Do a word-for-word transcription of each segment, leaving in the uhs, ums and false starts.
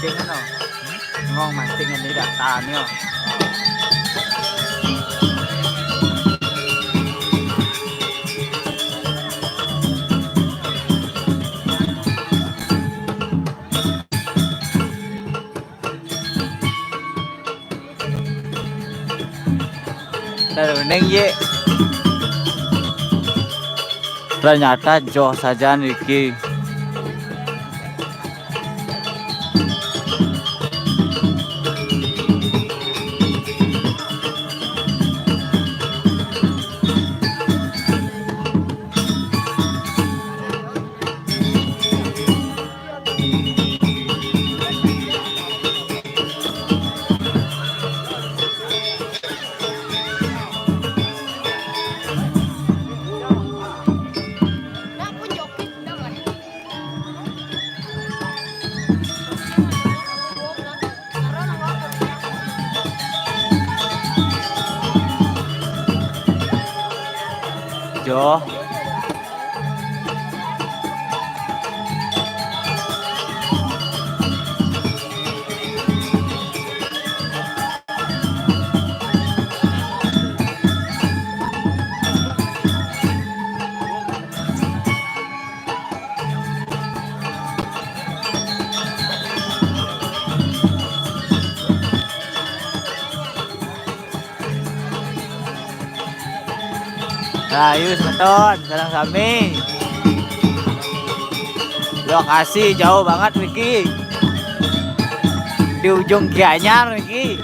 Ngong mancing ini datang yo. Terunding ye. Ternyata joh saja niki. Jo. Rahayu semeton, sareng sami. Lokasi jauh banget niki. Di ujung Gianyar niki.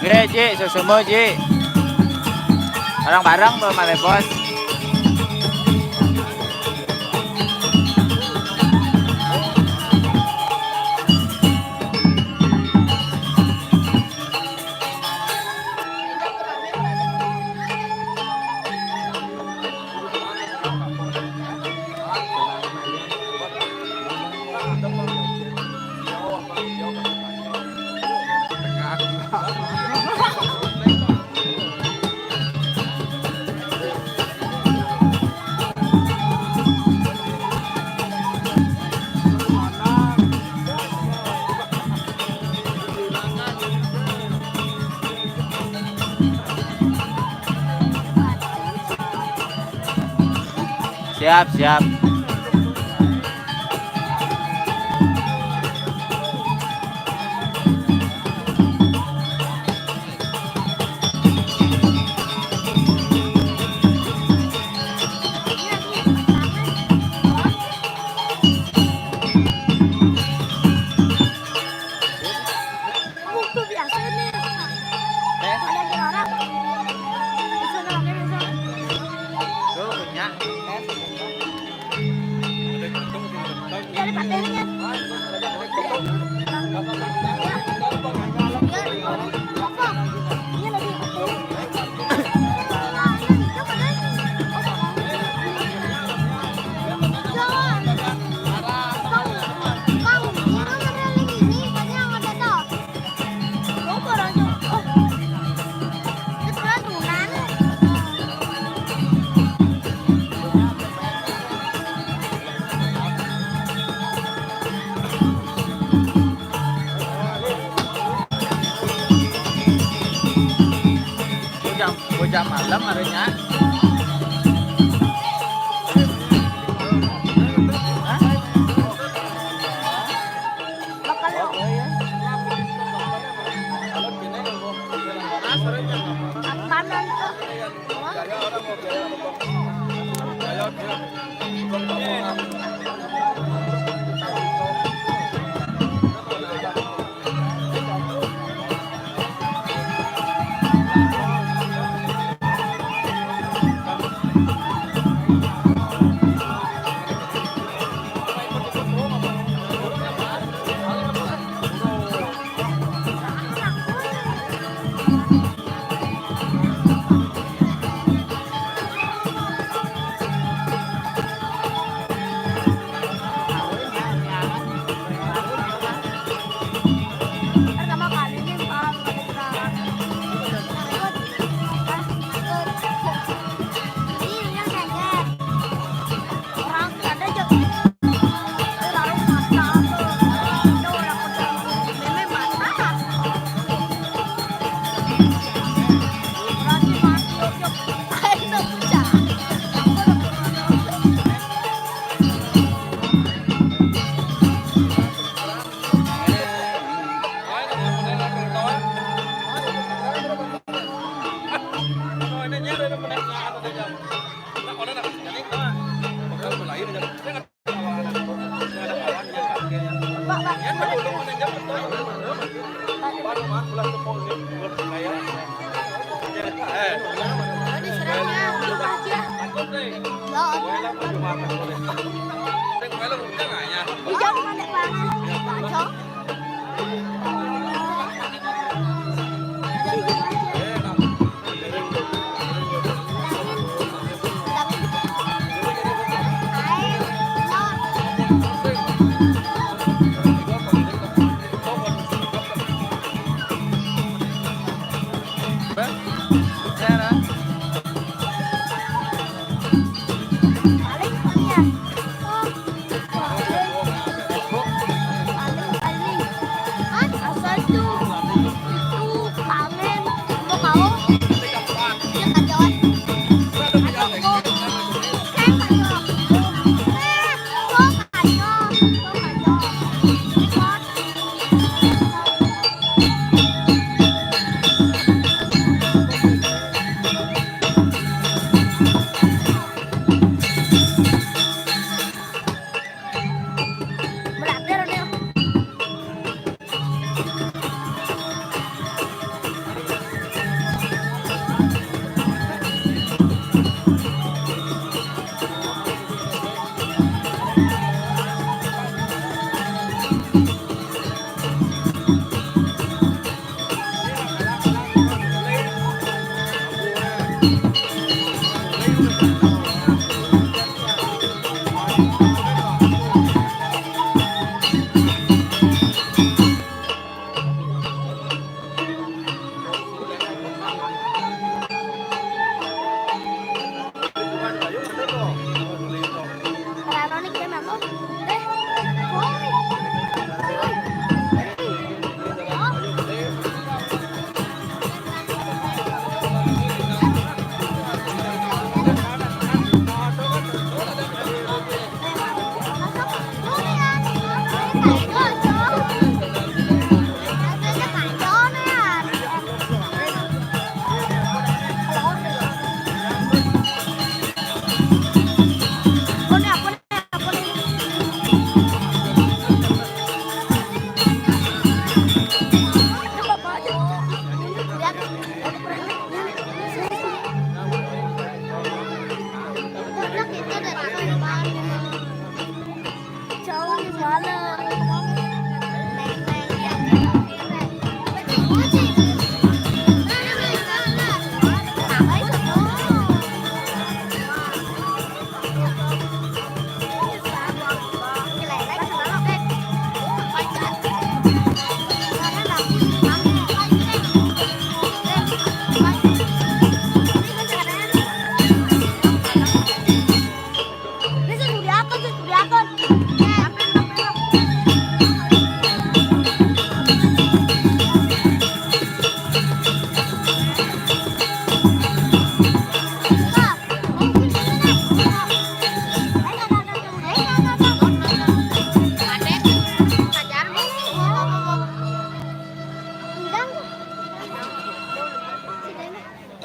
Nggih, Ji, susumu, Ji. Bareng-bareng, Bos. Siap, siap. Buku biasa ini. Ada berharap. Bisa ngambil, bisa. Tuh, punya. Jadi patennya. Ini lagi. Bocah, bocah malam arenya. Hah?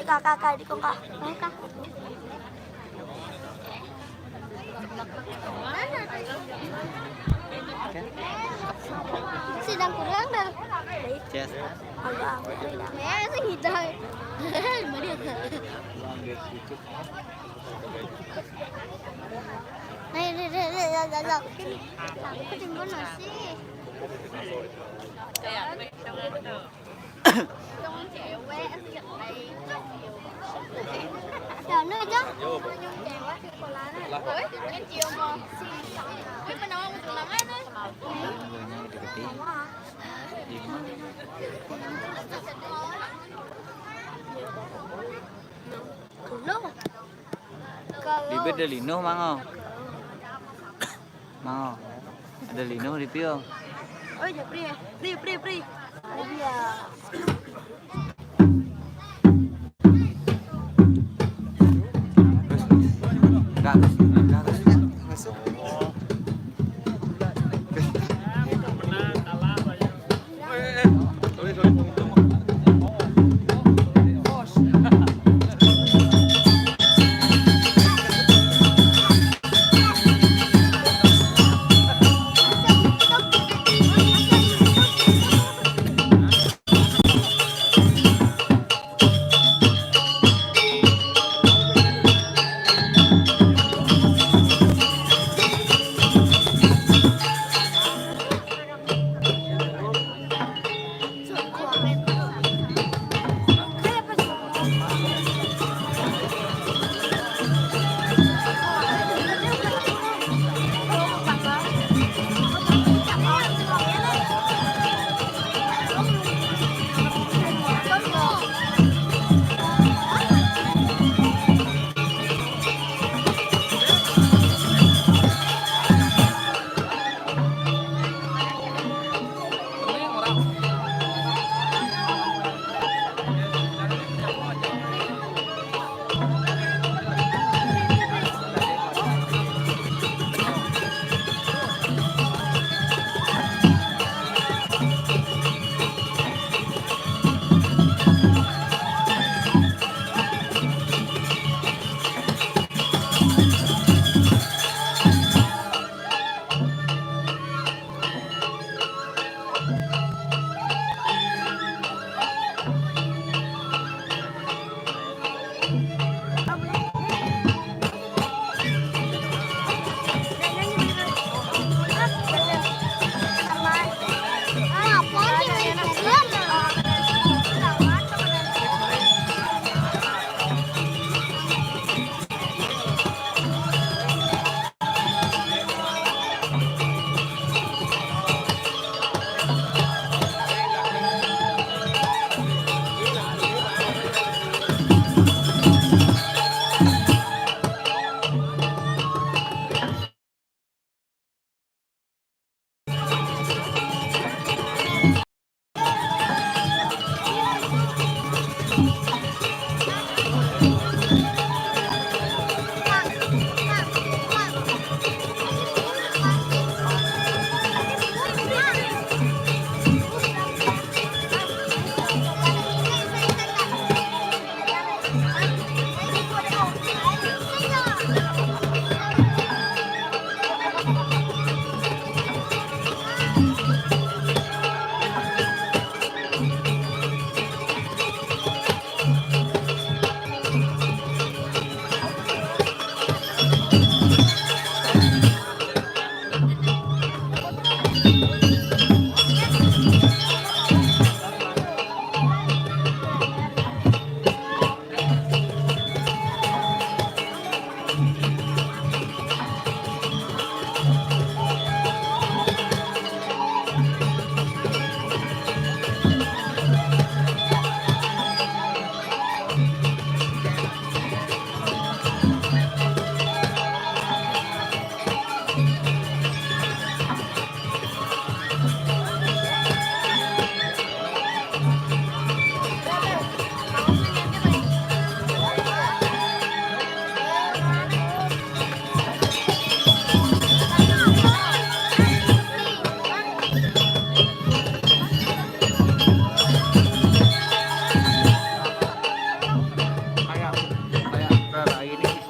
Kakak, kakak, di kongkak. Kongkak. Sidang kurang dah. Yes. Agak. Ya, sing hidang. Nah, ini, ini, ini, ya, ya, ya. Aku timbun nasi. Bibir ada linoh, Mang, oh. Mang, oh. Ada linoh di pio. Oh, iya, pri, ya. Pri, pri, pri. Iya. Enggak, enggak, enggak.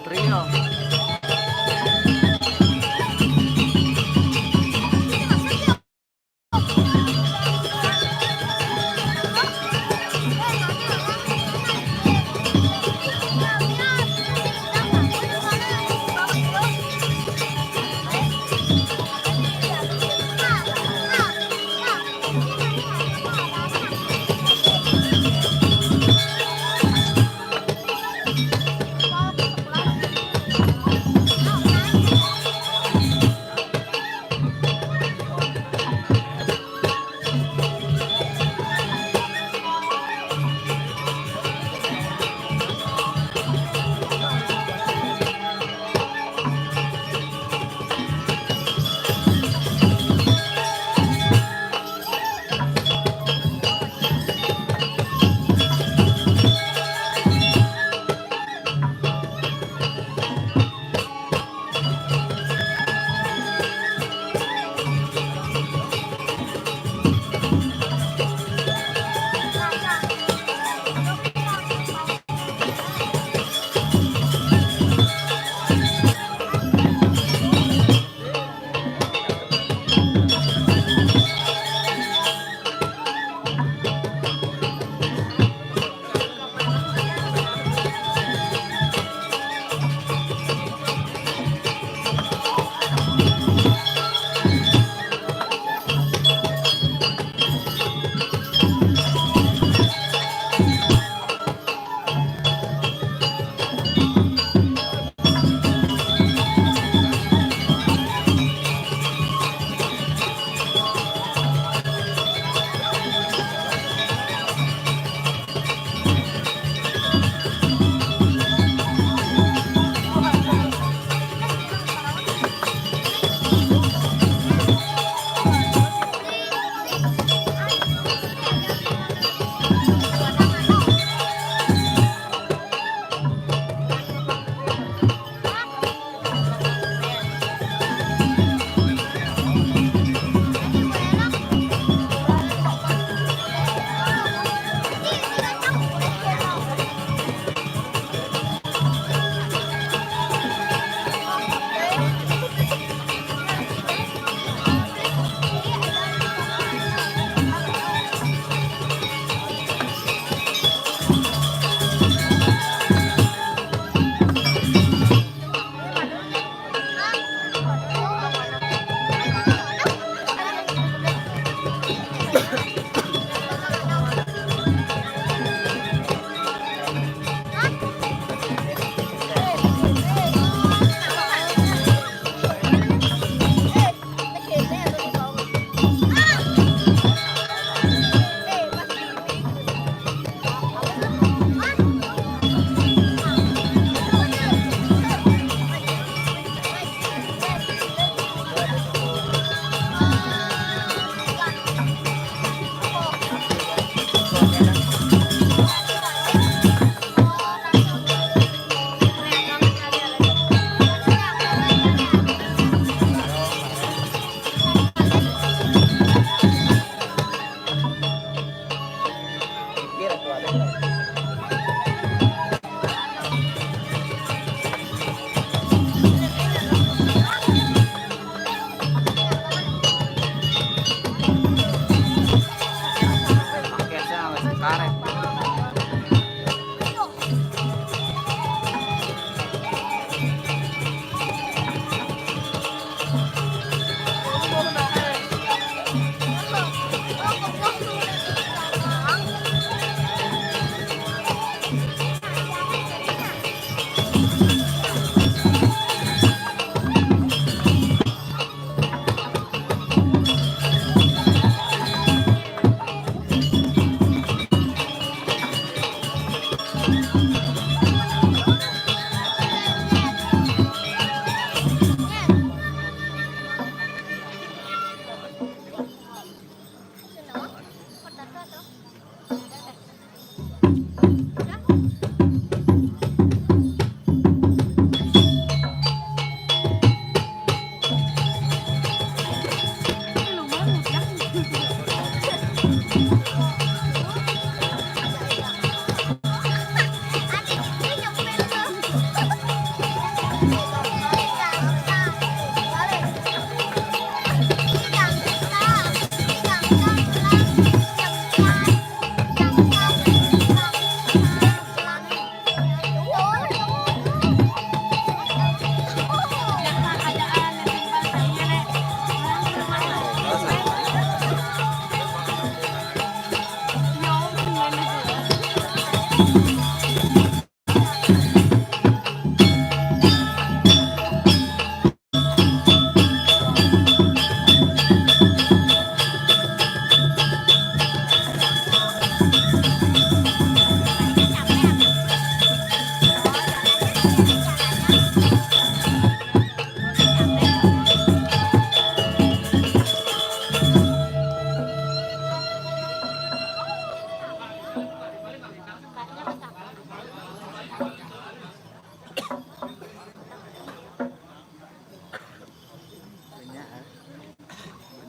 Río.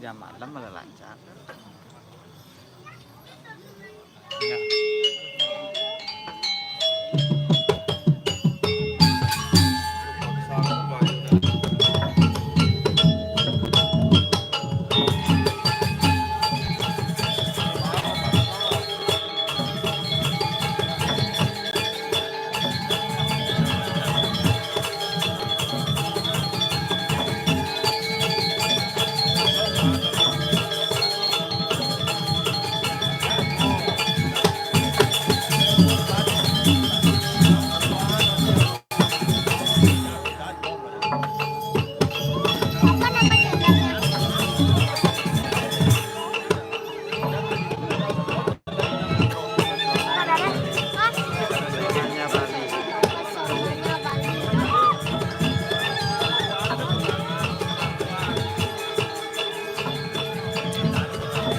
Malam malah lancar.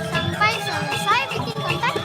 Sampai selesai bikin konten.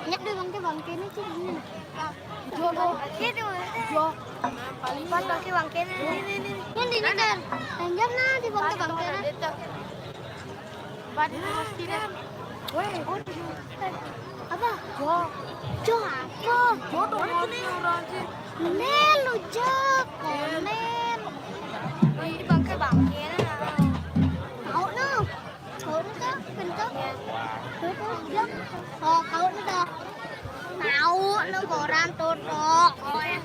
Nyet deh bangke, bangke ini sih ini. Jo, jo. Itu. Jo. Paling pas pakai bangke ini, ini, ini. Ini di ini kan. Tanjam nah di bangke, bangke nah. Badi pasti deh. Weh. Apa? Jo. Jo apa? Jo tuh orang sih. Mending lu jawab komen. Ini bangke-bangke nah. Tahu no. Tahu no kah? Bentuk. Tahu no jawab. Oh, tahu no dah. Tahu no koran tuh, Dok. Oh ya.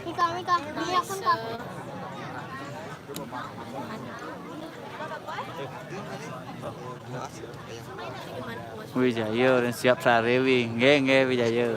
Mika, Mika, ini akun kah? Wijaya, orang siap sare wi. Nggih, nggih, Wijaya.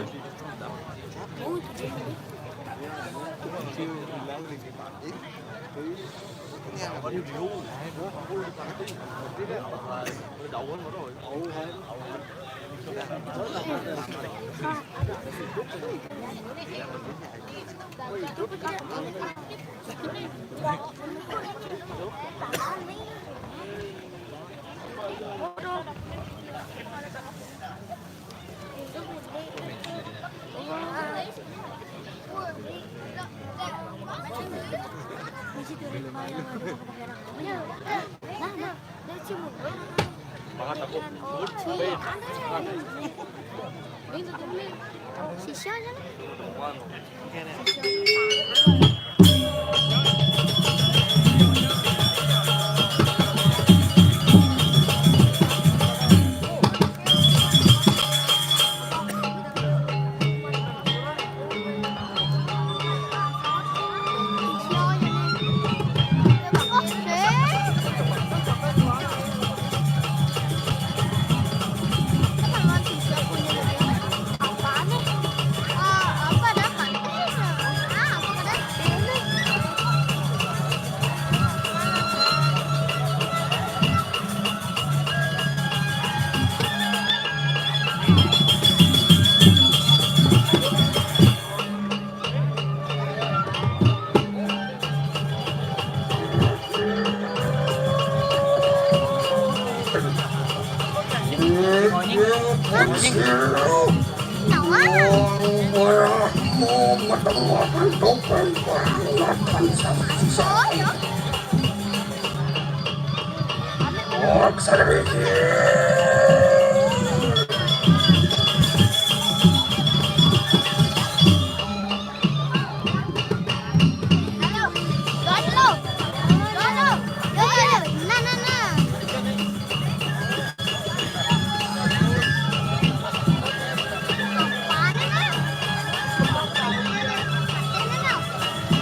Shisha aja lah.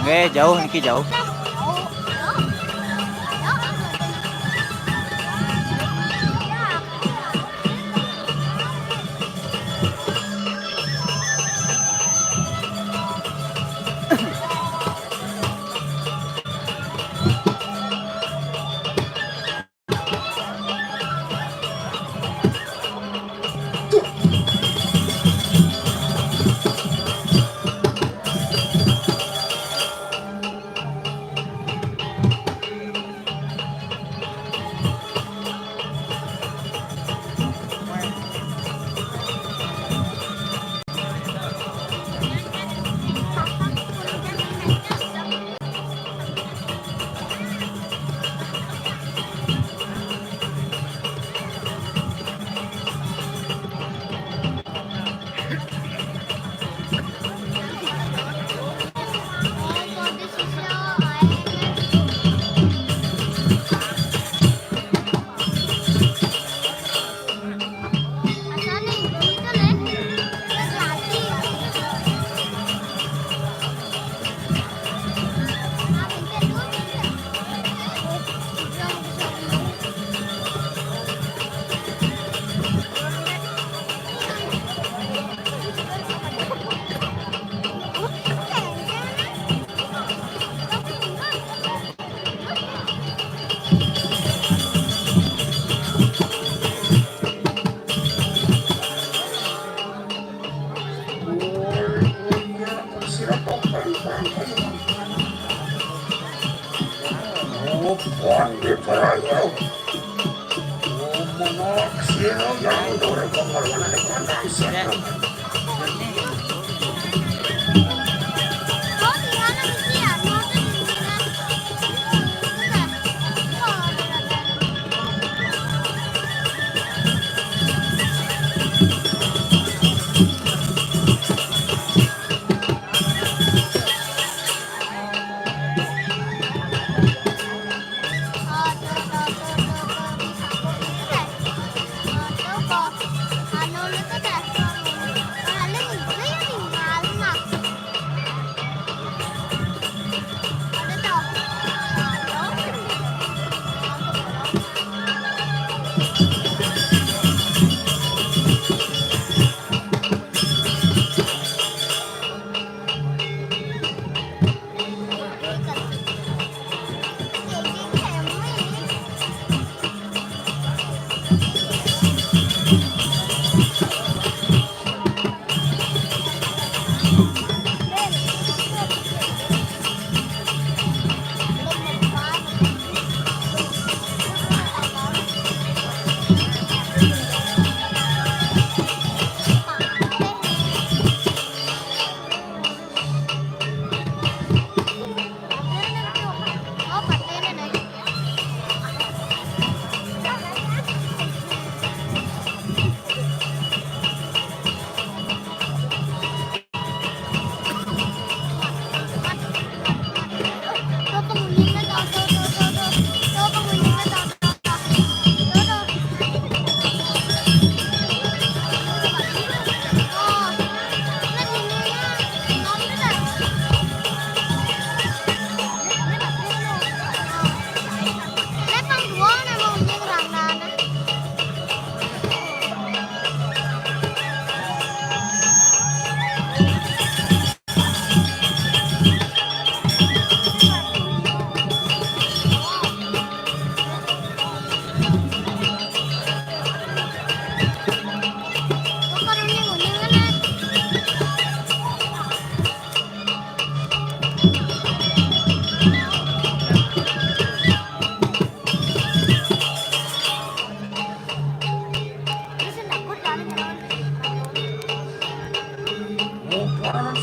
Nggih, jauh niki, jauh.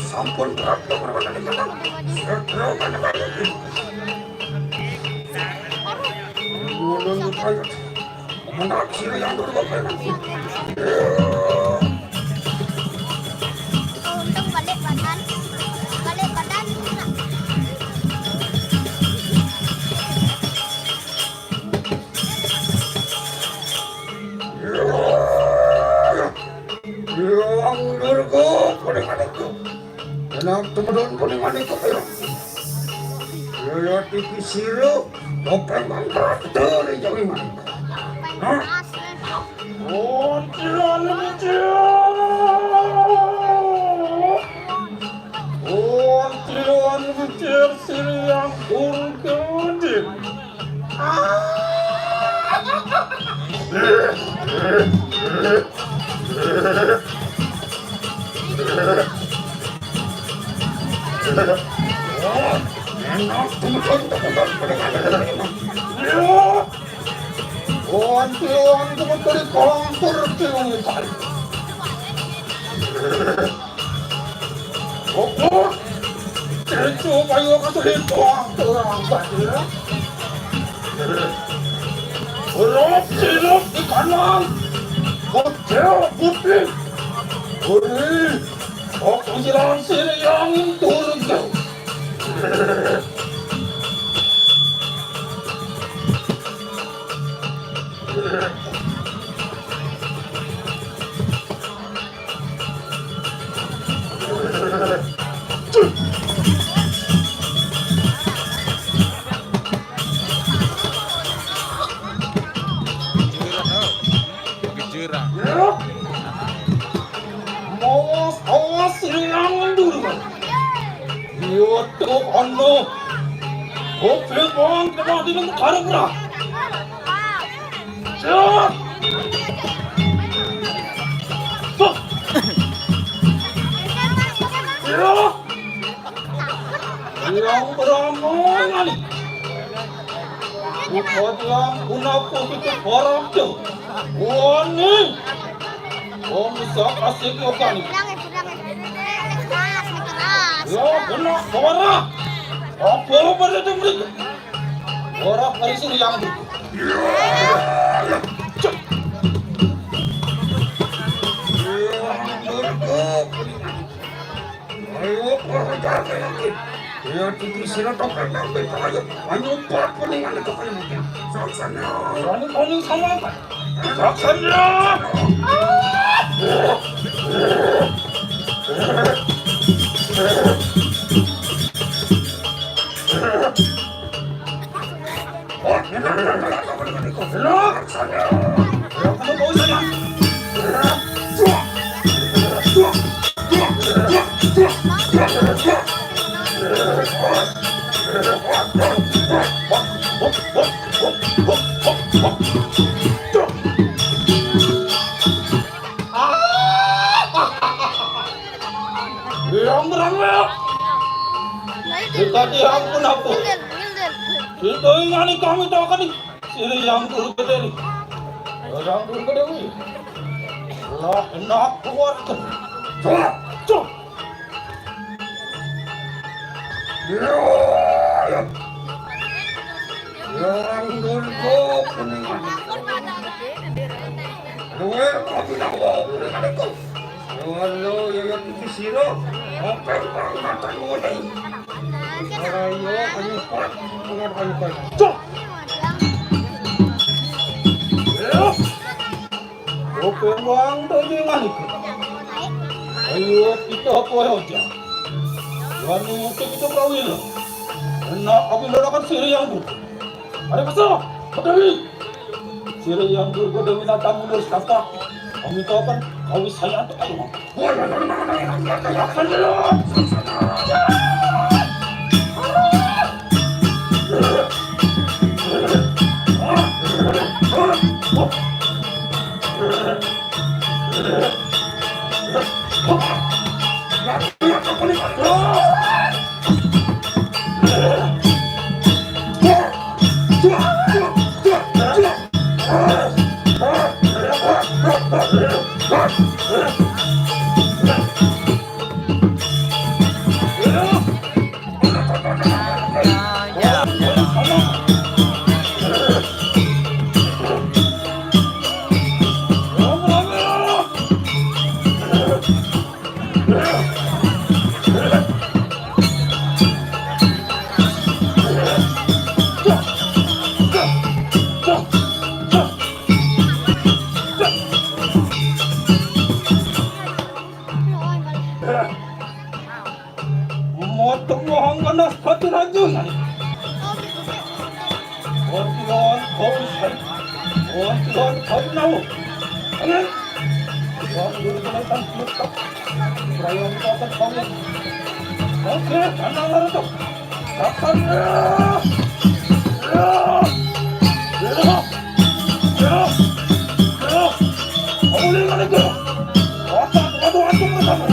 Sampun, Prabu. Sedang menunggu. Menunggu. Menunggu yang dulu. Untung balik badan. Balik badan. Yang Durga, pada kaliku. Enak temen-temen pada kaliku. Ya, ya, tiki siru, topeng mantra, dari jauh mana? Hah? Oh, Tuhan, Tuhan. Oh, Tuhan, Tuhan, Sri yang Durga. Opo? Itu bayu kasih itu orang banyak. Rob silok di kanan. Kocel putih. Uri. Kok silang sini yang turun. Jurang, oh. Bagi jurang. Awas, awas, silang dulu. Yo, tuh, ono. Oke, bang, kena di dalam karung, lah. Siap. Tuh. Siap. Yang beramai. Buat yang guna covid parah tuh. Wani. Om sak asik lo kan. Keras, keras. Ya, benar, parah. Apa pada itu mereka? Ora kali sing yang. Ayo, kurang ajar lagi. Ya, tiki sira topeng nang ayo. Ayo, pat peningan itu kaya mungkin. Saksana. Kamu, kamu sama apa? Saksana. Yang berang, ya. Kita diampun apa? Kita ingani kami tahu kan? Sira yang Durga Dewi. Yang Durga Dewi. Lah, enak kuat. Cok, cok. Yang Durga peningan. Luar kau tidak mau peningan itu. Walau ya, ya, itu sira. Apa yang kau makan mulai? Ayo, ayo, kuat, kuat, kuat, kuat. Cok! Ayo. Oke, Bang, tadi manik. Ayo, kita apa ya, Cak? Wani mungkin kita kawin. Enak, aku lelakan siri yang bu. Ada pasal, Pak Dewi. Sira yang Durga Dewi Nata mulus tapa. Kami tahu kan, kami sayang tuh, ayo. Akan dulu. Wah, Tuhan, kau tahu. Ayo. Wah, dulu kena tangkap. Rayong kau tak tahu. Oke, kanan, kanan, tuh. Kapan? Ya. Ya. Ya. Ya. Ya. Kamu lihat itu. Otak, aduh, aduh, aduh.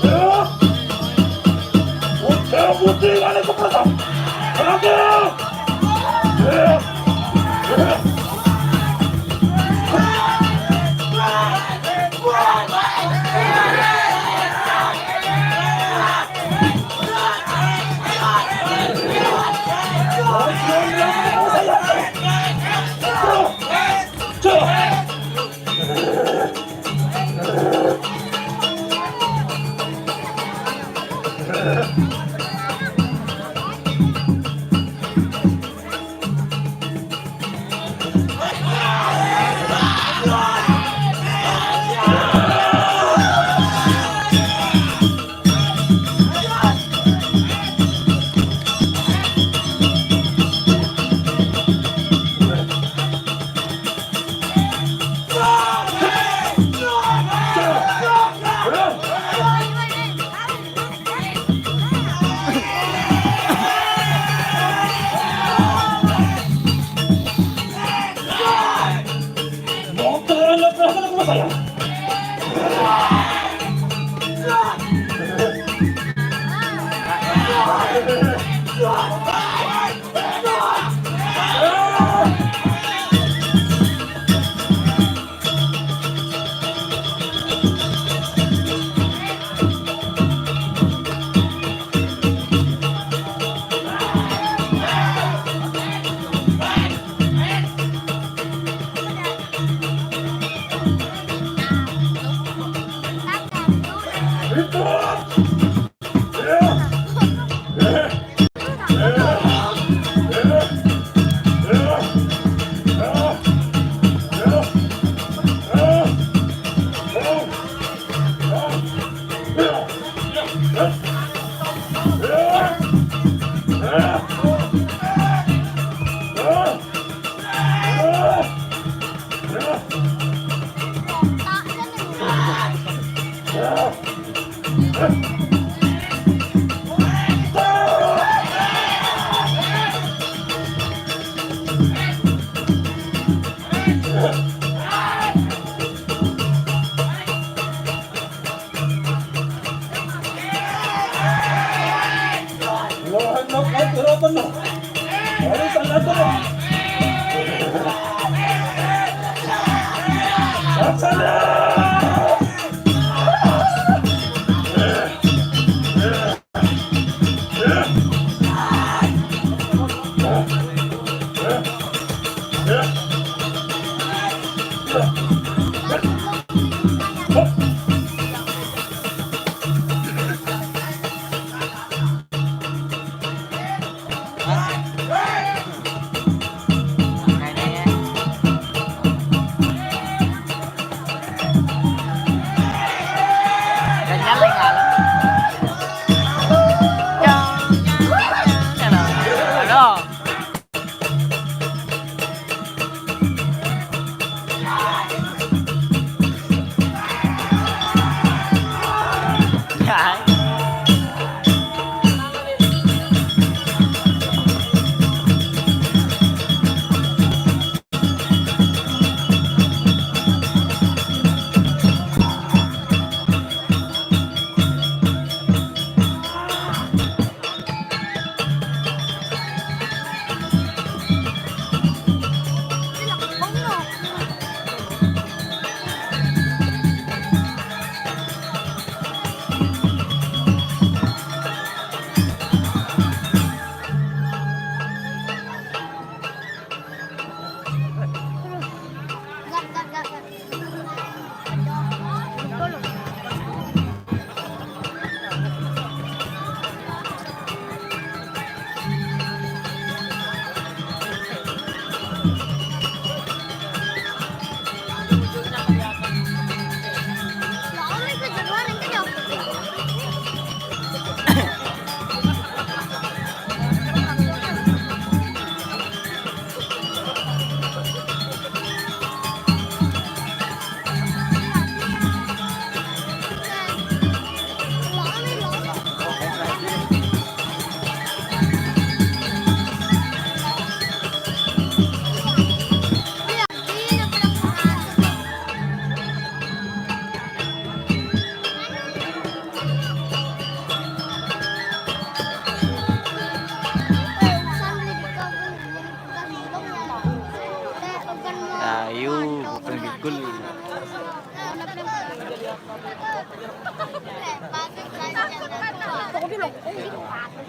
Ya. Putih, putih, ada keperasaan. Berangkat.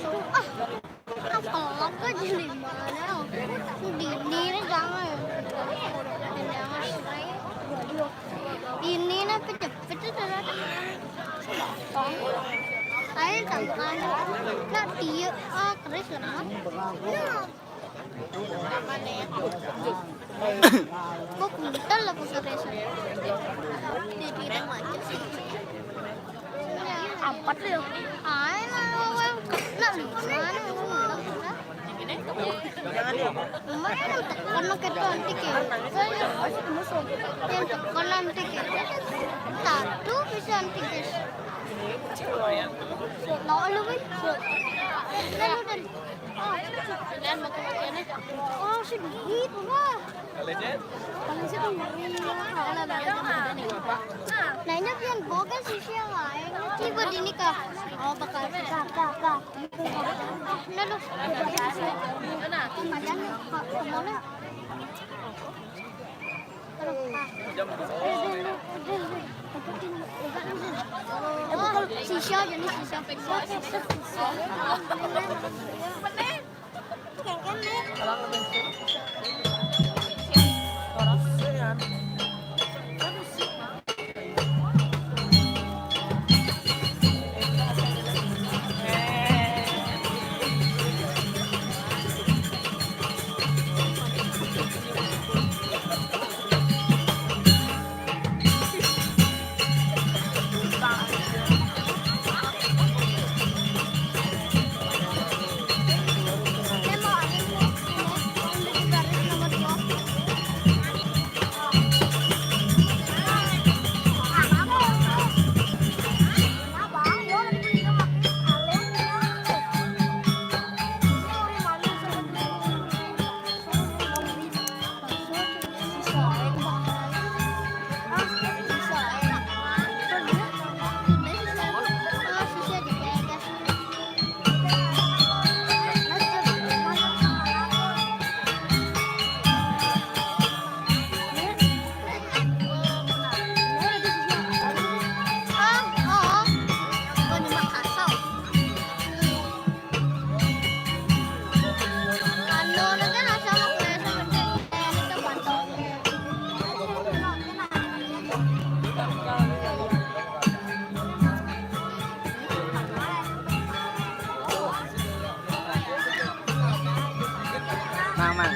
Ah, apa lagi di mana? Di ini jangan. Jangan. Ini nih pecah-pecah ternyata. Ayo tambahkan. Kak dia ah keris lemah. Nah. Kok kental aku keris? Dibilang aja sih. Ampat lho. Ae lah, wong. Nah, mana? Mana tekan kita antik ya? Yang tekan antik ya? Satu bisa antik, guys. Tahu lu, Win? Lalu dan Oh, sedikit, wah. Nah, ini pian boga sih siang lain. Tiba di nikah. Oh, bakal kak, kak, kak. Nah, lu. Kemarin, kak, kemana? Sisa jadi sisa. Mang, mang.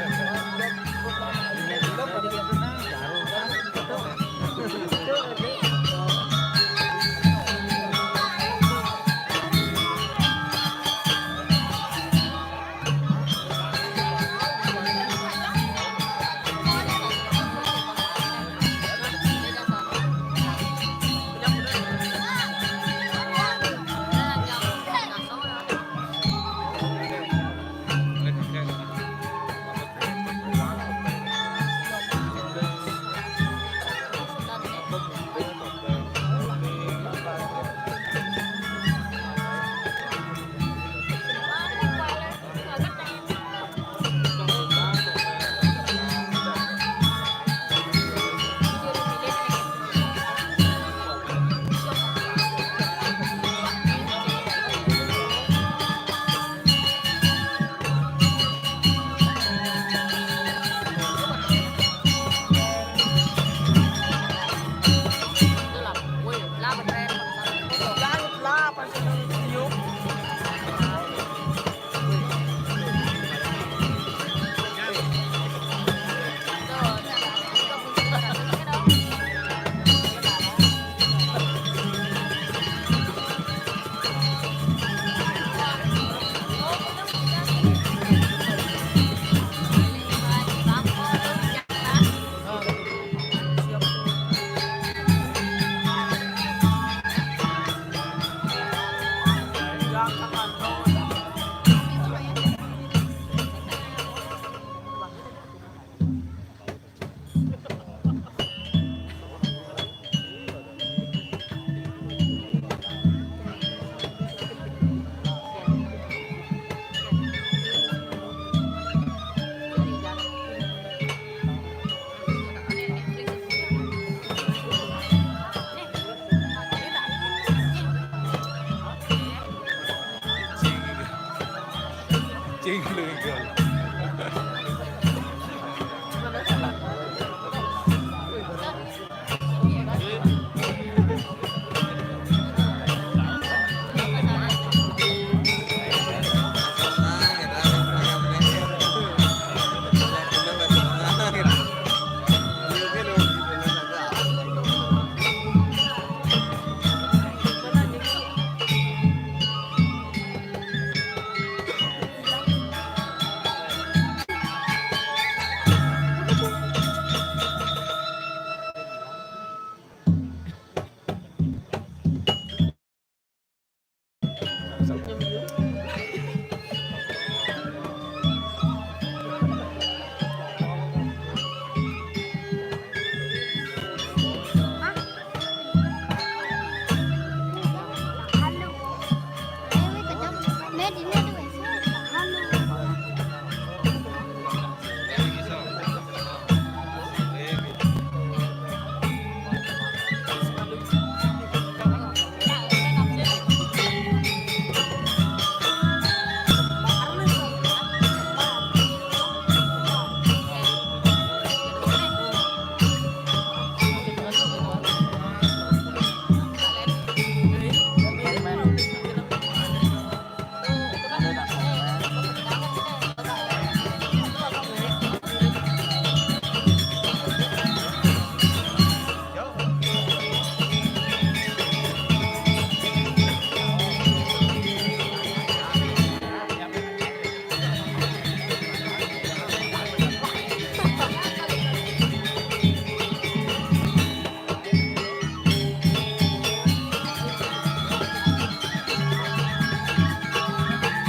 Cing lu itu.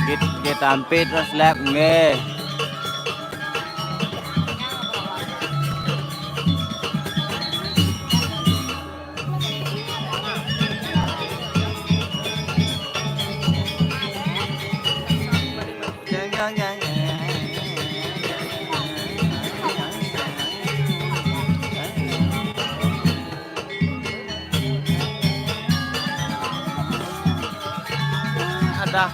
Kit, kit ampit terus lep nggih. Ada.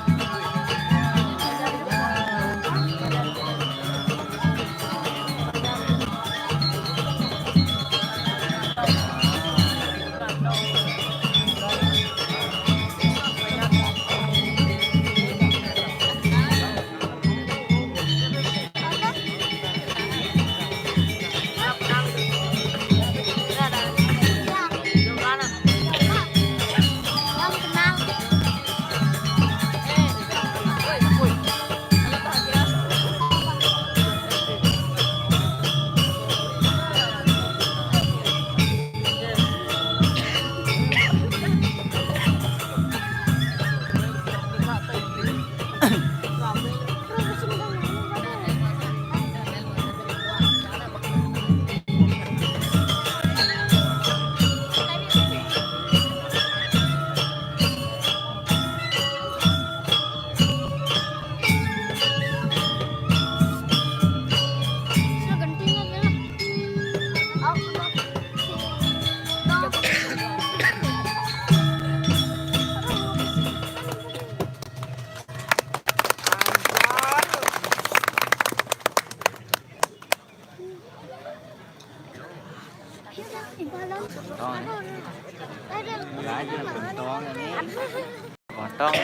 Potong. Potong.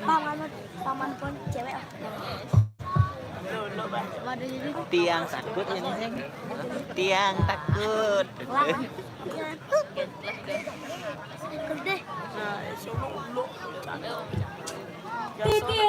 Bang, anu, taman pon cewek ah. Tiang takut ini, Ceng. Tiang takut. Wah. Gede.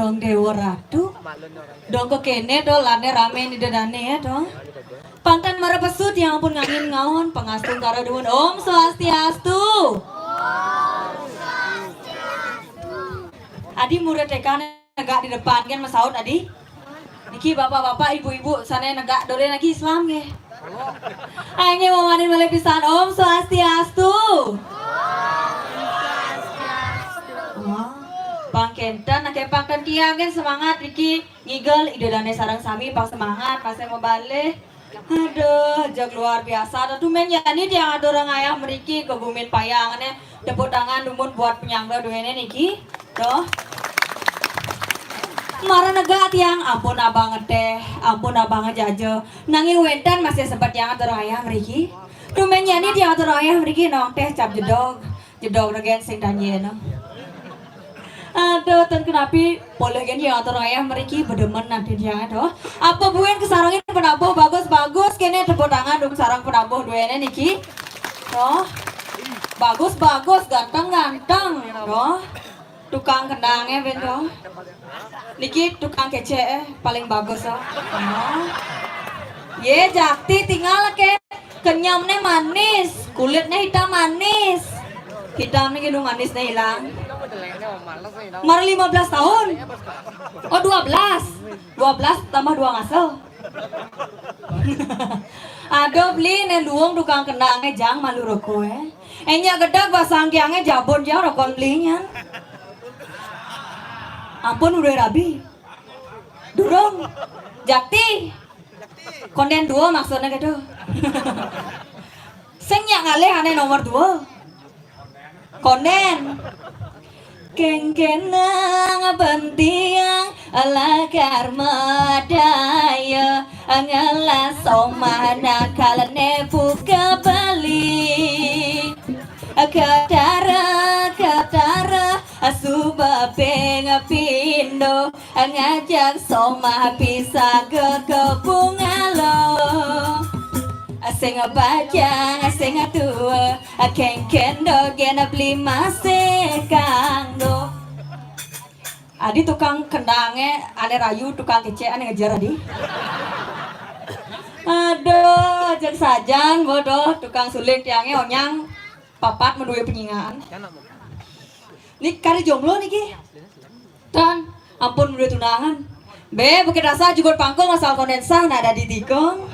Dong Dewa Ratu. Dong kok kéné to, lane rame ni dedane ya to. Pang tan mara pesu tiang ampun ngangin ngaon, pangastungkara dumun. Om Swastiastu. Adi murid T K negak di depan kan masaut adi. Niki bapak-bapak, ibu-ibu, sana negak dole lagi Islam nggih. Ayo nggih, mamanin malih pisan. Om Swastiastu. Wah, pang kénten, aké pang ten tiang kan semangat niki ngigel Ida Dane sareng sami pang semangat, masih mabalih. Aduh, jeg luar biasa. Aduh, men yani tiang atur ayah mriki kegumin payang ne. Tepuk tangan dumun buat penyangga duene niki. Tuh. Mara negak tiang, ampun abang ngeteh, ampun abang ngejaja. Nanging wenten masih sempat tiang atur ayah mriki. Tuh men yani tiang atur ayah mriki nong teh cap jedog. Jedog regen sing tanyena. Aduh, ten kenapi boleh gen ya atur ayah mriki bedemen nanti dia tuh. Apa buin kesarangin penabuh bagus-bagus kene tepuk tangan dong sarang penabuh duene niki. Tuh. Bagus-bagus, ganteng-ganteng. Tuh. Tukang kendangnya ben tuh. Niki tukang kece eh, paling bagus oh. Tuh. Ye jakti tinggal ke. Kenyamnya manis, kulitnya hitam manis. Hitam nih gedung manisnya hilang. Mar lima belas tahun. Oh, dua belas. Dua belas tambah dua ngasel. Aduh, beli nen duong tukang kendangnya jang malu rokok eh. Enya gedeg basang kiangnya jabon jang rokok belinya. Ampun udah rabi. Durung. Jakti. Konden dua maksudnya gitu. Sing nyak ngalih ane nomor dua. Konden. Kengkenang bentiang lakar madaya ngelas omah nakalne buka beli. Ketara, ketara, suba ping pindo. Ngajak somah pisaga ke Bungalow. Sing bajang, sing tua, kengken dogen beli masih kanggo. Adi tukang kendangnya ane rayu, tukang kece ane ngejar adi. Aduh, ajak sajan bodoh tukang suling tiangnya onyang papat menduwe penyingaan. Nih kari jomblo niki. Tan, ampun udah tunangan. Be, bukit rasa jugot pangkung asal kondensah nada di tikung.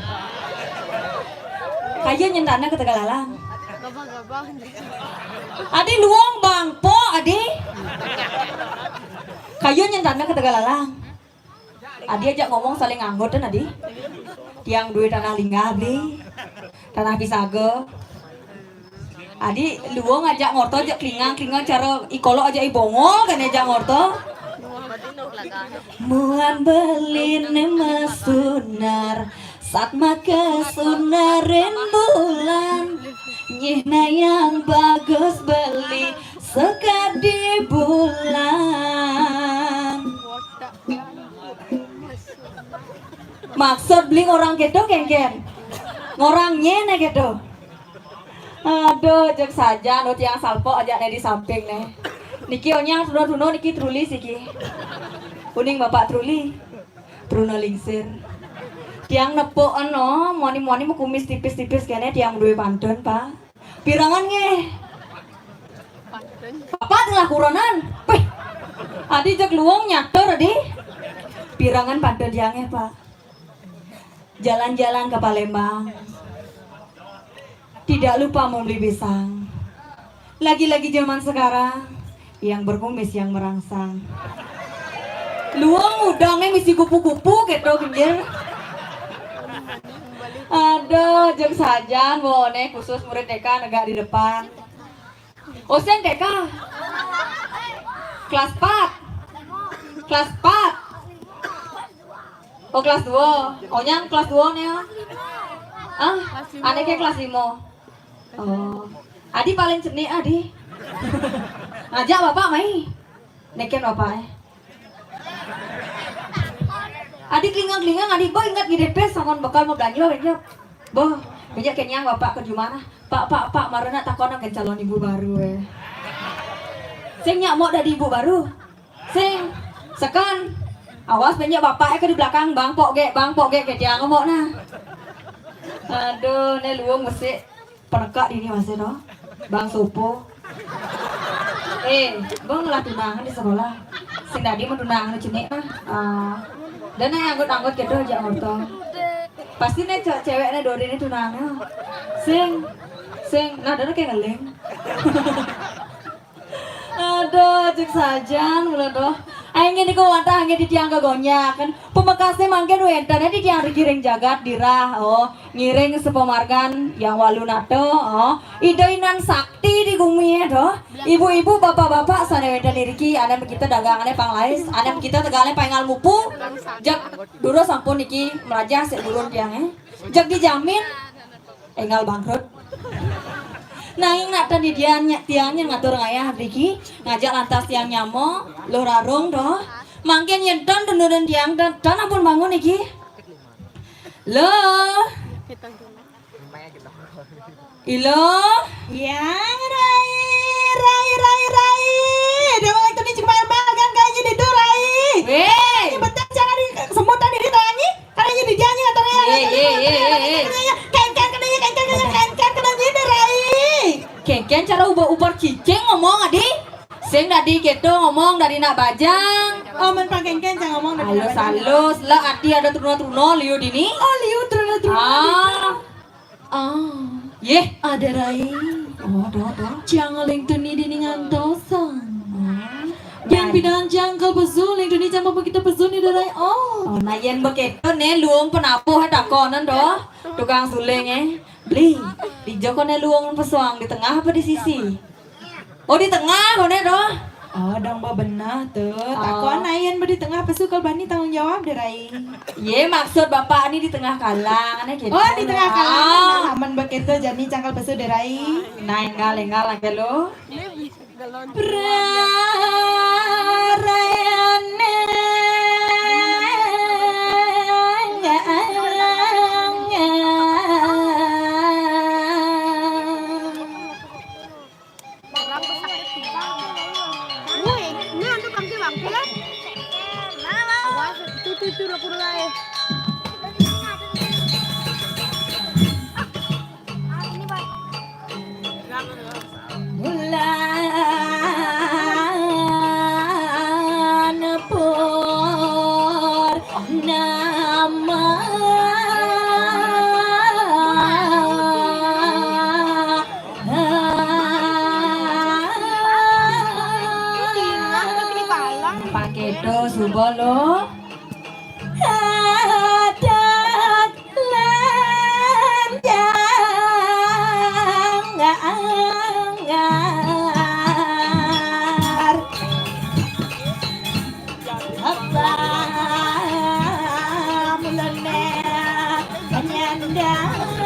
Kayu nyentana ke Tegalalang. Adi luang bangpo, adi. Kayu nyentana ke Tegalalang. Adi ajak ngomong saling nganggut kan adi. Tiang duit tanah lingga beli. Tanah pisaga. Adi luang ajak ngorto ajak klingang klingang cara ikolo ajak ibongol kan ajak ngorto. Muan belin masunar sat make sunarin bulan. Nyihna yang bagus beli sekadi bulan. Maksud beli orang gitu kengken. Ngorang nyene gitu. Aduh, jek saja no tiang salpo aja nih di samping nih. Niki onyang tuno-tuno niki truli siki. Uning bapak truli. Truna lingsir. Tiang nepuk eno, moni-moni mau kumis tipis-tipis kene tiang duwe pantun, Pak. Pirangan nggih? Bapak tengah kuronan. Peh. Adi jek luwung nyatur, Adi. Pirangan pantun tiangnya, Pak. Jalan-jalan ke Palembang. Tidak lupa membeli pisang. Lagi-lagi zaman sekarang yang berkumis yang merangsang. Luang udangnya misi kupu-kupu gitu, pinggir. Aduh, jeng sajan, wone khusus murid T K negak di depan. Oseng T K. Kelas empat. Kelas empat. Oh, kelas dua. Onyang kelas dua nih ya. Ah, aneh ke kelas lima. Oh. Adi paling cenik, Adi. Ngajak bapak mai. Neken bapak eh. Adi kelingang-kelingang, Adi boh ingat ngidepes sangon bekal mau belanja, belanja. Boh, banyak kenyang bapak ke jumana. Pak, pak, pak, marana takon ke calon ibu baru eh. Sing nyak mau dari ibu baru. Sing, Seken. Awas, banyak bapak ke di belakang, Bang Pok gek, Bang Pok gek, ke tiang kemok nah. Aduh, ne luung mesik. Penekak dini masih no. Bang Sopo. Eh, bang lah tunangan di sekolah. Sing tadi mau tunangan cenik nah. Ah. Dan yang anggut-anggut gitu aja ngorto. Pasti ne cewek cewek ne dori ne tunangan. Sing, sing, nah dan kayak ngeling. Aduh, cek sajan mula doh. Aing ini ku wantah angin di tiang gagonya kan. Pemekasnya mangkin wenten di tiang dikiring jagat dirah. Oh, ngiring sepemargan yang walu nato. Oh, ida inan sakti di gumi ya doh. Ibu-ibu, bapak-bapak, sana wenten iriki, anem kita dagangannya panglais, anem kita tegalnya pangal mupu. Jak dulu sampun niki melajah sik gurun tiang eh. Jak dijamin enggal bangkrut. Nanging nak tan didian nya tiangnya ngatur ngayah riki, ngajak lantas tiang nyamo, lo rarung doh. Mangkin yen tan dendurin tiang tan, tan ampun bangun iki. Lo. Ilo. Ya, Rai, Rai, Rai, Rai. Dia orang tu ni cuma makan gaji di tu, Rai. Weh. Ini betul jangan di semua tadi di Rai. Karena ini janji atau ya? Ye, ye, ye, ye, ye. Kengkeng kena ye, kengkeng kena, kengkeng kena ye, Rai. Kengkeng cara ubar-ubar cicing ngomong adi. Sing tadi gitu ngomong dari nak bajang. Oh, men pangkengkeng jangan ngomong dari nak bajang. Halus-halus lah, adi ada teruna-teruna liu dini. Oh, liu teruna-teruna. Ah. Ah. Yeh, ada Rai. Oh, doh, doh. Jangan ling tuni dini ngantosang. Oh. Yang bidan jangkal pesu, ling tuni jangkal kita pesu ni doh, Rai. Oh. Oh, nah yen begitu ne luung penapuh takonan doh. Tukang suling eh. Beli, di joko ne luung pesuang di tengah apa di sisi? Oh, di tengah kone doh. Oh, dong bebenah tuh. Takon ayen di tengah pesu kalau bani tanggung jawab deh, Rai. Ye, maksud bapak ini di tengah kalang, aneh gitu. Oh, di tengah kalang. Ah. Aman begitu, jadi cangkal pesu deh, Rai. Nah, enggal, enggal, lagi lo. Prarayane. Woi, ini anu bangke-bangke lah. Awas, itu, itu, itu, lapor lah, eh. Ah, ini, Pak. Bulan purnama. Paketo suba lo. Adat lanjang anggar. Apa mulane penyandang ya anggar.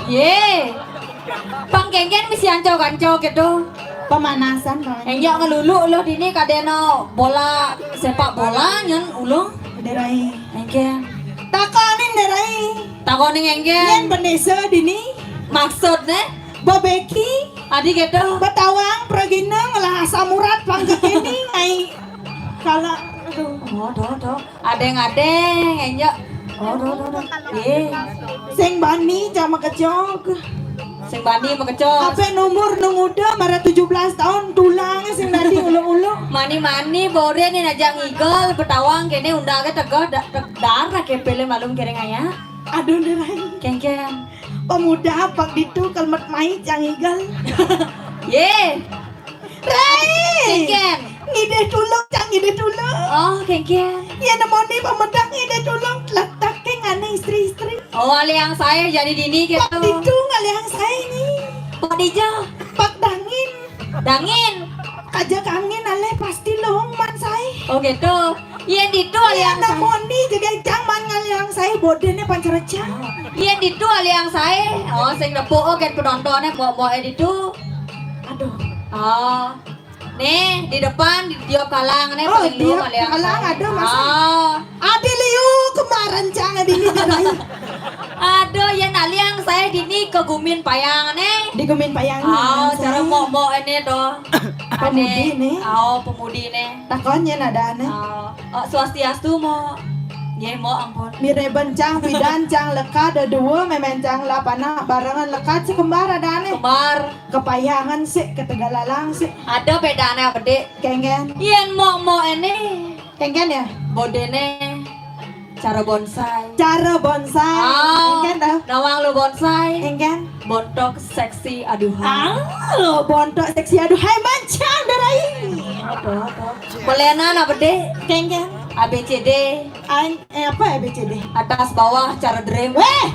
Ye. Pang kengken misi anco-kanco gitu. Pemanasan, Bang. Enjok ngelulu lo dini kadeno bola sepak bola nyen ulo. Derai. Engke. Takonin Derai. Takonin engke. Yen bendesa dini. Maksudne? Bebeki. Adi gitu. Betawang pragina ngelah asam urat pangke kini ngai. Kala aduh. Oh, doh, doh. Adeng-adeng enjok. Oh, doh, doh, doh. Ye. Sing bani jama kecok. Sing bani mekecos. Ape nomor nung udah mara tujuh belas tahun tulang sing dadi ulu-ulu. Mani-mani bore ni najak ngigel betawang kene undake tegeh da- te- darah kepele malum kereng aya. Aduh, Rai. Kengkeng. Pemuda apa ditu kelmet mai jang ngigel. Ye. Rai. Kengkeng. Ngidih tulung, cang ngidih tulung. Oh, kengkeng. Ya nemoni pemedak ngidih tulung letak ke ngane istri-istri. Oh, aliang saya jadi dini gitu. Pak ditu ngaliang saya ni. Pak Dija. Pak dangin. Dangin. Aja kangin aleh pasti lohong man saya. Oh gitu. Iya ditu aliang saya. Nemoni juga cang man ngaliang saya bodene pancereca. Iya ditu aliang saya. Oh, sing nepuk oh kan penontonnya mau mau ditu. Aduh. Oh. Nih, di depan, di tiap kalang nih, oh, paling dulu tiap kalang ada, Mas. Oh. Ada liu kemarin cang di ini, Darai. Aduh, ya naliang saya di ini ke Gumin Payang nih. Di Gumin Payang. Oh, cara mok-mok ini tuh. Pemudi nih. Oh, pemudi nih. Takonnya nada nih. Oh, oh, swastiastu mok. Nggih, mok ampun. Mire bencang, pidan cang lekad, dua memencang lapana barengan lekad si kembar ada nih. Kembar. Kepayangan sih, ketegalalang sih. Ada bedanya, Bedik. Kengken. Yen mok-mok ini. Kengken ya? Bodene cara bonsai. Cara bonsai. Oh, kengken dah. Nawang lu bonsai. Kengken. Bontok seksi aduhai. Ah, bontok seksi aduhai mancang, Darai. Aduh, aduh. Melena apa deh? Kengken. A B C D. An eh, apa ya B C D? Atas bawah cara dream. Weh!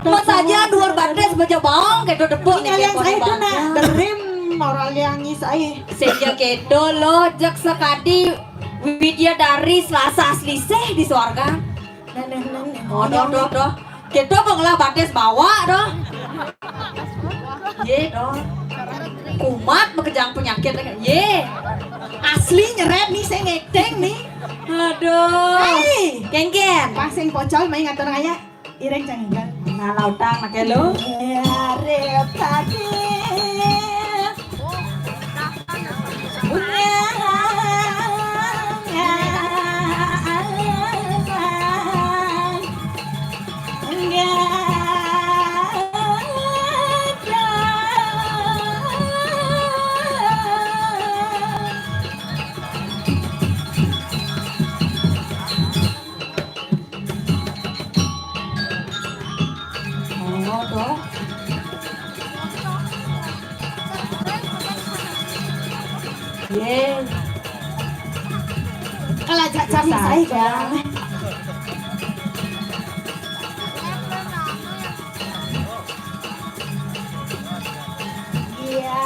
Mas aja luar batas baca bawang kayak depok. Ini yang saya tuh nak dream orang yang saya. Sehingga kedo lo jek sekadi Widya dari Selasa Selisih di swarga. Nah, nah, nah, nah. Oh, doh, doh, doh. Kedo pengelah batas bawah doh. Ye doh. Kumat mekejang penyakit. Ye. Asli nyeret nih, saya ngekteng nih. Aduh. Hei. Kengken. Pasing pocol main ngatur ngaya. Ireng cang inggal. Nah, lautang make lo. Arep tadi. Oh, toh. Ye. Kalau cacang saya saja. Iya,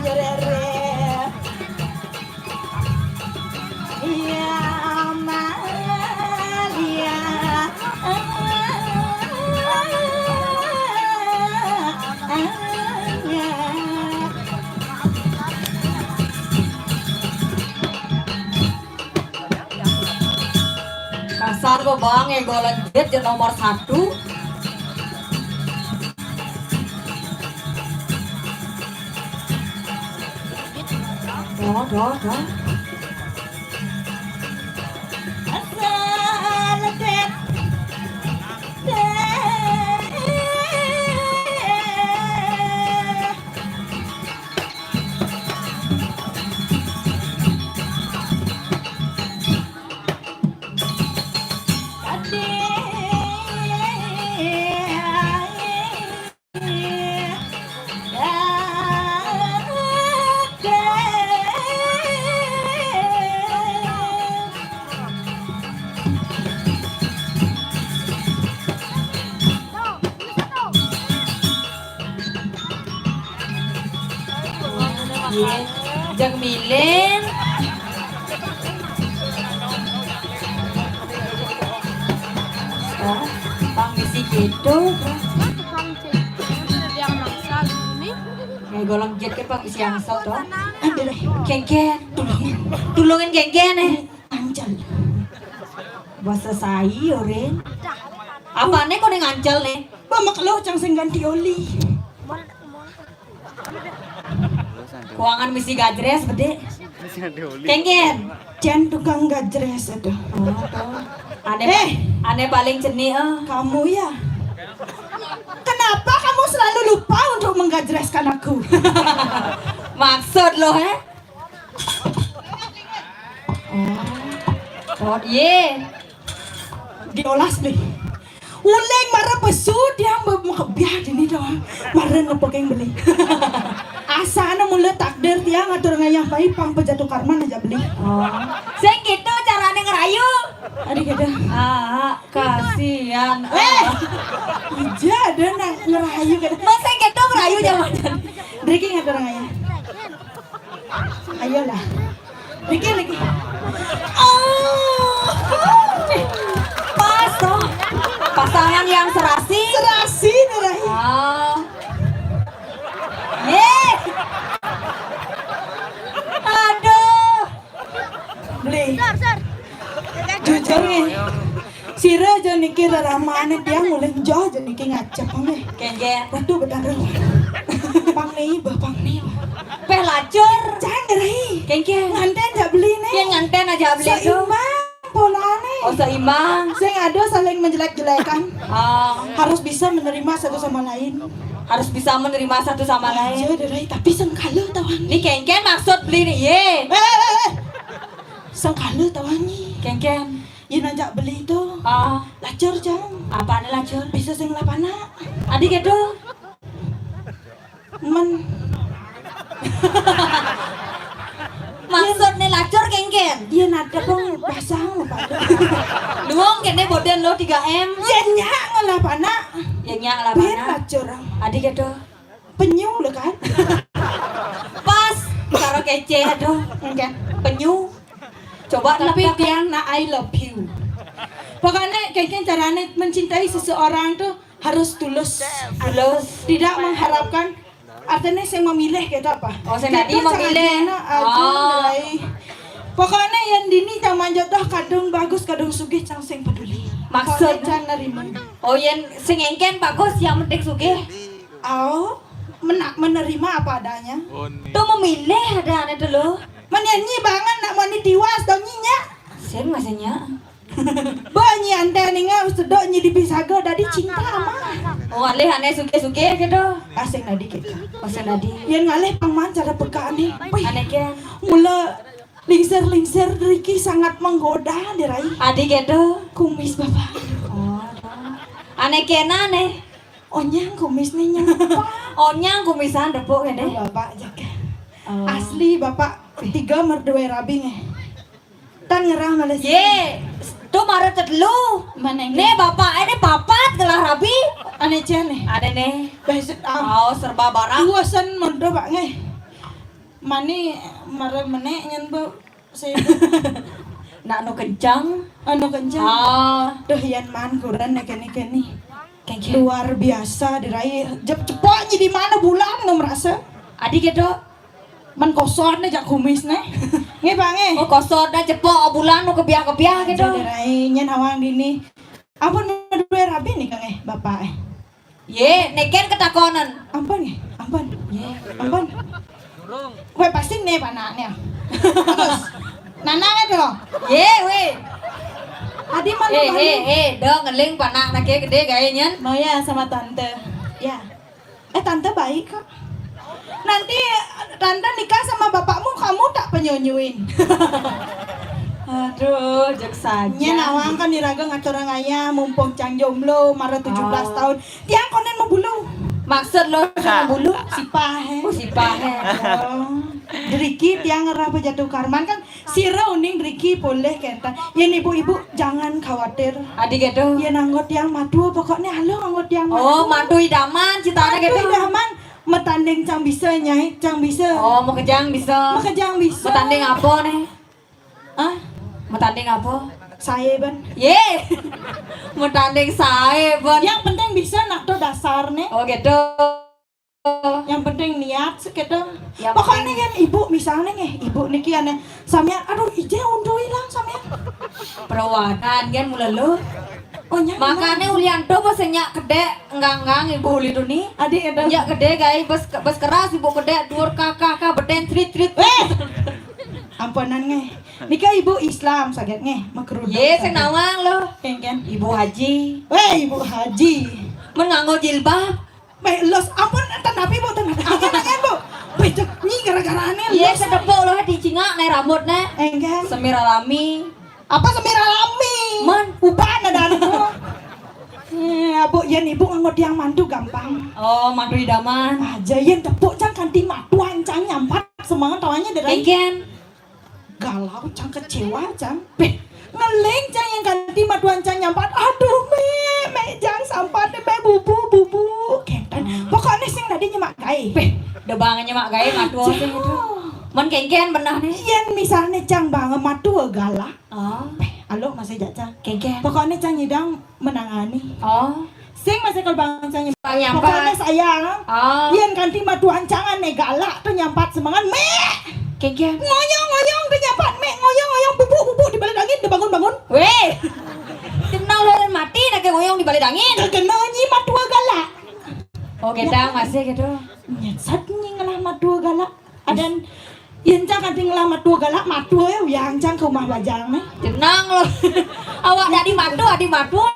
nyerere. Kasar kok bang, ya golan jet je nomor satu. Dah, dah, dah. Asal tet. Jang milen. Pang isi gitu. Tukang cek. Dia mangsal ini. Kayak golong jet ke pang isi angsal toh. Aduh, kengken. Tulungin. Tulungin kengken eh. Ancel. Bahasa saya, Ren. Apa nih kok nih ngancel nih? Mamak lo cang sing ganti oli. Kuangan misi gajres bede. Kengken. Cen tukang gajres itu. Oh, tuh. Aneh, eh, aneh paling cenik eh. Kamu ya. Kenapa kamu selalu lupa untuk menggajreskan aku? Maksud lo, eh? Oh. Oh, ye. Diolas deh. Uleng mara pesu dia mau kebiah dini doang. Mara nepo keng beli. Asana mula takdir tiang atur ngayah pai pang pejatuh karma aja beli. Oh. Sing gitu carane ngerayu. Adik ada. Ah, kasihan. Eh, ija ada nang ngerayu kada. Masa gitu ngerayu zaman. Driki ngatur ngayah. Ayolah. Lagi, lagi. Oh. Pas toh. Pasangan yang serasi. Serasi, Darai. Ah. Ye. Sira ja niki reramané tiang ulih joh ja niki ngacep nggih. Kéngkén. Ratu Betara. Pang ni, bah, pang ni. Péh lacur. Cang rai. Kéngkén. Ngantén ja beli né. Yén ngantén ja beli to. Seimbang polané. Oh, seimbang. Sing ada saling menjelek-jelekan. Oh. Harus bisa menerima satu sama lain. Harus bisa menerima satu sama lain. Iya, rai, tapi sengkala tawang. Ni kéngkén maksud beli ni, yé. Eh, eh, eh, eh. Sengkala tawang ni. Kéngkén. Yén ajak beli to. Ah. Lacur, Cang. Apané lacur? Bisa sing ngelah panak. Adi kéto. Men. Maksudné lacur kéngkén? Yén ada pang basang, Pak. Duung kéné bodén lo tiga M. Yén nyak ngelah panak. Yén nyak ngelah panak. Lacur. Adi kéto. Penyu lah kan? Pas, karo kecé, aduh. Enggak. Penyu. Coba tapi tiang nak I love you. Pokoknya, kayaknya carané mencintai seseorang tuh harus tulus. Tulus. Tidak mengharapkan, artinya sing memilih gitu apa? Oh, sing tadi memilih. Pokoknya yang dini cang manjodoh kadung bagus, kadung sugih, cang sing peduli. Maksud? Pokoknya cang nerima. Oh, yang sing engkén bagus, yang penting sugih. Au, mena-, menerima apa adanya. Tuh memilih ada ané tuh lo. Menyanyi banget nak mani tiwas dong nyinya. Sing maksudnya. Banyi ante ninga sedok nyi dipisaga dadi cinta ama. Oh, alih ané suke-suke gitu. Asing nadi kita. Asing nadi. Yang ngalih paman cara peka nih. Wih, ané kan. Mula lingsir-lingsir riki sangat menggoda, dirai. Adi gitu. Kumis bapak. Oh, ané kena nih. Onyang kumis nih nyang. Onyang kumisan depuk kene. Bapak jaga. Oh. Asli bapak tiga merduwe rabi nge. Tan ngerah malah. Ye, tuh mara telu. Mana ini? Nih bapak ini papat gelah rabi. Ane cene. Ada nih. Besok ah. Oh, serba barang. Dua sen merdo pak nge. Mani mara menek nyen bu. Nak anu kencang. Anu kencang. Ah. Duh, yan man kuran nih kene-kene. Luar biasa dirai. Jep cepok nyi di mana bulan nu merasa. Adi gitu. Man kosor nih jak kumis nih. Nge bang eh. Oh kosor dah cepok bulan nu kebiah-kebiah gitu. Dirai nyen awang dini. Ampun dua rabi nih kang eh bapak eh. Ye, neken ketakonan. Ampun, ampun. Ye. Ampun. Weh pasti nih panaknya. Terus, nanang itu. Ye, weh. Adi malu. Eh, eh, eh, dong ngeling panak nake gede gaya nyen. Mau ya sama tante. Ya. Eh tante baik kok. Nanti tante nikah sama bapakmu kamu tak penyonyuin. Aduh, jek saja. Nyen awang kan diraga ngatur ngaya mumpung cang jomblo mara tujuh belas tahun. Tiang konen mau bulu. Maksud lo sama bulu? Sipah he. Oh, sipah he. Jeriki tiang ngerah pejatuh karman kan sira uning jeriki poleh kenta. Yen ibu-ibu jangan khawatir. Adi gitu. Yen anggo tiang matu pokoknya halo anggo tiang matu. Oh, matu idaman citane gitu. Matu idaman. Metanding cang bisa nyai, cang bisa. Oh, mekejang bisa. Mekejang bisa. Metanding apa nih? Ah, metanding apa? Sae ban. Ye. Metanding sae ban. Yang penting bisa nak tuh dasarnya. Oh gitu. Yang penting niat sekedar. Pokoknya yang ibu misalnya nih, ibu niki aneh. Sampean aduh ije untu hilang sampean. Perawanan kan mula lo. Oh, makanya ulian tuh bos nyak kedek enggang-enggang ibu uli tuh nih. Adik itu. Nyak kedek gaya bos bos keras ibu kedek dur kakak kakak beten trit trit. Eh. Ampunan nge. Nika ibu Islam saget nge, makruh. Ye, sing nawang lo. Kengken. Ibu Haji. Weh, Ibu Haji. Men nganggo jilbab. Baik los, ampun, tanapi bu, tanapi. Ampun, ampun bu. Baik, nyi gara-gara aneh. Ye, sedepok lo di cingak naik rambut nek. Engken. Semir alami. Apa semir alami? Man. Uban ada anu. Eh, abu, yen ibu nganggo tiang mantu gampang. Oh, mantu idaman. Aja yen tepuk cang kanti matuan cang nyampat semangat tawanya derai. Engken. Galau cang kecewa cang. Beh, ngeling cang yang kanti matuan cang nyampat. Aduh, me, me jang sampat me bubu bubu. Kenten. Pokoknya sing tadi nyemak gae. Beh, debangan nyemak gae matuan sing itu. Man kengken benah nih. Yen misalnya cang banget matu galak. Oh. Beh, alo masih jak cang. Kengken. Pokoknya cang nyidang menangani. Oh. Sing masih kalau bang cang nyampat. Pokoknya sayang. Oh. Yen kanti matuan cangan nih galak tuh nyampat semangat me. Kengken. Ngoyong ngoyong tuh nyampat me ngoyong ngoyong bubuk bubuk di balik angin tuh bangun bangun. Weh. Kenal lo Balik angin. Kekena nyi matua galak. Oh, kita masih gitu. Nyesat nyi ngelah matua galak. Adan yen cang kanti ngelah matua galak, matua ya uyang cang ke rumah bajang nih. Jenang lo. Awak dari matua, di matua.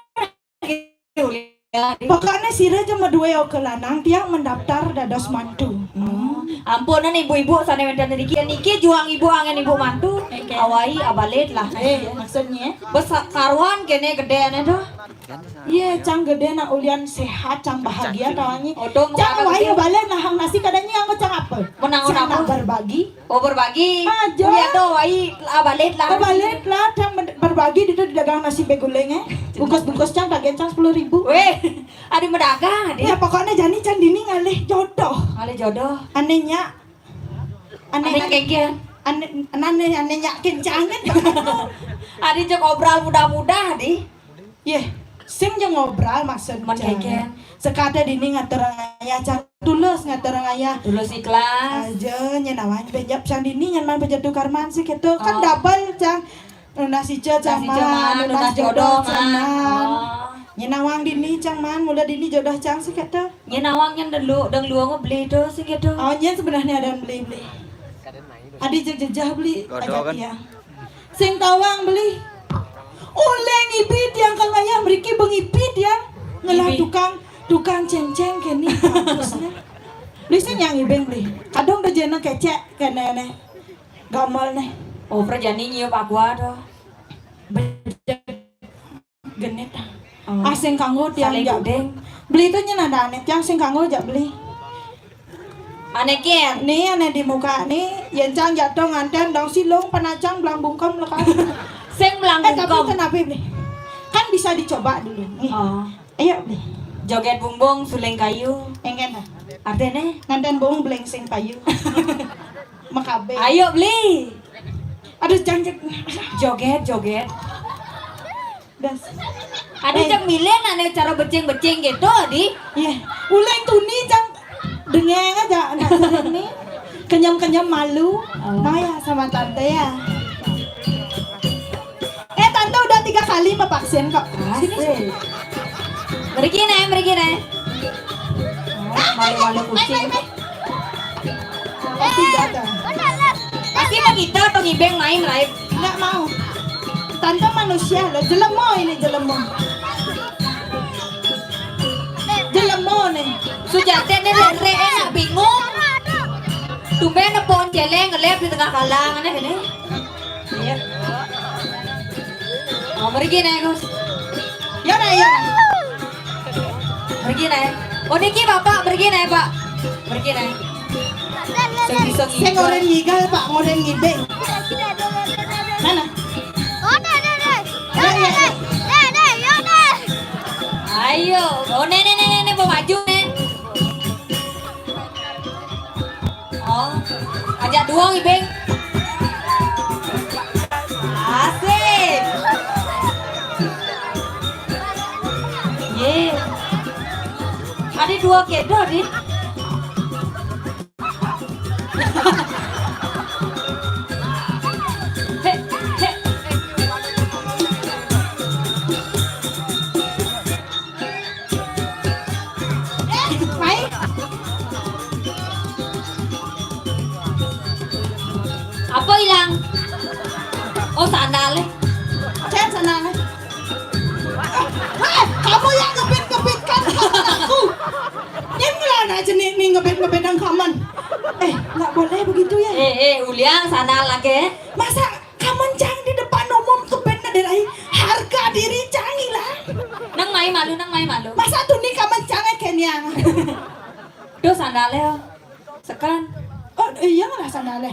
Pokoknya sira je madue oka lanang tiang mendaftar dados mantu. Hmm. Ampunan ibu-ibu sane wenten niki, niki juang ibu angen ibu mantu. Oke. Awai abalit lah. Eh, maksudnya? Besar karuan kene gedene tuh. Iya, cang gede nak ulian sehat, cang bahagia tawangi. Odo cang awai abalit nah hang nasi kadang nyang cang apa? Menang cang apa? Nak berbagi. Oh, berbagi. Aja. Iya tuh, wai ah, balit lah. Oh, balit lah, cang men- berbagi di dagang nasi beguling eh. Bungkus-bungkus cang tagihan cang sepuluh ribu. Weh, ada medagang ada. Ya pokoknya jani cang dini ngalih jodoh. Ngalih jodoh. Anehnya, aneh Aneh kengken. Aneh aneh aneh nyakin cang kan. Ada cek obral mudah-mudah di. Yeh, sing je ngobral maksud man keken. Sekate dini ngatur ngayah cang tulus ngatur ngayah. Tulus ikhlas. Aja nyen awang benjap cang dini nyen man pejatu karman sih gitu. Kan oh. Double cang. Nunas ica cang man, nunas jodoh cang man. Oh. Nyen awang dini cang man, mula dini jodoh cang sih gitu. Nyen awang nyen dulu deng luang beli itu sih gitu. Oh nyen sebenarnya ada beli-beli. Adi jejah beli. Jodoh kan? Iya. Sing tawang beli. Oleh ngibi tiang kang ayah mriki bengipi tiang ngelah tukang tukang cengceng kene kampusnya. Beli sing yang ibing beli. Kadung da jena kecek kene ne. Gamal ne. Oh, perjani nyiup aqua to. Genit. Oh. Ah sing kanggo tiang jak beli itu nyen ada aneh tiang sing kanggo jak beli. Aneh kian. Nih aneh di muka nih, yen cang jatuh nganten dong silung penacang belang bungkem lekas. Sing belang eh, tapi bungkem. Kenapa nih? Kan bisa dicoba dulu. Nih. Oh. Ayo nih. Joget bungbung suling kayu. Engen dah. Artinya? Nganten bung beleng sing payu. Makabe. Ayo beli. Aduh jangan. Joget joget. Das. Ada eh. Cang milih ane cara becing-becing gitu di. Iya. Uleng tuni cang dengeng aja anak sering nih. Kenyam-kenyam malu. Oh. Maya sama tante ya. Eh tante udah tiga kali mevaksin kok. Sini. Merigi nih, merigi nih. Malu-malu kucing. Pasti datang. Pasti kita atau ngibeng main, Rai. Nggak mau. Tante manusia loh, jelemo ini jelemo. Jelemo nih. Sujate nih lere enak bingung. Tumben nepon celeng ngelep di tengah kalang aneh ini. Iya. Oh, merigi nih, Gus. Ya nih, ya. Merigi nih. Oh, niki Bapak merigi nih, Pak. Merigi nih. Sing bisa ngigal. Sing ngoren ngigal, Pak, ngoren ngibing. Mana? Oh, nih, nih, nih. Ya, nih, nih. Nih, nih, ya, nih. Ayo. Oh, nih, nih, nih, nih, nih, mau maju nih. Oh, ajak dua ibing. Asik. Ye. Ada dua kedo di. Hek, hek. Mai. Apa hilang? Oh, sandal. Cek sandal. Eh, kamu yang ngebit-ngebitkan kaman aku. Yang ngelana jenik nih ngebit-ngebit dan kaman. Eh, nggak boleh begitu ya. Eh, eh, uliang sandal lagi. Masa kaman cang di depan umum kebet nadai harga diri cang hilang. Nang mai malu, nang mai malu. Masa tuni kaman cang kenya. Duh sandalnya. Sekan. Oh iya lah sandalnya.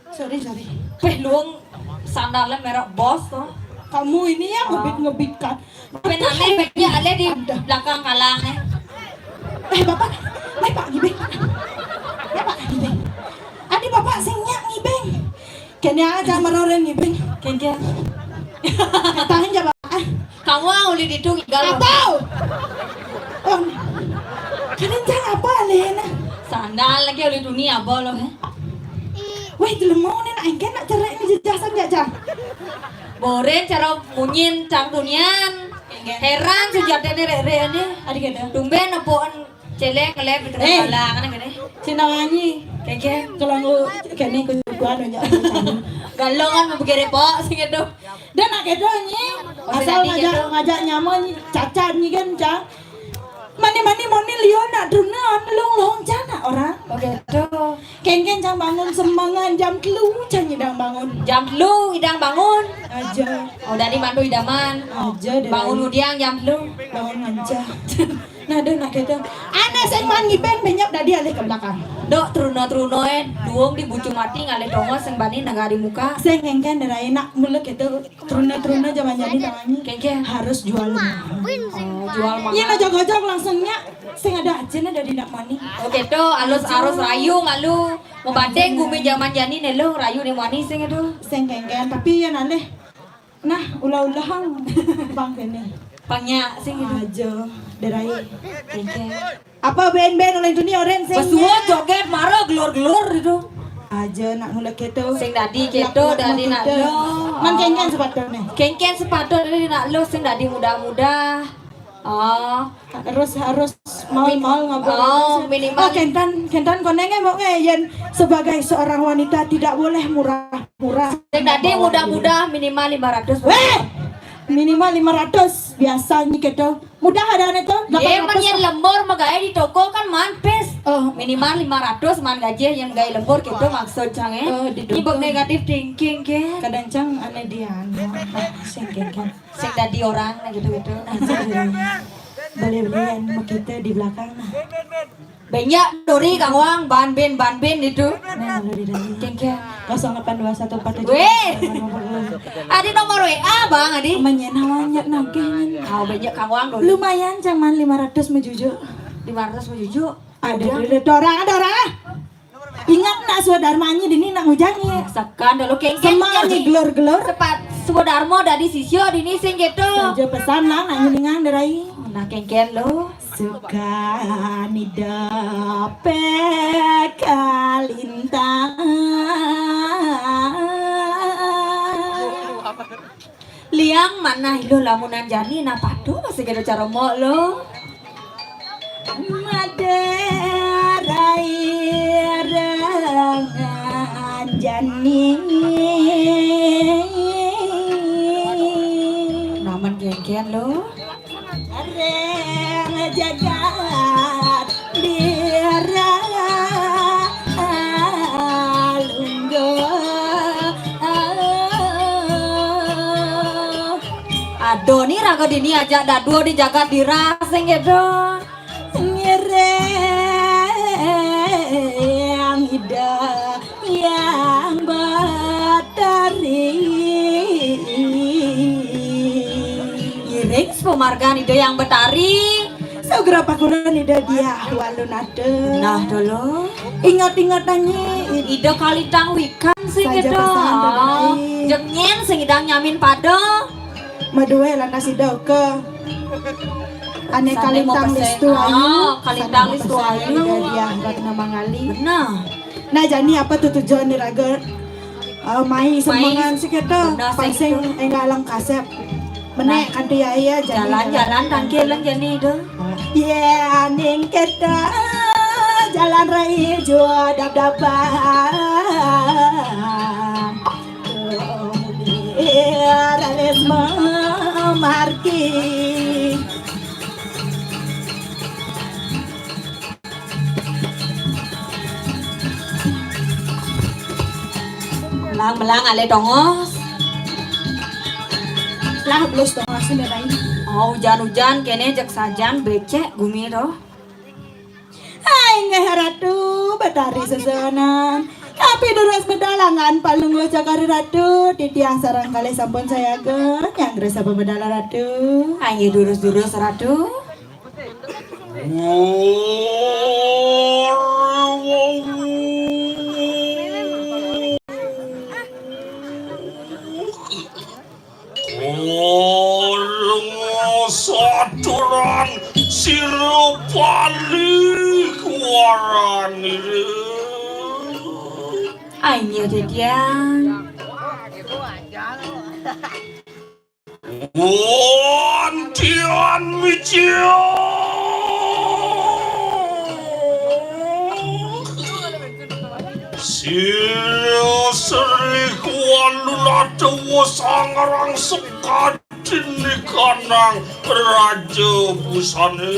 Sorry sorry. Peh luang sandalnya merek bos tuh. Kamu ini ya ngebit-ngebitkan. Penane bagi ale di belakang kalang eh. Eh bapak, mai pak ngibing. Ya pak ngibing. Adi bapak sing nyak ngibing. Kene aja meroren ngibing. Kengke. Tahan aja bapak. Ah. Kamu ah uli ditu ngigal. Apa? Oh. Kalian jangan apa alena? Sandal lagi uli dunia apa lo eh? Weh jelema ne nak engke nak cerai ni jejasan gak jang? Boren cara munyin cang tunian. Engke. Heran sujatine rek-rek ne. Adi kene. Tumben nepukin celeng ngelep di tengah Eh. Balang, ngene, ngene. Cina wanyi. Keke. Kalau ngu kene kujukuan banyak. Galongan mau begere pok, sing itu. Dan nak kedo nyi. Oh, asal sing tadi ngajak, kedo. Ngajak nyama nyi, cacat nyi kan, Cang. Mani-mani moni liyo nak druna, melong-long, Cang, nak orang. Oh, gitu. Kengken, Cang, bangun semangat jam telu, Cang, idang bangun. Jam telu idang bangun. Aja. Oh, dari mantu idaman. Aja, dari bangun udiang jam telu. Bangun aja. Nah, deh, nak gitu. Anak sing man ngibeng benyap dadi alih ke belakang. Dok, truna-truna, eh, duung di bucu mati ngalih tongos sing bani negari muka. Sing kengken, dari nak mulek gitu. Truna-truna zaman jadi tangannya Kengken. Harus jual mahal. Oh, jual mahal. Iya, ngajak-ngajak langsungnya. Sing ada aja nih dari nak mani. Oh, gitu, alus arus rayu malu. Membanding gumi zaman jani nih lo, rayu nih mani sing itu. Sing kengken, tapi ya nalih. Nah, ulah-ulah hang. Bang kene. Pangnya sing itu. Aja, derai. Kengken. Apa ben-ben oleh dunia oren sing. Pesua joget mara gelor-gelor itu. Aja nak mulai keto. Sing dadi keto, lak, lak, dadi lak, nak kita. Lo. Man kengken sepatu nih. Kengken sepatu dadi nak lo sing dadi muda-muda. Oh. Terus harus mau-mau ngobrol. Oh, minimal. Oh, kentan, kentan konenge mau nge, yen sebagai seorang wanita tidak boleh murah-murah. Sing dadi muda-muda minimal lima ratus. Weh! Minimal lima ratus biasanya gitu. Mudah ada ane tuh. Ye, man delapan ratus yen lah. Lembur magae di toko kan man pes. Oh. Minimal lima ratus man gaji yang gawe lembur gitu maksud Cang, eh. Oh, di toko. Nyibuk negatif thinking ke. Kadang Cang ane dia anu. Sing kengken. Sing dadi orang nah gitu-gitu. Boleh-boleh anu kita di belakang nah. Banyak dori Kang Wang, ban bin, ban bin itu. Nah, lalu di dalam. Kengken. Kosong delapan dua satu empat tujuh. Weh. Adi nomor W A, Bang, adi. Menyen hawanya nagih. Oh, banyak Kang Wang dori. Lumayan, Cang, man lima ratus mejujuk. Lima ratus mejujuk. Ada, ada, ada orang, ada orang. Ingat nak swadarmanya dini nak ngujangi. Sekan dulu kengken. Semangat jadi gelor-gelor. Sepat swadarma dadi sisya dini sing gitu. Saja pesan lah nak ngilingan derai. Nah, kengken lo. Suka nida pekalintang. Liang manah ilo lamunan jani nah patuh segala cara mok lo. Maderai rangan jani. Naman kengken lo. Areng jagat diralungguh. Aduh, ni raga dini ajak dadua di jagat dirasing gitu. Ngiring ida yang batari. Ngiring sepemargan ida yang batari. Segera pakuran ida dia walu nate. Nah, dulu. Ingat-ingat nyi. Ida kalintang wikan sing saja gitu. Pesan, Bang. Jeng nyen sing idang nyamin pada. Madue lantas ida ke. Ane sane kalintang mau pesen. Listu ayu. Ah, kalintang sane mau listu pesen ayu. Ida dia Ratna Mangali. Benar. Nah, jani apa tuh tujuan ni raga? Eh, mai semangan sih kita. Benar, sih pansing gitu. Enggak lang kasep. Menek nah, kanti ya iya jani. Jalan-jalan tangkil lang jani itu. Ye aning kita jalan rai jua dap-dapan. Ye ralis memarki. Melang-melang ale tongos. Lah, belus tongos ini, Rai. Oh, hujan-hujan kene jek sajan becek gumi to. Hai, nggih Ratu, betari sesenan. Tapi durus bedalangan palungguh cakar Ratu, titiang sareng kalih sampun sayaga, nyanggra sapa bedala Ratu. Hai, nggih durus-durus Ratu. Orang saturan sira bali kuarani. Ai, nggih, Dadian. Wong Mijil. Sira Sri Kualunata wus angrang sekadin ikanang Raja Busana.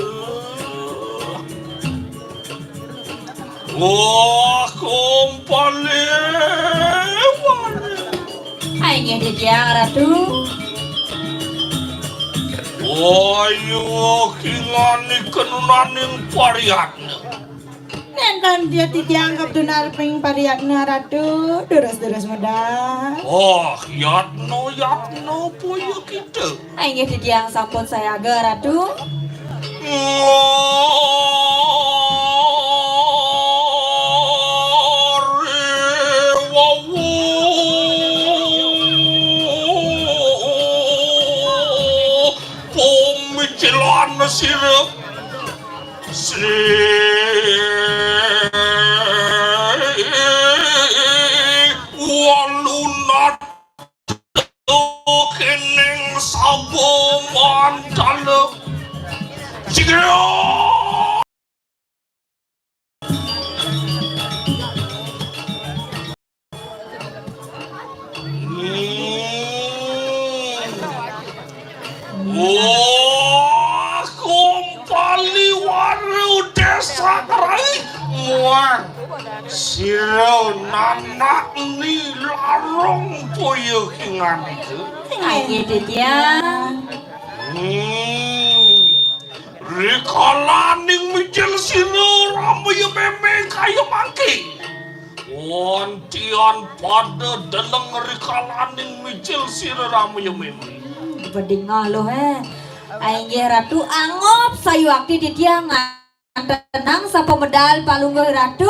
Wah, kumpali. Ai nggih titiang Ratu. Ayo kinganika nunaning pariyatna. Nénten dia titiang kapitunar ping pariyatna Ratu, durus-durus medal. Oh, yatna, yatna, boya kita. Inggih titiang sampun sayaga, Ratu. Ari wawu pamikiran sira Sri Walunat Kening sapa mantala. Jigya. Hmm. Wah, kumpali waru desa rai. Muang. Sira nanak ni larung boya kinganika. Inggih titiang. Hmm. Rikalaning mijil sira ramaya mémé kaya mangké. Wontian pada deleng rikalaning mijil sira ramaya mémé. Bedingah luh, eh. Inggih Ratu, anggap sayuakti titiang. Tenang, sapa medal palungguh Ratu?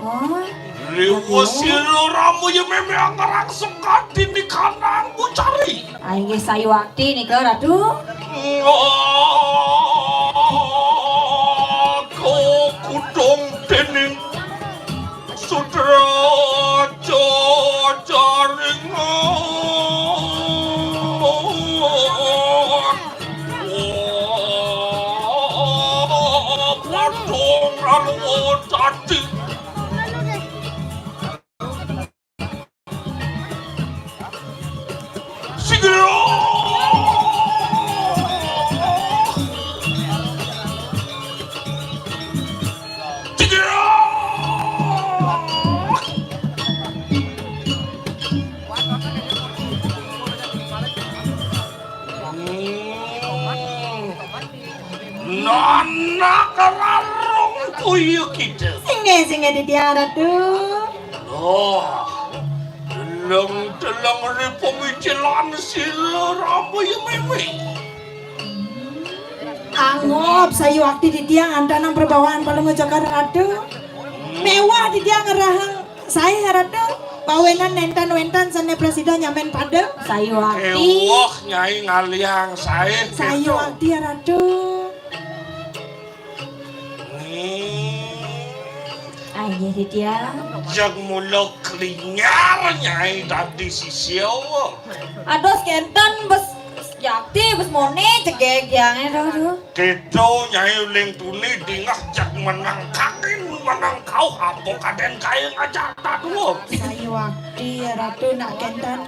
Oh. Riwus sira ramaya mémé angrang sekadin ikanang Bucari. Inggih sayuakti nika, Ratu. Ngako kudung dening Sudra Jaringan. Padha ngalwa dadi. Sigra. Nanak rarung kuyu kita. Singgih, singgih, titiang Ratu. Loh, deleng-deleng ri pemikiran sira ramaya mémé. Anggap sayuakti titiang antanang perbawahan palungguh Cokor Ratu. Méweh titiang ngerahang saé Ratu. Pawenan nénten wénten sané prasida nyamén pada. Sayuakti. Éwah Nyai ngalihang saé. Sayuakti Ratu. Hmm. Inggih titiang. Jagmula klinyar Nyai dadi sisia. Aduh, kénten bes jakti bes moni cegeg tiangé, duh, duh. Kéto Nyai uling tuni dingeh jak menang kangin menang kauh apa kadén kaé ngajak dadua. Sayuakti Ratu nak kénten.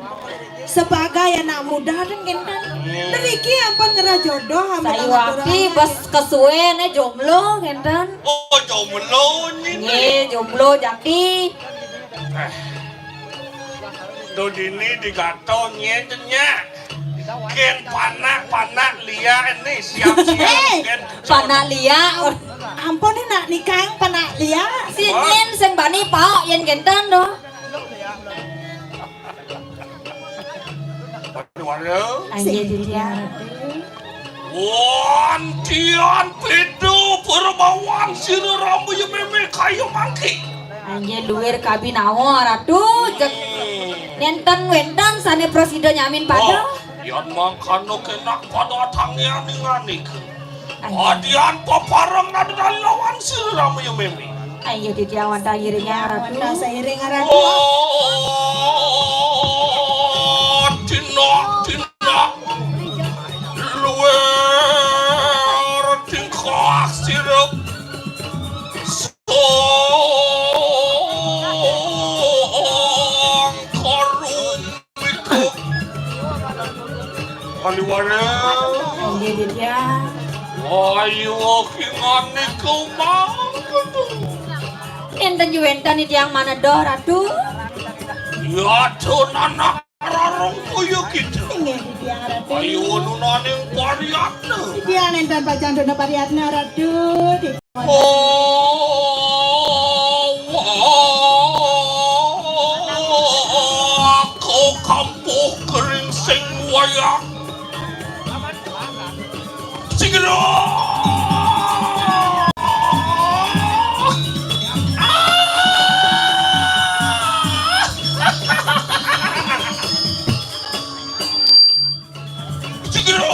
Sebagai anak muda ten kénten. Hmm. Mriki ampun ngerah jodoh ampun. Sayuakti bes kesuwén, eh, jomblo kénten. Oh, jomblo nyi. Nggih, jomblo jakti. Eh. To dini digato nyén nyak. Kén panak-panak liak ini siap-siap. Héi, kén panak liak. Ampun, nak nikang panak liak. Si nyén sing bani paok yén kénten to. Waduh, waduh. Inggih, titiang. Wantian pitu perbawan sira ramaya mémé kaya mangké. Inggih luir kabinawa, Ratu. Jeg-, hmm, nénten wénten sané prasida nyamén pada. Oh, yan mangkana kénak pada atangian inganika. Adian papareng nadal lawan sira ramaya mémé. Ayo titiang wantah iringan Ratu. Wantah sairing Ratu. Oh, dina, dina. Luwih Ayo, kingane kau mau. Enten wenten tiang manedha, Ratu. Ya, anak rarong kaya gitu. Inggih, tiang Ratu. Ayo, nunaning pariatna. Tiang enten pacanduna pariatna, Ratu. Oh, aku kampuh kering sing wayah. Sing gedhe. Sing gedhe.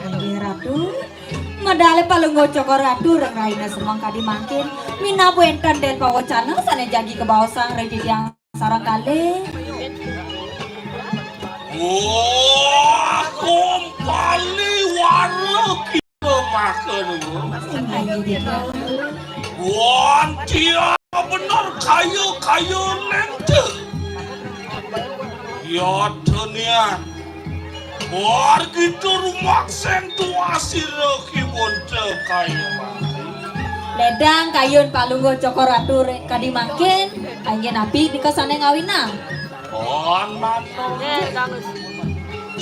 Inggih, Ratu. Medale Palungguh Cokor Ratu ring rahina semeng kadi mangkin, minab wenten den pawecana sane jagi kabaosang ring titiang sareng kalih. Wah, kompali wara kita makan. Inggih, Ratu. Wah, dia bener kaya-kaya lente. Ya, dunia. Wargita rumakseng tuah sira kiwunta kaya mati. Ledang kayun Palungguh Cokor Ratu re-, kadi mangkin, kangge napi nika sane ngawinang? Oh, manut.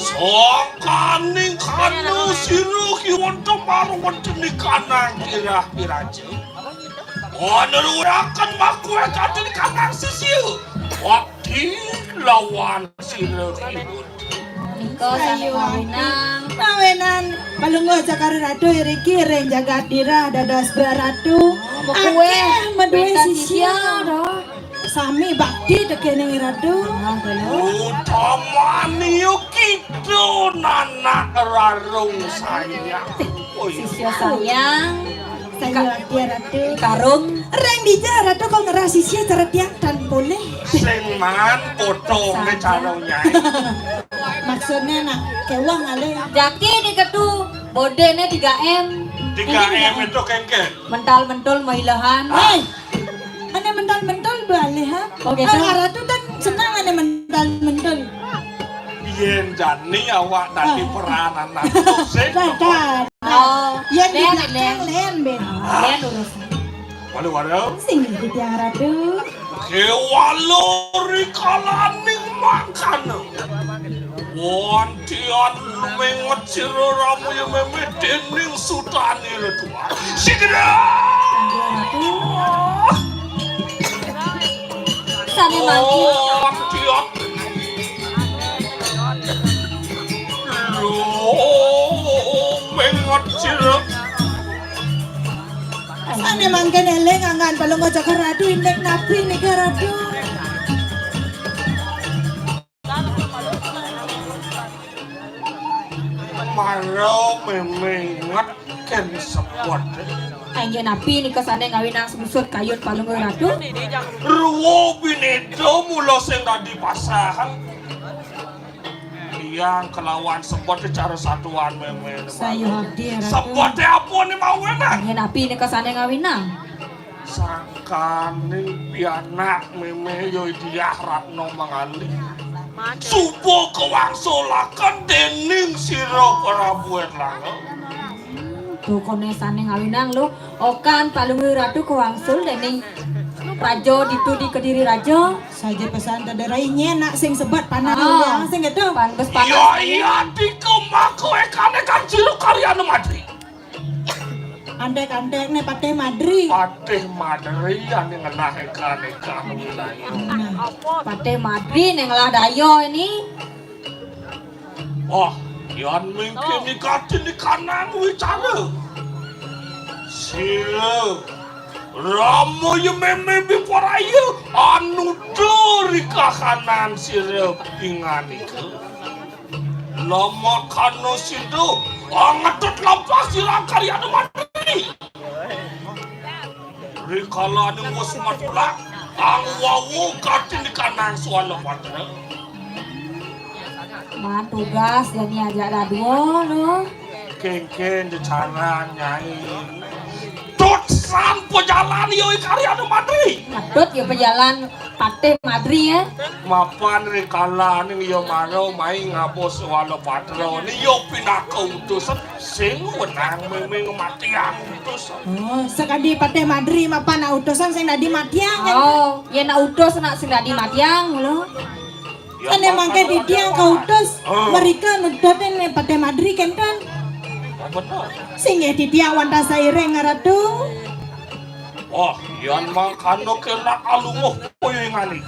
Sangkaning kana sira kiwunta marwenteni kanang kirah-kiraja. Anururaken makue kanten kanang sisia. Wakti lawan sira kiwunta. Nika sane ngawinang. Ngawinang Palungguh Cokor Ratu iriki ring jagat Dirah dados Braratu. Oh, makue. Akeh madue wenten sisia, sisia, doh. Sami bakti tekening Ratu. Ah, bener. Utamani kita nanak rarung sayang. Oh, iya. Sisia sayang. Sayang, Ratu. Karung. Ring dija Ratu kok ngerah sisia cara tiang tan polih. Sing man potong ne carung nyai. Maksudnya nak kewang ale. Jaki nika tu bodene tiga M. Tiga M itu kengken. Mental mentul mailehan. Hai. Ane mental mentul balik ha. Oh, gitu. Ah, Ratu kan senang ane mental mentul. Yen jani awak dadi peranan sing. Dah, dah. Oh, yen di belakang len, Ben. Len urus. Waduh, waduh. Sing di tiang Ratu. Kewala rikalaning mangkana. Wontian lumenget sira ramuya meme dening sutane letuan. Sigra! Sane mangkin. Wontian. Lumenget sira. Sane mangkin eling anggan Palungguh Cokor Ratu indik napi nika Ratu. Mara memenget ken sepot. Anggen napi nika sane ngawinang sungsut kayun Palungguh Ratu? Ruwa bineda mula sing dadi pasahan. Tiang kelawan sepot cara satuan meme. Sayuh abdi, Ratu. Sepote apa ni mau enak? Anggen napi nika sane ngawinang? Sangkaning pianak meme ya Diah Ratna Mangali. Suba kawangsulaken dening sira Prabu Erlangga. Tuh, kone sane ngawinang lu, okan Palungguh Ratu kawangsul dening Raja ditu di Kediri Raja. Saja pesan tedera inyen nak sing sebet panah. Ah, sing gitu. Pan bes panah. Ya, iya, dikemako ekane kan jero karyana madri. Antek-antek né Patih Madri. Patih Madri ané ngelah éka-éka wilayah. Nah, Patih Madri né ngelah daya ini. Wah, yan mengké nikatin ikanang wicara. Sira Rama ya mémé biparaya anutur ikahanan sira pinganika. Lamakana sida angetut lampah sira karyana mati. Rikalaning wus matulak, angwawu katindikanang swala patra. Man tugas jani ajak dadua lo. Kéngkén jecaran, Nyai. Tut san pajalan ya karyana mati. Tut ya pajalan Patih Madri ya. Mapan rikalaning ya mara mai ngaba swala patra. Ni ya pinaka utusan. Sing wenang mémé ngamatiang utus. Oh, sakadi Patih Madri mapan nak utusan sing dadi matiang kan? Oh, ya nak utus nak sing dadi matiang lo. Ya, sané mangké titiang kautus, mrika nututin Patih Madri kénten. Oh, bener. Singgih titiang wantah sairing, Ratu. Oh, yan mangkana kénak alunguh puyungané.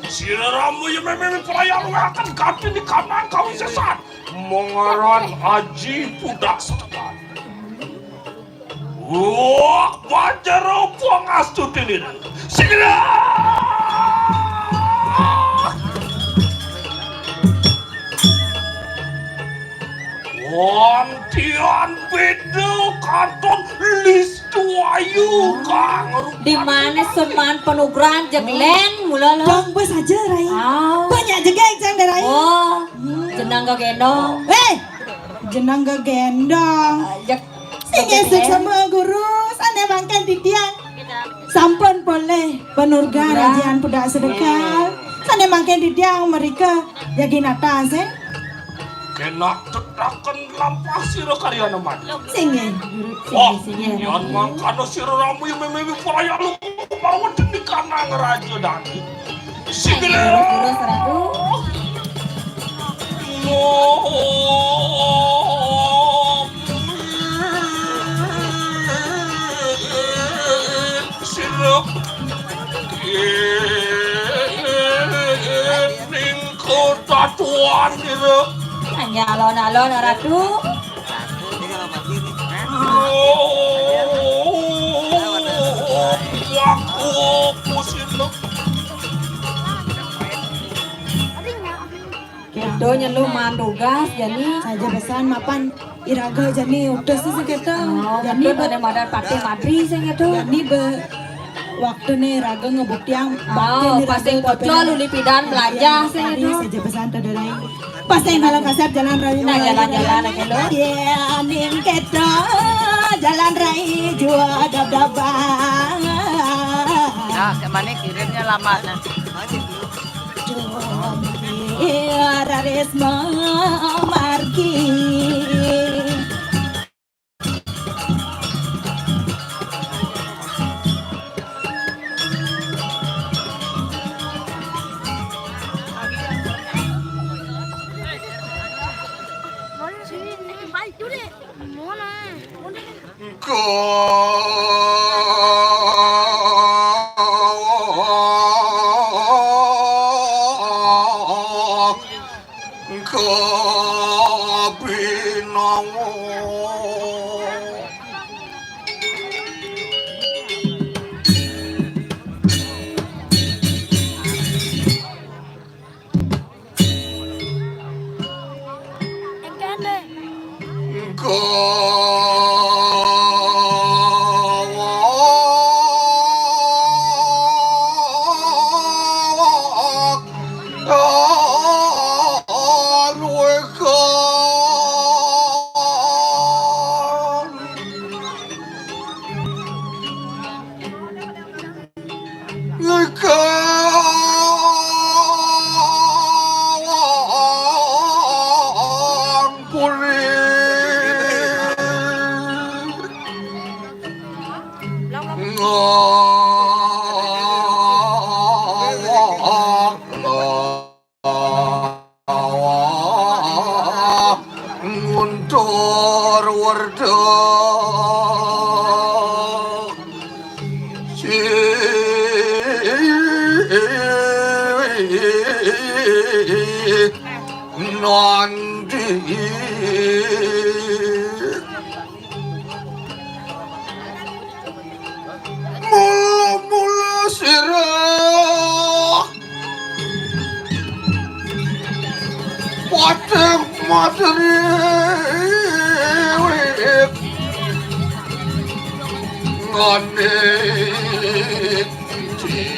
Sira Rama ya mémé praya luwéhaken katindikanang kawisésan. Mangaran Aji Pudak Setegal. Wah, panjara pangastuti nira. Sira! Wantian beda katon listu ayu kang rupa. Di mana seman panugrahan jeg lén mula lo. Dong bos aja, Rai. Ah. Banyak juga yang Rai. Oh, jenang gegendong. Eh, jenang gegendong. Ah, jeg Inggih suksma guru, sané mangkin titiang sampun polih panurga rajan Pudak Setegal. Sané mangkin titiang mrika jagi natas, eh. Kénak tetaken lampah sira karyana mati. Singgih, guru. Wah, singgih, singgih, yan mangkana sira Rama ya mémé praya lupa mawon demi kanang raja dani. Sing terus, terus, Ratu. Sira. Ning kota tuan sira. Hanya alon-alon, Ratu. Aku, aku sira. Kéto nyelu maan tugas jani. Saja pesan mapan iraga jani utus sing kéto. Oh, jani betul, be-, pada madan Patih Madri sing kéto. Jani be-, waktuné raga ngebuktiang baktin iraga pocol uli pidan belanja sing kéto. Saja pesan tadi rai. Pas yang kalau kasep jalan rai. Nah, jalan-jalan aja lo. Ya, ning kéto jalan rai jua dab-daban. Nah, kemana kirimnya lama nah. Rarisma margi. Ka-, kabinawa. Nguntur werda. Nandi. Mula-mula sira patih materi wit ngane dewi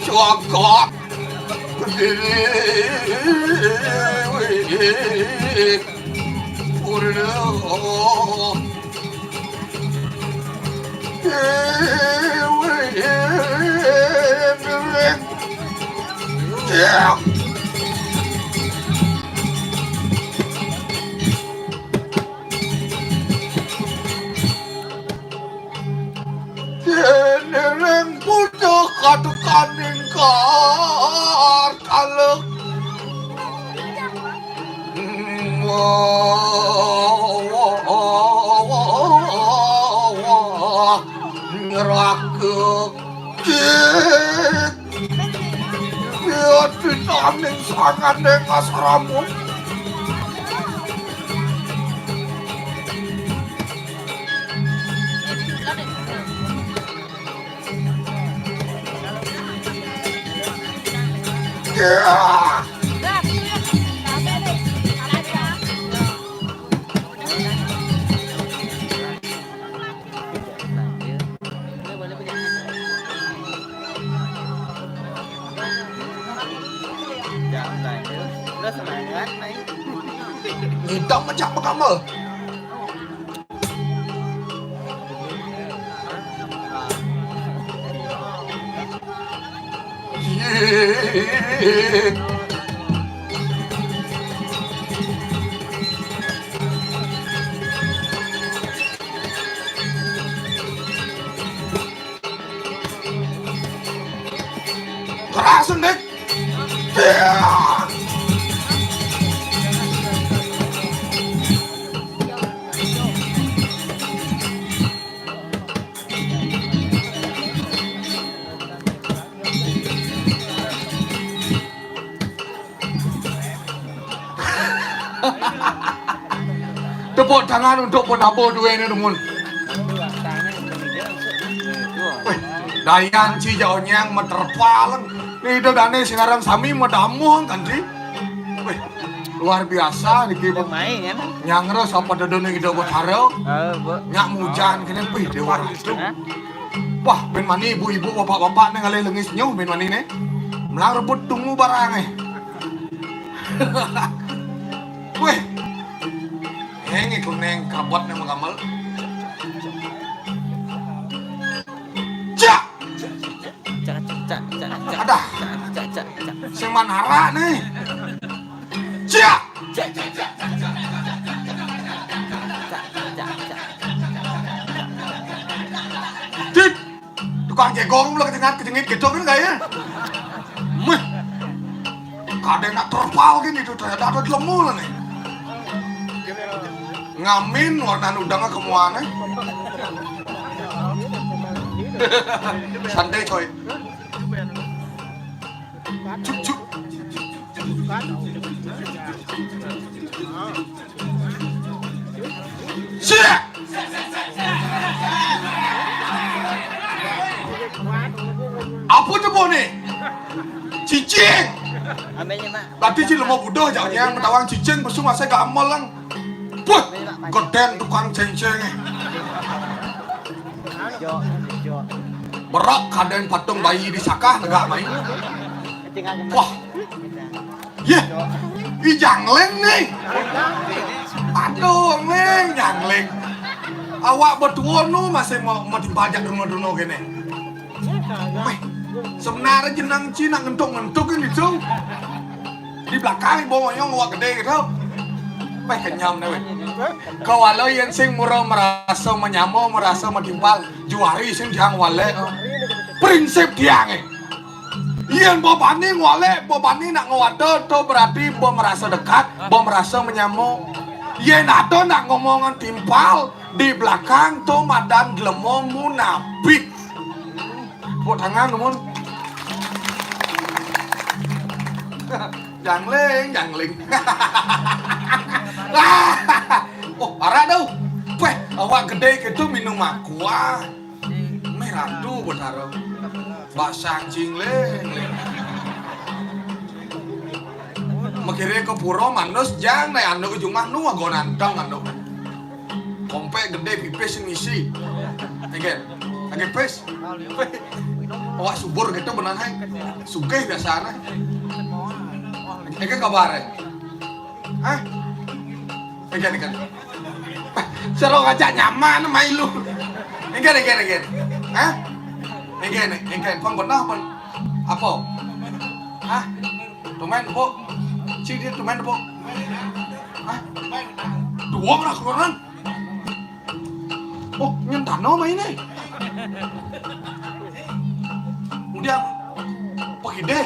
jagat. Dening pucuk kadukaning kartalek. Nyerake. Ya, ditaning sangane asrama. Ngidam aja pekamel. Keras, Dik. Tepuk tangan untuk penabuh duene, dumun. Weh, dayan ci jaonyang meterpal. Ni ida dane sing aran sami medamuh kan, ci? Weh, luar biasa niki, Bu. Main ya, Bang? Nyangres apa dedone Ida Betara. Oh, Bu. Nyak mujan kene, wih, Dewa Ratu. Hah? Wah, ben mani ibu-ibu, bapak-bapak ne ngalih lengis nyuh ben mani ne. Melang rebut tungu barang eh. Weh. Heng iku neng kabot neng mengamel. Cak! Cak, cak, cak, cak, cak. Adah. Cak, cak, cak, cak. Sing manara nih. Cak! Cak, cak, cak, cak, cak. Cak, cak, cak. Dit! Tukang jegong lu kejengat kejengit gitu kan kaya. Meh. Kadang nak terpal gini tuh, ternyata ada lemu lah nih. Ngamin warna udangnya kemuannya. Santai, coy. Cuk, cuk. Siap. Apa tu, Bu, ni? Cicing. Ambilnya, Mak. Berarti ci lemah budoh, jangan yang tawang cicing, besung asa gamal lang. Puh, geden tukang cengceng eh. Berak kaden patung bayi di sakah negak main. Wah. Yeh, i jangling nih. Aduh, Ming, jangling. Awak betua nu masih mau, mau dibajak duno-duno gini. Weh, sebenarnya jenang ci nak ngentuk-ngentuk kan gitu. Di belakang ibu moyong awak gede gitu. Weh, kenyam deh, weh. Kawala yen sing mura merasa menyamo, merasa metimpal, juari sing tiang wale. Prinsip tiang eh. Yen bebani ngwale, bebani nak ngwada, to berarti bo merasa dekat, bo merasa menyamo. Yen ada nak ngomongan timpal di belakang, to madan dlemo munafik. Tepuk tangan, numun. Jangling, jangling. Oh, arah dong. Weh, awak gedé gitu minum aqua. Méh ratu betara. Basang cingling. Makiré ka pura manus jang, naé anu ujung mah nu ago nantang anu. Kompék gedé pipis sing ngisi. Engkén. Lagi pis. Wah, subur gitu benar, hai. Sugih biasana. Engkén kabar, hai. Hah? Engkén, engkén. Sero ngajak nyaman mai lu. Engkén, engkén, engkén. Hah? Engkén, engkén. Pang benar, pang. Apa? Hah? Tumen, Bu. Ci dia tumen, Bu. Hah? Dua orang keluaran. Oh, nyentano main, eh. Kemudian, pergi deh.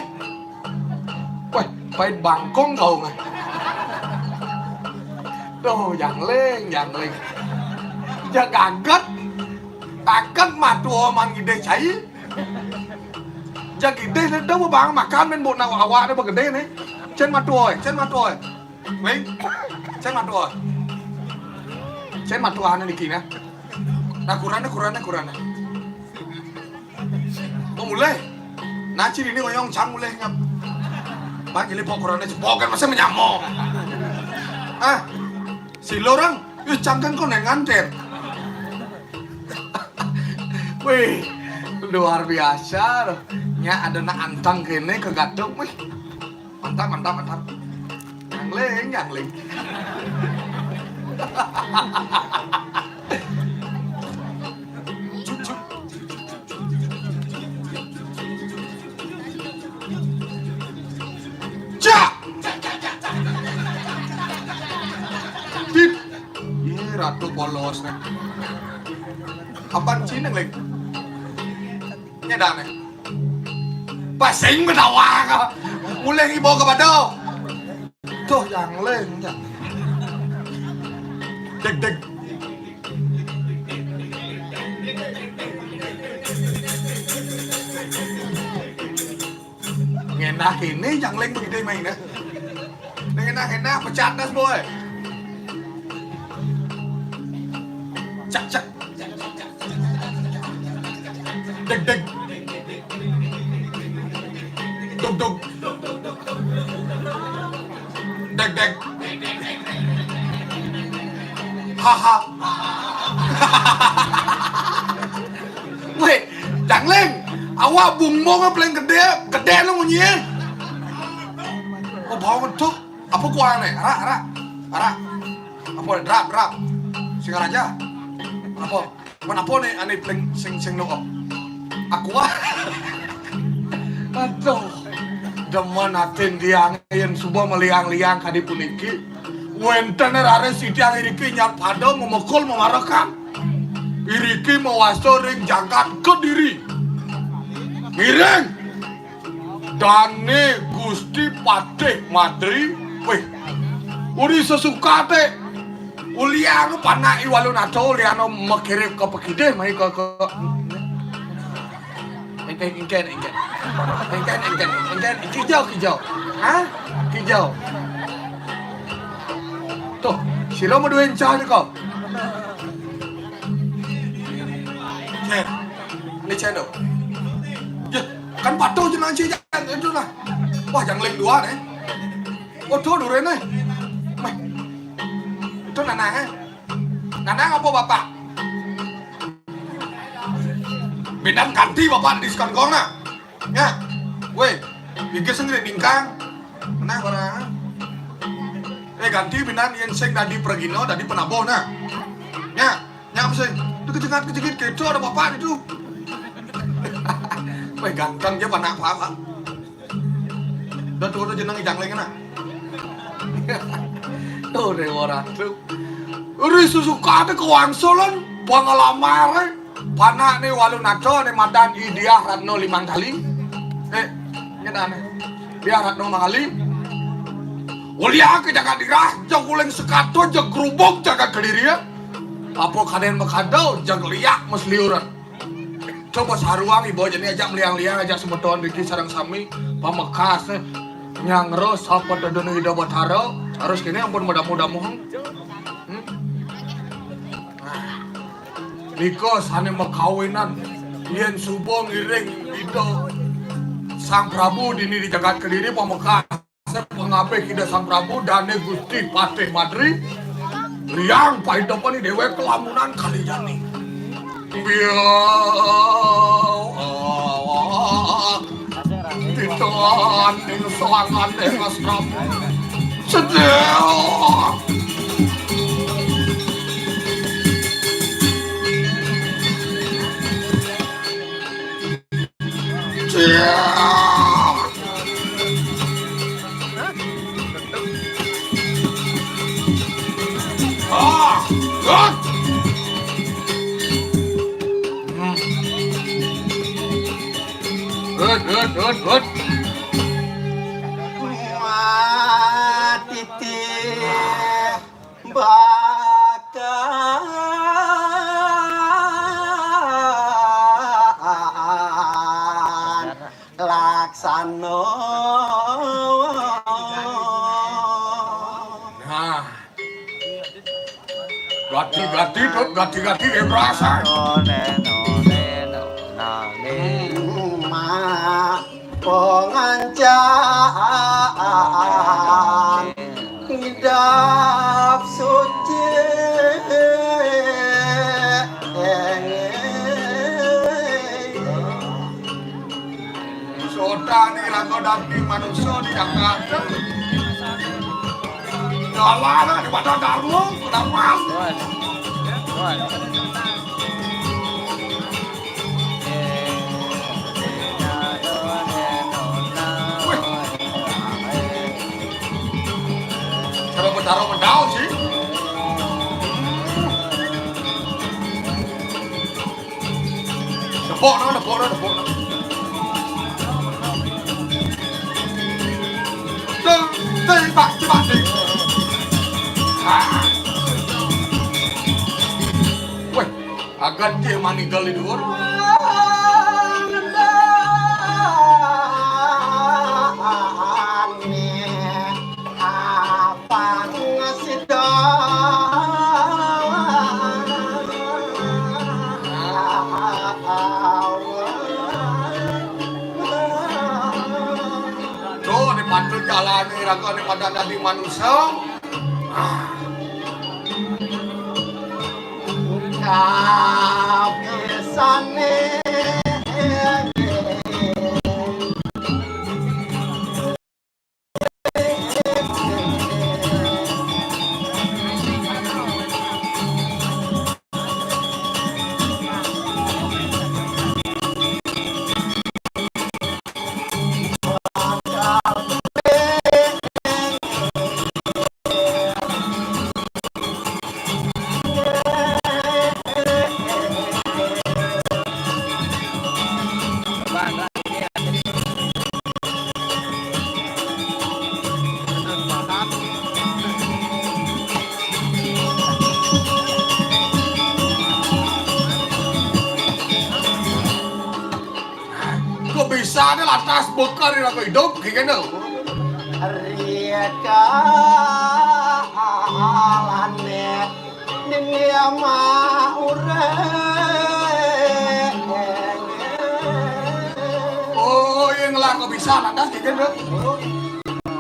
Weh, pait bangkong kau nggak? Duh, jangling, jangling. Jagaget. Taket matu oman gede cai. Jag gede dah bang makan men bu nak awak dah begede nih. Cen matu oi, cen matu oi. Weng, cen matu oi. Cen matu ane niki nah. Nah, kurane, kurane, kurane. Oh, mulai. Nah, ciri ini oyong cang mulai ngap. Bang, ini pok kurane cepok kan masa menyamo. Ah, si lorang, ih, cang kan kau neng nganter. Wih, luar biasa loh. Nya ada nak antang kene ke gadok, wih. Mantap, mantap, mantap. Nyangling, nyangling. Cak! Tit! Ih, ratu polos nih. Apaan sih, Neng, Ling? Nyedane. Pasing betawa ka. Mulai ibu ke bado. Tuh, nyangling, nyangling. Deg, deg. Ngenah ini nyangling begitu main, ya. Ngenah, ngenah, pecat das, boy. Cak, cak. Deg, deg. Dug, dug. Deg, deg. Haha. Weh, Jangling, awak bungmong paling gede, gede lu munyi. Oh, bau tuh. Apa kuah nih? Arak, arak. Arak. Apa drap, drap. Singaraja. Apa? Mana apa nih ane paling sing sing no. Aqua. Aduh. Demen atin dia yang suba meliang-liang kadi puniki. Wenten rare sitiang iriki nyat pada memukul memarakan. Iriki mewasta ring jagat Kediri. Ngiring. Dane Gusti Patih Madri, weh, uri sesukate. Ulian panak iwalu nato, ulian makirip ke pekidih, mai ke, ke. Engken, engken, engken. Engken, engken, engken. Kijau, kijau. Hah? Kijau. Tuh, sira mau duwe encah nika. Cen. Ini cen, dong. Ya, kan patuh jenang ci, jan, itu lah. Wah, Jangling dua nih. Waduh, durene. Meh. Itu nanang, eh. Nanang apa bapak? Bintang ganti bapak di sekon kong, nah. Ya. Weh, iki sing ningkang. Nah, ora. Eh, ganti bintang yang sing dadi pragina, dadi penabuh, nah. Ya. Nyam sing, itu kejengat-kejengit gitu ada bapak itu. Weh, ganteng dia panak apa? Udah tuh, udah jeneng Jangling, nah. Tuh, Dewa Ratu. Uri sesukate kewangsulan, pengalaman, eh. Panak nih walu naco nih madan Idiah Ratno limang kali. Eh, ngedane. Diah Ratno mangali. Uliake jagat dirah, jaguling sekato, jagrubung jagat Kediri, ya. Apa kaden makadau, jagliak masliuran. Coba saruang ibu aja nih, ajak meliang-liang, ajak semeton Riki sareng sami pamekas, eh. Nyangro sapa tedun Ida Batara, harus kene ampun mudah-mudahan. Hmm? Nah, nika sane makawinan yen suba ngiring Ida Sang Prabu dini di jagat Kediri pamekas. Pangabih Ida Sang Prabu dane Gusti Patih Madri, liang paidepane dewek kelamunan kali jani. Biya, titoan ing soangan Mas Prabu. Sedih. Wah, titi. Bakan laksana. Nah. Gati-gati, Dut, gati-gati, eh, berasa. Mak. Pangancan ngidap suci. Sodane raga daging manusa di Jakarta. Dalane di Padang Darmo, Padang Mas. Wih. Cara bertaruh mendaun sih. Tepuk no, tepuk no, tepuk no. Ding, ding, bak, bak, ding. Ah. Wih. Agan dia manigel di dhuwur. Tuh, dipantun jalane raga ning madan dadi manusa. Ah. Kabisane. Kok bisane lantas bekal ira kok idup kayak gini? Rika alane nini ama ureng. Oh, yang ngelar kok bisa lantas kayak gini?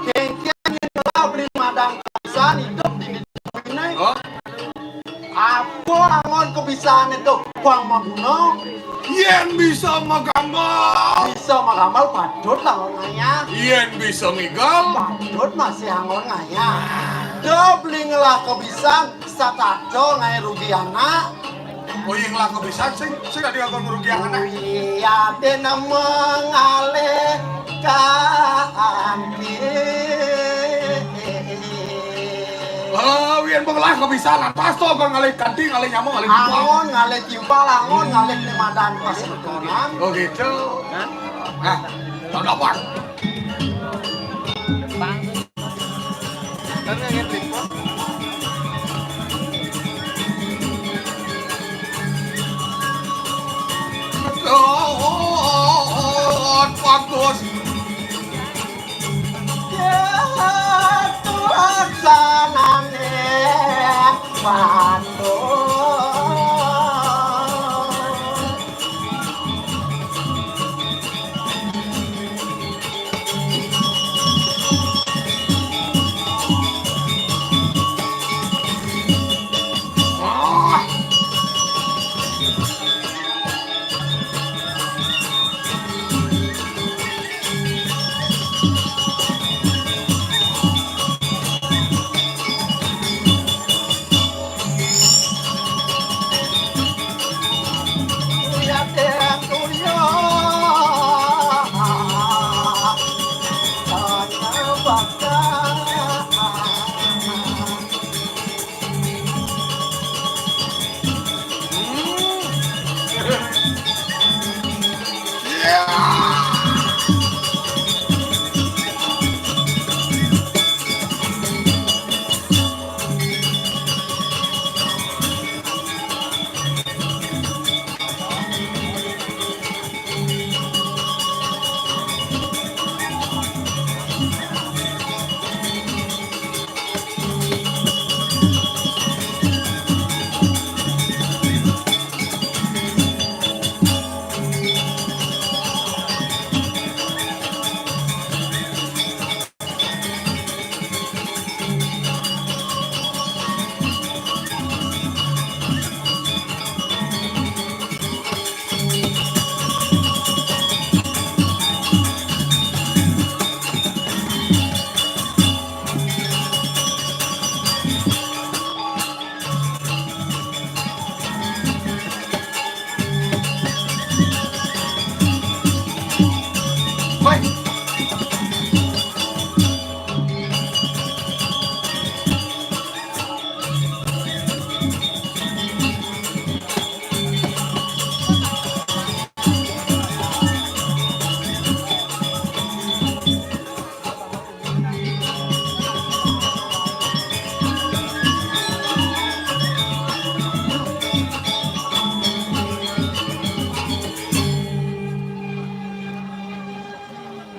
Kengkeng ngelar beli madang pisan idup di dunia. Oh. Apa angon kebisaan itu? Kuang maguna. Yen bisa magambal. Bisa magambal, patut lah angon ngayah. Yen bisa ngigel. Patut masih angon ngayah. Dah beli ngelah kebisaan, satata ngayah rugi anak. Oh iya, ngelah kebisaan, sing, sing ada angon rugi anak. Iya, dena mengalih kanti. Oh, yen menglah kok bisa lantas to, kon ngalih kanthi, ngalih nyamuk, ngalih timpal. Angon, ngalih timpal, angon, ngalih nemadan pas bekonan. Oh, gitu. Hah? Nah, tak dapat. Bang. Kan yang repot. Bagus. Ya, Tuhan sanane patuh.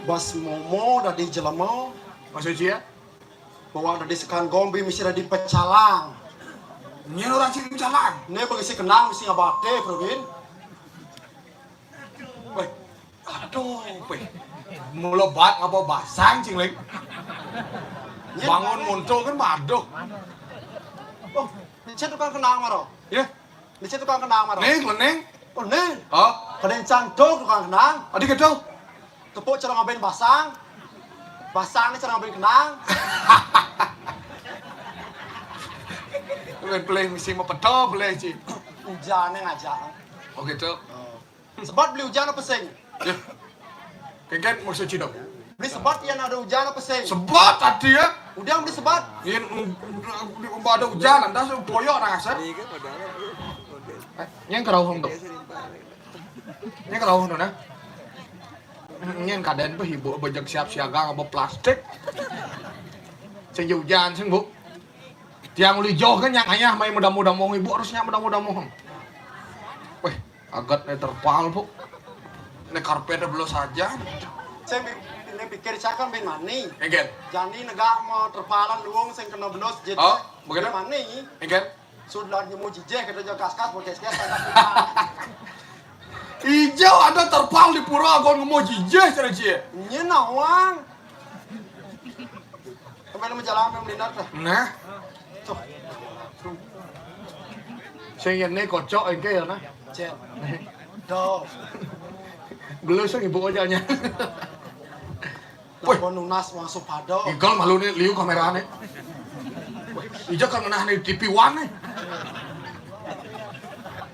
Bas momo dadi jelema. Maksud sia? Bawang dadi sekan gombi mesti dadi pecalang. Nyen orang sing pecalang. Ne bagi si kenang mesti ngabate, Perwin. Weh, aduh, weh. Mula bat ngapa basang, Cingling? Nyen bangun muntul kan, aduh. Oh, ini tukang kenang maro. Ya. Ini tukang kenang maro. Ning, leneng. Oh, ning. Oh. Kada encang dok tukang kenang. Adi kedo. Tepuk cara ngabain basang. Basang ni cara ngabain kenang. Wen pelih mesti mau pedo pelih, Ci. Ujan yang ngajak. Oh, gitu. Oh. Sebat beli ujan apa sing? Ya. Kengken maksud Ci dong. Beli sebat yang ada ujan apa sing? Sebat tadi ya. Udah beli sebat. Yen um, um, um, ada ujan, entah su boyok rasa. Ini kan modalnya. Eh, yang kerauh dong. Ini kerauh dong, nah. Ini yang keadaan tuh ibu bejek siap siaga ngapa plastik. Sing ujan sing, Bu. Tiang uli jauh kan yang ayah main mudah-mudah mau ibu harusnya mudah-mudah mau. Weh, agat ne terpal, Bu. Ne karpet belum saja. Saya bi- ini pikir saya kan bin mani. Engkel. Jani negak mau terpalan luang sing kena belos jadi. Oh, begitu? Bin mani. Engkel. Sudah nyemu jijeh kita jaga kaskas podcast kita. Ijau ada terpal di pura agon ngemo jijeh cara cie. Nye nawang. Sampai nemu jalan sampai melinar dah. Nah. Tuh. Sing ini kocok engke ya nah. Cek. Dong. Belum sing ibu aja nya. Wih. Lawan nunas masuk pada. Igal malu nih liu kamerane. Ija kan ngenah nih T V One nih.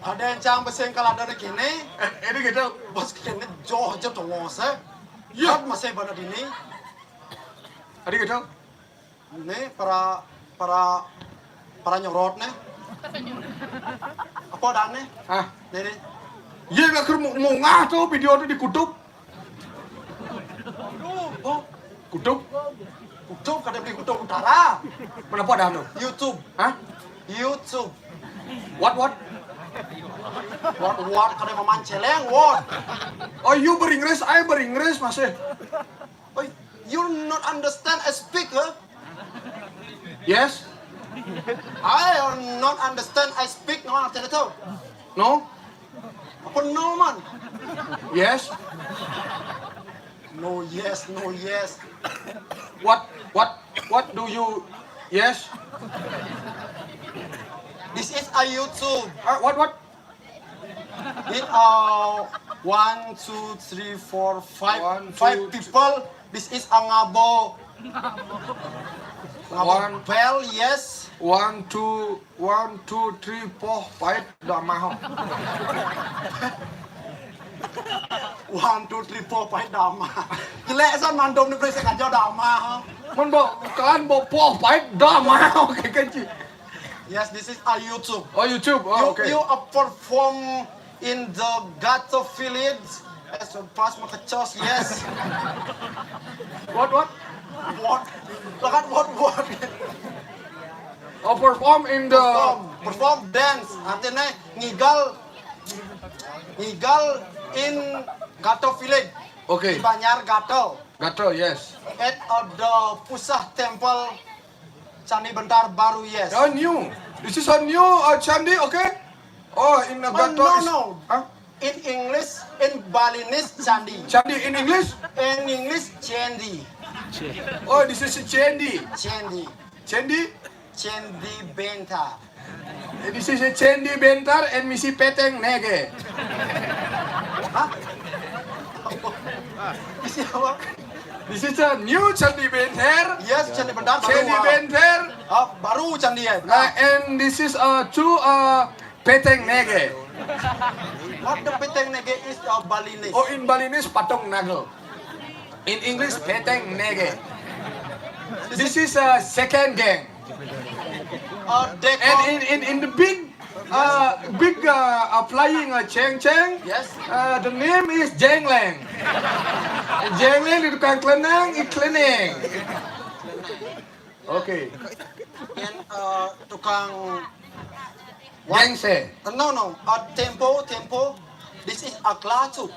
Ada yang cang beseng kalau ada di kini. Eh, ini gitu. Bos kini joh aja tuh ngose. Iya. Kan masih pada dini. Ada gitu. Ini para para para nyorot nih. Apa ada nih? Ah. Nih nih. Iya nggak ker mau ngah tuh video tuh di kutub. Aduh, oh, kutub. Kutub kada beli kutub utara. Kenapa ada tuh? YouTube. Hah? YouTube. What what? What, what, kada maman celeng, what? Oh, you beringgris, I beringgris masih. Oh, you not understand I speak, huh? Yes. I not understand I speak, no, artinya tahu. No. Apa no, man? Yes. No, yes, no, yes. What, what, what do you, yes? This is a YouTube. Uh, what, what? It, uh, one, two, three, four, five, One, five two, people. This is a ngabo. Ngabo one. Bell, yes. One, two, one, two, three, four, five, dah mah. One, two, three, four, five, dah mah. Jelek san mandom ni, berisik aja, dah mah. Mun bo, kan bo four, five, dah mah. Oke, kan, Ci? Yes, this is a YouTube. Oh, YouTube. Oh, you, okay. You, uh, perform in the ghetto village as a pas makecos, yes. What, what? What? Lakat what, what? Oh, perform in the Perform, perform dance. Artinya ngigal, ngigal in ghetto village. Okay. Di Banjar ghetto. Ghetto, yes. At, uh, the Pusah Temple, Candi Bentar Baru, yes. Oh, new. This is a new, uh, candi, okay? Oh, in a Oh, ghetto no, is no. Huh? In English, in Balinese, candi. Candi in English? In English, candi. Oh, this is a candi. Candi. Candi? Candi Bentar. This is a Candi Bentar and misi Peteng Nege. Hah? Misi apa? This is a new Candi Bentar. Yes, Candi Bentar baru, Candi ah. Bentar. Ah, baru candi ya. Uh, and this is, uh, two, uh, Peteng Nege. What the Peteng Nege is, uh, Balinese? Oh, in Balinese, patung nagel. In English, Peteng Nege. This is a second gang. Uh, they And call in, in, in the big, uh, big, uh, uh, flying, uh, cheng cheng, Yes. uh, the name is Jengleng. Jengleng di tukang klenang, i kleneng. Okay. And, uh, tukang Gangse. Uh, no, no. Uh, tempo, tempo. This is a klacu.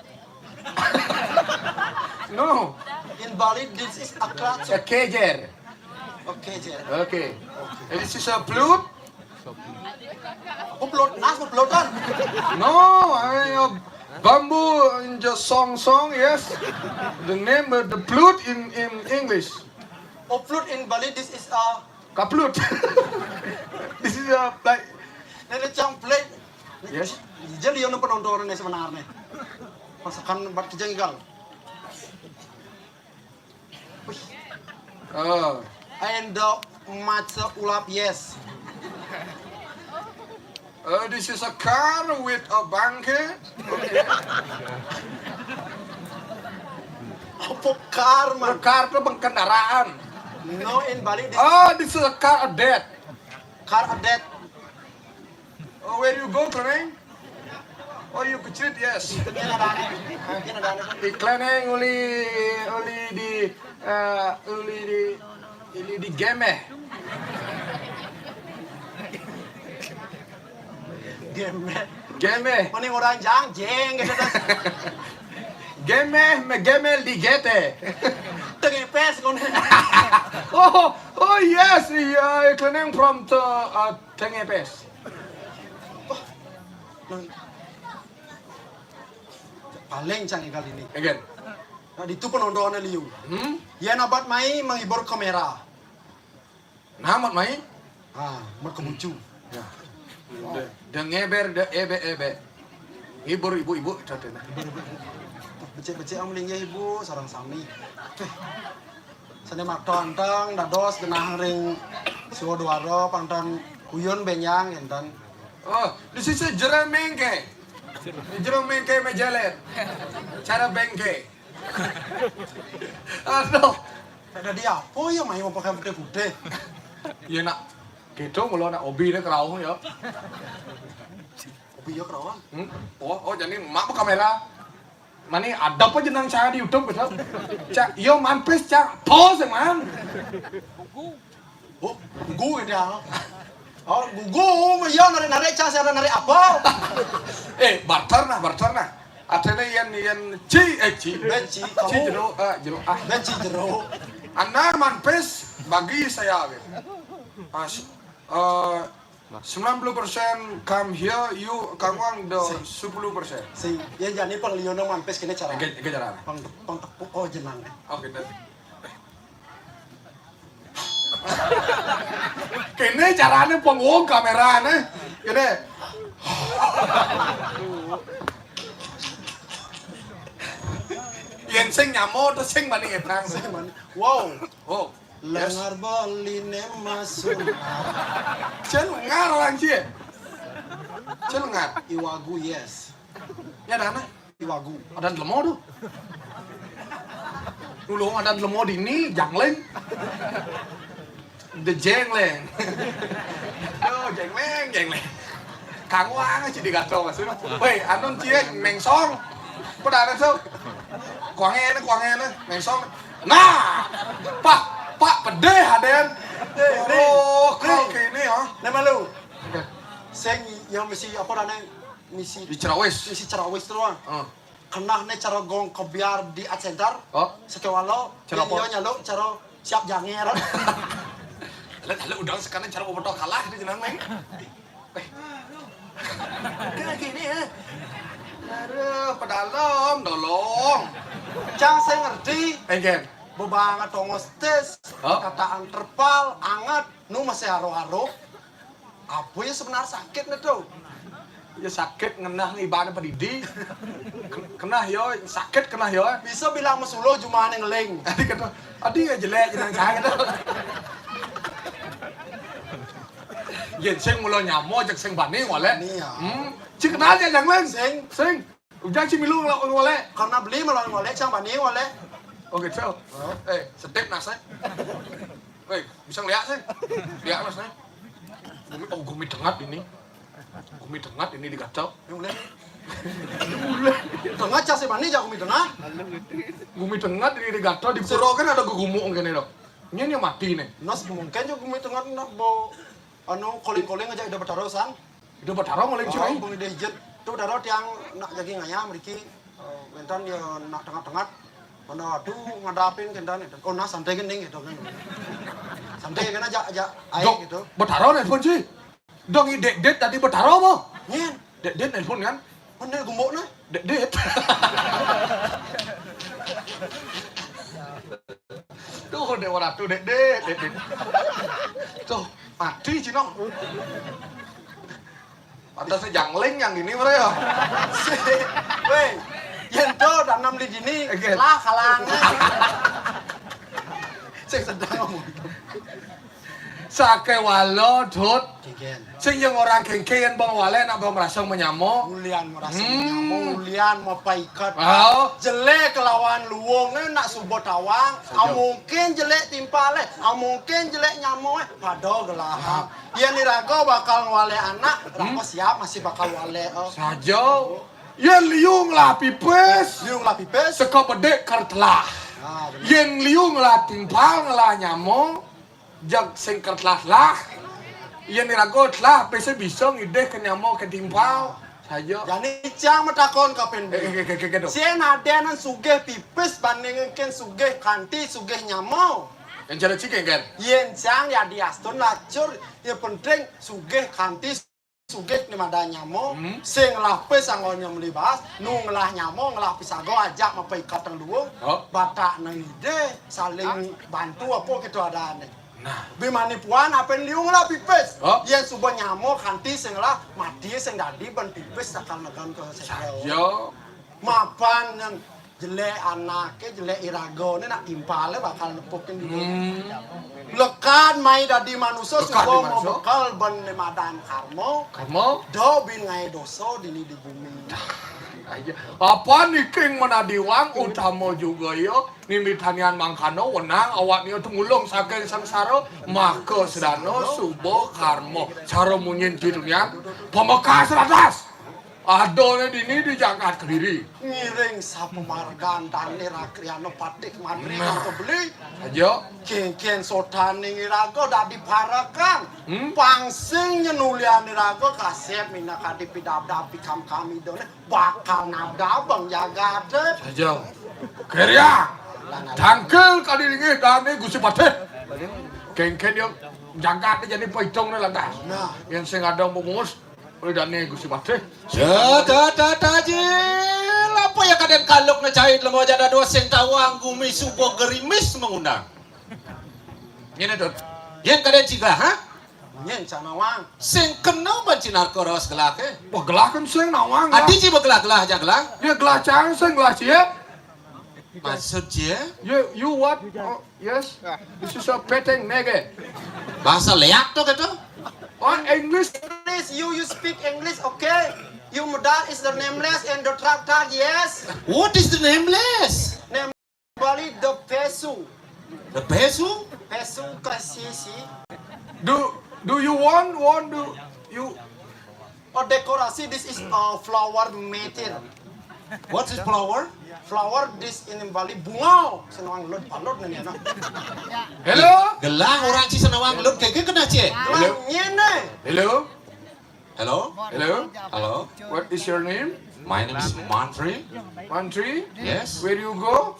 No. In Bali, this is a klacu. A kejer. Okay, Jer. Okay. And this is a flute. Apa flute? Nas, apa flute kan? No, I mean, uh, bamboo in the song, song, yes. The name, uh, the flute in, in English. Oh, flute in Bali, this is a Kaplut. This is a play. Nene cang play. Yes. Jadi yang penonton ini sebenarnya. Masakan buat kijang igal. Oh. And the maca ulap, yes. Uh, this is a car with a bangke. Okay. Apa car, man? A car itu kendaraan. No, in Bali, this Oh, this is a car a dead. Car a dead. Oh, where you go, Kleneng? Oh, you kecil, yes. Ini ada aneh. Ini ada aneh. Di Kleneng uli, uli di, eh, uli di, uli di Gemeh. Gemeh. Gemeh. Mending orang jang, jeng, gitu kan. Gemeh, me gemeh di gete. Tengepes, kon. Oh, oh yes, iya, Kleneng from the, uh, Tengepes. Nah, paling cang kali ini. Again. Nah, itu penontonnya liu. Hmm? Ya, nabat mai menghibur kamera. Namat mai? Ah, berkemuncu. Ya. De, de ngeber, de ebe-ebe. Hibur ibu-ibu, contohnya. Becek-becek am linggih ibu, sarang sami. Tuh. Sane maktantang dados genah ring Siwa Duara, pantang kuyun benyang enten. Oh, this is a jeremengke. Jeremengke mejalet. Cara bengke. Aduh. Ada di apa ya, mai mau pakai putih-putih? Ya nak, gitu mula nak hobi deh kerauh ya. Hobi ya kerauh. Hmm? Oh, oh, jadi mak kamera. Mani ada apa jenang saya di YouTube gitu. Cak, yo manpes cak, pos man. Oh, gua dia. Oh, gugu, iya narik-narik, cang saya narik apa? Eh, barter nah, barter nah. Adané yén, yén ci, eh, ci. Beci, ci kamu. Jero, eh, jero, ah. Beci jero. Anda manpis bagi saya, gitu. Ah, s-, eh, sembilan puluh persen come here, you, kamu ang do sepuluh persen. Si, ya, jadi pang liyo nang manpis kéné cara. Oke, oke, cara. Pang, pang tepuk, oh, jenang. Oh, gitu. Kéné carané pang wong kamérané. Kéné. Yén sing nyamo terus sing bani ngétang. Sing bani. Wow. Oh. Yes. Lengar beliné masuk. Cél ngar orang cie. Cél ngar. Iwagu, yes. Ya dana. Iwagu. Ada lemo tuh. Dulu ada lemo dini, jangléng. The jangléng. Yo, jangléng, jangléng. Kang Wang ci di gato maksudnya. Wéh, anun cie méngsong. Pada ada so. Kuangéné, kuangéné, méngsong. Nah, Pak, Pak pedih adén. Eh, oh, nih, kok nih. Kéné ya. Né malu. Oke. Sing yang misi apa dana misi. Di Cerawis. Misi Cerawis terus. Heeh. Kenah né cara gong kebiar di Art Center. Oh. Sakéwala. Cara apa? Iya nyalo cara siap janger. Lalu, lalu udang sekarang cara boboto kalah di jenang, Neng. Eh. Kayak gini ya. Aduh, pedalem, dolong. Cang saya ngerti. Engken. Bebanget tongos tes, oh. Kataan terpal, anget, nu masih haro-haro. Apa ya sebenarnya sakit né tuh? Ya sakit ngenah ibadah pedidi. Ke-, kenah yo, sakit kenah yo. Bisa bilang mesuluh cuma ngeling. Tadi kata, adi ya jelek jenang cahaya kata. Yén sing mula nyamo, jak sing bani walé. Bani, ya. Hmm. Ci kenal ya, Jang Lén? Sing. Sing. Ujang ci milu ngala-, ngolé. Karena beli malah ngolé, cang bani ngolé. Oke, so. Oh. Eh, sedep nasé. Wéh, bisa ngeliat sih. Lihat nasé. Gumi, oh, gumi dengat ini. Gumi dengat ini di gato. Ini mulai. Dengat cang sih bani, cang gumi dengat. Gumi dengat ini di gato, di pura kan ada gugumuk mungkin itu. Ini, ini mati nih. Nas mungkin juga gumi dengat nak bawa anu koling-koling aja udah bertarusan. Udah bertaruh mulai cai. Oh, bang ide jet. Tuh bertaruh tiang nak daging ayam, Riki. Eh, bentan dia nak tengah-tengah. Mana aduh ngadapin kendan itu. Oh, nah santai gini gitu kan. Santai kan aja, aja air gitu. Bertaruh nelpon sih. Dong, i Dek Dek tadi bertaruh apa? Nyen. Dek Dek nelpon kan? Mana gumuk nah? Dek Dek. Tuh, Dewa Ratu, Dek Dek, Dek Dek. Tuh, mati Cino. Pantasnya Jang Lén yang ini, bro, ya. Wéh, yén to tanam di dini, oke. Lah kalang. Sing sedang ngomong. Sakéwala, Dut. Kénkén. Sing yang orang kénkén bang walé nak bang merasa menyamo. Ulian merasa hmm. Menyamo, ulian mapaikat. Oh. Jelek kelawan luwung, eh, nak suba tawang. Saja. Amungkin jelek timpal, eh. Amungkin jelek nyamo, eh. Pada gelahan. Ah. Yén iraga bakal ngwalé anak, hmm? Raga siap masih bakal walé, oh. Saja. Yén liu ngelah pipis. Liu ngelah pipis. Seka bedik kertelah. Ah, bener. Yén liu ngelah timpal, ngelah nyamo. Jag sing kertelah lah. Yén iraga telah, pese bisa ngidih ke nyama ke timpal. Saja. Jani cang matakon ka Pin. Eh, eh, eh, eh, eh, eh, sing adénan sugih pipis bandingake sugih kanti sugih nyama. Yang cara cik kan? Yén cang ya diastun lacur, ya penting sugih kanti sugih ni madan nyama, hmm. Sing ngelah pis anggo nyang meli baas, nu ngelah nyama, ngelah pisaga ajak mapaikat teng luung, oh. Batak nang ide, saling bantu apa kita adané. Nah. Bimani puan apen liu ngelah pipis. Oh. Yén suba nyama kanti sing ngelah, mati sing dadi ben pipis sakal negan ke. Saja. Mapan nang Jelek anaké, jelek iragané, nak timpalé bakal nepukin diri. Hmm. Lekad mai dadi manusa, suba mabekel ben madan karma. Karma. Da bin ngaé dosa dini di bumi. Aja. Apa niking menadiwang utama juga ya, nimitanian mangkana wenang awak nia tumulung saking sangsara, maka sedana suba karma. Cara munyin kidunian, pamekas radas. Adané dini di jagat Kediri. Ngiring sapamargan dané Rakriana Patih Madri. Nah. Kang Beli. Aja. Kénkén sodaning iraga dadi parekan. Hmm? Pang sing nyenulian iraga kasép minakadi pidabdab pikamkam Idané bakal nabdabang jagaté. Aja. Kéria. Tangkil kadi linggih dané Gusti Patih. Kénkén ya jagaté jani paitungné lantas. Nah. Yén sing ada bungus Udah nih Gusti Patih. Ya, ta, ta, ta, jil. Apa ya kadén kaluk na cait lemo jada dua sing tawang gumi suba gerimis mengundang. Ngene, Dut. Yén kadén cigah, ha? Nyén cang nawang. Sing kena ban cinar koros gelah ke. Wah, gelah kan sing nawang. Adi ci begelah-gelah aja gelah. Ya gelah cang sing gelah cie. Maksud cie? You, you what? Oh, yes. This is a peteng nege. Bahasa leak tuh gitu. Oh, English. English, you, you speak English, okay? You medal is the nameless and the tractor, yes. What is the nameless? Name Bali the pesu. The pesu? Pesu kasisi. Do, do you want, want do you Oh, dekorasi, this is a flower matter. What is flower? Flower, this in Bali, bunga. Senawang lut palut nih, nah. Hello? Gelah orang ci senawang lut keke kena cie. Hello? Ngene. Hello? Hello? Hello? Hello? What is your name? My name is Mantri. Mantri? Yes. Where you go?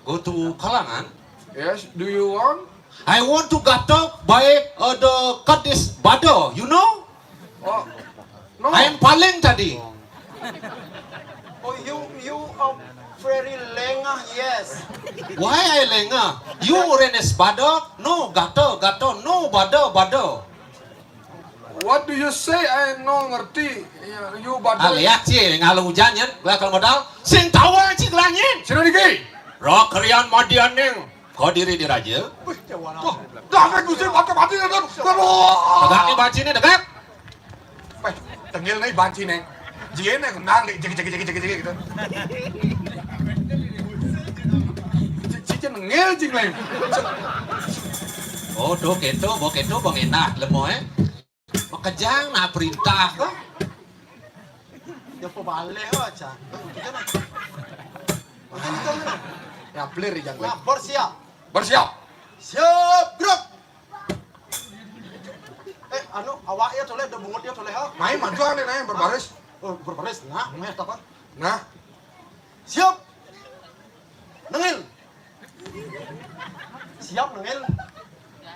Go to Kalangan. Yes. Do you want? I want to gato by uh, the Kadis Bado. You know? Oh, no. I am paling tadi. Oh, you you are very lengah, yes. Why I lengah? You Renes Bado? No, gato, gato, no, bado, bado. What do you say? I no ngerti. Ya, you bado. Aliak ci ngalu hujan nyen, bakal modal. Sing tawa ci gelangin. Sira niki. Roh kerian madianing. Kau diri diraja. Wah, dah aku gusi mati-mati kan. Tegak nih banci nih, tegak. Wah, tengil nih banci nih. Jien nih nang nih, jegi jegi jegi jegi jegi gitu. Cici nengil cing lain. Oh, tuh keto, bo keto, bang enak lemo eh. Makejang nah perintah kok. Ya pebalih aja. Ya pelir ya. Nah, bersiap. Bersiap. Siap, gerak. Eh, anu, awak ya toleh, ada bungut ya toleh ha. Main maju ane naik berbaris. Oh, berbaris. Nah, main apa? Nah. Siap. Nengil. Siap, Nengil.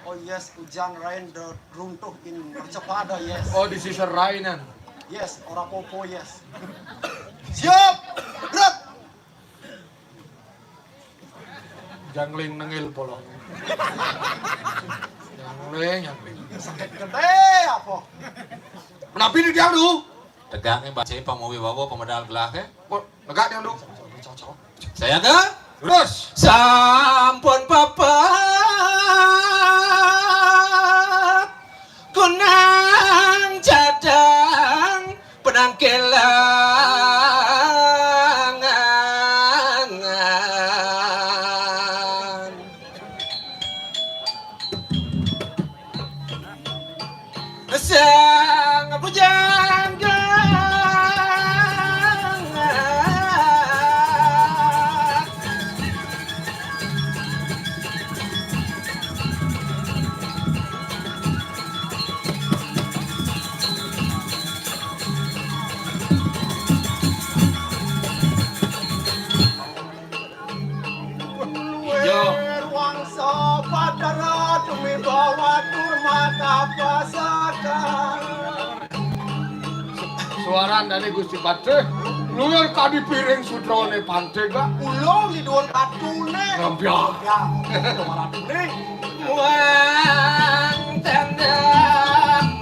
Oh yes, hujan rain the runtuh in Mercapada, yes. Oh, this is a rain, eh? Yes, ora popo, yes. Siap. Gerak. Jangling Nengil polo. Jangling, jangling. Sakit gede apa? Menapi di dia lu? Tegaknya baca pamawi bawa pemedal gelah ke? Negak dia lu. Saya ke? Terus. Sampun papat kunang jadang penangkilangan. Sang bujang. Luwir wangsa Batara tumibawa durmata pasaka. Suaran dari Gusti Patih, luwir kadi piring sutrane Patih gak? Ulung di dhuwur batune. Ngambyah. Ya, dhuwur batune. Wang tendang.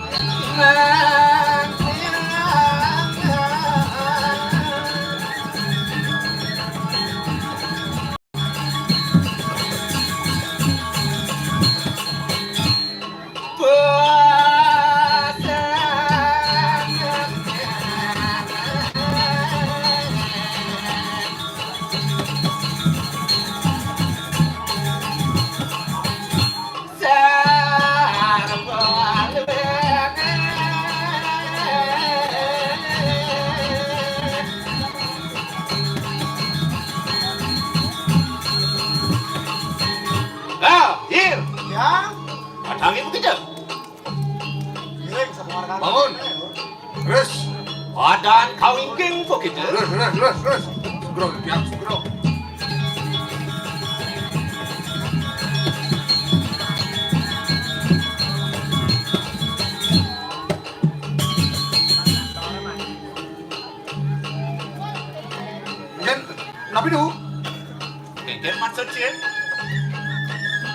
Terus, terus, terus, terus. Segera, tiap segera. Nggih, napi niku? Nggih, maksud sih.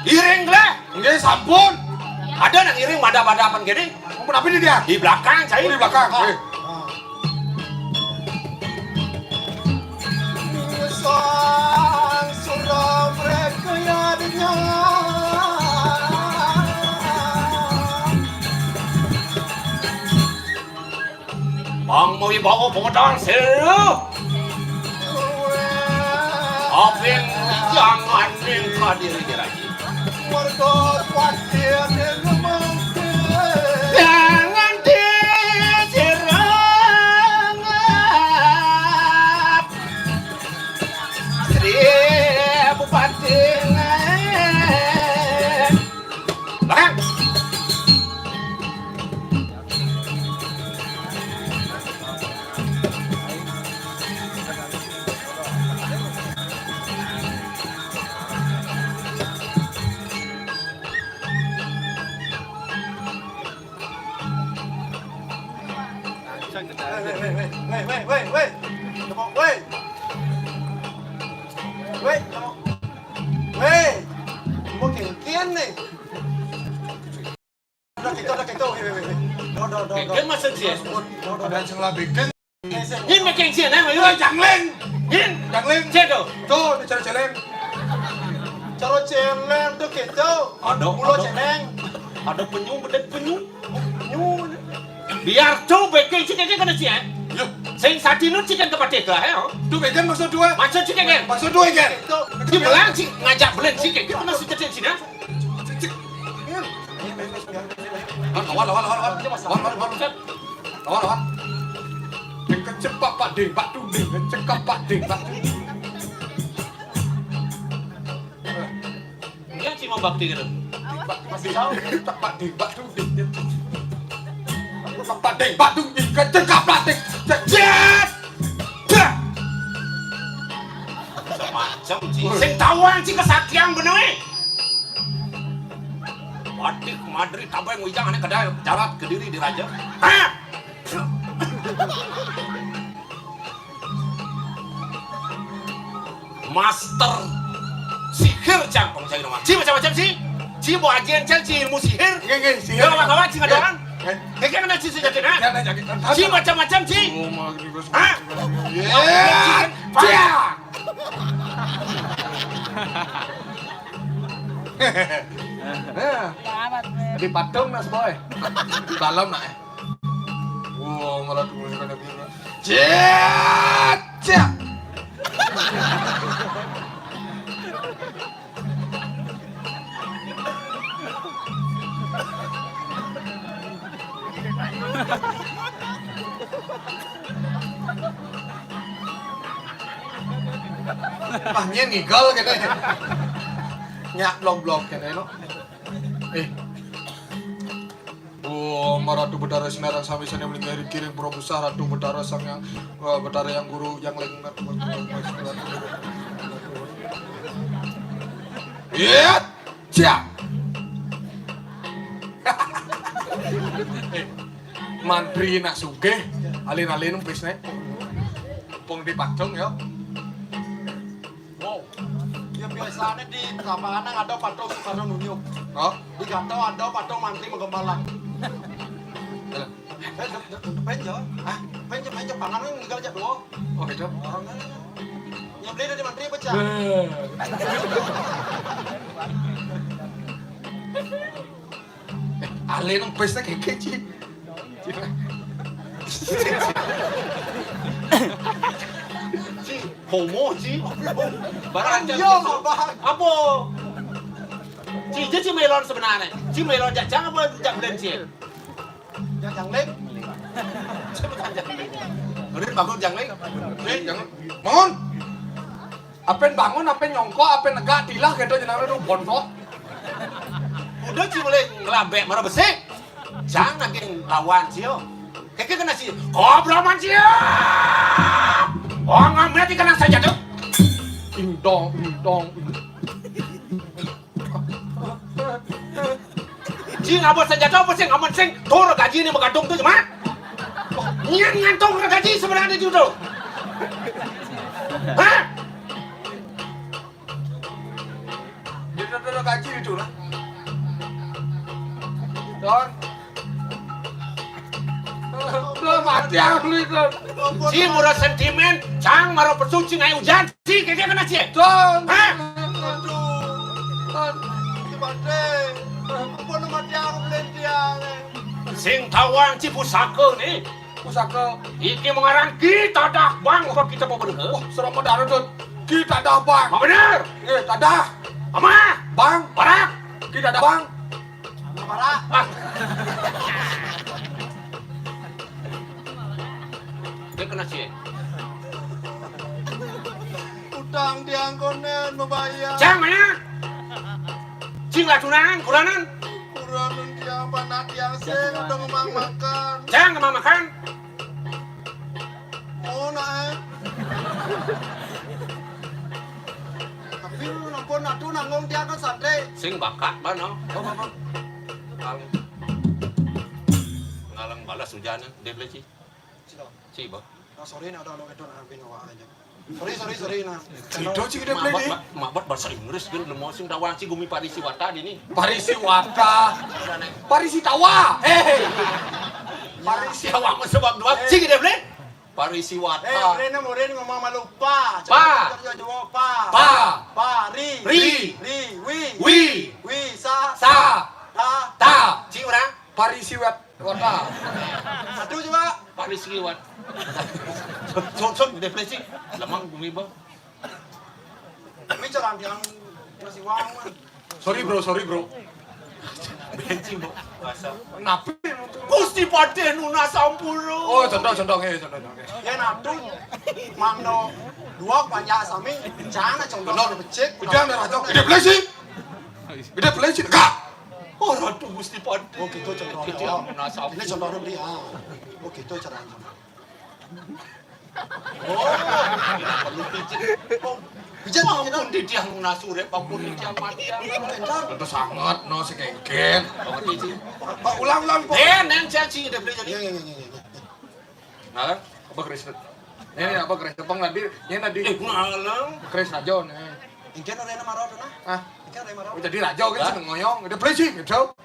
Iring lah. Nggih, sampun. Ada nang iring, ada-ada apa gini? Ampun, napi dia? Di belakang, saya. Oh, di belakang. Oh. Eh. Sang suram rekayadnya. Pang mawibawa pemedal seru. Aping jangan ning kadiri diraji. Jangan diserang. Sri Bupati. Barang. Weh, weh, weh, weh, weh, weh, weh. Tepuk, weh. Weh, tepuk. Weh. Mau kengkian nih. Udah gitu, udah gitu. Weh, weh, weh, weh. Do, do, do, do. Kengkian maksud sih. Do, do, do. Ada yang salah bikin. Yin making sih, nang, ayo. Jangling. Yin. Jangling. Cek tuh. Tuh, bicara celeng. Cara celeng tuh gitu. Ada, mulo ada. Celeng. Ada penyu, bedek penyu. Penyu. Biar tuh bikin sih, kengkian kena sih, eh. Yo. Sing sati nu cikan ke mati ke, eh, oh. Tuh bikin maksud dua. Maksud sih, kengkian. Maksud dua, kan? Di belang sih, ngajak belen sih, kengkian kena sih, cek sih, nah. Lawan, lawan, lawan, lawan. Lawan, lawan, lawan. Lawan, lawan. Kecepak Pak Ding, Pak Duding. Kecepak Pak Ding, Pak Duding. Dia sih mau bakti gitu. Pak Ding, Pak Ding, Pak Duding. Pak Ding, Pak Duding. Kecepak Pak Ding. Cecet. Dah. Semacam sih. Sing tawang sih kesaktian bener, eh. Batik Madri Tabeng Wijang aneh kedai jarat Kediri di Raja. Hah? Master sihir cang pong cai nama. Ci macam-macam ci. Ci mau ajian cang ci ilmu sihir. Nggih, nggih, sihir. Kalau kawan ci ngadoan. Nggih. Nggih, kan ada ci sejati nah. Jangan jadi. Ci macam-macam ci. Oh, mau gitu. Hah? Iya. Iya. Nah, di patung nas boy. Di dalam nak. Wah, malah dulu kan ada biru. Cek, cek. Ah, nyen ngigel kene. Nyak blok-blok kene lo. Eh. Oh, Ratu Betara Sinarang sami sane melingkari kiring Prabu Sah Ratu Betara Sang Yang, eh, Betara Yang Guru Yang Leng. Iya, cak. Eh, mantri nak sugih, alin-alin wis nek. Pung dipacung ya. Wow. Ya biasanya di Tabanan ada patung Soekarno Nunjuk. Oh. Di Ganto ada patung Mantri Menggembala. Halo. Eh, de- de- de- penjo. Ah, penjo penjo pangan kan tinggal aja dua. Oh, gitu. Orang kan. Yang beli dari Mantri pecah. Eh. Eh, ale nang pesta keke, Ci. Ci, homo, Ci. Barang aja. Iya, Bang. Apa? Ci, dia Ci melon sebenarnya. Ci melon jajang apa jak belen, Ci? Jajang lek. Sebutan jajang lek. Udah bangun jangling. Nih, jangan. Bangun. Apen bangun, apen nyongko, apen negak, tilah gitu jenenge tuh bontok. Udah Ci mulai ngelambek marang besik. Jang naging lawan Ci yo. Iki kena si. Kobraman sia. Oh, ngambil iki kena saja tuh. Indong, indong. Ji ngabot senjata apa sih ngamen sing tur gaji ini menggantung tuh cuma. Nyan ngantung gaji sebenarnya itu tuh. Hah? Dia tuh gaji itu lah. Don. Belum mati aku itu. Ji murah sentimen, cang marah pesu cing ayo hujan. Ji kagak kena ji. Don. Hah? Aduh. Don. Ki Bade. Ampun mati aku beli dia. Sing tawang ci pusaka nih. Pusaka. Iki mengaran kita dah bang apa kita mau bener? Wah, serem banget Don. Kita dah bang. Mau bener? Eh, tadah. Ama. Bang. Barak. Kita dah bang. Barak. Ah. Dia kena sih. Utang diangkonen membayar. Cang mana? Cing lah tunangan, kuranan. Kuranan dia apa nak dia sing udah ngomong makan. Cang ngomong makan. Oh, nah. Tapi lu nangkon atuh nanggung dia kan santai. Sing bakat mana? Oh, apa? Ngalang balas hujannya, dia beli sih. Sino. Sih, bah. Nah, sorry nih ada orang itu nah bini awak aja. Sorry, sorry, sorry nah. Itu sih dia beli. Mabot bahasa Inggris kan, lu mau sing dawang sih gumi parisi wata di nih. Parisi wata. Parisi tawa. Hei. Parisi tawa mah sebab dua. Sih dia beli. Parisi wata. Eh, udah nih murid ngomong malu pa. Pa. Coba pa. Pa. Pa ri. Ri. Ri wi. Wi. Wi sa. Sa. Ta. Ta. Cing orang. Parisi wat. Wata. Aduh coba. Parisi wat. Son son gede plesi. Lemang bumi bang. Ini cara yang masih wang. Sorry bro, sorry bro. Benci bro. Bahasa. Kenapa? Gusti Pade nuna sampura. Oh, contoh contoh oke, contoh contoh. Ya natu. Mangno dua banyak sami. Jangan contoh becik. Udah ada racok. Gede plesi. Gede plesi. Enggak. Oh, ratu Gusti Pade. Oh, gitu contoh. Gitu ya, nuna sampura. Ini contoh beli ah. Oh, gitu caranya. Oh, perlu pijit. Oh, pijit. Ampun di tiang nasure, ampun di tiang mati. Tentu sangat no si kengken. Pak ulang ulang Pak. Eh, neng caci udah beli jadi. Iya iya iya iya. Nah, apa Chris? Ini apa Chris? Tepang nanti, ini nanti. Eh, ngalang. Chris aja nih. Engken ora enak marah tuh nah. Ah, engken ora marah. Jadi raja kan seneng ngoyong, udah beli sih gitu.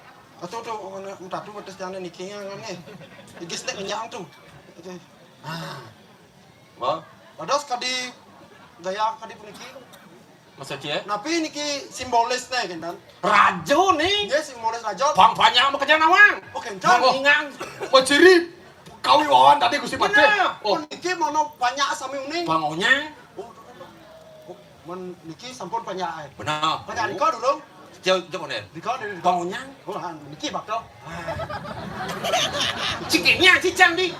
Atuh tuh, entah tuh pedes jangan niki yang aneh. Iki stek kenyang tuh. Oke. Ah. Wah. Padahal sekali gaya kadi puniki. Masa cie? Napi niki simbolis teh kan? Rajo nih. Iya simbolis rajo. Bang banyak sama kerja nawang. Oke, entar. Ingang. Wah ciri. Kawi wawan tadi Gusti Pade. Oh, niki mau banyak sami uning. Bang Onyang. Oh, men niki sampun banyak. Benar. Banyak riko durung. Jauh jauh nih. Riko dari Bang Onyang. Oh, niki bakal. Cikiknya cicang di.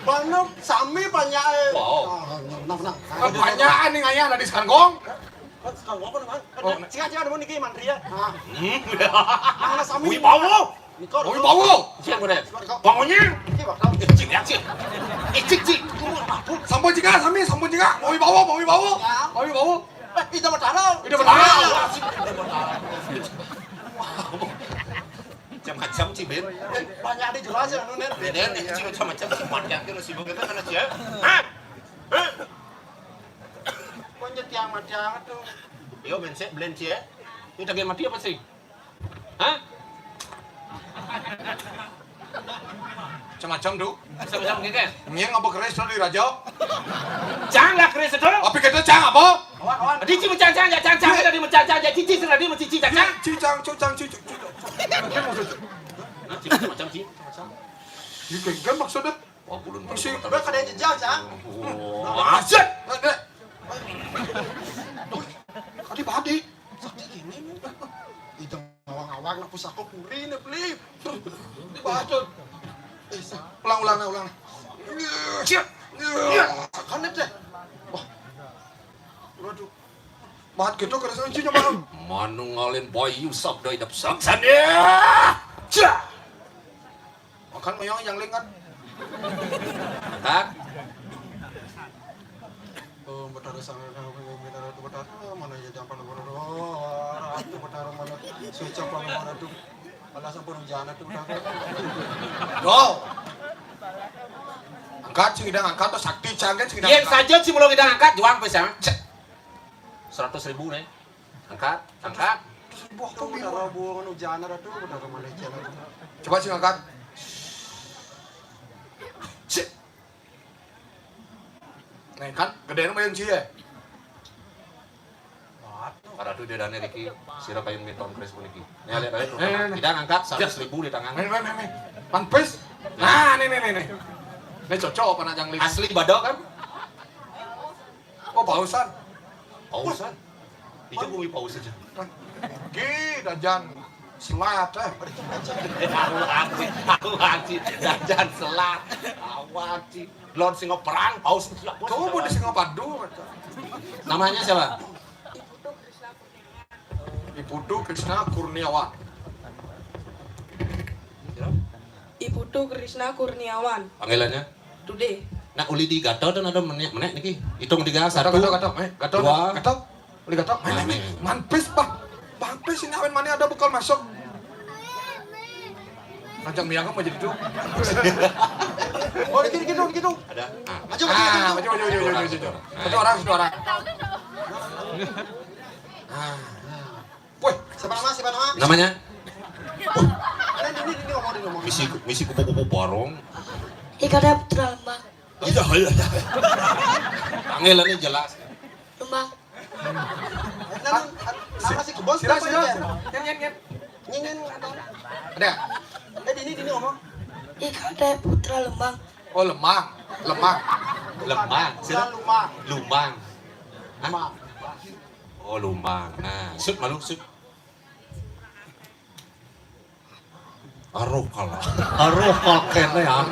Bano sami banyak. Wow. Menang menang. Banyak ning ayah tadi sekangkong. Sekangkong apa namanya? Oh, sing aja ada niki mantri ya. Nah. Mana sami. Wibawa. Niko. Mau bawa. Siap udah. Bangunnya. Niki bakal. Cik ya cik. Cik cik. Sampun juga sami sampun juga. Mau bawa, mau bawa. Mau bawa. Eh, itu bertaruh. Itu bertaruh. Macam-macam sih Ben. Banyak dijelas ya nunen. Ben ini sih macam-macam sih matian kan sih begitu kan sih. Hah? Hah? Kok nyetiang matiang tuh. Yo Ben sih belen sih ya. Ini lagi mati apa sih? Hah? Macam-macam tuh. Macam-macam gitu ya? Ini ngapa keris tuh di raja? Cang lah keris itu. Tapi kita cang apa? Awan awan. Di ci mencang cang ya cang cang tadi mencang cang ya cici tadi mencici cang cang. Cicang cicang cicang. Nah, ci macam ci. Ini kan maksudnya. Wah, belum. Masih. Udah kada jejal cang. Wah, aset. Tadi badi. Sakti gini nih. Itu ngawang-ngawang nak pusako kuri nih beli. Bacot. Eh, ulang ulang ulang. Siap. Kan deh. Wah. Waduh. Bahat gitu kerasa uncinya malam. Manunggalin bayu sabda idap saksan ya. Cah. Makan mayang yang lengan. Angkat. Oh, Betara sangat, Betara tu Betara mana ya, jangan pada bodoh. Ratu Betara mana? Suca pada bodoh tu. Alah sampun hujan tu Betara. Go. Angkat sing idang angkat tuh sakti canggen sing idang. Iya saja sih belum idang angkat juang pes ya. Seratus ribu nih. Angkat, angkat. Terus buah tuh Betara buang hujan ada tuh Betara mana cina. Coba sing angkat. Cek. Nah, kan gedenya main cie. Para tuh dia dana Riki, sira kayun minta ongkres puniki. Nih, lihat aja tuh. Nih, nih, nih. Tidak ngangkat seratus ribu di tangan. Nih, nih, nih, nih. Pan pes. Nah, nih, nih, nih, nih. Ini cocok apa najang lima? Asli badok kan? Oh, pausan. Pausan. Ijo bumi paus aja. Ki, dajan selat, eh. Aku anjing, aku anjing, dajan selat. Aku anjing. Lawan singa perang, paus. Coba di singa padu, kata. Namanya siapa? Iputu Krisna Kurniawan. Iputu Krisna Kurniawan. Panggilannya? Today. Nak uli di gato dan ada menek-menek niki. Hitung tiga, satu. Gato, gato, gato. Eh, gato, dua. Gato. Uli gato. Main, main, main. Nah, main. Man pes, bah. Man pes ini awin mana ada bekal masuk. Rancang miang mau jadi tuh. Oh, dikit, dikit, dikit. Ada. Ah. Maju, maju, maju, maju, maju, maju, maju. Satu orang, satu orang. Ah. Woi, siapa nama? Siapa nama? Namanya? Ini, ini, ini ngomong, ini ngomong. Misi, misi kupu-kupu barong. Ikada Putra Lembang. Iya, iya, iya. Panggilannya jelas. Lembang. Nama, nama si bos siapa sila. Nyen, nyen, nyen. Nyen, nyen, atau? Ada. Eh, dini, dini ngomong. Ikada Putra Lembang. Oh, Lemang. Lemang. Lemang. Sila? Lumang. Lumang. Hah? Lumang. Oh, Lumang. Nah, sut malu, sut. Aroh kalah. Aroh kalah kene ya.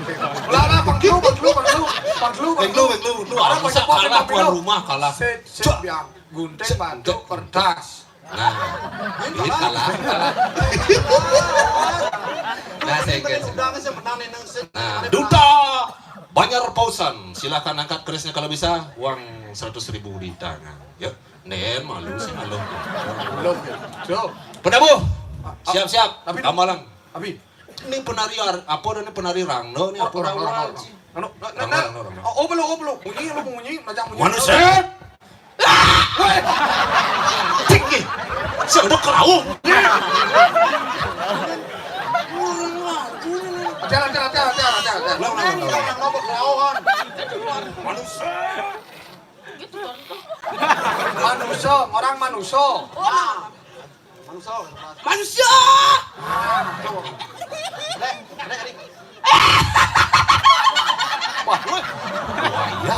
Lah, lah, panggilu, panggilu, panggilu. Panggilu, panggilu, panggilu. Aroh masa kalah tuan rumah kalah. Sip, sip, biang. Gunting, batu, kertas. Nah, ini kalah, kalah. Nah, saya ingat. Nah, Duta Banjar Pausan, silakan angkat kerisnya kalau bisa, uang seratus ribu di tangan. Yuk. Nen, malu sih, malu. Belum. Cuk. Penabuh. Siap-siap. Tapi gambalan. Abi. Ini penari ar-, apa nih penari rangno nih, apa rangno, rangno, rangno, rangno. Anu, nah, nah, nah. Rangno, rangno, rangno. Oh, oh, belum, oh, belum. Bunyi, lu bunyi, majang bunyi. Manusia. Woi. Tinggi. Saya udah keraung. Hati, hati, hati, hati, hati, hati. Ulang, ulang, ulang, ulang. Manusia. Manusia, orang manusia. Manusia. Manusia. Dek, dek, dek. Wah, wah, iya.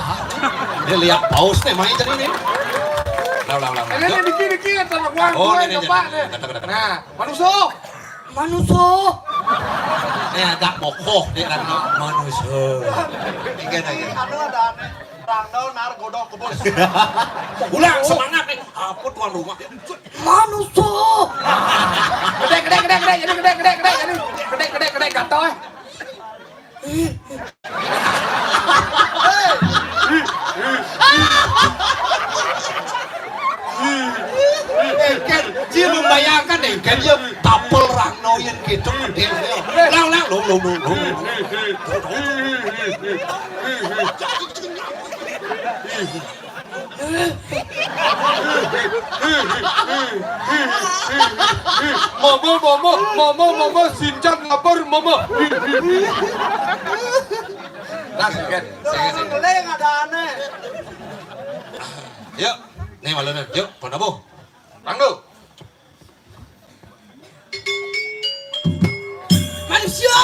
Dia lihat paus nih main jadi nih. Ulang, ulang, ulang, ulang. Ini, ini, dikit, dikit, sama gua, oh, gua ini, coba ini, nih. Kata, kata, kata. Nah, manusia. Manusia. Ini agak bokoh dia kan. Manusia. Tiga, tiga. Anu ada aneh. Rangdol nar godok kebus. Ulang semangat nih. Apa tuan rumah? Manusia. Gede, gede, gede, gede, jadi gede, gede, gede, jadi gede, gede, gede, gatel, eh. Engken, dia membayangkan engken dia tapel rangno yang gitu. Lang, lang, lo, lo, lo, lo. Mama, mama, mama, mama, sincang lapar, mama. Nah, sekian. Sekian, sekian. Yang ada aneh. Yuk, nih malunan. Yuk, Pak Nabo. Tangguh. Manusia.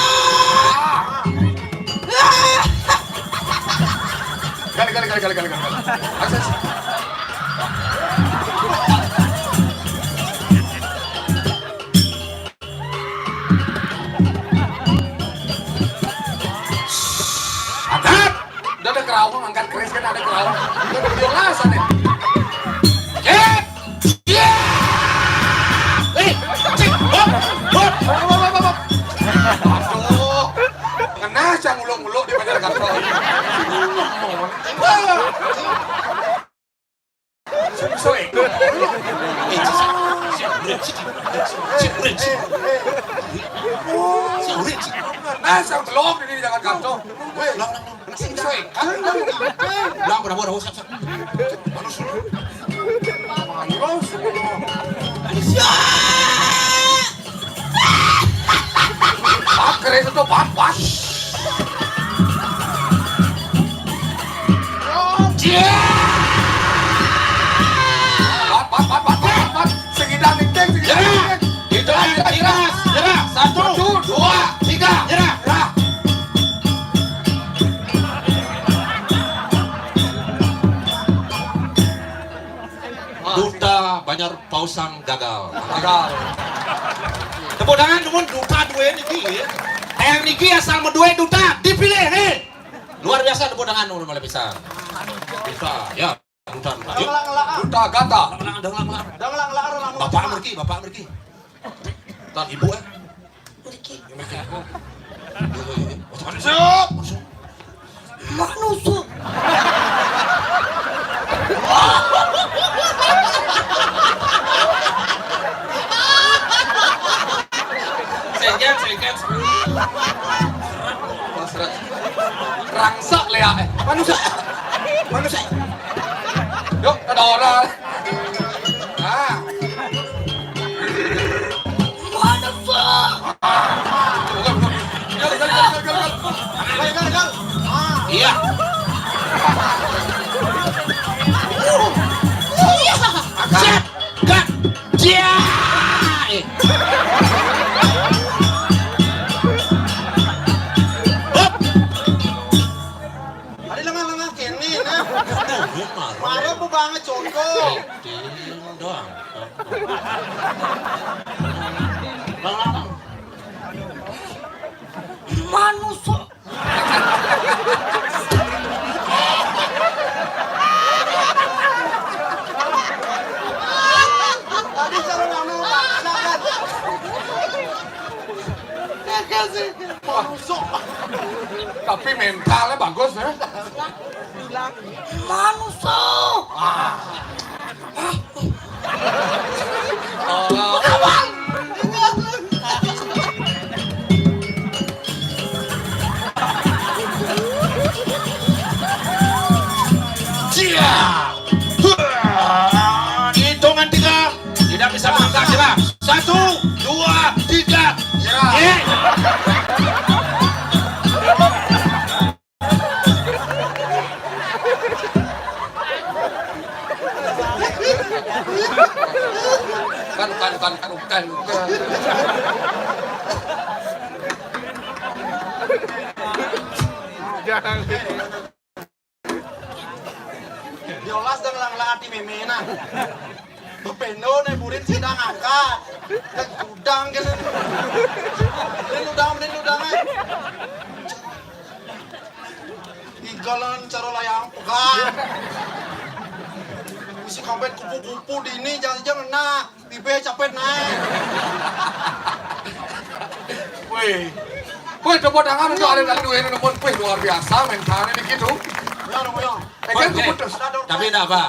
Kali, kali, kali, kali, kali, kali. Akses. Angkat. Udah ada kerawang, angkat keris kan ada kerawang. Udah ada biola sana. Eh. Iya. Eh, cik, hop, hop. Hop, hop, hop, hop. Aduh. Ngena cang uluk-uluk di Cik, cik, cik, cik. Cik, cik. Nah, saya belum ini jangan kacau. Weh, ulang, ulang, ulang. Sing sesuai. Kan ulang, ulang. Ulang, ulang, ulang, ulang, ulang. Manusia. Manusia. Pat, keren itu, pat, pat. Pat, pat, pat, pat, pat, pat. Sing idang, ding, ding, sing idang, ding, ding. Itu aja, iras, gerak. Satu, dua, tiga, gerak. Gerak. Duta Banjar Pausang gagal. Gagal. Tepuk tangan, nuhun, duta dué niki, ya. Yang niki asal madué duta, dipilih, nih. Luar biasa, tepuk tangan, nuhun, malih pisan. Duta, ya. Duta, duta. Yuk. Duta gata. Bapak mriki, bapak mriki. Tan ibu, eh. Mriki. Masuk, masuk. Manusa. Sengket, sengket. Rangsak, Léa, eh. Manusa. Manusa. Yuk, ada orang. Ah. Iya. Set. Cut. Cia. Eh. Hop. Ada lengah-lengah kéné, nah. Marah bu banget, contoh. Ting doang. Manusa. Tadi cara lama, Pak. Silakan. Gagal sih. Manusa. Tapi mentalnya bagus, ya. Manusa. Ah. Cia. Hitungan tiga. Tidak bisa melangkah, gerak. Satu, dua, tiga. Gerak. Eh. Kan, kan, kan, kan, bukan, bukan. Jangan. Diolas dang lang lati mémé nah. Bependo né burin sidang angkat. Kan udang kan. Ini udang, ini udang, eh. Igalan cara layang pegang. Misi kampét kupu-kupu dini, jangan-jangan nah. Bibé capét naik. Wih. Wih, tepuk tangan untuk Arif Alwi ini, namun, wih, luar biasa mentalnya nih gitu. Ya, ya. Eh, kan itu putus. Tapi enggak apa.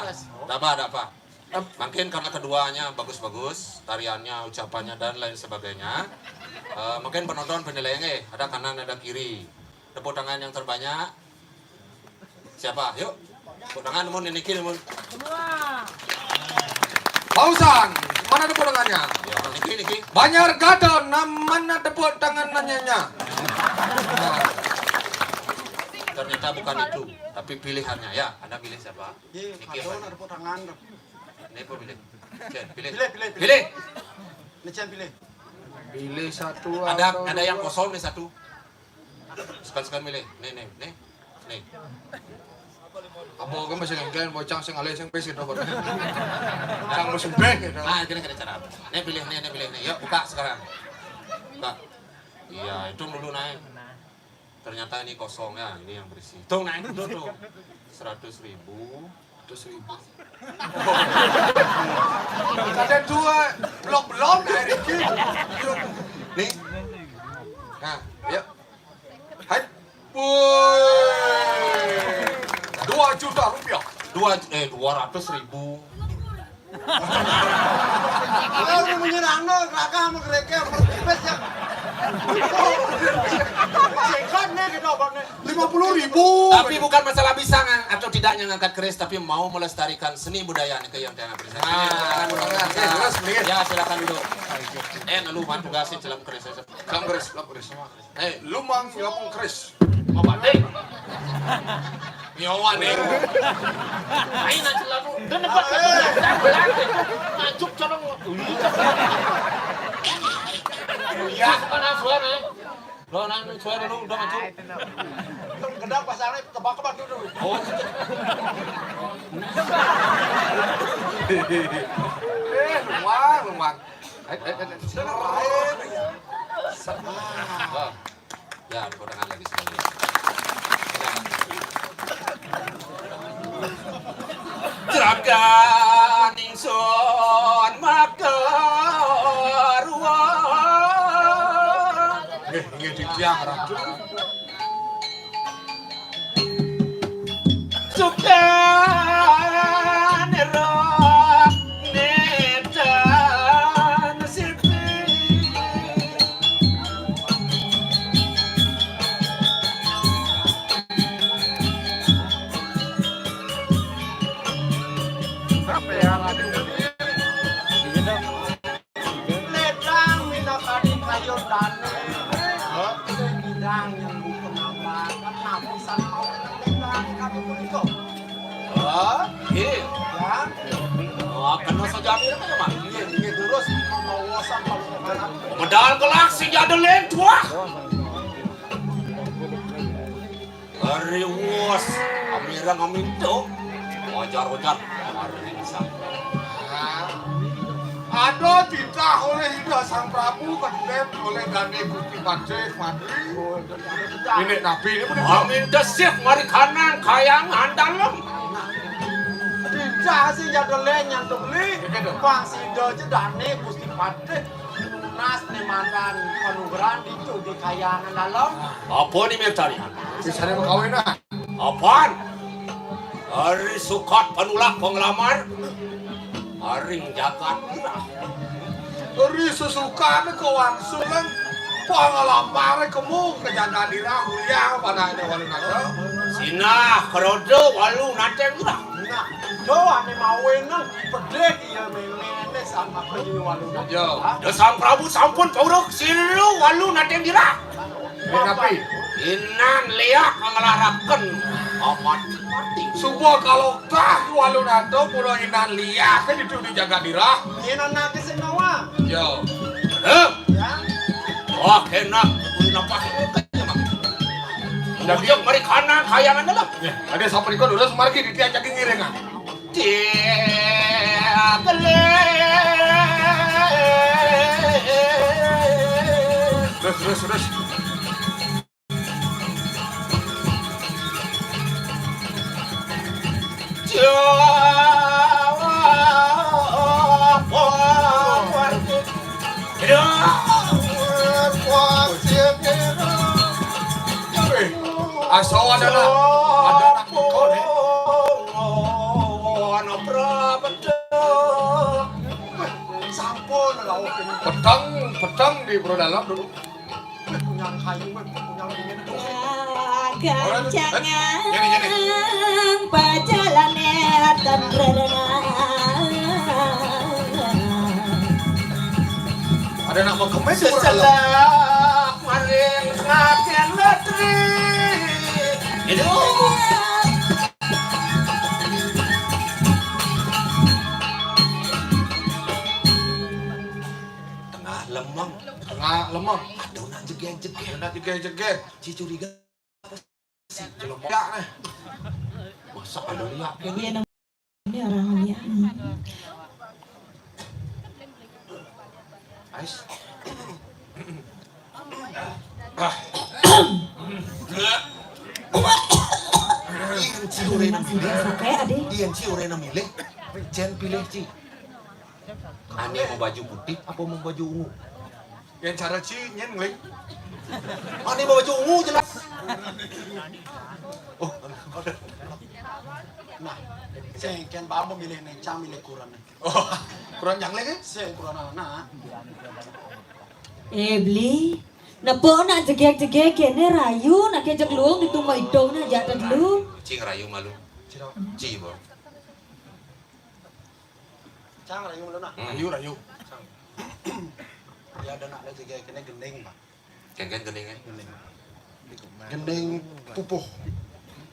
Enggak apa, enggak apa. Mungkin karena keduanya bagus-bagus, tariannya, ucapannya, dan lain sebagainya. Eh, mungkin penonton penilaiannya, eh, ada kanan, ada kiri. Tepuk tangan yang terbanyak. Siapa? Yuk. Tepuk tangan, mun, niki, mun. Semua. Pausan, mana tepuk tangannya? Ya, niki, niki. Banjar Gadon, mana tepuk tangan nanyanya? Ternyata bukan itu, tapi pilihannya, ya. Anda pilih siapa? Iya, niki apa? Ada tepuk tangan. Ini apa pilih? Cen, pilih. Pilih, pilih, pilih. Pilih. Ini Cen pilih. Pilih satu. Ada, ada yang kosong nih satu. Sekali-sekali milih. Nih, nih, nih. Nih. Apa kan masih ngengkel, bocah sing alih sing pis gitu, Bang. Cang masih bek gitu. Nah, gini, gini cara. Nih pilih, nih, nih pilih, nih. Yuk, buka sekarang. Buka. Iya, hitung dulu, naik. Ternyata ini kosong ya, ini yang berisi. Hitung, naik dulu tuh. Seratus ribu. Seratus ribu. Ada dua, belum, belum, dari itu. Nih. Nah, yuk. Hai. Woi. Dua juta rupiah. Dua, eh, dua ratus ribu. Kalau mau menyerang no, keraka sama kereke, sama tipis ya. Sekat nih gitu obatnya. Lima puluh ribu. Tapi bukan masalah bisa ngang- atau tidaknya ngangkat keris, tapi mau melestarikan seni budaya nih ke yang tengah. Ah, terus, terus. Ya, silakan duduk. Eh, lalu man tugasin dalam keris. Dalam keris, dalam keris. Eh, lumang nyokong keris. Apa deh? Nyawa nih. Ayo nak celana. Dan dapat. Majuk corong. Ya, mana suara? Lo nang suara lu udah majuk. Gedang pasangnya kebak-kebak dulu. Oh. Eh, lumang, lumang. Eh, eh, eh, eh. Wah. Ya, tepuk tangan lagi sekali. Ya. Juragan ingsun maka ruwet. Nggih, nggih, di tiang, Ratu. Sukan roh nedan sipi. Sampai ya, Raden. Ledang minakadi kayu dane. Hah? Sing ngidang nyambung penambangan, namun sana mau ledang kami punika. Hah? Iya. Ya. Oh, kena saja ini kan, Mas? Iya, iya, terus mau wawasan kalau sekarang. Medal kelak sing jadi lentuah. Ari wos, amirang aminto. Wajar-wajar. Ari sang. Ada titah oleh Ida Sang Prabu, kedep oleh Dane Gusti Patih Madri. Ini nabi ini pun. Aminta sih mari kanan kayang handalem. Titah sih jadole nyantuk li. Gitu. Pang sida aja Dane Gusti Patih. Nunas nih mantan panugrahan itu di kayangan dalam. Apa nih, Mirtani? Bisanya mau kawin, ah. Apaan? Hari sukat penulak penglamar. Haring jagat. Hari sesukan ke wangsulan penglamar kemu ke jagat dirah uliah panahnya walu naga. Sinah kerodo walu nateng dirah. Nah, do ane mawe nang pedek iya memene sama kaya walu. Yo. Hah? Da Sang Prabu sampun pauruk silu walu nateng dirah. Ini napi? Inan liak ngelaraken. Amat mati. Suba kalau tah walu nato pura inan liak kan itu di jaga dirah. Inan nake sing nawa. Yo. Eh? Ya. Wah, enak. Kuwi napa ini kan ya, Mak? Jadi ujung mari kanan kayangan dalam. Ya, ada sampai ikut udah semargi di tiang jaga ngiringan. Terus, terus, terus. Asa ada nak, ada nak kau ni. Sampun, lauk ini. Petang, petang di Bro Dalam dulu. Punya kayu, punya dingin. Gancangan. Ini, ini. Pajalane tembrengan. Ada nak mau kemes di Bro Dalam. Setelah maring ngaten letri. Ini. Tengah lemeng. Tengah lemeng. Aduh, nak jeger-jeger. Aduh, nak jeger-jeger. Ci curiga apa sih? Jelema nih. Masa ada liak ini? Iya, ini orang liak. Ais. Ah. Yen ci urena milih. Yen ci urena milih. Jen pilih ci. Ane mau baju putih apa mau baju ungu? Yang cara ci nyen ngeling. Ane mau baju ungu jelas. Oh. Nah, sing kén bang milih né, cang milih kurenan. Oh, kurenan jang lagi? Sing kurenan, nah. Eh, Bli. Napa nak jegég-jegég kéné rayu, nak kéjak luung ditu maidong nak jak telu. Cing rayu malu. Ciro. Ci, Bang. Cang rayu malu nah. Hmm. Rayu, rayu. Cang. Ya ada nak jegég kéné gending, Bang. Kénkén gendingé? Gending. Gending pupuh.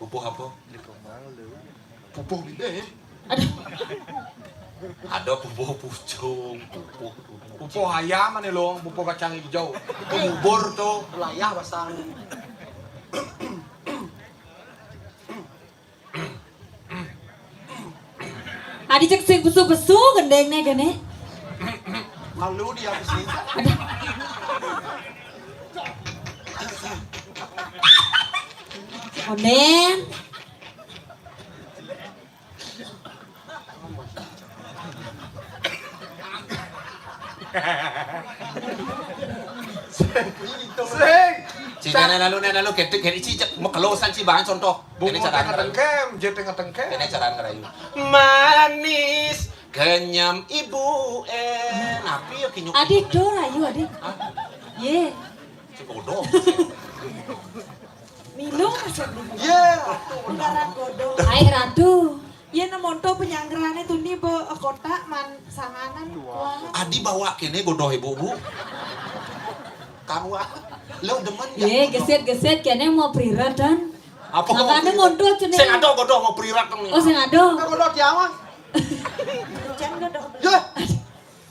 Pupuh apa? Pupuh bibir. Aduh. Ada pupuh pucung, pupuh. Pupuh ayam ané, Long, pupuh kacang hijau. Pupuh bubur tuh. Layah basang. Adi cék sing pesu-pesu gendingné kéné. Malu dia besi. Onden. Sing. Ci, kéné lalu, né lalu, kété, kété, ci, cék, mekelosan, ci, bahan contoh. Kéné bungo caraan tengah ngerayu. Tengkem, jé tengah tengkem. Kéné caraan ngerayu. Manis, kenyam ibu, eh, napi ya kinyuk? Adik, do rayu, adik. Hah? Yé. Ci bodoh. Milu maksudnya. Yé, Ratu. Enggak ragu do. Ai, Ratu. Yé, né monto penyanggrané tuni ba, eh, kotak man sanganan kuangan. Adi bawa kéné godoh ibu, Bu. Kawa. Lo demen ya? Yé, gesit-gesit kéné mau prirat, Dan. Apa mau prirat? Makanya monto cenah. Sing ada godoh mau prirat nih. Oh, sing ada. Nah, godoh kiawan. Jan godoh. Yé.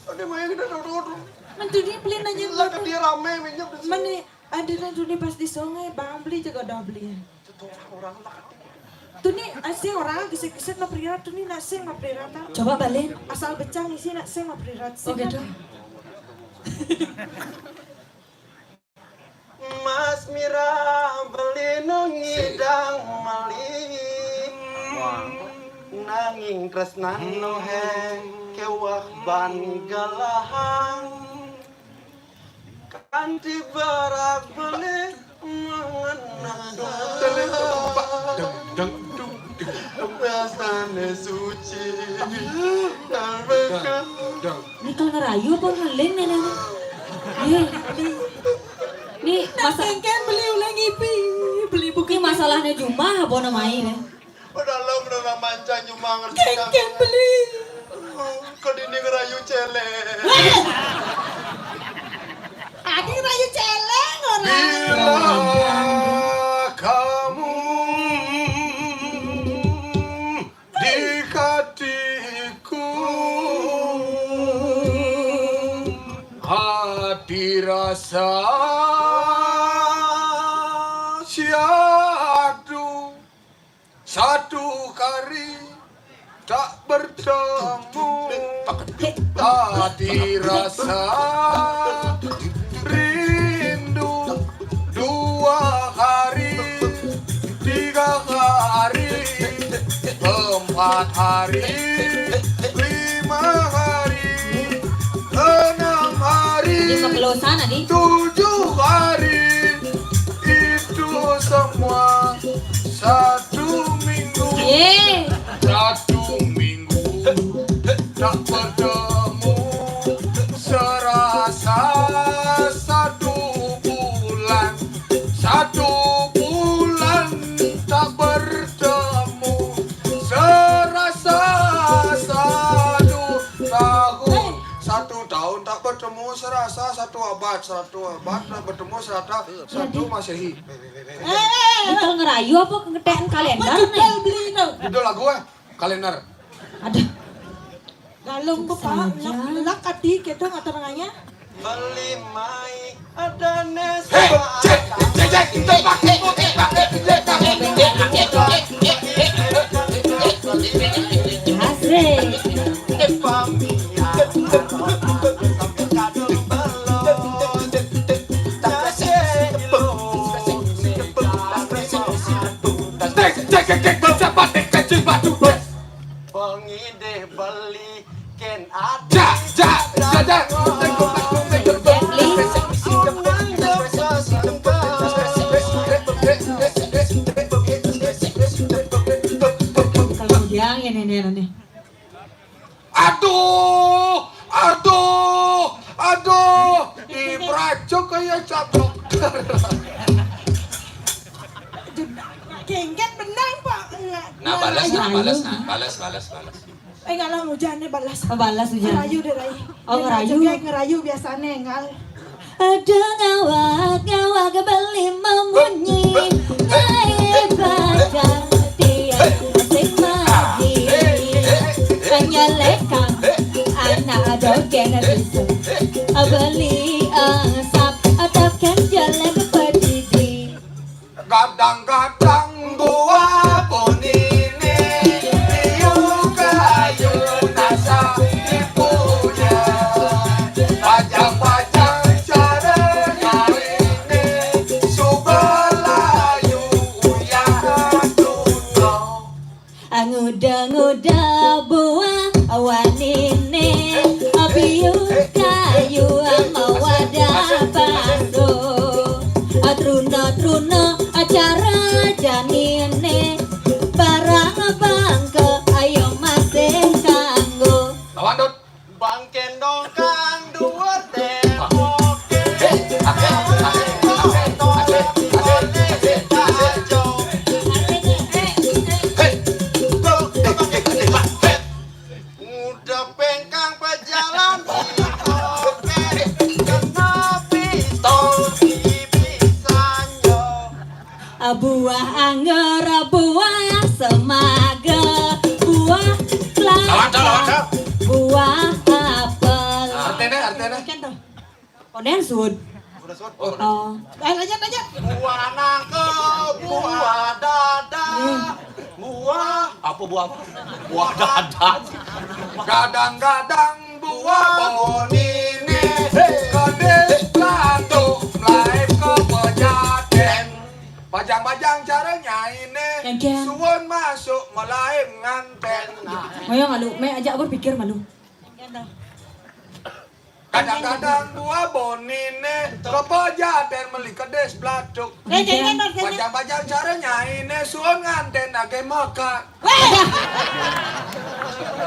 Ada main kita duduk. Mentuni beli nanya. Lah, ke dia ramé minyak di sini. Meni Adina tuni pas di sungai, bang beli juga udah beli. Orang lah. Tuni, eh, sing orang gesit-gesit mah prirat, tuni nak sing mah prirat. Coba balik. Asal becang isi nak sing mah prirat. Oh, gitu. Mas Mirah beli no ngidang meli. Nanging tresnan no hé kéweh ban galahang. Kanti barak beli mengenang. Deng, deng, deng, deng, deng. Rasane suci. Deng, deng. Ini kalau ngerayu apa ngeling nih, nih? Iya. Ini masa kengken beli ulah ngipi, beli bukan. Ini masalahnya jumah apa namanya, nih? Padahal lo bener manca nyuma ngerti. Kengken beli. Ke dinding rayu cele. Adi rayu cele orang. Bila kamu dekatiku, hati rasa syahdu. Satu hari tak bertemu, hati rasa rindu. Dua hari, tiga hari, empat hari, lima hari, enam hari, tujuh hari, itu semua satu minggu. Ye. Satu minggu tak bertemu, serasa satu bulan. Satu bulan tak bertemu, serasa satu tahun. Satu tahun tak bertemu, serasa satu abad. Satu abad tak bertemu, serasa satu Masehi. Eh, eh, eh. Ini kalau ngerayu apa ngetekan kalender nih? Judul beli no. Judul lagu, eh? Kalender. Ada. Galung ku, Pak. Saja. Lak ati gitu ngatur nanya. Beli mai ada nesa. Hei, cek, cek, cek, cek, cek, cek, cek. Asik. Pengidih beli ken adi. Ja, ja, ja, ja. Aduh, ibracok kaya cap dokter. Kengken benang, Pak. Nah, balas, nah, balas, nah, balas, balas, balas. Eh, ngalah hujan nih, balas. Oh, balas hujan. Ngerayu deh, Rai. Oh, ngerayu. Ngerayu biasanya, ngal. Ada ngawak, ngawak beli memunyi. Naik pacar, dia sing mati. Hanya lekang, anak dogeng bisa. Beli asap, atau kan jelek pedidi. Kadang-kadang buah bonine, liu kayu nasa dipunya. Pajang-pajang cara nyarine, subalayu uyah tuno. Nguda-nguda buah wanine, biu kayu mawadah baso. Truna-truna acara janine, barang bangke ayo masih kanggo. Lawan, Dut. Bang Kendong kang duwur temboke. Nguda pengkang pejalan dipoke. Kena pistol di pisanjo. Buah anggur, buah semaga, buah kelapa, buah apel. Artene, artene. Kan tuh. Konen sud. Udah sud. Oh. Oh. Eh, lanjut, lanjut. Buah nangka, buah dada. Hmm. Buah apa, buah apa? Buah dada. Kadang-kadang buah bonine, kedis platuk, melaib ke pejaten. Pajang-pajang cara nyaine, suwun masuk melaib nganten. Nah. Ayo ngalu, me ajak berpikir malu. Kadang-kadang buah bonine, ke pejaten meli kedis platuk. Pajang-pajang cara nyaine, suwun nganten age maka. Weh!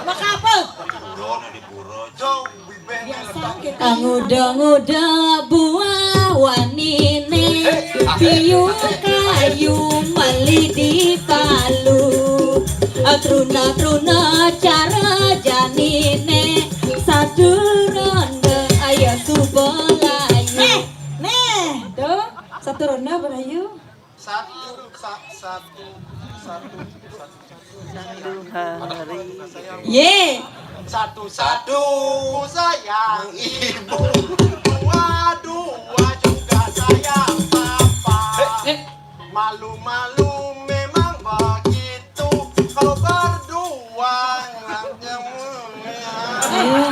Maka apa? Nguda-nguda buah wanine, biu kayu meli di Palu. Truna-truna cara janine, satu ronde ayo suba layu. Nih, nih, tuh, satu ronde berayu. Satu, sa-, satu, satu, satu, satu. Ye. Satu-satu sayang ibu. Dua-dua juga sayang papa. Eh. Malu-malu memang begitu. Kalau berdua, eh,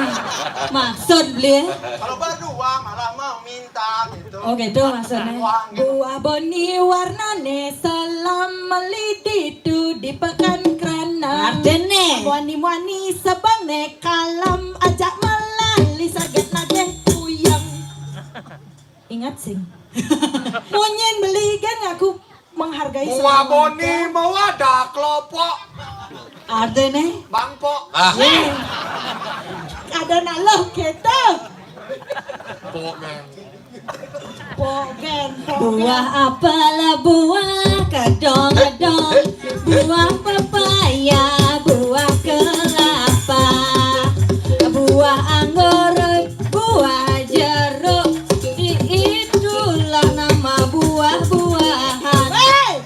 maksud beli, eh? Kalau berdua malah mau minta gitu. Oh, gitu maksudnya. Buah boni warnane selam meli ditu di pekan krana. Artene? Muani-muani sebang ne kalam ajak melali saget nageh puyeng. Ingat sing. Munyin beli kan aku menghargai. Buah boni mawadah kelopok. Artene? Bangpok. Ah. Ada naloh kita. Pok, men. Buah apel, buah kedong-kedong, buah pepaya, buah kelapa, buah anggur, buah jeruk. I-, itulah nama buah-buahan. Hei!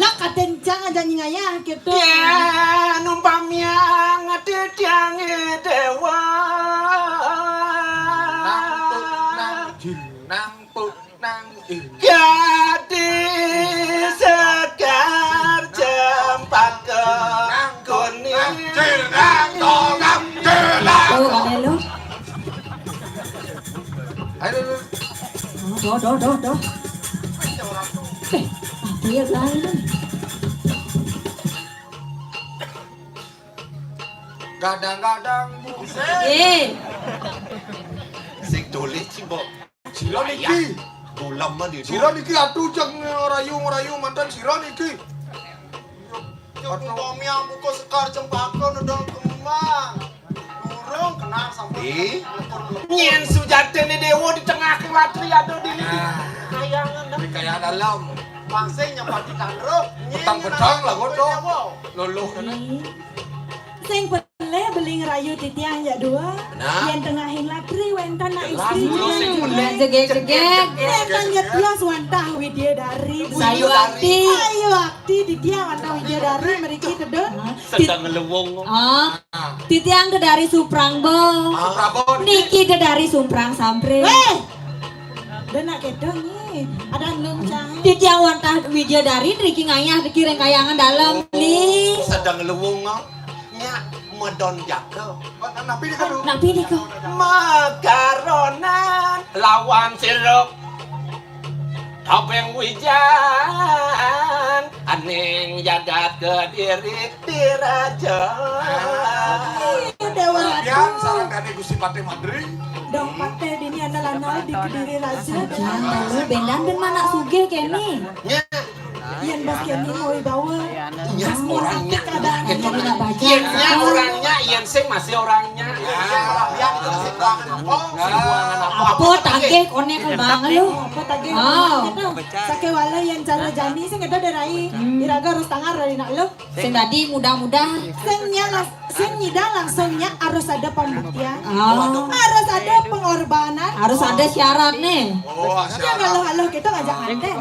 Lah katencang aja nyingaya gitu. Ya, numpamiang titiang dewa. Nang, nang, nang. Gadis segar cempaka kuning. Oh, ada lo. Ayo, ayo, ayo. Oh, doh, doh, doh, doh. Eh, apa ya, Bang? Gadang-gadang, buset. Eh. Sing tulis, Cibok. Sira niki. Dolam mah di. Sira niki atuh cek ngerayu-ngerayu mantan sira niki. Cek umpami buka sekar cempaka nedal kembang. Di? Nyén sujaténé déwa di tengah latri ada di, di kayangan dah. Di kayangan dalam. Mangsing nyampat di kandro. Petang-petang lah godo. Luluh kana. Sing pelih beli ngerayu titiang jak dua. Nah. Yén tengahing latri wénten nak istri. Sing pelih. Jegég-jegég. Wénten jak tios wantah widyadari. Sayu akti. Sayu akti titiang wantah widyadari mriki tedun. Sedeng luwung. Ah. Titiang dedari Suprangba. Suprangba. Niki dedari Sumprang Sampré. Wéh. Dene nak kéto nggih. Ada nun cang. Titiang wantah widyadari nriki ngayah nriki ring kayangan dalem. Oh, nih. Sedeng luwung, ah. Nya medon jaka. Napi nika, Du? Napi nika? Makaronan lawan sirup. Topeng wijan, aning jagat Kediri diraja. Iya, Déwa Ratu. Pian sareng dané Gusti Patih Madri. Dong patih dini ana lanal di Kediri Raja. Jangan lalu bendan ben manak sugih kéné. Nya. Yén bas kéné mawibawa. Nya orangnya. Yén nya orangnya, yén sing masih orangnya. Apa tagih koné kembang lu? Apa tagih? Oh. Sakéwala yén cara jani sing ada darai. Hmm. Iraga harus tangar dari nak lu. Sing dadi mudah-mudah. Sing nya lang-, sing nyidang langsung nya harus ada pembuktian. Oh. Harus ada pengorbanan. Harus ada syarat nih. Oh, syarat. Jangan halo-halo kita ngajak nganten.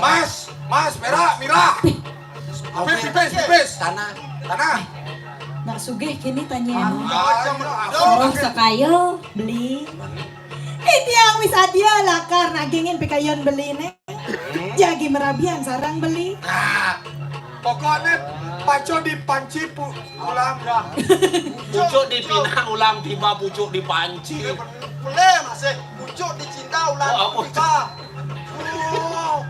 Mas, Mas, Mira, Mira. Pipis, pipis, pipis. Tanah. Tanah. Nak sugih kéné tanya. Roh sakaya beli. Titiang wisadia lakar nagingin pikayun beliné. Jagi merabian sareng beli. Nah, pokokné pacu dipanci pu-, ulam dah. Pucuk dipinang ulam tiba pucuk dipanci. Boleh masih pucuk dicinta ulam tiba. Oh, apa? Oh.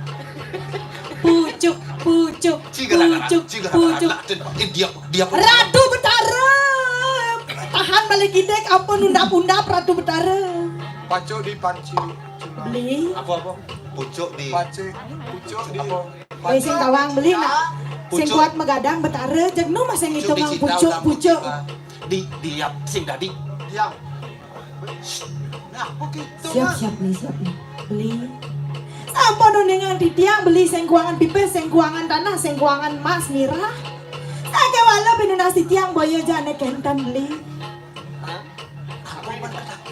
Pucuk, pucuk, pucuk, pucuk. Eh, dia, dia apa? Ratu Betara. Tahan balik gidek apa nundap-undap Ratu Betara. Pacu dipanci. Beli. Apa, apa? Pucuk di. Pacu. Pucuk di. Apa? Eh, sing tawang beli nak. Sing kuat magadang Betara, jeg nu masih ngitung pucuk, pucuk. Di, di, ya, sing dadi. Diam. Nah, begitu. Siap, siap nih, siap nih. Beli. Sampun uningang titiang beli sing kuangan pipis, sing kuangan tanah, sing kuangan emas, Mira. Sakéwala pinunas titiang boya jani kénten beli. Hah? Apa yang mantap?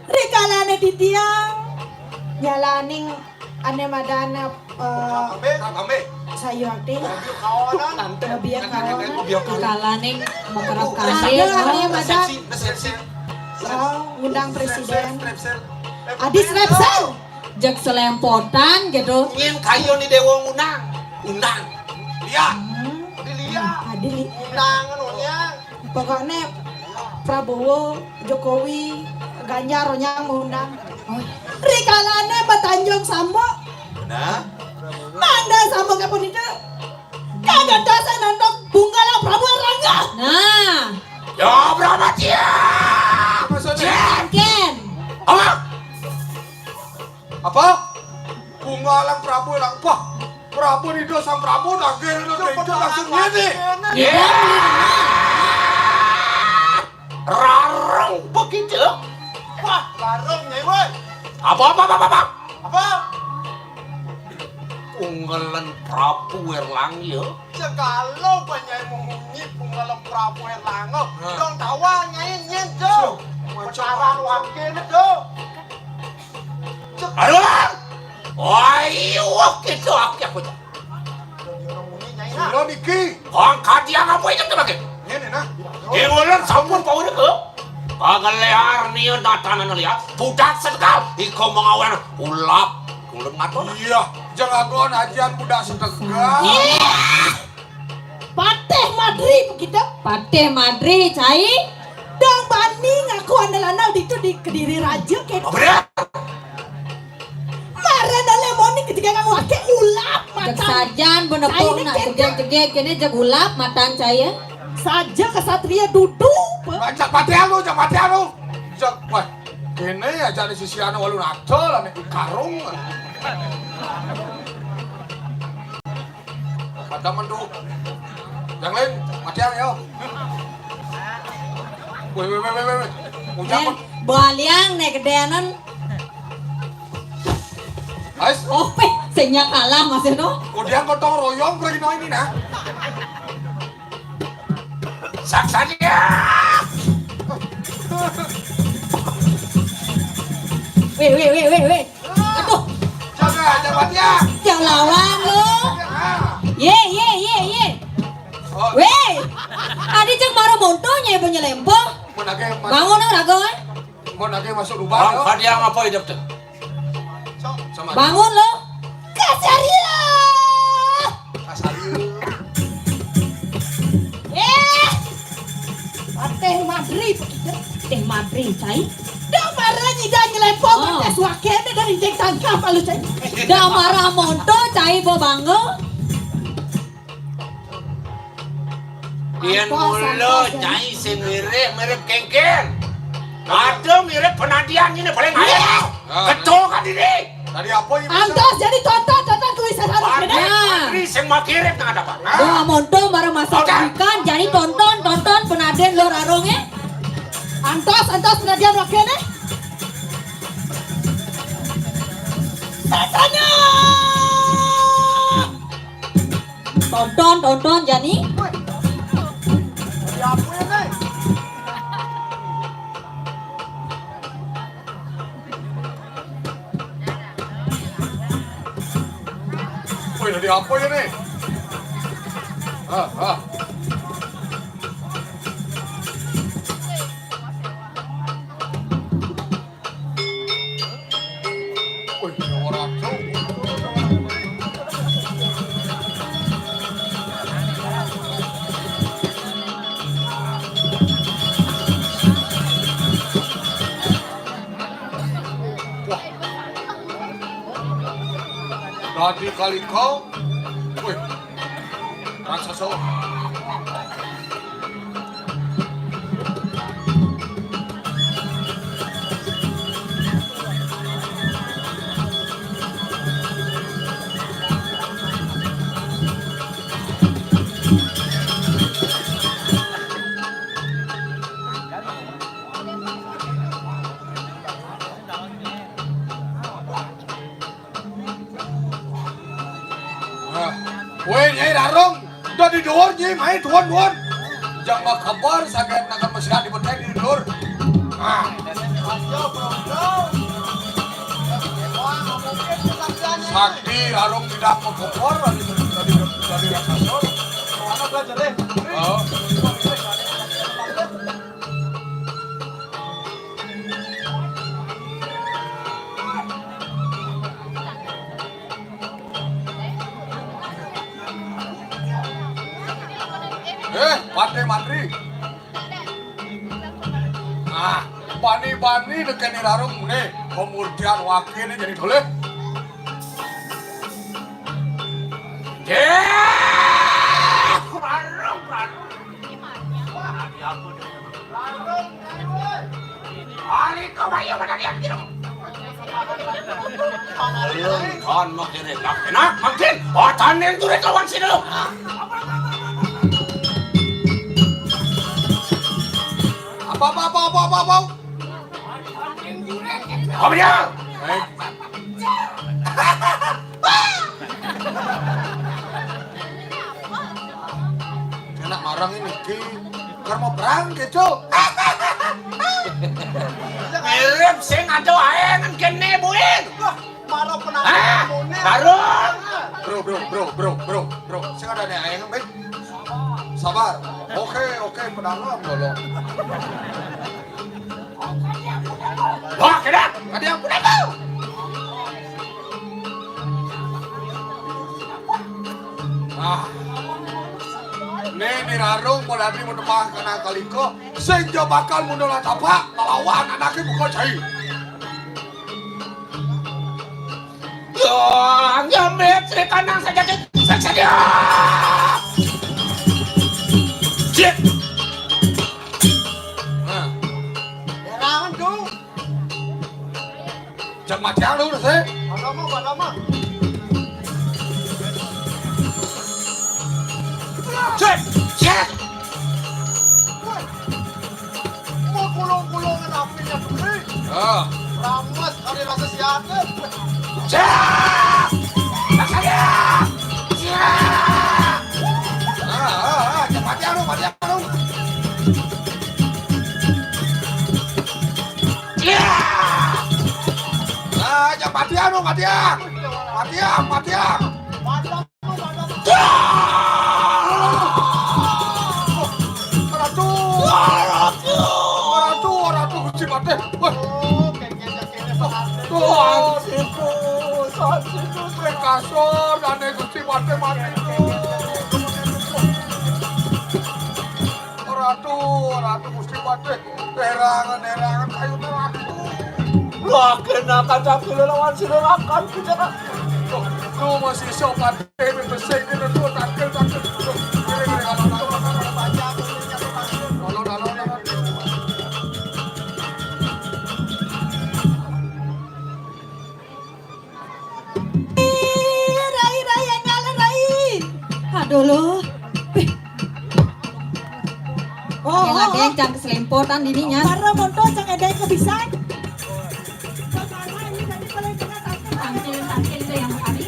Rikalané titiang nyalaning ané madana, eh, sayu akti. Ngebiak kawanan. Rikalaning makerep kasih. Ada ané madan. Oh, ngundang presiden. Adis Repsel. Jeg selempotan gitu. Nyén kayuné déwa ngundang. Undang. Lia. Hmm. Adi Lia. Adi Li-, undangan onyang. Pokokné Prabowo, Jokowi, Ganjar onyang ngundang. Rikalané Batanjung Sambok. Benar. Mangda Sambok kapunika. Kagak dasar nonton Bunggala Prabu Erlangga. Nah. Ya, berapa dia? Maksudnya? Ken. Apa? Apa? Bunggala Prabu Erlangga. Wah, Prabu Ridho Sang Prabu daging lu itu langsung ngene. Iya. Rarung begitu. Wah, rarung, Nyai, woi. Apa, apa, apa, apa, apa? Apa? Unggelan Prabu Erlangga. Segala banyak memunyi unggelan Prabu Erlangga. Nah. Dong tawa, Nyai, nyen, Jo. Pacaran wakil, Jo. Aduh. Ayo, kita akeh aku. Sira niki. Kong kadiang apa itu tuh lagi? Ngene nah. Déwélan sampun pawuda ke? Pagelear nia datanan liat, budak setegal, iko mengawen ulap, kulun ngatur. Iya, jeng agon ajian budak setegal. Iya. Patih Madri begitu. Patih Madri, cai. Dong bani ngaku andal-andal ditu di Kediri Raja, gitu. Apa dia? Marana lemoni ketika kang wake ulap matan. Cek sajan benepuk nak cegek-cegek kene jeg ulap matan cai. Saja kesatria dudu. Cek mati anu, cek mati anu. Cek, wah, kene aja nih sisian walu rata lah nih karung. Pada menduk. Yang lain, mati anu ya. Wéh, wéh, wéh, wéh, wéh, wéh. Ujang, eh, kok baliang né gedénan. Ais. Oh, péh, sing nya kalah masih no. Ujang gotong royong kaya gini ini nah. Saksanya. Wéh, wéh, wéh, wéh, wéh. Aduh. Jaga, jaga dia. Jang lawan lu. Ah. Yé, yé, yé, yé. Oh. Wéh. Adi cék mara monto nyai penyelempo. Mun ake mas-, bangun, Rago, eh. Mun ake masuk lubang, Bang, yo. Fadiang apa hidup tuh? Sama. Bangun, lo. Kasaria. Kasaria. Eh. Patih Madri, Patih Madri, cai. Dah marah nyida nyelepon. Oh. Patih suake deh dari cek tangkap alu, cai. Dah marah monto, cai, bo bangga. Yén mula nyai sing mirip, mirip kéngkén. Ada mirip penadian ini paling aja. Ah. Ketul kan ini. Tadi apa ini? Antos jadi tonton, tonton tulisan harus benar. Nah. Ini sing makirit nang ada apa? Wah, monto marah masak ikan, jadi tonton, tonton penadian lo rarong ya. Antos, antos penadian wakil nih. Sasana. Tonton, tonton, Jani. Woi. Diapuin, nih. Woi, tadi apa ya, nih? Ah, ah. Wih, ya ora jauh. Wah. Dadi kali kau. Wih. Raksasa. Nah. Woi, Nyai Rarung, udah di dhuwur, Nyai, mai dhuwur, dhuwur. Jang makabar, saget nakan mesti di betek di dhuwur. Nah. Sakti Rarung tidak makabar, tadi, tadi, tadi raksasa. Oh. Eh, Patih Mantri. Ah, bani-bani nekeni Rarung mune, pemurtian wakil ini jadi tulis. Jéh! Rarung, Rarung. Alika bayu pada dia gitu. Alun kan makin enak, enak makin. Otan yang turut lawan sini lo. Apa, apa, apa, apa, apa, apa? Apa dia? Eh. Enak marang ini, Ki. Keur mau perang gitu. Mirip sing ada ae nang kene, Buin. Wah, maro penang. Ah, mone. Baru. Bro, bro, bro, bro, bro, bro. Sing ada nih ae nang, Bing. Sabar. Oke, oke, pedang dulu. Wah, kena. Ada yang punya tahu. Nah. Nih, di Rarung, mau lagi mau tembak kena kaliko. Sing jo bakal mundur lah tapak, ngelawan anaknya bukan cai. Yo, nyamit, Sri Kanang saja, saja dia. Cik. Nah. Heran, Dung. Jang mati lu, sih. Agama, agama. Cik, cik. Woi. Ah. Rames, ada rasa siapa? Cak! Cak! Cak! Ah, ah, ah, mati anu, mati anu. Cak! Ah, cak mati anu, mati anu. Mati anu, mati anu. Ratu! Ratu! Ratu, Gusti Patih. Wah. Tuhan situ, Tuhan situ, sing kasor, dane Gusti Patih mati. Ratu, Ratu Gusti Patih. Derangan, derangan, ayo, Ratu. Lah, kena kaca kilo lawan sira akan bicara. Tuh, lu masih sopan, eh, besik ini tuh, takil, takil. Tuh, ini, ini, kalau, kalau, kalau, kalau, kalau, kalau, kalau, kalau, kalau. Ih, Rai, Rai, yang nyala, Rai. Aduh, lo. Ih. Oh, yang oh, ada yang oh. Cang keselempotan ininya. Para monto cang edai kebisan. Tampil, tampil itu yang hari.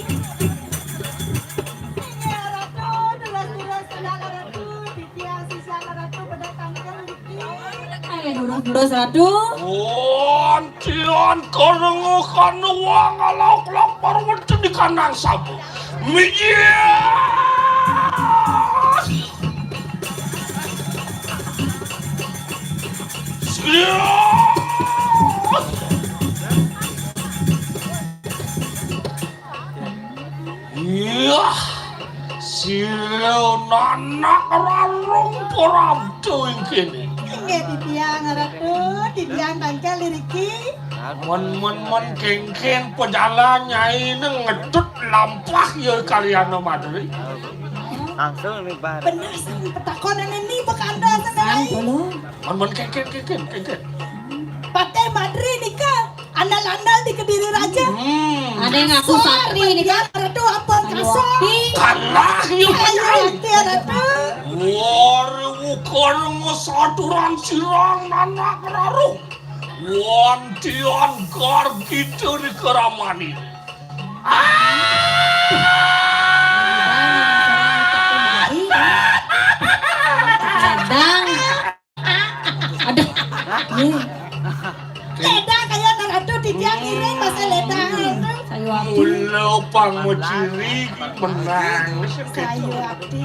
Iya, Ratu, terus, terus, kenal Ratu. Titiang sisa Ratu pada tampil. Ayo, durus-durus, Ratu. Wantian karenguhan wang alauk-lauk parwenten di kandang sabu. Mijil! Siap! Iya, sira nanak rarung parabda ing kene. Inggih, titiang Ratu, titiang tangkal liriki. Men, men, men, kengken pejalan nyai ne ngedut lampah ya kaliana madri. Langsung nih, Bar. Bener sih, petakonan ini bekanda senai. Men, men, kengken, kengken, kengken. Patih madri nika. Andal-andal di Kediri Raja. Hmm. Ada yang ngaku sakti ini kan. Ratu apa kasar? Kalah ya. Kalah ya, Ratu. Wari wukar ngesaturan sirang nanak raruh. Wantian gargita di keramani. Ah! Kadang. Aduh. Leda kaya nang aduh di tiang iring masih leda. Sayu ati. Mula pang muciri menang. Sayu ati.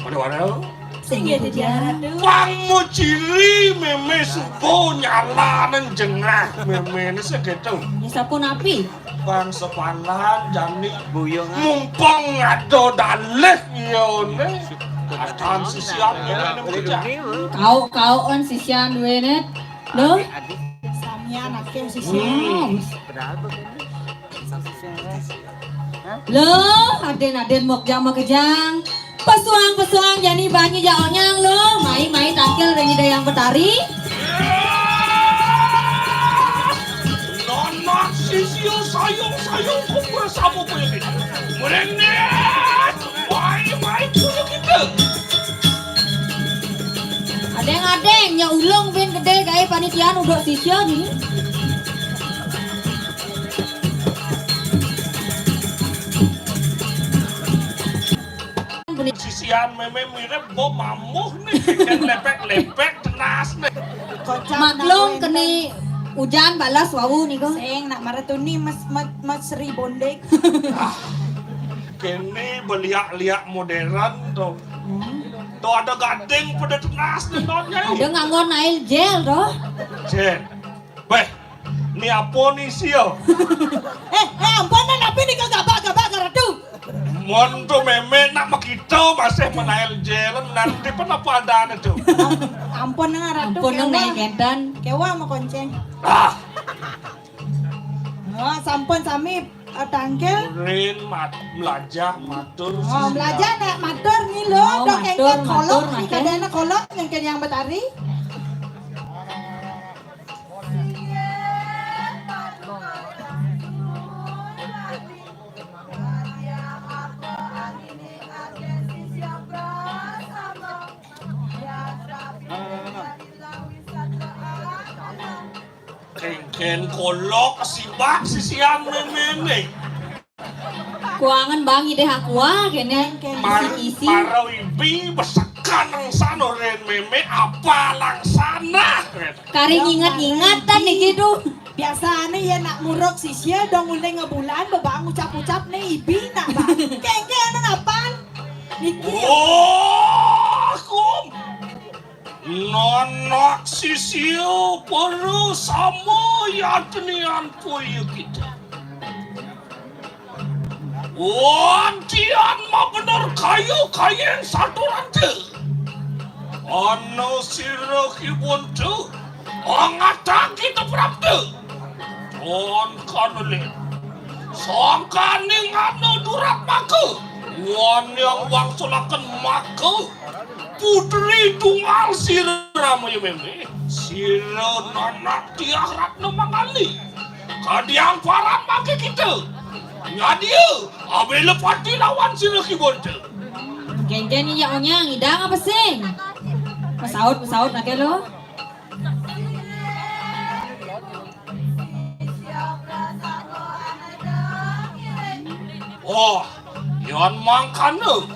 Mana-mana? Sing ya di tiang aduh. Pang muciri meme subuh nyala nang jengah meme ni segitu. Ini sapu napi? Bang sepalan jani. Buyung, ah. Mumpung ada dalih iya ne. Atan sisian ngene mesti. Kau, kau on sisian duwe ne. Lho. Samian akeh sisian. Hmm. Lho, aden-aden mok jam makejang. Pesuang-pesuang jani banyu ja onyang lo, mai-mai tangkil ring Ida Hyang Betari. Nanak sisia sayung-sayung kumpul sama kuwi. Mrene. Mai-mai kuwi kita. Adeng-adeng nya ulung ben gede gawe panitian uduk sisia ni. Sisian meme mirip bo mamuh nih, yang lepek-lepek tenas nih. Maklum kene ujan balas wau niku. Sing nak maratuni mes, mes, mes Sri Bondek. Ah, kene beliak-liak modern tuh. Hmm. Tuh ada gading pada tenas nih nonnya. Ada nganggo nail gel tuh. Gel. Beh, ni apa ni sia? Eh, eh, ampun, napi ni kegabak-gabak karo tu? Mon tu meme nak makita masih menail jalan nanti pun apa adanya tu? Ampun nang ratu. Ampun nang kewa. Naik entan. Kewa mau konceng. Ah. Oh, sampun sami, eh, tangkil. Rin mat, melajah matur. Oh, melajah nak matur ni lo. Oh, dok matur, engkek kolok, matur, matur. Kadang kolok, engkek yang betari. Kén kolok sibak sisian méméné. Kuangan bang idé hakua kéné kén kisi-kisi. Maro ibi besekan nang sano rén mémé apa langsana. Kari nginget-nginget tan niki tuh. Biasané ya nak nguruk sisia dong ulé ngebulan bebang ucap-ucap né ibi nak bang. Kéngké anu napan? Niki. Oh, kum. Nanak sisia para sama yatnian puyu kita. Wantian mabenor kayu kayeng saturante. Ana sira kibuntu, angatang kita prapta. Ton kanelin. Sangkaning ana durat maka. Wanyang wangsulaken maka. Putri tunggal sira Rama ya mémé. Sira nanak tiah ratna mangali. Kadiang paran mangke kita. Nyadia, abela pati lawan sira kibonte. Kéngkén iya onyang idang apa sing? Pesaut, pesaut lagi lo. Oh, yan mangkana.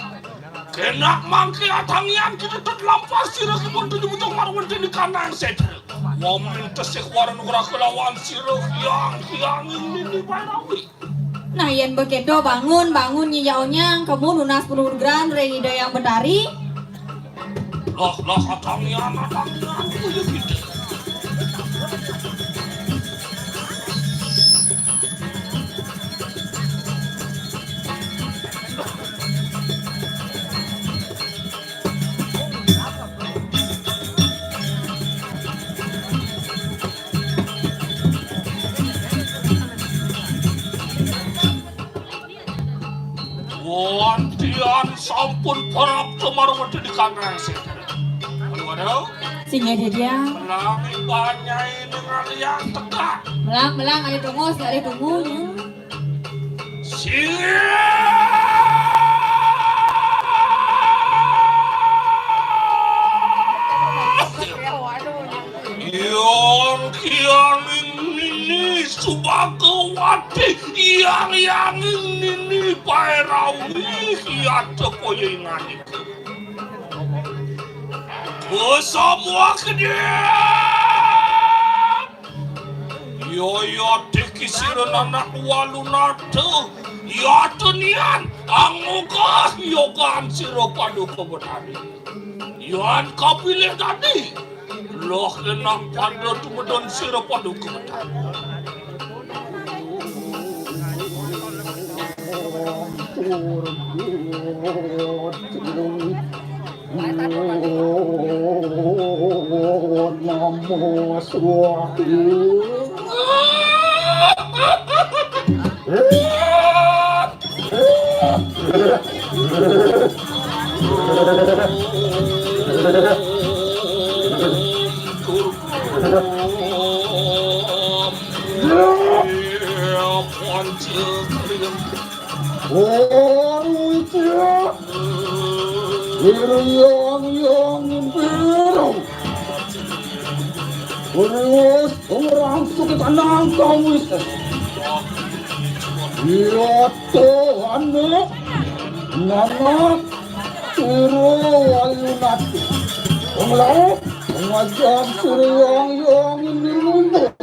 Kenak mangke atangian kita tetlampas sira kibonte di bujung marwente di kanang setra. Wamin tesih waran ora kelawan sira hyang hyang ini di Barawi. Nah, yén bekéto bangun, bangun Nyi Onyang, kemu nunas purun gran ring Ida Hyang Betari. Lah, lah, atangian, atangian, kuwi gitu. Wantian sampun prapta marwedi di kanang setra. Waduh, waduh. Singgih dia. Melang ibanyai dengan yang tegak. Melang, melang, ada tunggu, ada tunggu. Yang kianging nini Subagawati, yang yanging nini Pairawi, iya tepoyo inganika. Kusamua kedip. Yaya tiki sira nanak walunata, yatunian angogah yogan sira paduka betari. Yan kapilih dadi, loh enak pada tumedon sira paduka betari. Namo Swaha. Wong wicik, wiriyang-yang piro. Wis ora suka tenang kawis. Iya, Tuhan, Nana, piro walunat. Wong laut, wong ajab, wiriyang-yang ini mundur.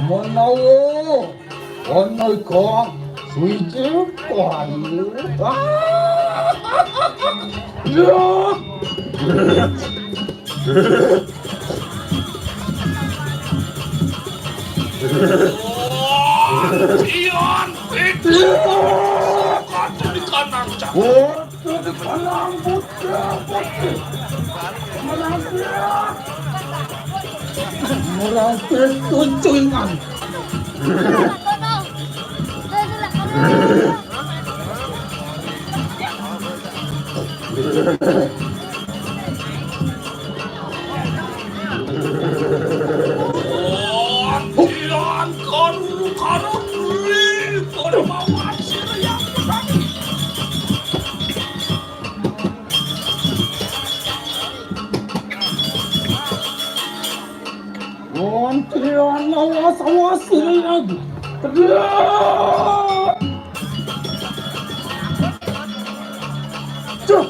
Menawa ana ika suwiji payu. Ah! Ya. Ion pitu. Kata di kanan cak. Merang pitu cuingan. Antian karu-karu ri permawan sirya. Antian Awas, awas, sira lagi. Cuk.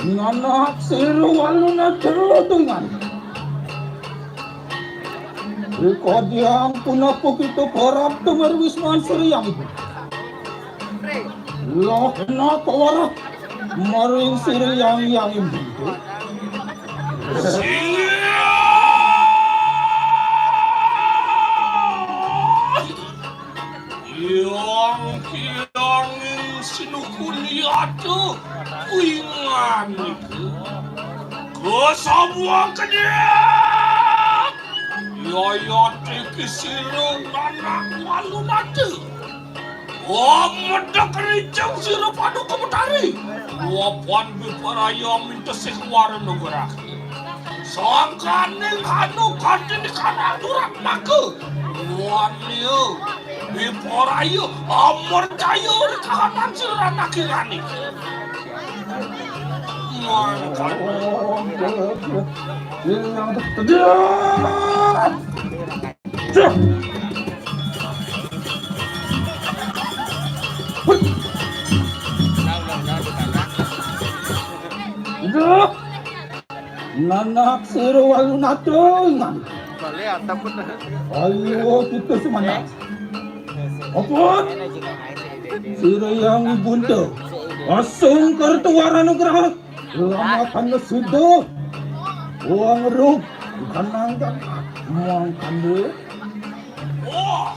Nanak sira walu nader dengan. Rikodiang punapa kita korab tumar wisman sira yang ibu. Loh, kenapa warah maring sira yang yang ibu? Yang kianging sinukun yata wingan iku. Kesamuang kenyek. Yayate kisira nanak walu mata. Wah, medhek riceng sira Paduka Betari. Wapan biparaya mintesih warna gerah. Sangkaning anu kanthi dikanang durak maka. Waniya, biparaya, amercaya ri kahanan sira nakirani. Mangkana. Duh. Nanak sira walu natungan. Ayo kita semangat. Apa? Sira yang ibunta. Asung kertuwar anugrah. Lamakan sudo. Wong ruk. Kanang kan. Mangkande. Wah.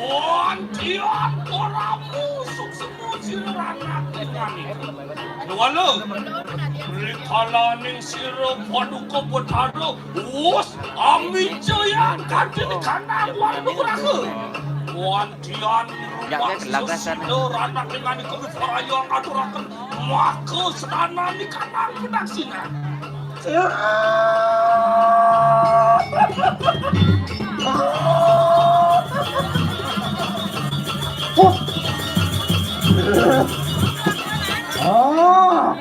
Wantian ora musuk semu sira ranak tingani. Nuwala. Rikalaning sira Paduka Betara. Wus, amijayan kanthi kanang walu raga. Wantian rumah sesida ranak tingani kami paraya ngaturaken maka senanani kanang penaksinan. Ah,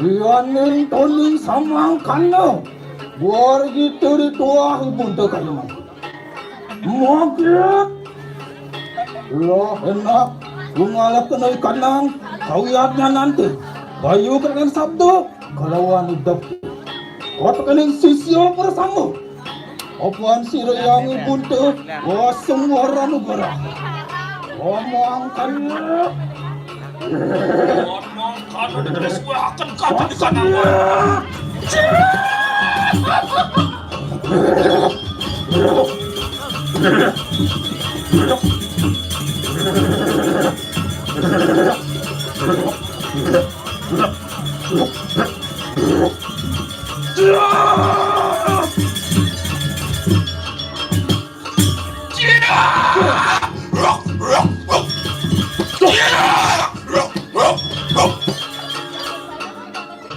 iyaning toning samangkana. Buar gitu rituah ibunta kayu mangku. Moget. Lah enak. Lungalak kena ikanang. Kawiyatnya nanti. Bayu kena sabdo. Kalawan idep. Kotak kening sisya bersama. Apan sira yang ibunta. Wasung wara nugara. Omong kena. Mangkana ditulis kuwi akan kabeh di kanan.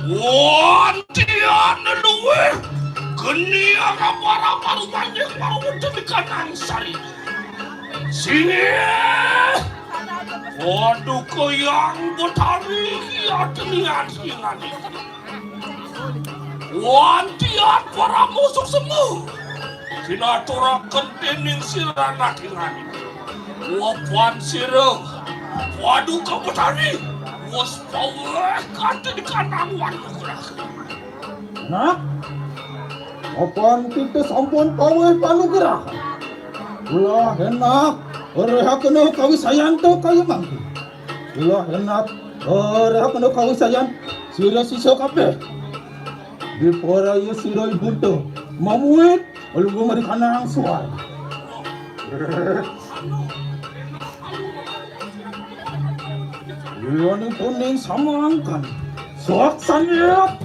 Wantian luwih geni arap-arap parumaning paruwudan di kanang sari. Singgih. Waduh, Kayang Betari, iya demian singan iki. Wantian para musuh semu. Kinaturaken dening sira nakingani. Wapan sira. Waduh, Kang Betari. Wes paweh kanthi dikanang wanugrah. Nah, apan kita sampun paweh panugrah. Lah enak, rehakena kawisayan to kaya mangke. Lah enak, rehakena kawisayan sira sisa kabeh. Diporaya sira ibunta, mamuit, lungguh mari kanang suar. Liwani kuning samangkan. Suak sanyap.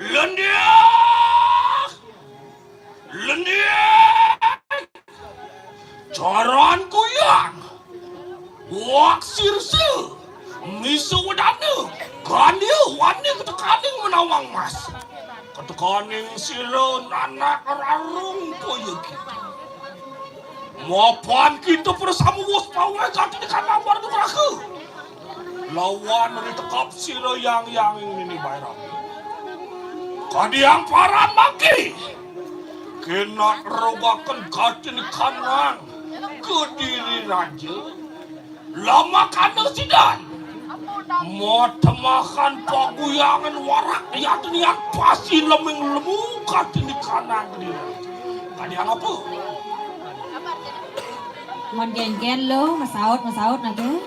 Lendiak! Lendiak! Jaran kuyang! Wak sirsa! Misa wedana! Gania wani katekaning menawang mas! Katekaning sira nanak rarung kaya kita. Mapan kita prasama wus paweh kanti di kanang warna raga. Lawan ritekap sira yang yang ing nini bairang. Kadiang paran maki. Kena rogaken kanti di kanang Kediri Raja. Lamakana sidan. Matemahan paguyangan warak yatnian pasi leming lemu katinikanang diri. Kadian apa? Mon gen-gen lo, masaut, masaut naga.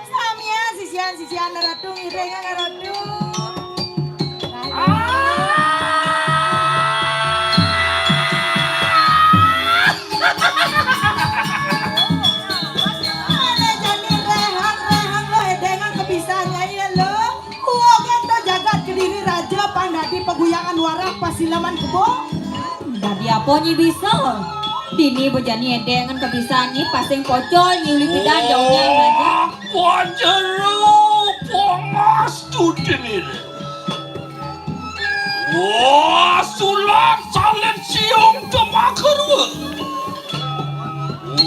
Samian sisian-sisian Ratu, ngiring Ratu. Ada jani rehang-rehang lo, edengan kebisaannya ya lo. Kuogan to jagat Kediri Raja pang dadi paguyangan warak pasileman kebo. Dadi apa nyi bisa? Dini bejani edengan kebisaannya, pasing pocol nyi uli pidan jauhnya raja. Wah, pajero, pongas tutin ini. Wah, sulat salin siung temakerua.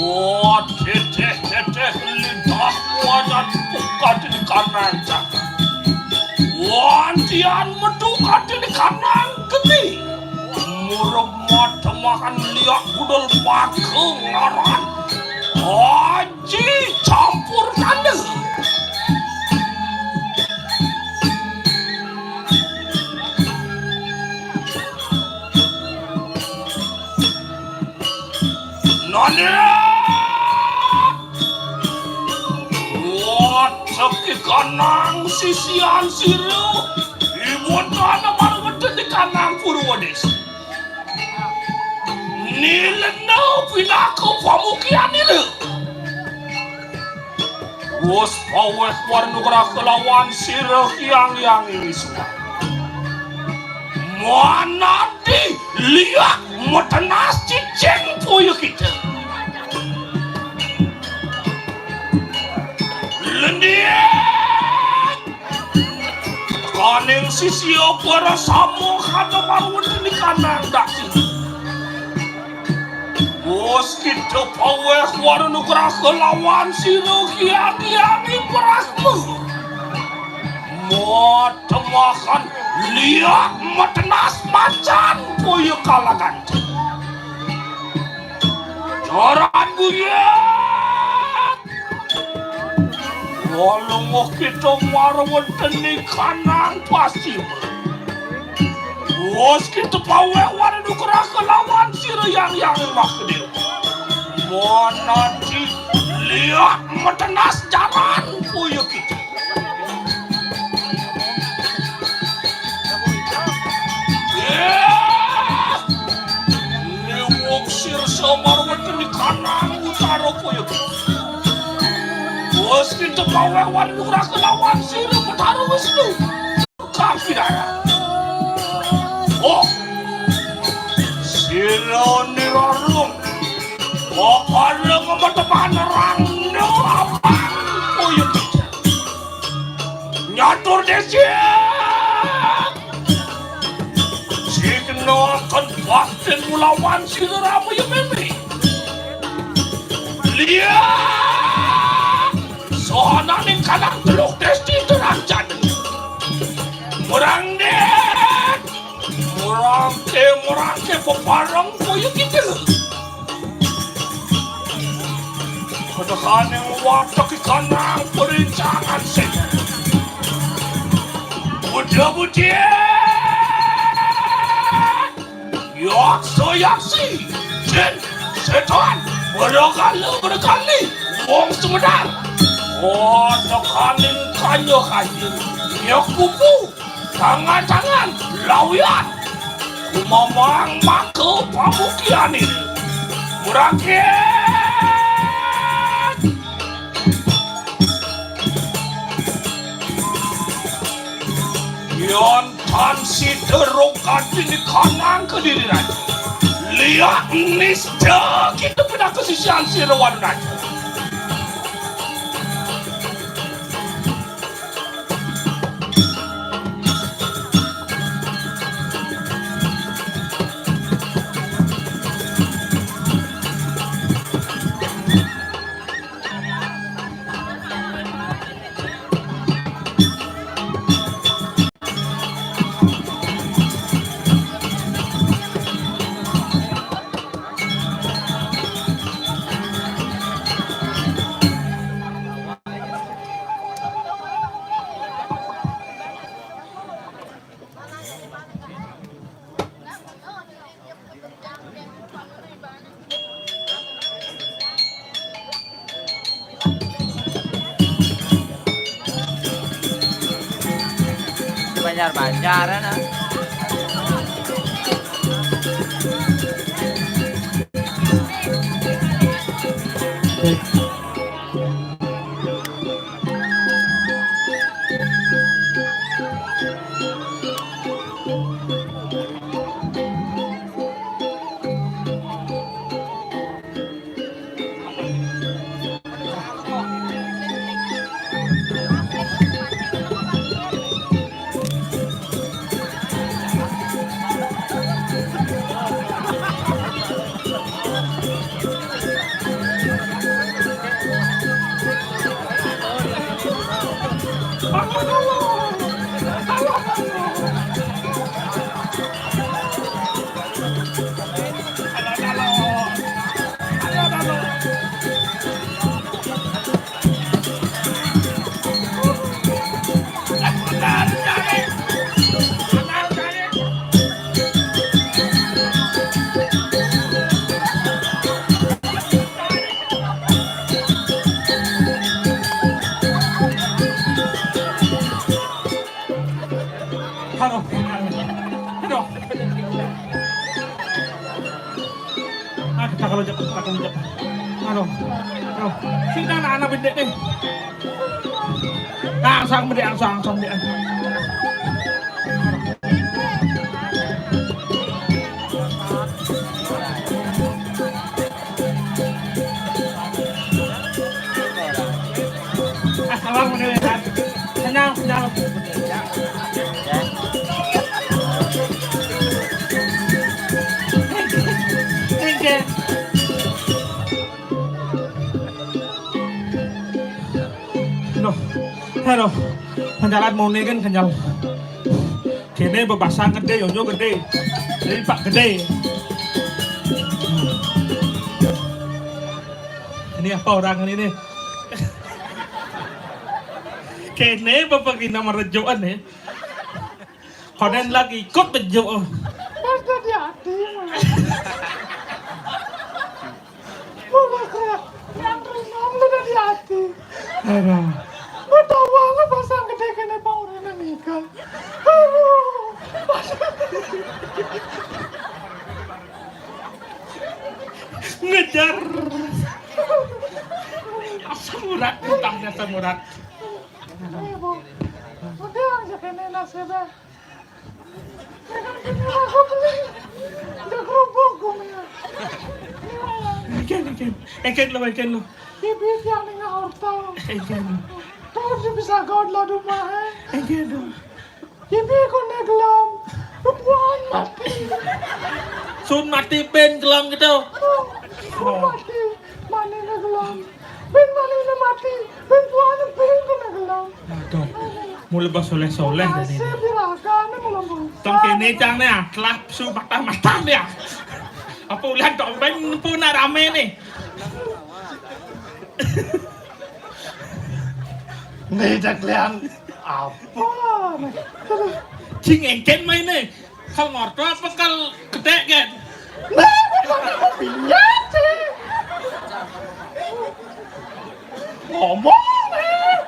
Wah, teteh-teteh lidah wajan bukan di kanang cak. Wantian metu kanti di kanang geni. Murub matemahan liak budul maka ngaran Aji Campur Tanda. Nani? Wah, ceki kanang sisian sira, ibu tanah marweten di kanang Purwadesa. Nilena pinaka pamukian nila. Wus paweh warnugrah kelawan sira hyang hyang ing isuan. Manati liak metenas cicing puya kita. Lendiak! Kaning sisia para sama kada marweteni kanang dati. Wus kita paweh wara nugraha lawan sira hyang hyang Brahma. Matemahan liak metenas macan puya kalagan. Joran guyat. Walunguh kita marweteni kanang pasima. Wus kita paweh wara nugraha lawan sira hyang hyang Mahadewa. Manati liak metenas jaran puya kita. Yah! Niwung sirsa marweteni kanang utara puya kita. Wus kita paweh wara nugraha lawan sira Betara Wisnu. Kang Pidara. Oh. Sira nirarung. Papada ngemetepan rangda abang. Oh, iya. Nyatur desi. Signa akan baktin mulawan sira rama ya meme. Liya. Sohananing kanang teluk desti terancan. Murang dek. Murangke, murangke pepareng puyu kita. Kedehaning watek ikanang perincangan sing. Muda-mudia. Yaksa-yaksi, jin, setan, bergala-bergali, wong Sumedang. Ana kaning kanya-kanya, nyekupu, tangan-tangan, lawian. Kumamang maka pamukian ini. Murangke. Sida rong kadhi nikanang kediri raja. Liak nisda kita pinaka sisian sira wadu raja. Banjar-banjaran, ah. Aduh. Aduh. Ah, kita kalau jatuh, kita kalau jatuh. Aduh. Aduh. Sini anak-anak bendek deh. Angsang bendek, angsang, angsang bendek. Ah, abang udah lihat. Kenyal, kenyal. Loh, halo. Kenyalan muni kan kenyal. Kene bebasang gede, yonyo gede. Jadi pak gede. Ini apa orang ini nih? Kene bapak gina merejokan ya. Konen lagi ikut bejo. Pas dadi ati, Mas. Wah, Mas, ya. Yang ringan lu dadi ati. Aduh. Gua tahu banget pasang gede kene pang urine nikah. Aduh. Ngejar. Asam urat, utangnya asam urat. Ayo, Bu. Udah, aja kene nasibnya. Aku beli. Udah kerupuk, gue, ya. Eken, eken. Eken lo, eken lo. Ibi tiang ning horta. Eken. Terus bisa gaul lo rumah, eh. Eken lo. Ibi kone gelam. Buan mati. Sun mati ben gelam gitu. Sun mati. Mane ne gelam. Ben mane ne mati. Ben buan ben kone gelam. Aduh. Mulai bas soleh-soleh dan ini. Nasib diragane mulai bos. Tong kene cang ne, ah, telah su mata-mata dia. Apa ulah tombeng pun rame nih. Nih, Cak Lian. Apa? Cing engken maine. Kal ngorto apa kal gedek, Gen? Nah, bukan aku pinyat, sih. Ngomong, eh.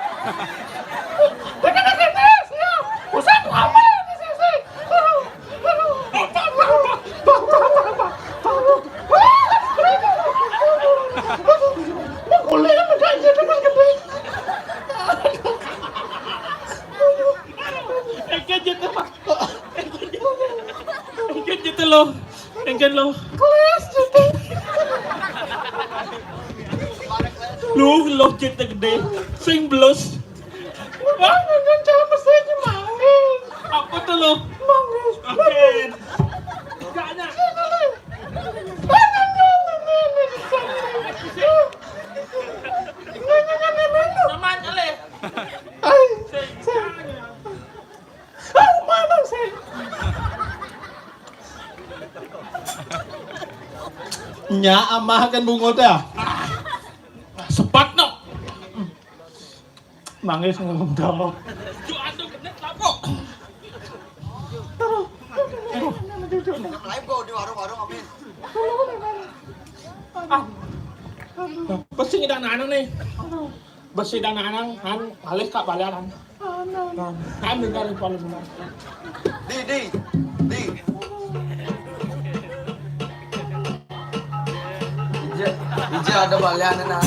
Dengan SMS, ya. Usah lama, ini sih, sih. Aduh, aduh. Mau kuliah, udah aja, udah gedek. Eke aja tuh, Pak. Ten lo. Kelas gitu. Lu lo cit gedé. Sing belus. Wah, nonton siapa sih ini manggis? Apa tuh lo? Manggis. Oke. Enggak ada. Teman kali. Ay, ay, mana sih? Nya amah kan bungut ya. Sepat no. Manggis ngundang. Yo ando genet lapok. Live kok di warung-warung, Amin. Pasti ngidang nanang nih. Besi dan anang han alih ka balian han. Nah, han dengar paling benar. Di, di, di. Ija, ija ada balian na.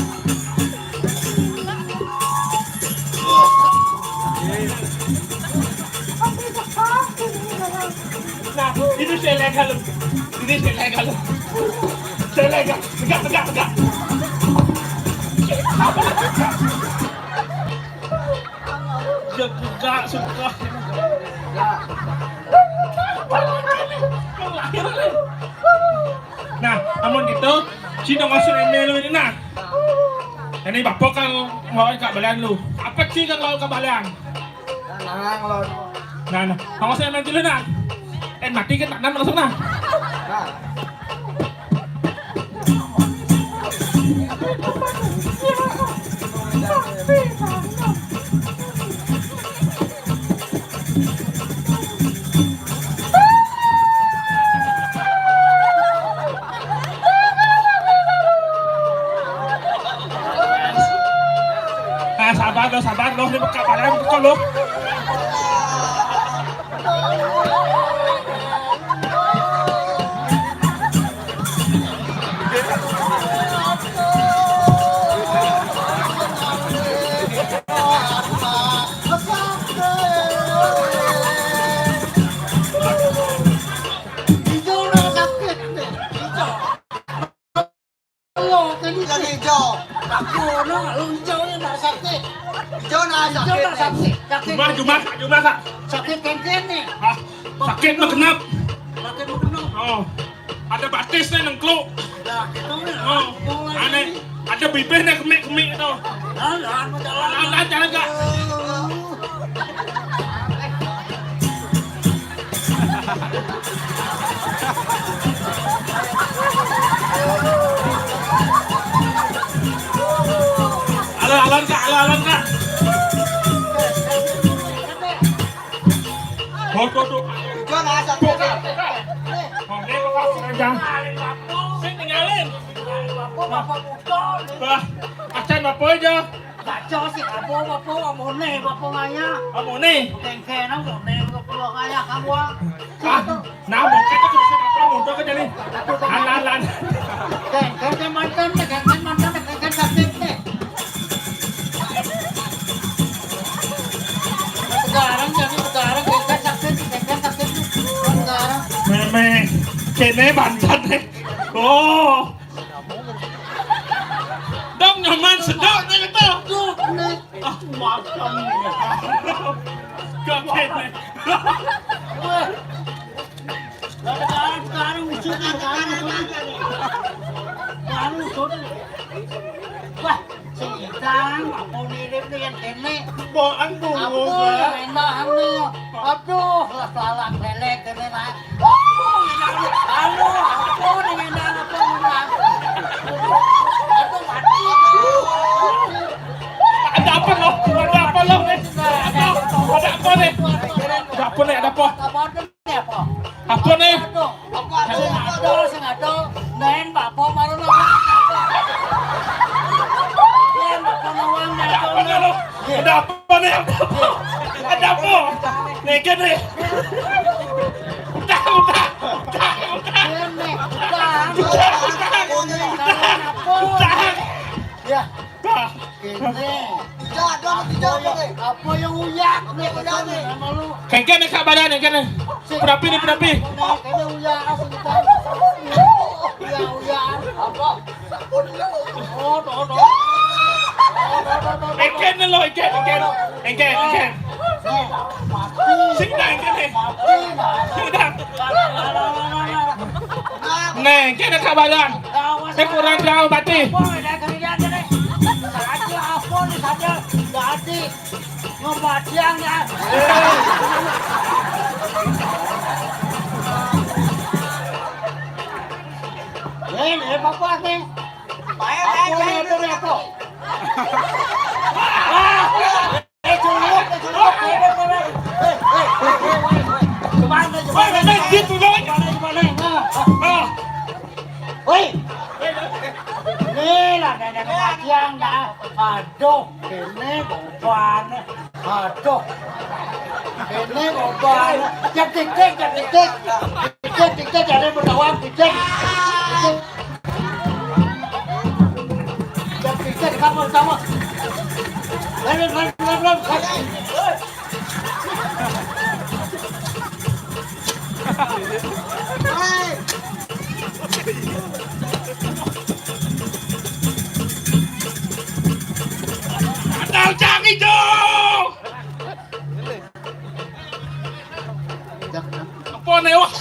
Nah, ini saya legal. Ini saya legal. Saya legal. Tegak, tegak, tegak. Ya, tegak, suka. Nah, amun gitu, si nang masuk email ini nah. Ini bapak kan ngelawan ka balian lu. Apa sih kan ngelawan ka balian? Nah, nah. Awas saya main dulu, nah. Eh, mati kan tak langsung, nah. Nah. Ah, sabar lo, sabar lo, ini buka barang, buka lo. Lo kan ijo. Aku no, lu ijo ya ndak sakit. Ijo ndak sakit. Ijo ndak sakit. Sakit. Jumah, jumah, jumah, Kak. Sakit kengkén nih. Hah? Sakit mah genep. Sakit mah genep. Oh. Ada batis nih nengkluk. Nah, gitu nih. Oh. Mulai aneh. Ada bibir nih kemik-kemik tuh. Jalan, jalan. Jalan, jalan, jalan, Kak. Alon, alon, Kak, alon, alon, Kak. Tuh, tuh, tuh. Bukan asal. Tuh, Kak, tuh, Kak. Oh, ini lepas aja. Sing tinggalin. Wah, acan apa aja? Baca sih, apa, apa, amone, apa ngaya. Amone? Kengkén, amone, apa ngaya, kamu, ah. Ah, nah, mungkin itu bisa apa, muncul ke jadi. Alan, alan. Kengkén, kengkén mantan, kengkén mantan, kengkén sakit, nih. Sekarang, jadi sekarang, kengkén sakit, kengkén sakit, sekarang. Mémé, kéné bantat, nih. Oh. Dong nyaman sedok nih kata. Tuh, nih. Ah, makan nih. Gak kene. Wah. Sekarang, sekarang musuh nih, sekarang musuh nih. Sekarang musuh nih. Wah, sekarang apa mirip dengan kene? Bawaan bunga, Pak. Apa yang enak, anu? Aduh, lah, salah, lelek, kene, lah. Anu, apa dengan apa, Bang? Aduh, mati. Ada apa, lo? Ada apa, lo, nih? Ada, ada apa, nih? Ada apa, nih? Ada apa? Apa nih? Aduh, apa, sing ada, sing ada. Nen, bapak, baru lo. Nen, bapak, nawang, ada apa, nih, lo? Ada apa nih? Ada apa? Ada apa? Nih, gini. Udah, udah. Udah, udah. Udah, udah. Ya. Dah. Kene. Apa yang uyak nih, apa yang uyak nih? Nama lu? Kengkén nih, Kak, badan nih, kene. Perapi nih, perapi. Kene uyak, asli kita. Engken lho, engken, engken. Engken, engken. Sing dah, engken nih. Sing dah. Nih, engken kabaran. Saya kurang jauh, Bati. Ngebatian ya. Eh, eh, apa nih? Apa nih, apa nih, apa? Ah! Eh, culuk, eh, culuk. Eh, eh, eh, eh, eh, eh, eh. Gimana, gimana? Woi, gimana, gimana? Nah, ah. Woi. Ini lah, nenek kematian dah. Aduh, ini gimana? Aduh. Ini gimana? Cek, cek, cek, cek, cek. Cek, cek, cek, ada bertawang, cek, cek. Cek, cek, cek, kamu, kamu. Lari, lari, lari, lari. Tahu cang ijo. Apa nih, wah?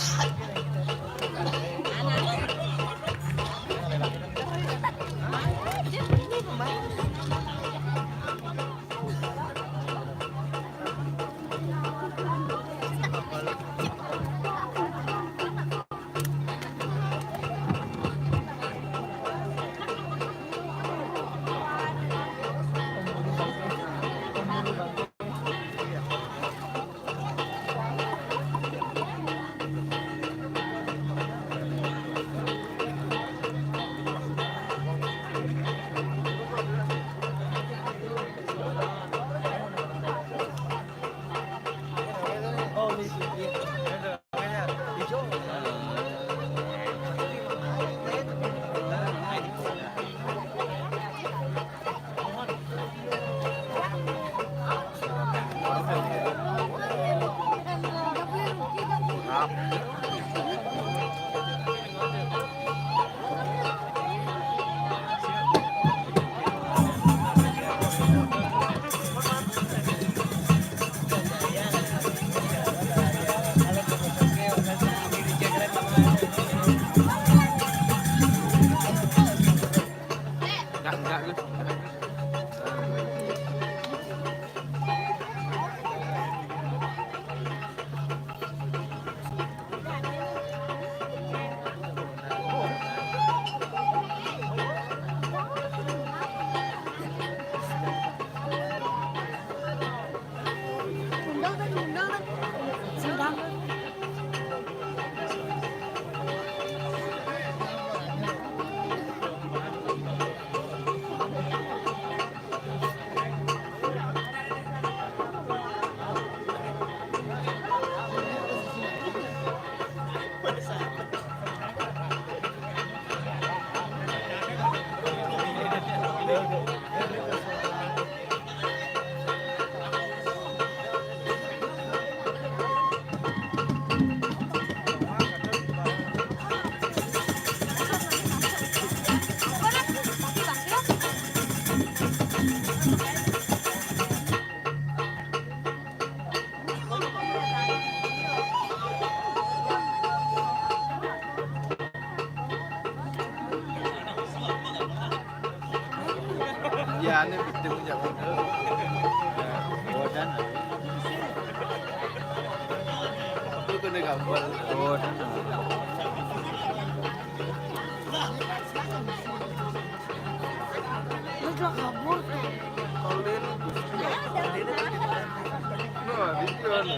Ya, ini betul ya. Bodan. Itu kena gambar. Bodan. Lu juga kabur tuh. Kalau ini, nah, di sana.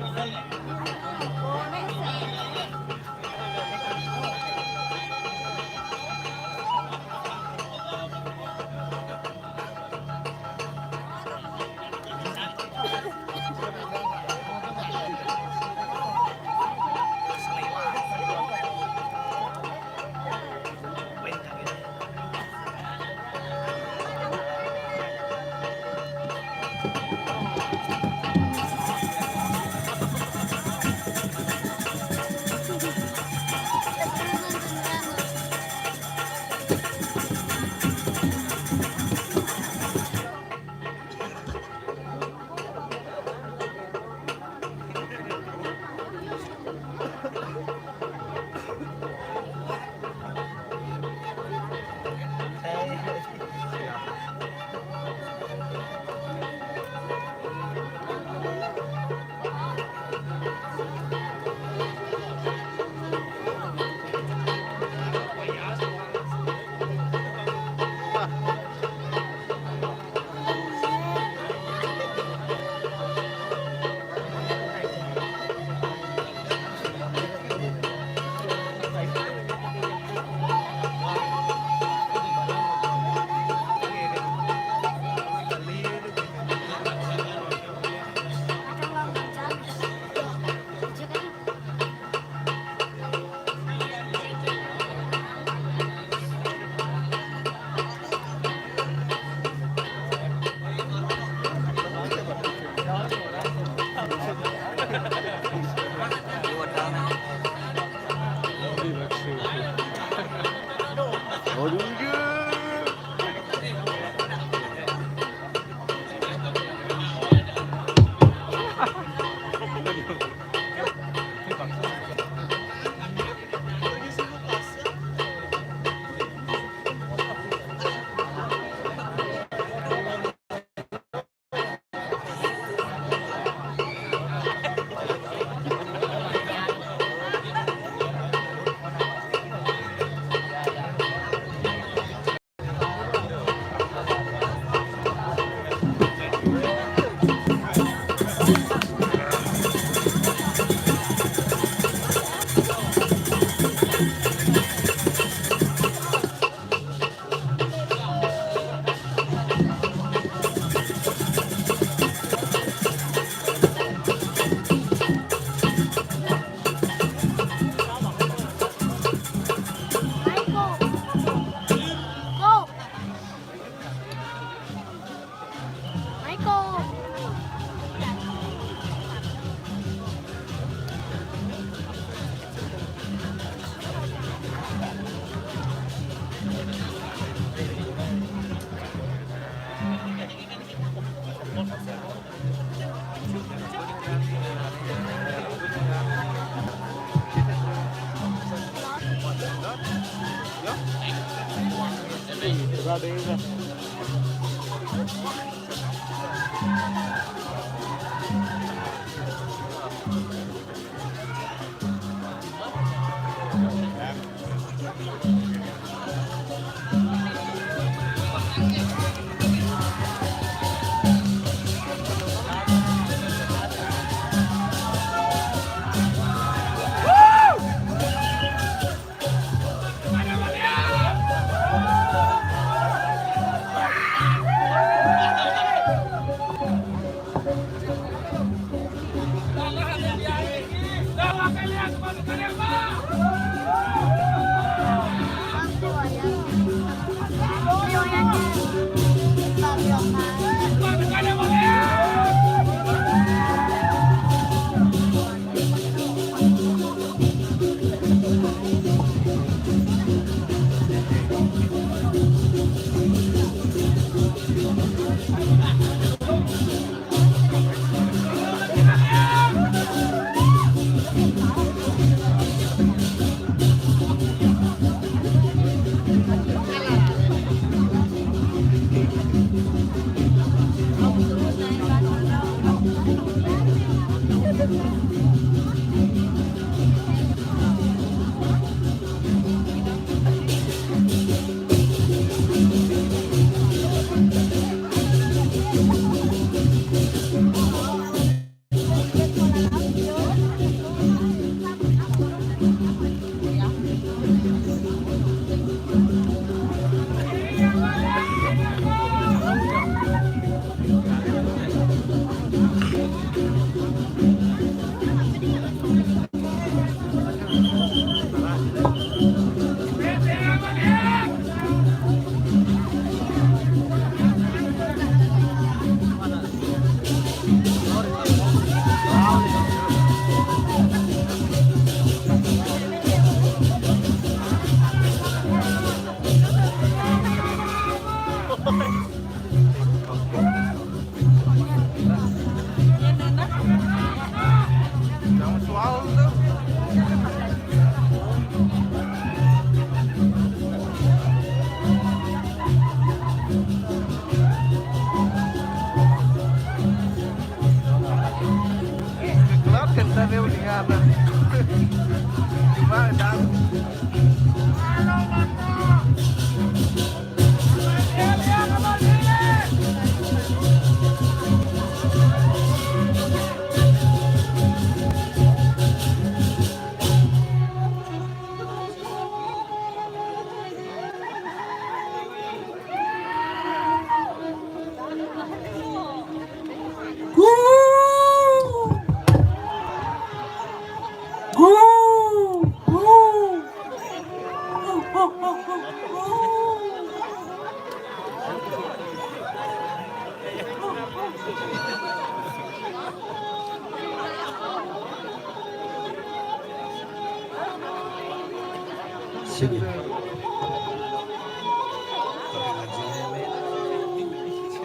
Sige.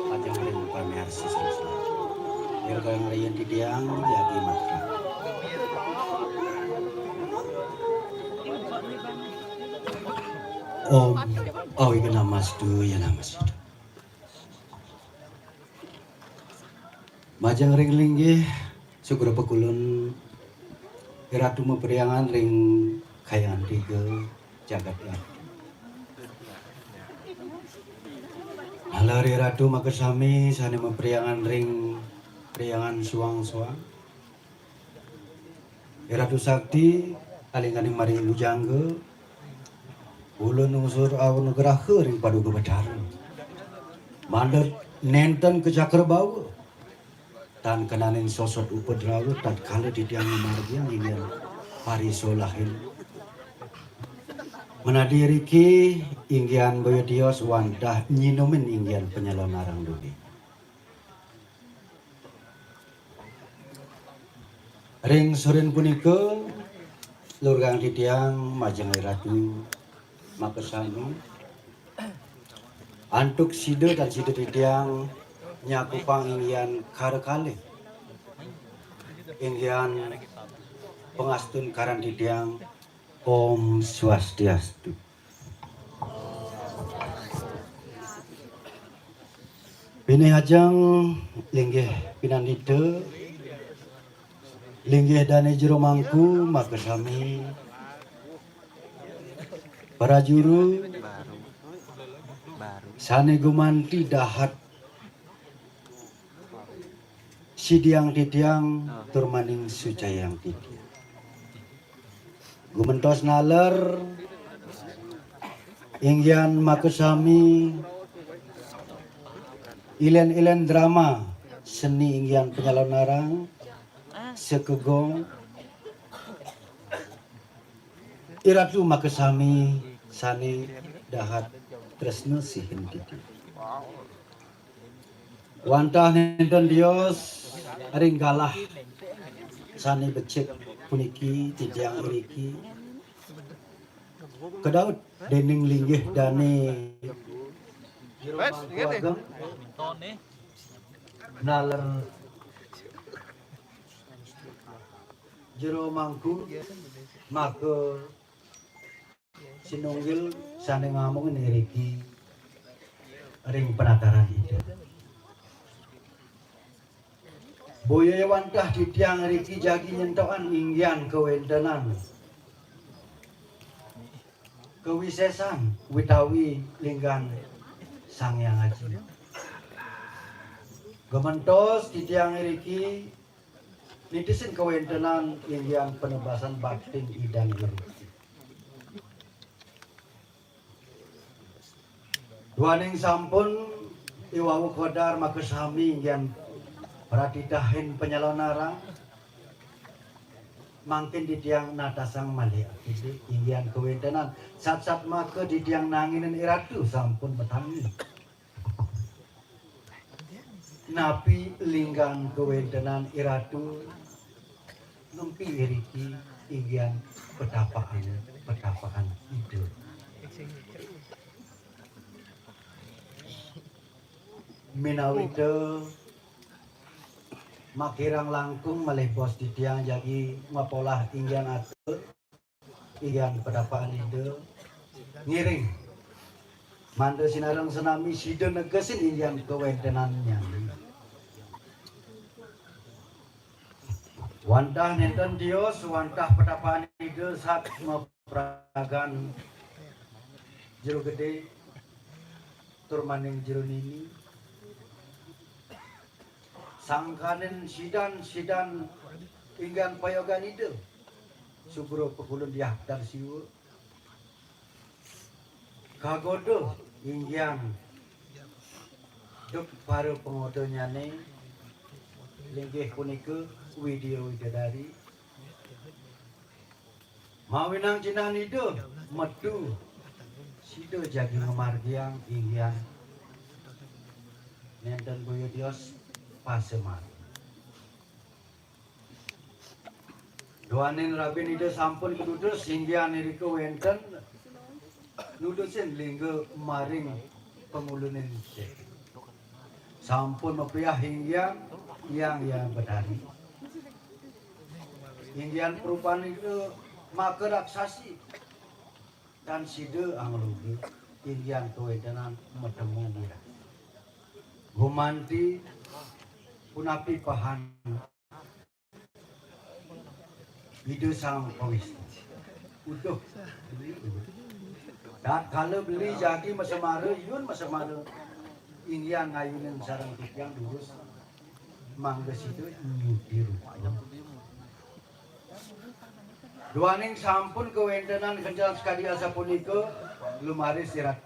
Ajang ring pamiarsa sareng-sareng. Irga ngariin titiang jagi matra. Om, awighnamastu, ya namastu. Majeng ring linggih, sugra pakulun Ratu mapriangan ring Kayangan Tiga jagat ya. Malari Ratu makasami sane mapriangan ring priangan suang-suang. Ratu Sakti, alingkaning maring bujangga, ulun nungsur anugraha ring Paduka Betara. Mangda nenten ka cakrabawa. Tan kenanin sosot upadrawa tatkala titiang ngamargiang inggihan parisolahin. Menadi riki inggihan boya tios wantah nyinumin inggihan panyelonarang dudi. Ring surin punika, lurgang titiang majeng Ratu makasami. Antuk sida tan sida titiang nyakupang inggihan kara kalih. Inggihan pangastun karan titiang Om Swastiastu. Pinih ajeng, linggih pinandita, linggih dané jero mangku, makasami prajuru sané gumanti dahat sidiang titiang tur maning sucayang titiang. Gumentos naler, inggihan makasami ilén-ilén drama seni inggihan panyalonarang sakegong. Iratu makasami sané dahat tresna sihin titiang. Wantah nénten tios ring galah sané becik puniki titiang iriki kadaut déning linggih dané Jero Mangku Ageng naler Jero Mangku maka sinunggil sané ngamong iriki ring penataran Ida. Boya wantah titiang iriki jagi nyentokan inggihan kawéntenan kawisésan utawi linggan Sang Hyang Aji. Gumentos titiang iriki nitisin kawéntenan inggihan panebasan baktin Ida iriki. Duaning sampun i wau kodar makasami inggihan pratitahin panyalonarang, mangkin titiang natasang malih akidik inggihan kawéntenan. Satsat maka titiang nanginin iratu sampun matangi. Napi linggan kawéntenan iratu ngempi iriki inggihan petapakan, petapakan Ida. Minawita makirang langkung malih bos titiang jagi mapolah inggihan atur, inggihan petapakan Ida ngiring. Mangda sinareng senami sida negesin inggihan kawéntenannyané. Wantah nénten tios, wantah petapakan Ida sat mapragan Jero Gedé tur maning Jero Nini. Sangkaning sidan-sidan inggihan payogan Ida. Sugra pakulun Diah Betara Siwa. Kagoda inggihan duk para pangodanyané linggih punika Widya Widadari. Mawinan jinah Ida metu sida jagi ngamargiang inggihan nénten boya tios pasemar. Duaning rabin Ida sampun kadudos, inggihan irika wénten nudusin lingga maring panguluning. Sampun mapiah inggihan Hyang Hyang Betari. Inggihan prupan Ida maka raksasi. Tan sida angluga inggihan kawéntenan matemu wirah. Gumanti punapi pahan Ida Sang Pawista. Uduh. Tatkala beli jagi masemara, yun masemara. Inggihan ngayunin sareng titiang durus. Mangda sida nyudi rupa. Duaning sampun kawéntenan kencan sakadi asapunika, lumaris irat.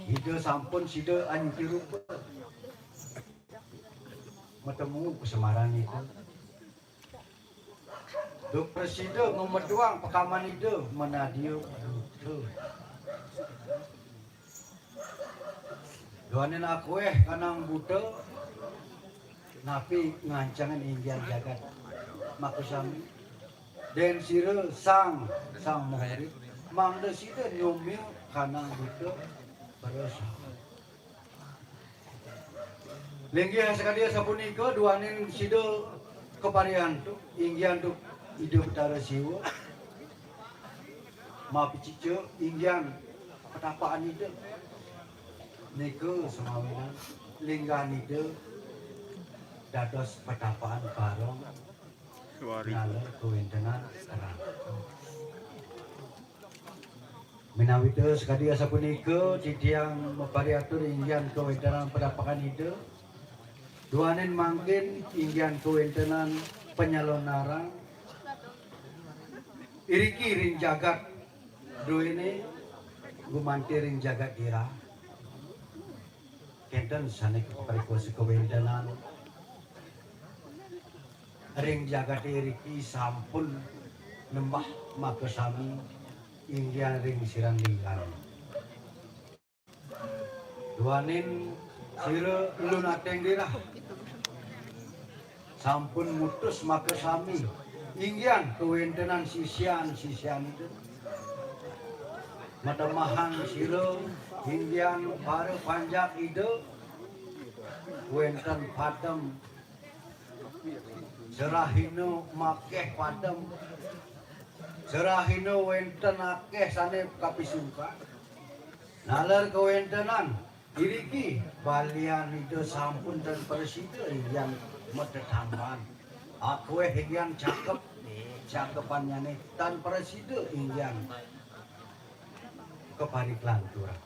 Ida sampun sida anyudi rupa. Matemu kasemaran Ida. Duk prasida mametuang pakaman Ida manadia buta. Duaning akuéh kanang buta, napi ngancengin inggihan jagat makasami. Dén sira sang, sang murid, mangda sida nyomia kanang buta, prasida. Linggih sakadi asapunika, duaning sida kapariantuk, inggihan antuk Ida Betara Siwa. Mapicica, inggihan petapakan Ida. Nika semawinan Linggan Ida dados petapakan barong naler kawéntenan terang. Minawita sakadi asapunika titiang mapariatur inggihan kawéntenan petapakan Ida, duaning mangkin inggihan kawéntenan panyalonarang iriki ring jagat duéné gumanti ring jagat Girah. Kénten sané kaparikosa kawéntenan ring jagaté iriki sampun nembah makasami inggihan ring sirah linggan. Duaning sira lunating Girah sampun mutus makasami inggihan kawéntenan sisian-sisian Ida. Matemahang sira inggihan para panjak Ida wénten padem, serahina makéh padem, serahina wénten akéh sané kapisungkan. Naler kawéntenan iriki balian Ida sampun tan prasida inggihan matetamban. Akéh inggihan cakep, cakepannyané tan prasida inggihan kaparik lanturang.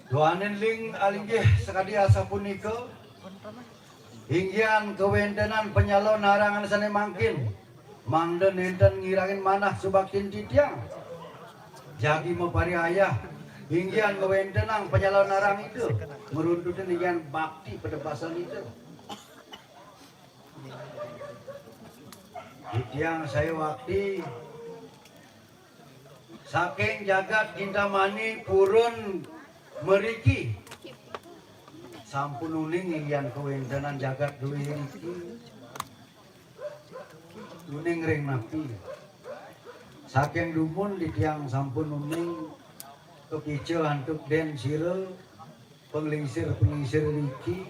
Duaning ling alinggih sakadi asapunika, inggihan kawéntenan panyalonarangan sané mangkin, mangda nénten ngirangin manah subaktin titiang. Jagi mapariayah, inggihan kawéntenan panyalonarang Ida, maruntutin inggihan bakti padebasan Ida. Titiang sayuwakti saking jagat Kintamani purun mriki sampun uning inggihan kawéntenan jagat dué niki. Uning ring napi? Saking dumun titiang sampun uning kapica antuk dén sira, panglingsir-panglingsir niki,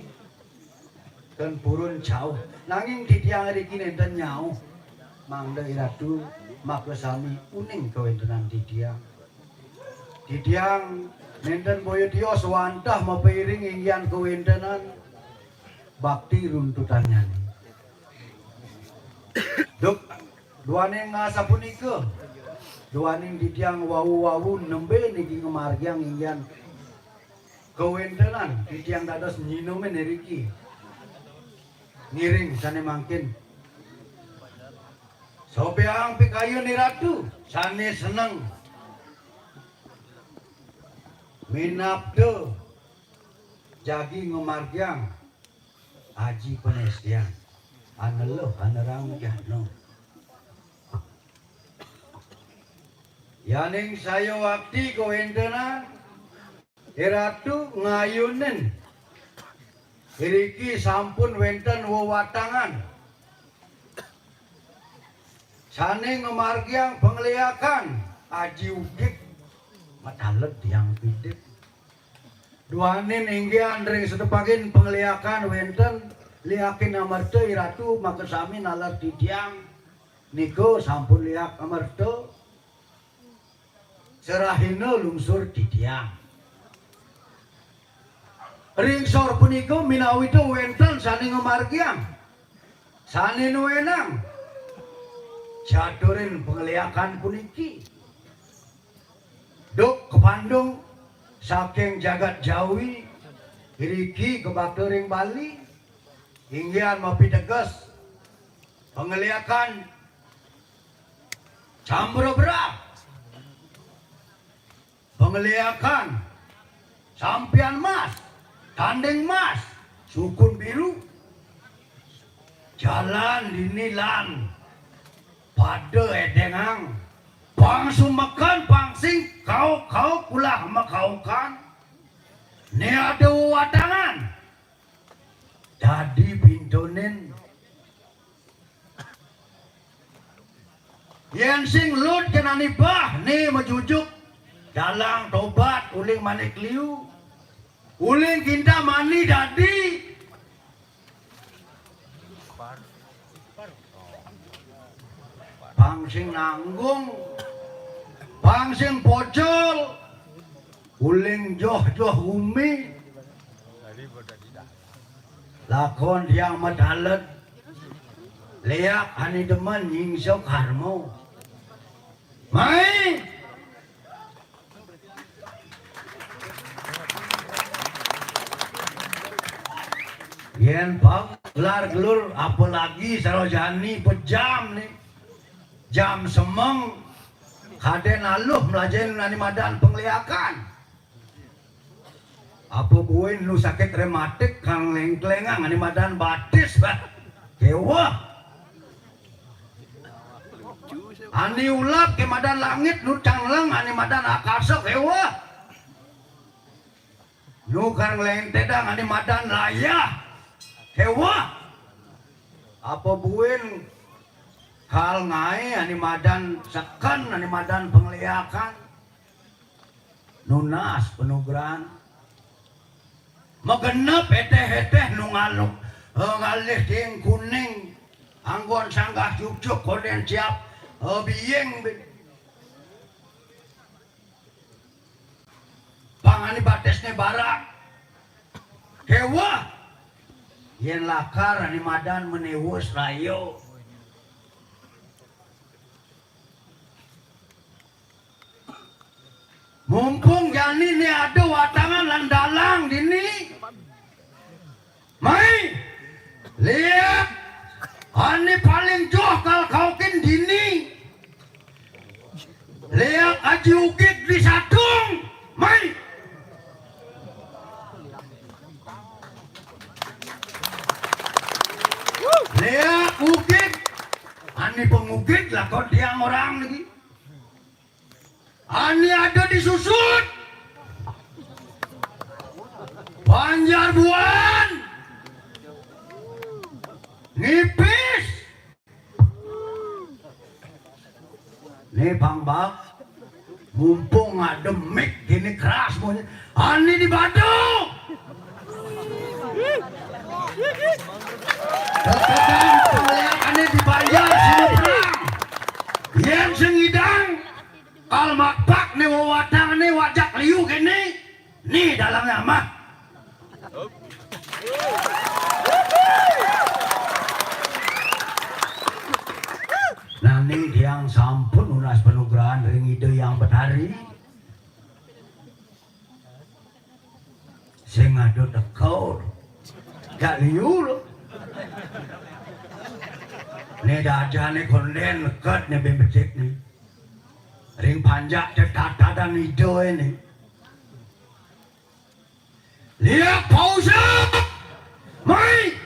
ten purun jauh. Nanging titiang riki nénten nyauh. Mangda Iratu makasami uning kawéntenan titiang. Titiang nénten boya tios wantah mapairing inggihan kawéntenan bakti runtutannyané. Duk, duaning asapunika, duaning titiang wau-wau nembé niki ngamargiang inggihan kawéntenan titiang dados nyinumin iriki. Ngiring sané mangkin. Sobiahang pikayun Iratu sané seneng. Minabda jagi ngamargiang aji panestian. Aneluh anerang jana. Yaning sayuwakti kawéntenan Iratu ngayunin iriki sampun wénten wewatangan sané ngamargiang pangliakan aji ugig mataled tiang pidit. Duaning inggihan ring satepagin pangliakan wénten liakin amerta Iratu makasami naler titiang. Nika sampun liak amerta. Serahina lungsur titiang. Ring sor punika minawita wénten sané ngamargiang, sané nuénang caturin pangliakan puniki. Duk kapandung saking jagat Jawi, iriki kabakta ring Bali, inggihan mapiteges pangliakan Cambrebra, pangliakan Sampian Mas, Tanding Mas, Sukun Biru, jalan dini lan pada édéngang, pang sumekan, pang sing kauk-kauk ulah makaukan. Né ada wewatangan dadi pintonin. Yén sing lut kenani bah, né majujuk dalang tobat uling manik liu. Uling Kintamani dadi pang sing nanggung, pang sing pocol, Uling joh-joh gumi. Lakon tiang matalet. Léak ané demen nyingso karma. Mai. Yén pang gelar gelur, apalagi sarojani pejam nih. Jam semeng, kadén aluh mlajahin ané madan pangléakan. Apa buin nu sakit rématik kang léngkléngang ané madan batis, bah. Kéweh. Ané ulap ké madan langit, nu cangleng ané madan akasa, kéweh. Nu kang léntédang ané madan layah, kéweh. Apa buin kal ngaé ané madan seken, ané madan pangléakan. Nunas panugrahan. Magenep étéh-étéh nu ngaluk, eh, ngalih ting kuning, anggon sanggah cucuk kondén siap, eh, biing. Pang ané batisné barak. Kéweh. Yén lakar ané madan manéwus rayo. Mumpung jani né ada watangan lan dalang dini. Mai, léak ané paling joh kal kaukin dini. Léak Aji Ugig di Satung. Mai. Léak Ugig. Ané pangugig lakon tiang orang lagi. Ané ada di Susut, Banjar Buan, Ngipis. Nih, Bang Bab, mumpung ada mic gini keras bunyi. Ané di Badung. Kadén pangléakan ané di Banjar Sinubrang. Yén sing ngidang, kal makpak né wewatang né wajak liu kéné. Nih dalangnya mah. Nanging tiang sampun nunas panugrahan ring Ida Hyang Betari. Sing ada teka. Gak liu lo. Né dajané kondén neked né bembedik né. Ring panjak tetatadan Ida né. Léak Pausa. Mai.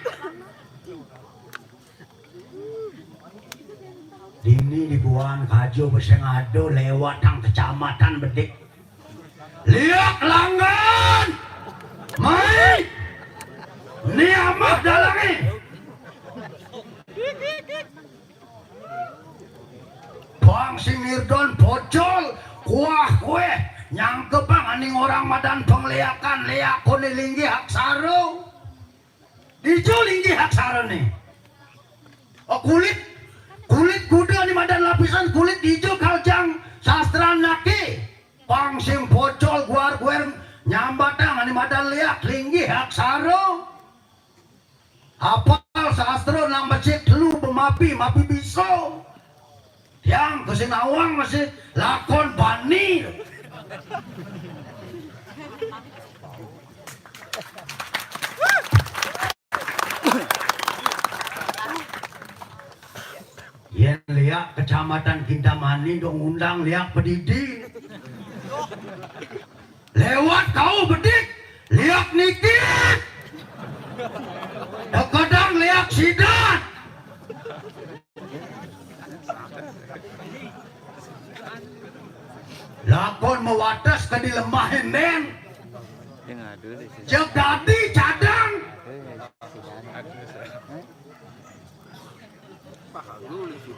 Dini dibuan kajo beseng ada lewat tang kecamatan bedik. Léak Langgan. Mai. Ni amah dalangé. Bang sing nirdon pocol, kuah kuéh, nyangkepang ané orang madan pangléakan, léakoné linggih aksara. Dija linggih aksarané. Oh, kulit, kulit kuda ané madan lapisan kulit dija kaljang sastran naké. Bang sing pocol guar-guér nyambatang ané madan léak linggih aksara. Hapal sastra nang becik telu bemapi, mapi bisa. Tiang ka sing nawang masih lakon bani. Yén léak Kecamatan Kintamani dong ngundang léak Pedidi. Lewat kau bedik, léak niki. Kadang léak sidat. Lakon mawates ka di lemah éndén. Jeg dadi cadang.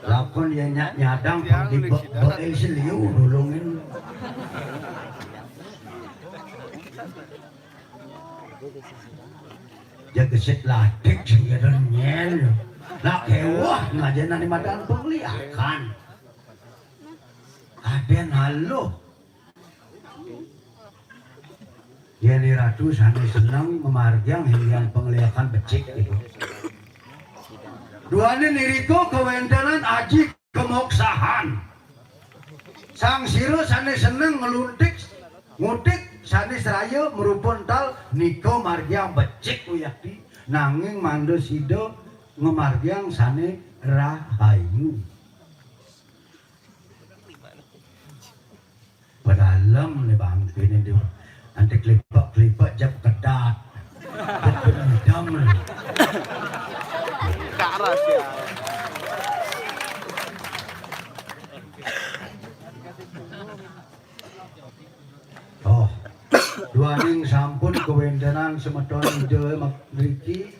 Lakon ya nyak nyadang pang di be-, beil seliu dulungin. Ya gesit ladik sing ya nyel. Lah kéweh ngajenan di madan pengliakan. Kadén aluh. Yén Ratu sané seneng ngamargiang inggihan pangléakan becik gitu. Duaning irika kawéntenan aji kamoksahan. Sang sira sané seneng ngluntik, ngutik sané seraya marupa ental nika margiang becik wiakti, nanging mangda sida ngamargiang sané rahayu. Padalem né bangkéné dia. Nanti klipek-klipek jep kedat. Jep idam né. Karas ya. Oh, duaning sampun kawéntenan semeton Ida mak-, mriki.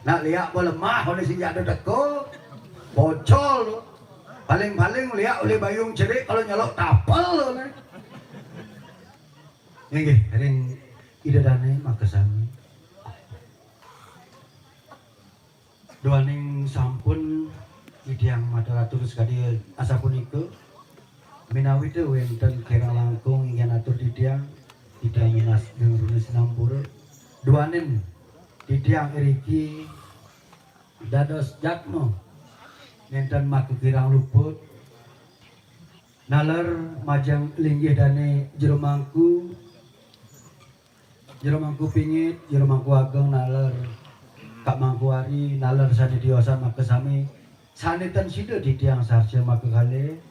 Nak liak ba lemah oleh sing jatuh teka. Bocol. Paling-paling liak oleh bayung cerik kalau nyelok tapel oleh. Inggih, ring Ida Dané makasami. Duaning sampun titiang matur atur sakadi asapunika, ménawi té wénten kirang langkung inggih atur titiang, titiang nunas geng runa sinampura. Duaning titiang iriki dados jatma nénten makakirang luput. Naler majeng linggih dané Jero Mangku, Jero Mangku Pingit, Jero Mangku Ageng, naler Kak Mangku Ari, naler sané tiosan makasami, sané ten sida titiang sarja makakalih.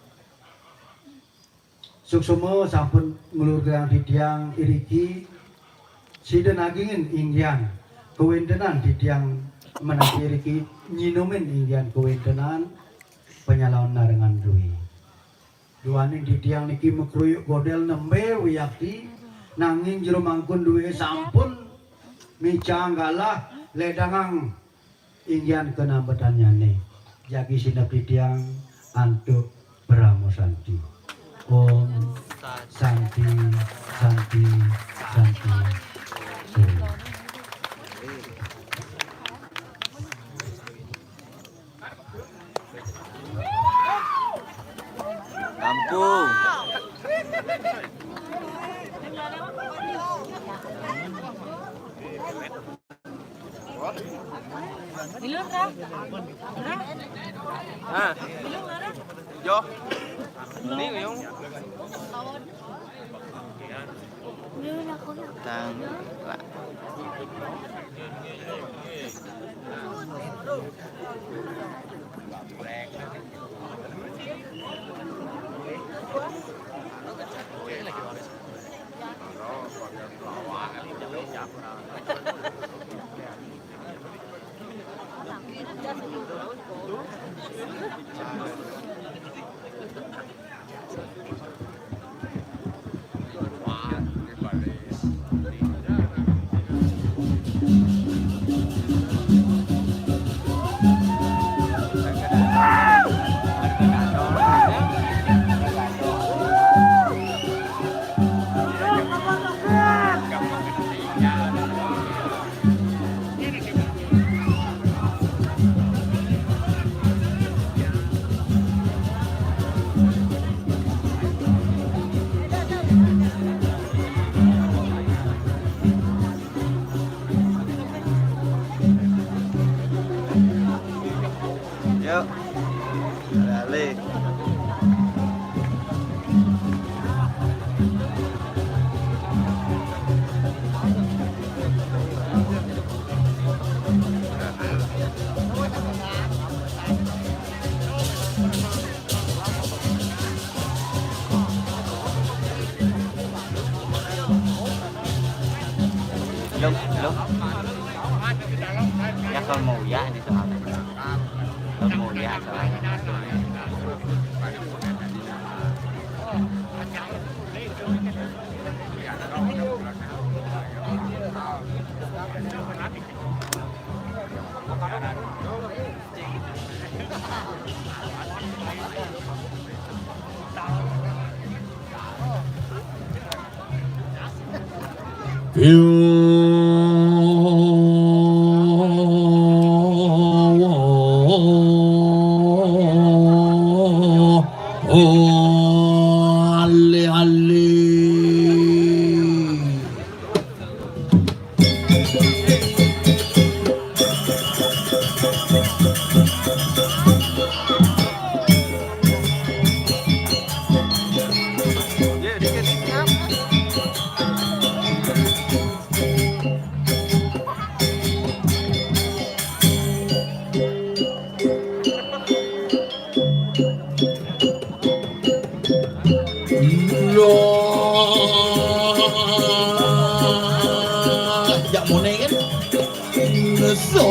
Suksma sampun nglurgang titiang iriki, sida nagingin inggihan kawéntenan titiang menawi iriki nyinumin inggihan kawéntenan panyalonarengan duwé. Duaning titiang niki makruyuk godél nembé wiakti, nanging Jero Mangku duwé sampun micang galah lédangang inggihan kanambetannyané. Jagi sineb titiang antuk Parama Santi. Om Santi, Santi, Santi, Om. Kampung. Bilun, Ra. Ra. Ah. Bilun, Ra. Jo. Ini, Yung. Tang, Pak. Yuk, balik. Belum, belum. Ya, kalau mau ya, ini soalnya. Kalau mau ya, soalnya. Ale, ale. Loh, jak mone kan? Nyesel.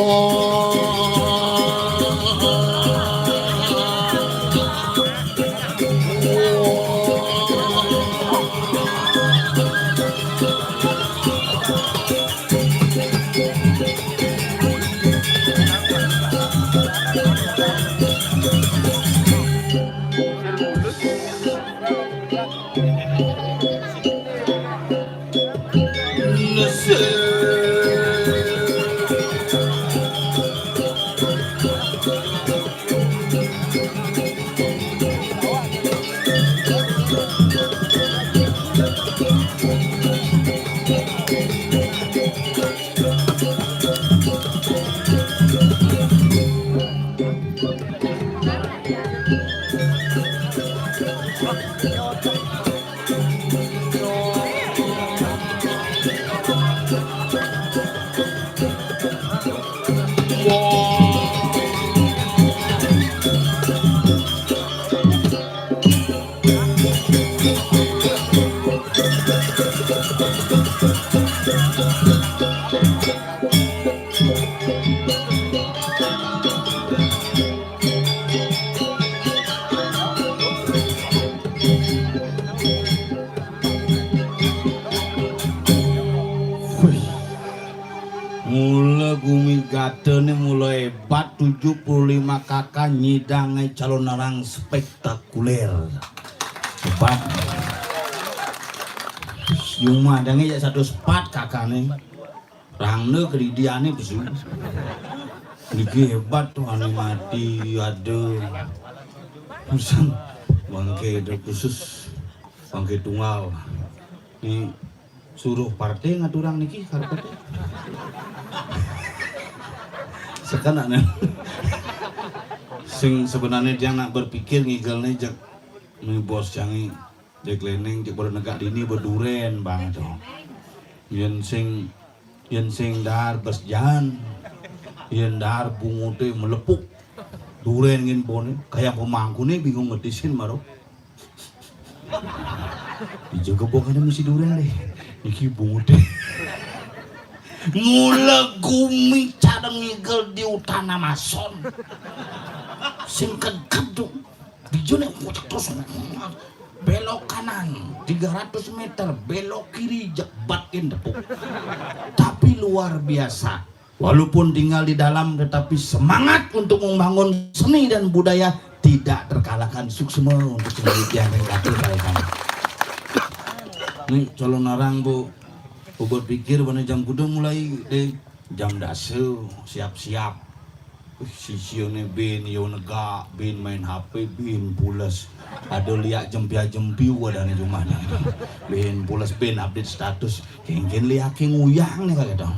Wih. Mula gumi gata ni mula hebat, tujuh puluh lima K K nyidang calonarang spektakuler. Hebat. Cuma ada ngi ya satu sepat K K ni. Rangna kedidiane besu. Niki hebat tuh, ane mati ada. Khusus bangke ada khusus, bangke tunggal. Ni suruh partai ngaturang niki karepe. Sekenane. Sing sebenarnya dia nak berpikir ngigelne jek ni bos jangi. Jek leneng, jek baru negak dini beduren bang to. Yen sing, yen sing dahar besjan, yen dahar bungute melepuk. Duren ngin bone, kayak pemangku nih bingung ngetisin baru. Dijaga bokane mesti duren deh. Niki bungute. Mula gumi cara ngigel di utana mason. Sing kegedung. Dijone kocak terus. Belok kanan tiga ratus meter, belok kiri jebat in tepuk. Tapi luar biasa. Walaupun tinggal di dalam, tetapi semangat untuk membangun seni dan budaya tidak terkalahkan. Suksma untuk seni yang kami. Ini calonarang, Bu. Bu berpikir, mana jam kuda mulai deh. Jam dasa, siap-siap. Sisiane bin yo negak, bin main H P, bin pules. Ada liak jempia-jempiu ada ni jumah ni. Bin pules, bin update status. Kengken liak ke nguyang ni kata.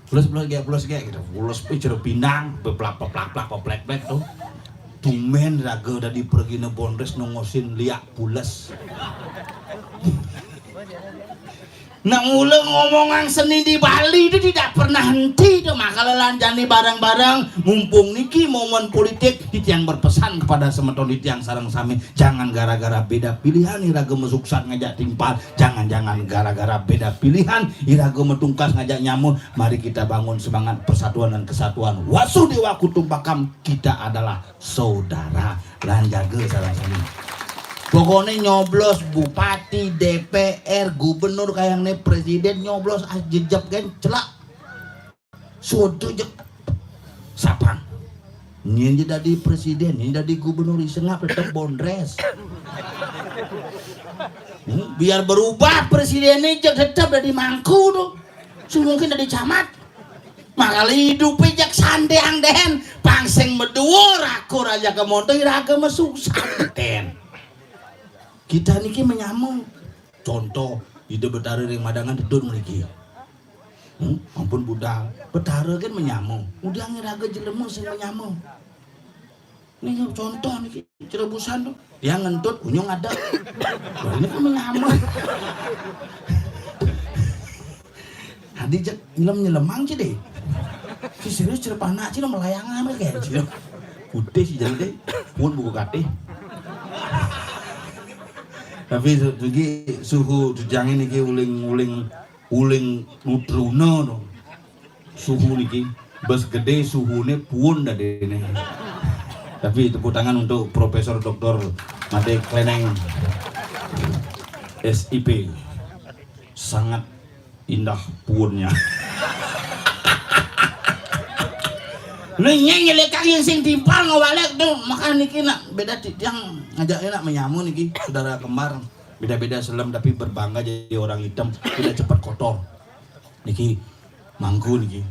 Pules, pules gek, pules gek gitu. Pules pe cero pindang, peplak peplak plak peplek plek tu. Tumben raga dadi pergina bondres nongosin liak pules. Nak mula ngomongan seni di Bali itu tidak pernah henti tu, maka lelanjani bareng-bareng. Mumpung niki momen politik, titiang berpesan kepada semeton titiang sareng sami, jangan gara-gara beda pilihan iraga mesuksat ngajak timpal, jangan-jangan gara-gara beda pilihan iraga metungkas ngajak nyamun. Mari kita bangun semangat persatuan dan kesatuan. Wasudewa Kutumpakam, kita adalah saudara. Lan jaga salah satu. Pokoknya nyoblos bupati, D P R, gubernur, kayang ne presiden, nyoblos ah jejep kan celak. Soto jek sapang. Ini aja dadi presiden, ini dadi gubernur, isengap tetep bondres. Hmm, biar berubah presiden ini jek tetep dadi mangku tuh. Sing mungkin dadi camat. Makala idupe jek sandeang dehen, pang sing medua raga raja kemonto iraga mesuksat den. Kita niki menyama. Contoh, Ida Betara ring Madangan tedun mriki. ampun budal. Betara kan menyama. Udah ngeraga jelema sing menyama. Nih contoh niki, cerebusan tuh. Yang ngentut, unyung ada. Lah, ini kan menyama. Tadi cek nyelem-nyelemang sih deh. Si serius cerep anak sih lo melayangan kayak sih. Putih sih jadi deh. Pun buku katih. Tapi su-, sugi suhu jejang ini ki uling-uling uling nutruna to. Suhu niki bes gede suhune puun dadene. Tapi tepuk tangan untuk Profesor Doktor Made Kleneng S I P. Sangat indah puunnya. Lu nyeng nyelekang yang sing timpal ngawalek tuh, maka niki nak beda ti-, yang ngajak enak menyamu niki saudara kembar. Beda-beda selem tapi berbangga jadi orang hitam, tidak cepat kotor. Niki mangku niki.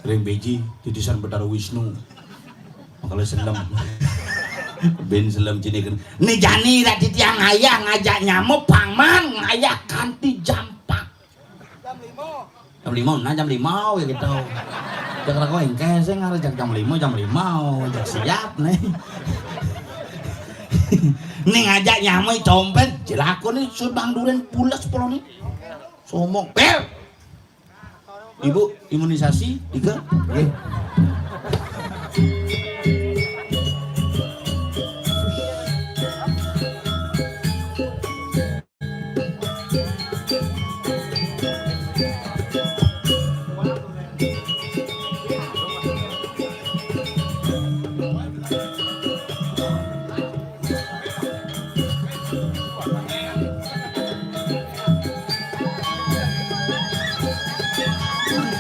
Ring beji titisan Betara Wisnu. Makanya selem. Ben selem cini kan. Ni jani tadi tiang ayah ngajak nyamuk pangman ngayah kanti jampak. Jam lima, nah jam lima ya gitu. Jangan kau engke sih ngarejak jam lima, jam lima, jak siap nih. Nih ngajak nyamuk compet, jelaku nih sudah duren pulas sepuluh nih. Somong, pel. Ibu imunisasi tiga, nggih.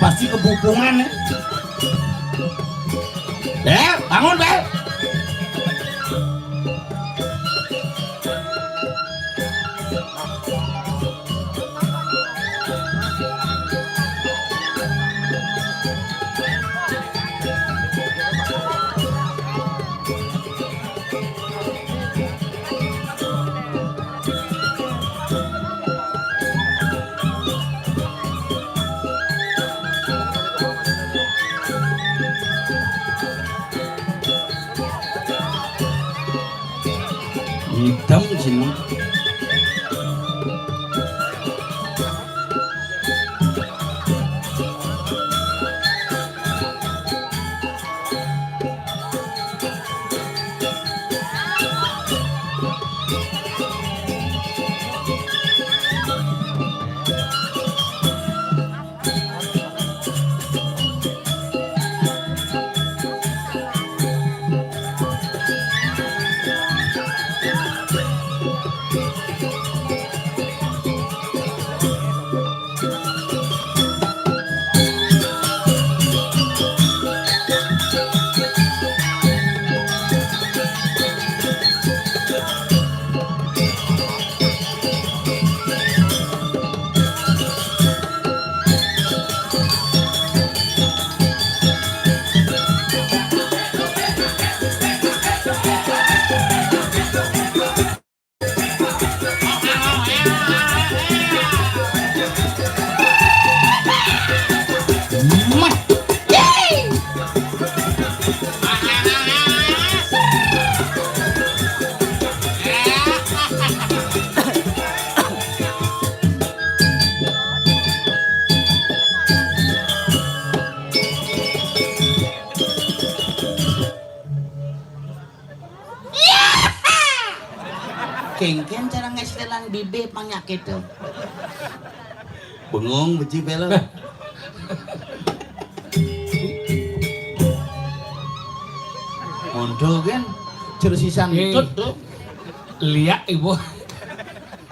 Pasti kebupungan ya. Bel, bangun, Bel. Hitam sini. Kengken cara ngestelan bibe panyakit tuh. Bengong beci pelo. Monto kan cersisan Eh. Tut tuh. Liak ibu.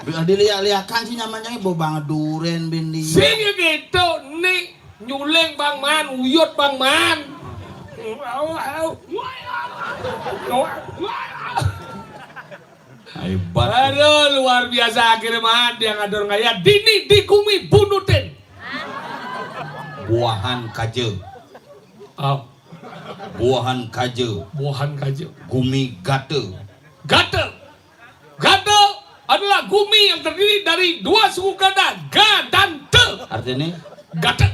Bila diliak-liakan sih nyamannya ibu banget duren bindi. Sing gitu nih. Nyuling Bang Man, uyut Bang Man. Hebat. Aduh, luar biasa akhirnya Man, dia ngadur ngaya dini di gumi bunutin. Buahan kaje. Oh, Buahan kaje. Buahan kaje. Gumi gate. Gate. Gate adalah gumi yang terdiri dari dua suku kata, ga dan te. Artinya? Gate.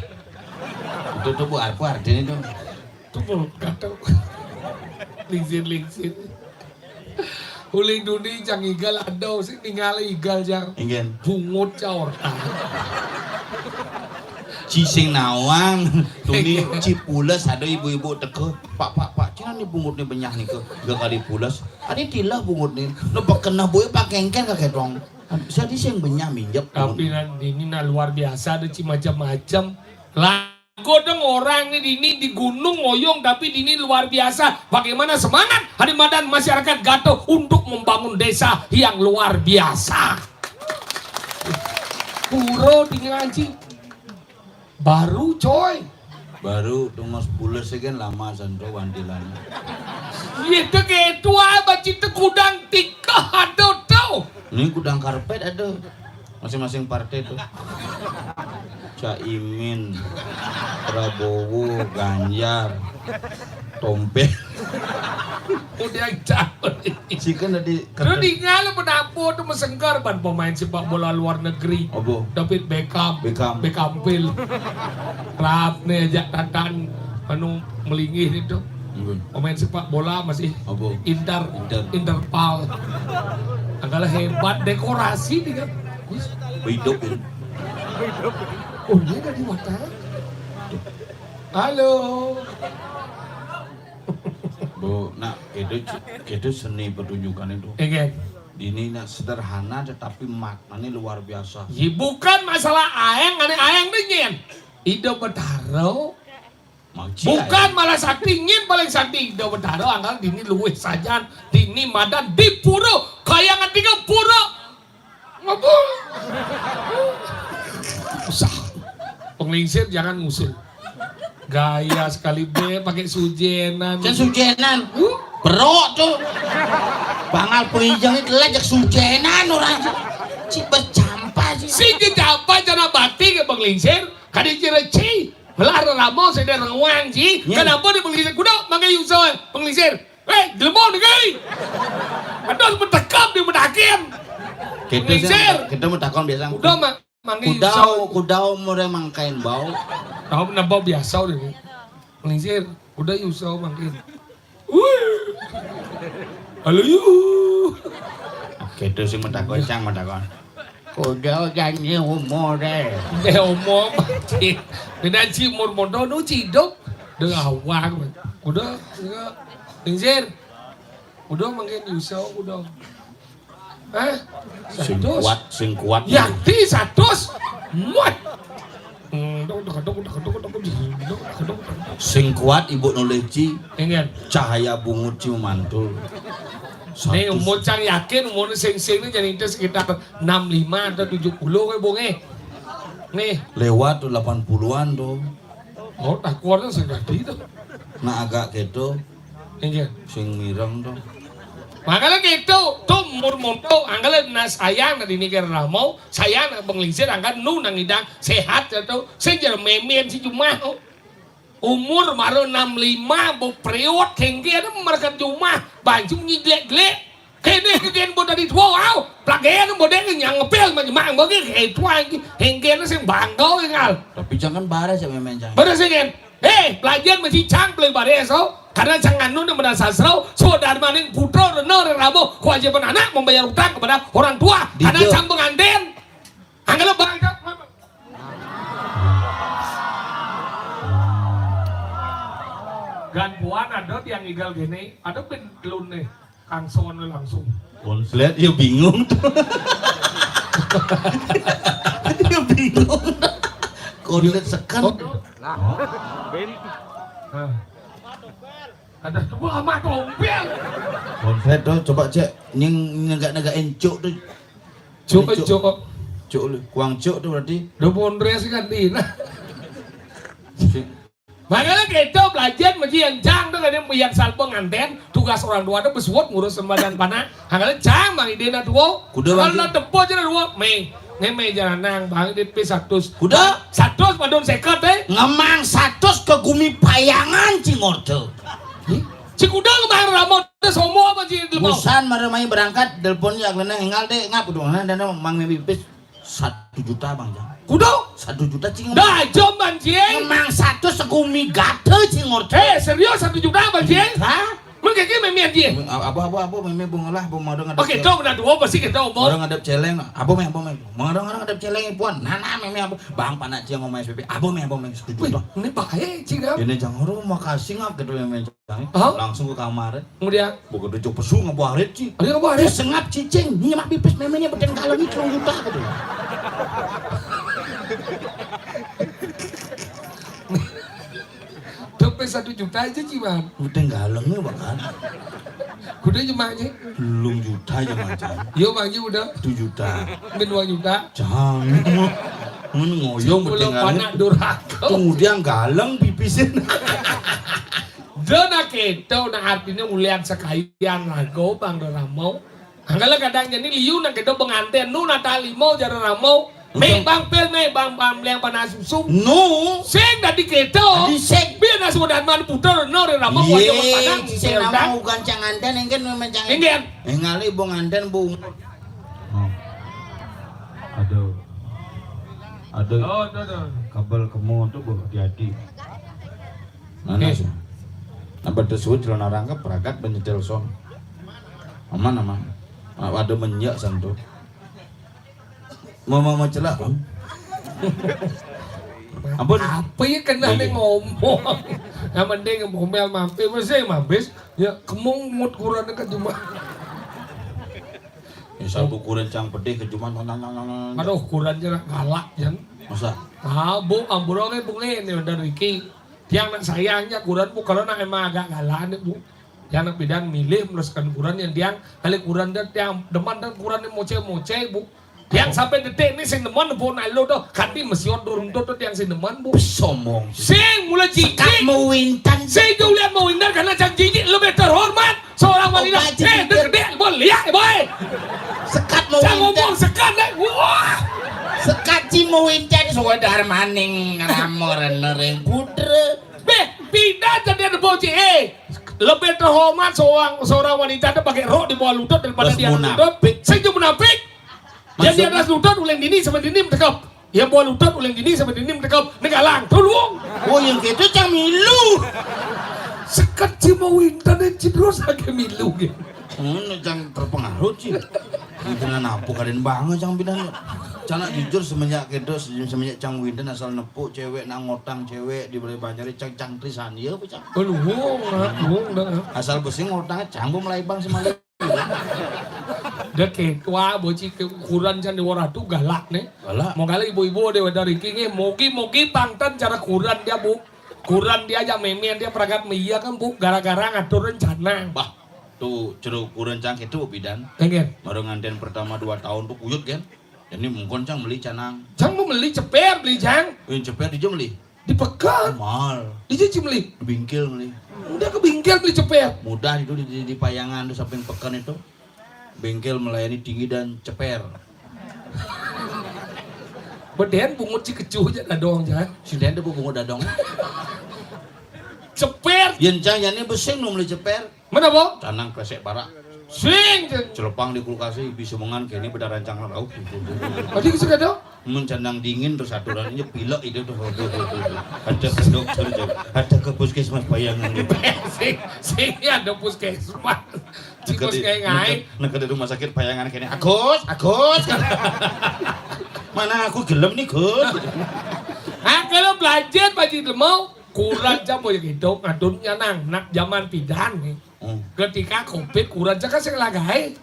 Tuh, Bu, apa artinya tuh? Tuh, Bu, gatel. Lingsir-lingsir. Uling duni cang igal ada, sing ningal igal cang. Inggih. Bungut caur. Ci sing nawang, tuni ci pules ada ibu-ibu teka. "Pak, Pak, Pak, cina ni bungut ni benyah ni ke, gak kali pules. Adi tilah bungut ni, no pakena bui pak kengken ka ketong. Saya di sing benyah minjep bungut." Tapi nan ini nak luar biasa, ada ci macam-macam. Lah, godeng orang ni dini di gunung ngoyong, tapi dini luar biasa. Bagaimana semangat hari madan masyarakat Gato untuk membangun desa yang luar biasa. Puro tinggal anjing. Baru coy. Baru tungos pules kan lama santo wantilan. Iya itu kayak itu apa cita kudang tikah ada tau. Ini kudang karpet ada. Masing-masing partai tuh. Caimin, Prabowo, Ganjar, Tompe. Udah jauh. Sikan tadi. Terus tinggal penampu tuh mesengkar ban pemain sepak bola luar negeri. Apa? David Beckham. Beckham. Beckham Phil. Rap nih ajak tatan anu melinggih itu. Pemain sepak bola masih Inter, Inter. Interpal. Angkala hebat dekorasi nih kan. Hidup ini. Oh, ini dari mata. Halo. Bu, nak, itu itu seni pertunjukan itu. Iya. Ini nak sederhana tetapi maknanya luar biasa. Iya, bukan masalah aeng, ane aeng deh nyen. Ida Betara. Bukan malah sakti, nyin paling sakti. Ida Betara angkal dini luwih sajan, dini madan di pura, kayangan tiga pura. Ngapa? Usah. Penglingsir jangan ngusul. Gaya sekali be pakai sujenan. Kan sujenan. Berok tuh. Bangal penginjang itu lajak sujenan orang. Cik bercampa sih. Si kecampa jana bati ke penglingsir. Kadi ci reci. Melah reramo sing ada rengwang ci. Kenapa di penglingsir? Kuda mangga yuso penglingsir. Hei, jelema ni kai. Aduh, mentekam di medakin. Kita penglingsir. Kita mau takon biasa. Kuda mangga yuso. Kuda umur mangkain bau. Tahu napa biasa udah ni. Penglingsir, kuda yuso mangkin. Wih. Halo yu. Gitu sih mentakon cang mentakon. Kuda ganyi umur deh. Deh umur. Beda ci umur mondo nu cidok. Deh awang. Kuda, kuda. Lingsir. Kuda mangkin yuso kuda. Hah? Sing kuat, sing kuat. Yakti satus. Muat. Sing kuat ibu noleh ci. Ingat. Cahaya bungut ci mantul. Nih umur cang yakin umur sing sing ni jadi itu sekitar enam lima atau tujuh puluh ke bunge. Nih. Lewat tuh delapan puluhan tuh. Oh, tak kuatnya segadi tuh. Nah agak gitu. Inggih. Sing mireng to. Makanya gitu, tuh umur monto, angkala na sayang na dini kira ramo, sayang na penglingsir, angkala nu nang idang sehat ya tuh, sing jara memen si jumah. Umur maro enam lima, bo period, kengke ada mereka jumah, baju nyiglek-glek. Kene kegen bo dari tua, au, plagen bo dek nyang ngepel macam mang bagi, kayak tua, kengke sing bangga, ingal. Tapi jangan bareh sama memen jangan. Bareh sih kan? Hei, pelajar mesti cang beli baris, oh. Karena cang anu ni menang sastra, so dharma ning putra rena rerabo, kewajiban anak membayar utang kepada orang tua. Karena cang pengantin. Angkala bangga. Gan puan ada tiang igal gini, ada pin telun nih. Kangson langsung. Konslet ya bingung tuh. Ya bingung. Konslet sekan. Nah. Ada coba sama tompel. Konslet tuh coba cek nying negak-negak encuk tuh. Cuk encuk. Cuk lu, kuang cuk tuh berarti. Udah pondres kan di nah. Makanya kita belajar mesti yang cang tu kan yang salpa nganten tugas orang tua tu besuat ngurus sembadan panah. Makanya cang mang ide na tua. Kuda kalau bang. Nak tepo je na tua. Mei, mei mei jalan nang bang di P seratus. Kuda. Seratus padon seket eh. Ngemang seratus ke gumi payangan cingor tu. Si kuda ngemang ramo tu somo apa sih telepon? Busan mara mai berangkat telepon ya kena hingal deh ngap tu nah dan mang mimpi pis. Satu juta bang jang. Kuda. Satu juta cing. Dah jom bang cing. Memang satu se Kumi gata cingor. Eh, serius satu juta, Bang Jin? Hah? Mengke ki memian dia. Apa, apa, apa, meme bungalah, apa mau ngadep. Oke, céléng. Tuh, benar dua, pasti kita omong. Orang ngadep céléng. Apa, meme, apa, meme? Mau orang ngadep céléng, puan. Nah, nah, meme apa? Bang, panak cia ngomong S P P. Apa, meme, apa, meme? Setuju, Bang. Ini bahaya, Cing, kan? Ini jangan, oh, makasih, ngap, gitu, meme. Hah? Langsung ke kamar. Kemudian? Bukan tujuh pesu ngebuarit, Ci. Ada ngebuarit? Dia sengap, cicing. Ini mak pipis memenya beten kalau ini telung juta, gitu. Dompet satu juta aja, Ci, Bang. Udah galengnya, Bang, kan? Kuda jemaknya. Telung juta aja, Bang, Ci. Yo, Bang, Ci, udah. Satu juta. Mungkin dua juta. Cang. Mun ngoyong. Sepuluh beting galeng. Panak durhaka. Kemudian galeng pipisin. Dona keto, nah, artinya ulian sekalian lago, Bang, Reramo. Angkala kadang jani liu nak keto pengantin, nu nata limau jara ramau. Mé Bang Pil, mé Bang, Bang Bliang panas susu. Nu. Sing dadi keto. Dadi sing. Biar nasi wadah man puter, no, Reramo. Iya, padang. Sing nama bukan cang anten, engken memang cang. Engken. Eh, ngali bong anten, bong. Oh. Aduh. Aduh. Oh, aduh, aduh. Kabel kemo tuh, Bu, hati-hati. Mana sih? Napa tersebut celana rangkep, ragat, penyetel son. Aman, aman. Ada menyak santu. Mau, mau, mau celak, Bang? Ampun. Apa ya kena nih ngomong? Yang penting ngomel mampir, mesti mampir. Ya, kemung mut kurang ke cuma. Ya, sabu kurencang pedih ke cuma, nang, nang, nang, nang. Aduh, kuran aja galak, Jan. Masa? Ah, Bu, ampura ké, Bu, nih, ini udah Riki. Tiang nak sayangnya kuran, Bu, kalau nak emang agak galak nih, Bu. Tiang nak bidan milih meneruskan kuran yang tiang, kali kuran dan tiang demen dan kuran yang moce-moce, Bu. Tiang sampai detik ini sing demen, Bu, nak lo tuh, kanti mesiot durung tuh, tuh tiang sing demen, Bu. Sombong. Sing mulai cici. Sekat mewintan. Sing Julian mewintan karena cang cici lebih terhormat. Seorang wanita, eh, gede, boy, lihat, boy. Sekat mau winter. Saya ngomong sekat, eh. Wah. Sekat ci mau winter, saudara maning, ngelamar, nering putra. Beh, pindah jadi ada bocil, eh. Lebih terhormat seorang, seorang wanita itu pakai rok di bawah lutut daripada di atas lutut. Saya cuma munafik. Jadi atas lutut, uleng dini sama dini mentekep. Ya, buah lutut uleng dini sama dini mentekep. Negalang, tolong. Oh, yang gitu cang milu. Sekat ci mau internet ci terus lagi milu gitu. Hmm, cang terpengaruh ci. Dengan apa kadén banget cang bidan. Cang nak jujur semenjak gitu, semenjak cang winten asal nepuk cewek, nak ngotang cewek di Balai Banjar, cang, cang trisan, iya apa cang? Oh, luwung, luwung dah. Asal besi ngotang, cang bu melai bang semalam. Dek, wah, bocil ke-, kuran can di waratu galak nih. Galak. Mau kali ibu-ibu deh, dari kini, mogi-mogi pangtan cara kuran dia, Bu. Kuran dia aja memian dia peragat meia kan, Bu, gara-gara ngatur rencana. Bah, tuh ceru kuran cang itu, Bu Bidan. Enggak. Baru nganten pertama dua tahun tuh kuyut kan. Ini mungkin cang beli canang. Cang mau beli ceper, beli cang. Yang ceper di beli. Di pekan. Mahal. Di Cici beli. Di bingkil beli. Udah ke bingkil beli ceper. Mudah itu di, di, di Payangan tuh samping pekan itu. Bengkel melayani tinggi dan ceper. Bedén bungut ci kecuh aja dadong, jangan. Si Dén tuh bungut dadong. Ceper. Yen cang jani besing nu beli ceper. Mana, Bu? Canang kresek barak. Sing, sing. Celepang di kulkas, bisa mengan kene beda rancang rauh. Tadi kesuka dong? Mun canang dingin terus aturannya pilek itu tuh. Ada ke dokter, Jok. Ada ke puskesmas Payangan. Sing, sing ada puskesmas. Cikus kayak ngai. Nak di rumah sakit Payangan kene. Agus, Agus. Mana aku gelem nih, Gus. Ah, kalau belajar Pak Haji Lemau, kuran jam boy gitu, ngadun nyanang, nak zaman pidan nih. Hmm. Ketika covid kuran caka sing lagai.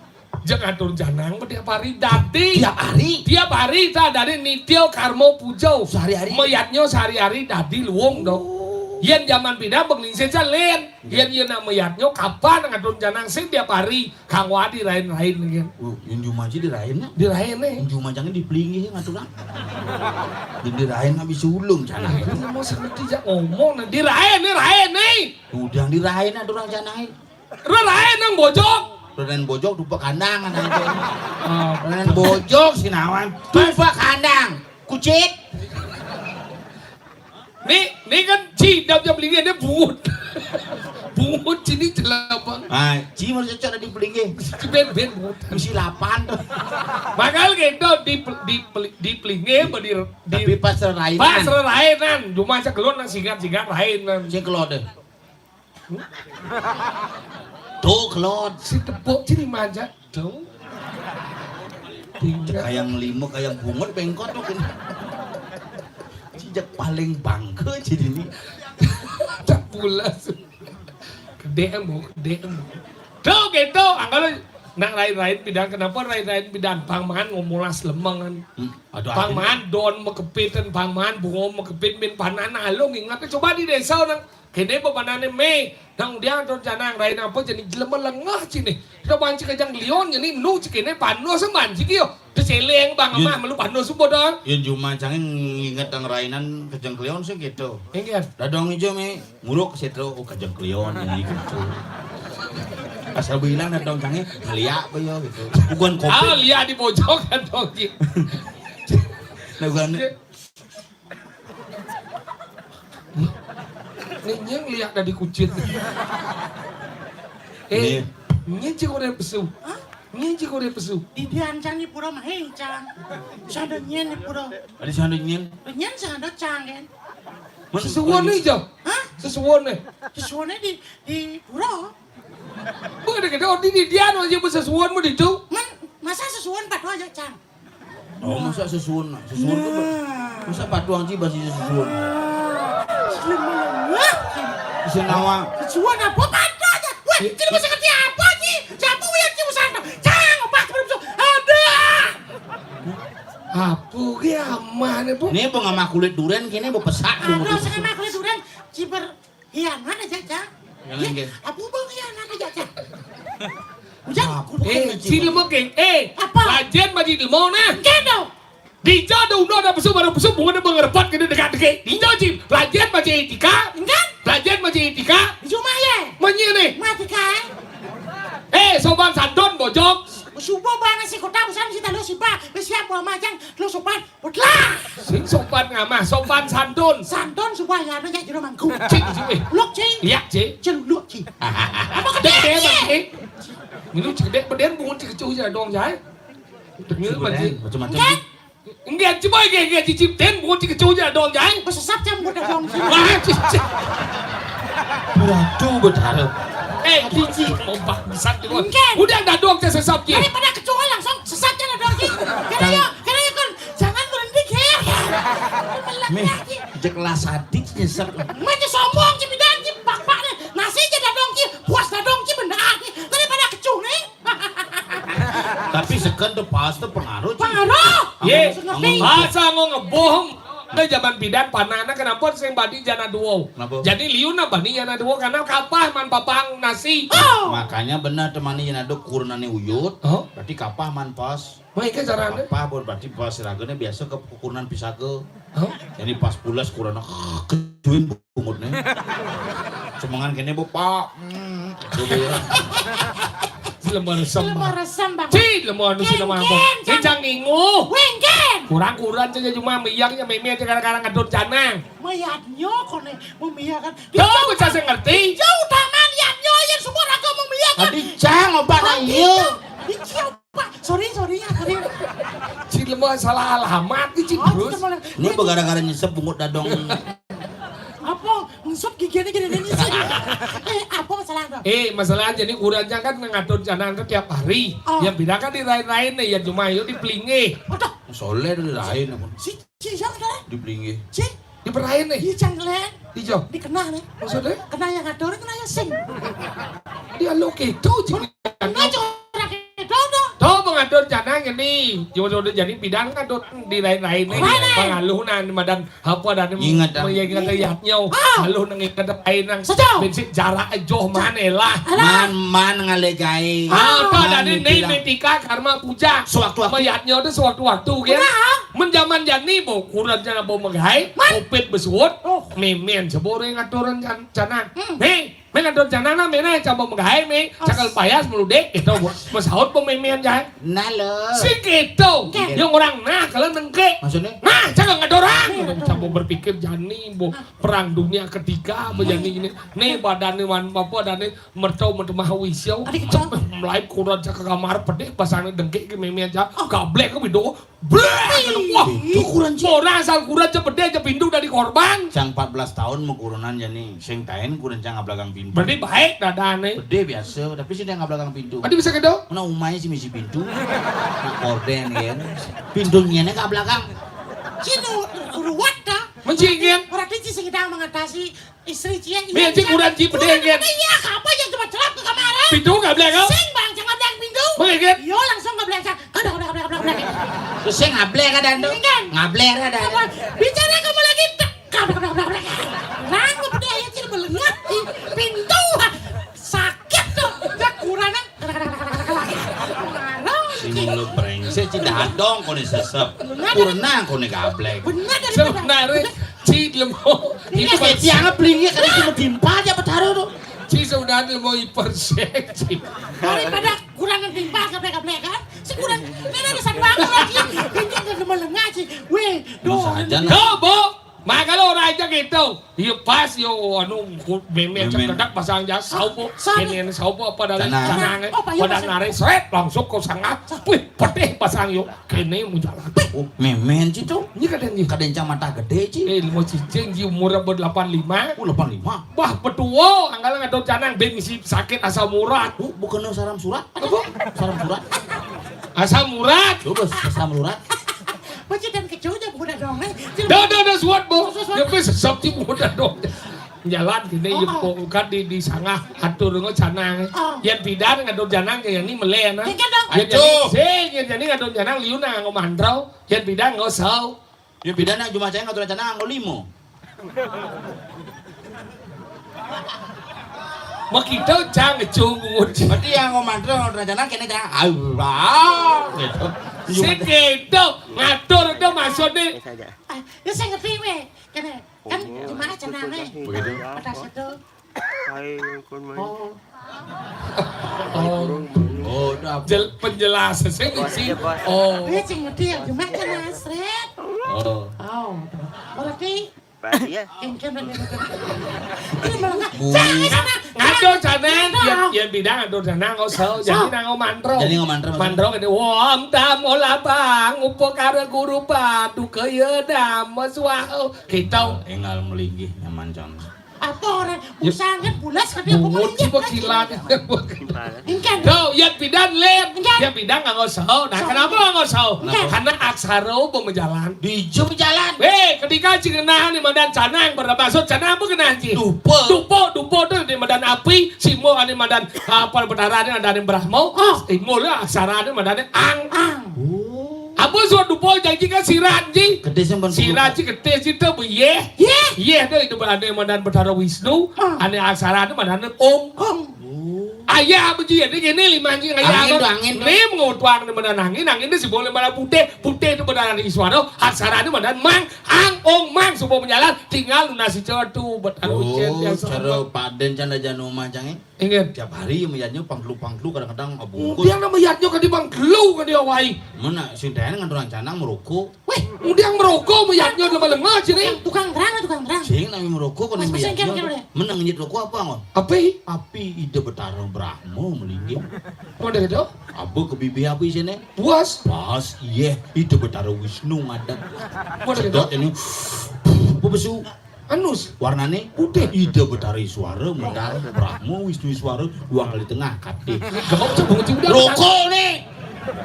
Jeng atur janang tiap hari dadi. Tiap hari? Tiap hari ta dari nityo karmo pujo. Sehari-hari? Meyatnyo sehari-hari dadi luwung dong. Oh. Yen zaman pindah benglingsir calin. Yen yen nak meyatnyo kapan ngatur janang sing tiap hari kang wadi rain-rain yen. Oh, yen jumaji dirain ya? Dirain nih. Yen jumajangnya dipelingi ngatur ah. Yen dirain habis ulung janang. Nah, itu mau seperti jak ngomong nih. Dirain nih, rain nih. Udah dirain aturan janang. Reraen nang bojog. Reraen bojog tupak kandang, anak itu. Oh. Reraen bojog sinawan. Tupak kandang. Kucit. Nih, nih kan cidap jam lima dia bungut. Bungut sini celabang. Ah, ci mau cocok di pelinggih. Ci ben-ben bungut. Mesti lapan tuh. Makal gitu di pel-, di peli-, di pelinggih apa di, di Tapi pas rerainan. Pas rerainan, cuma sekelon nang singkat-singkat rainan. Sing kelon deh. Tuh kelon. Si tepuk sini manja. Tuh. Tinggal. Kayak lima, kayak bungut bengkot tuh gini. Cijak paling bangke jadi ini. Tak pulas. Gede embung, gede embung. Tuh gitu, angkal nak lain-lain pidan, kenapa lain-lain pidan? Pang maan ngomolas lemengan. Hmm. Aduh, Pang maan don makepitan, pang maan bungo makepit min panan alung ingat coba di desa nang kene bepanane me nang dia don canang lain apa jadi jelema lengah cine. Kita banci kejang lion jadi nu cikene pano seman ciki yo. Terus eleng bang Yun. Amah melu pano subo dong. Yun cuma cange nginget nang rainan kejang kelion sih gitu. Ingat. Dadong ijo me nguruk situ, oh, kejang kelion ini gitu. Asal bilang dadong cange ngeliak apa ya gitu. Bukan kopi. Ah, liak di pojok kan dong. Nah, bukan. Nih, nyeng liak dari kucit. Eh, Nih. Nyeng cik orang pesu. Hah? Nyeng cik orang pesu. Di dia ancang ni pura mahe cang. Sada nyen ni pura. Ada sada nyen. Nyen sada cang kan. Mana Sesuwun nih, Jo. Hah? Sesuwun nih. Sesuwunnya di, di pura. Bukan ada kata, oh, di, di dia no aja sesuwun mau ditu. Men, masa sesuwun patuh aja cang. Oh, masa sesuwun, sesuwun tuh, Nah. Masa patuh anji basi sesuwun. Wah, Senawa. Sesuwun apa patuh aja? Wah, Iya. Jadi masa kerja apa ji? Siapa yang ci usaha? Cang, apa sebelum tu? Ada. Apa ge amah ne, Bu? Ini pengamah kulit duren kini bepesak Ada bungut. Saya mah kulit duren ciber hianat aja, Cang. Hianat Ya, nggih. Apa bang hianat aja, Cang? Ujang, Apa kudu Eh, kena si ciber. Lemong geng. Eh, Apa? Rajen bagi lemong nah. Enggak dong. Dija ada uno ada pesu baru pesu bunga ada mengerpat kena dekat deke. Dija ji. Rajen bagi etika. Enggak. Rajen bagi etika. Di rumah ya. Menye nih. Mati kai. Eh, soban sandon bojong. Subuh bana si kota besar si talu si ba. Besiap buah macang. Lu sopan. Putlah. Sing sopan ngamah, sopan santun. Santun suba ya anu ya jero mangku. Cik, cik, eh. Luk, cik. Liak, cik. Celuluk, cik. Apa Dek, gede, dek, Bang, cik? Minum cik, dek, beden bungut cik kecuh aja dong, jai. Minum, Bang, cik. Macam-macam. Enggak. Enggak, coba, enggak, enggak, cicip, den, bungut cik kecuh aja dong, jai. Besesap jam udah dong, cik. Wah, cik, cik. Waduh, betara. Eh, cicip, kompak, bisa, cik. Enggak. Udah, dah dong, cik, sesap, cik. Daripada kecuh langsung sesat aja dong, cik. Kira ya, kira ya, kan. Jangan berhenti, Ger. Meh, Melek lagi. Jek lah sadik nyesek. Meh, sombong, Cibidan, Cip. Bapak nih, nasi aja dadong, Cip. Puas dadong, Cip, benar. Daripada kecuh nih. Tapi seken tuh pas tuh pengaruh, Cip. Pengaruh. Ye, Harus ngerti. Masa ngomong ngebohong. Nah, zaman bidan panana kenapa sing badi jana duo? Kenapa? Jadi liun apa nih jana duo karena kapah man papang nasi. Oh. Makanya benar temani jana duo kurunane uyut. Oh. Berarti kapah man pas. Baik, kan caranya? Apa, Bon? Berarti pas raganya biasa ke kukunan pisaga. Hah? Jadi pas pulas kurana, kecuin bungutnya. Semangan kene, Bu, Pak. Hmm. Coba ya. Lemah resem. Lemah resem, Bang. Ci, lemah anu si Ken, lemah, Bang. Ken, Ini cang ningu. Weng, Ken. Kurang-kurang saja cuma meyaknya meme aja kadang-kadang ngadon canang. Mayatnya kone memiyakan. Kau bisa saya ngerti? Jauh taman yatnya yang semua raga memiyakan. Tadi cang obat Oh, nang iya. Iya. Iya, Pak. Sorry, sorry ya, sorry. Cik lemah salah alamat nih, Cik Oh, Bruce. Cik lemah. Ini gara-gara nyesep bungut dadong. Apa? Ngusut giginya gini-gini sih. Eh, apa masalah tuh? Eh, masalahnya nih kurangnya kan ngatur canang ke tiap hari. Oh. Yang beda kan di lain-lain nih, ya cuma yuk di pelingi. Aduh. Soleh di lain apa? Si Ci siapa, Saudara? Di pelingi. Ci? Di perain nih. Iya, cang kelen. Ijo. Di kenah nih. Maksudnya? Kenah yang ngatur, kenah yang sing. Dia lo gitu, Cik. Kenah cora gitu, dong. Tuh, mengatur canang ini. Cuma sudah jadi bidang kan tuh di lain-lain nih. Mana? Pengaluh nah, madan apa dan Ingat dah. Yang ingat yatnya. Ah. Lalu nang ingat apa nang Sejauh. Prinsip jarak joh mana lah. Alah. Man, man ngalejai. Ah, apa Man dan ini dibilang. Netika karma puja. Sewaktu-waktu. Mayatnya tuh sewaktu-waktu, kan? Udah. Menjaman jani, bo, kurangnya bo megai, Man. Kopit besuut, Oh. Memen, sebore ngaturan can-, canang. Hmm. Nih, Mén ngadon janang nah, mén nah, coba menggaé, mé. Cakal payas meludik, gitu. Mesaut pemimpin, ya. Nah, lo. Sing gitu. Nggih. Yang orang nah, kalau nengke. Maksudnya? Nah, cakal ngadorang. Coba berpikir, jani, bo, perang dunia ketiga, apa jani ini? Nih, badannya, wan, apa, badannya mercau, mercau, maha wisyo. Adik, cok. Mulai kurang cakal kamar, pedih, pasangnya dengke ke meme aja. Gablek ke bido. Brrr! Wah, itu kurang, Ci. Orang asal kurang, cepet deh, cepet pintu dari korban. Cang empat belas tahun mau kurunan, jani. Sing taén kurang cang ngablagang pintu. Berarti baik dadane. Pedih biasa, tapi sih dia ngablagang pintu. Tadi bisa kedo? Mana umai sih misi pintu? Nak korden, ya. Pintunya nih ngablagang. Cino, ruwet dah. Mencingin. Orang itu sih kita mengatasi istri cie. Mé, Ci, kurang, Ci, pedih, Ci. Iya, apa yang cuma celap ke kamar? Pintu gablek, kau? Sing, Bang, jangan bilang pintu. Mengigit. Yo, langsung gablek, Cak. Gablek, gablek, gablek, gablek. Terus sing ngablek ada tuh. Iya, kan? Ngablek ada. Apa? Bicara kamu lagi, tak. Gablek, gablek, gablek, gablek. Nang, udah ya, Ci, melengat di pintu. Sakit tuh. Ya, kurang, kan? Gablek, gablek, gablek, gablek, gablek. Marah, Ci. Sing lu brengsek, Ci, dadong, kau nih sesep. Bener. Kurang, kau nih gablek. Bener, daripada sebenarnya, Ci, lemo. Iya, itu kan Ci, anggap blingi kan itu mau dimpal ya, Betaro tuh. Ci, sebenarnya lemo hiperseksi. Daripada kurangan timpal, gablek-gablek, kan? Sekurang, ini ada satu bangun lagi. Ini kan udah melengah, Ci. Weh, doh. Saja, nah. Tuh, Bu. Makanya orang aja gitu. Iya, pas, yo, anu, ku-, meme, meme. Cek dedak pasang jas, saupo. Sama. Ini, ini saupo apa dari Canang. Canang, eh. Oh, Pak, iya, pada Mas. Narik, sret, langsung ke sangah. Wih, pedih pasang, yo. Kene mau jalan. Oh, memen sih tuh. Ini kadang, iya. Kadang cang mata gede, Ci. Eh, mau cicing, Ci, umur abot delapan lima. Oh, delapan lima. Wah, petuo, anggalan ada canang, ben isi sakit asam urat. Oh, bukan saram surat. Apa? Saram surat. Asam urat. Coba asam urat. Macam dan kecohnya bukan dong, eh. Dah, dah, dah, suat, Bu. Suat, suat. Ya, wis, sesep, Ci, bukan dong. Jalan gini, oh, ya, oh. Kok kan di, di sangah atur ngo canang. Oh. Yén pidan ngadon canang, yén ini melé, nah. Iya, dong. Yén ayo. Jani, sing, yén jani ngadon canang, liu nang nganggo mantra. Yén pidan nganggo sau. Yén pidan nak cuma saya ngadon canang nganggo limo. Makita cang ngejung bungut. Berarti yang nganggo mantra, nganggo canang, kene canang. Au, au, gitu. Sing gitu, ngatur itu maksudnya. Ah, ya saya ngerti, weh. Kene. Kan cuma aja nane. Begitu. Ada satu. Ayo, kon main. Oh. Oh. Oh, udah. Jel-, penjelasan saya sih. Oh. Dia sing ngerti ya, cuma aja nasret. Oh. Oh. Berarti Pak, iya. Engke bener. Ini malah nggak. Bu. Jangan sana. Ngadon canang, yén, yén pidan ngadon canang, nganggo sau, jani nang nganggo mantra. Jani nganggo mantra, maksudnya? Mantra gede, "Wam tam olabang, upakara guru paduka ya dama swaha." Kita. Enggal melinggih nyaman, Cang. Apa orang? Ya. Busangan pulas, katanya apa bungut melinggih, coba kan? Kilat. Engke. Tuh, yén pidan, Lin. Engke. Yén pidan nganggo sau. Nah, kenapa nganggo sau? Engke. Karena aksara apa majalan? Dija majalan. Eh, ketika cing ngenah né madan canang, bermaksud canang apa ngenah cing? Dupa. Dupa, dupa tuh né madan api, simo ané madan, ah, apa, betarané madan Brahma, oh. Simo lah, aksarané madan ang. Ang. Oh. Apa surat dupa janji kan sirat, Ji? Gedé sing pun sirat, Ji, gedé sing tuh, yéh. Yéh. Yéh tuh itu berarti madan Betara Wisnu, ah. Ané aksarané madan om. Om. Oh. Ayah apa, Ji? Ini, ini lima, Ji. Ayah angin apa? Tuh, angin tuh. Né mengutuang né madan angin, angin itu sih boleh madan putih, putih itu madan Iswara, aksarané madan mang, ang, ong, mang, semua menjalan, tinggal lunasi cetu, Betara Ucén, oh, biasa cara apa? Paden canda jano mah, Cang, eh? Inggih. Tiap hari meyatnya pangklu-pangklu, kadang-kadang abungkus. Udah nama yatnya kadé pangklu kadé awai. Mana sing taén nganturan canang merokok. Wéh, udah merokok meyatnya nama lenga sini. Tukang terang, tukang terang. Sing nami merokok kan. Mas, meyatnya. Mas, yang kira-kira. Menang nyit rokok apa, ngon? Api? Api Ida Betara Brahma melinggih. Mana itu? Apa ke bibir api sini? Puas. Pas, iya, Ida Betara Wisnu ngadep. Mana itu? Sedot ini. Apa besu? Anus. Warnané putih. Ida Betara Iswara, Betara Brahma, Wisnu Iswara, dua kali tengah, kadé. Gak mau coba ngecek udah. Rokok nih.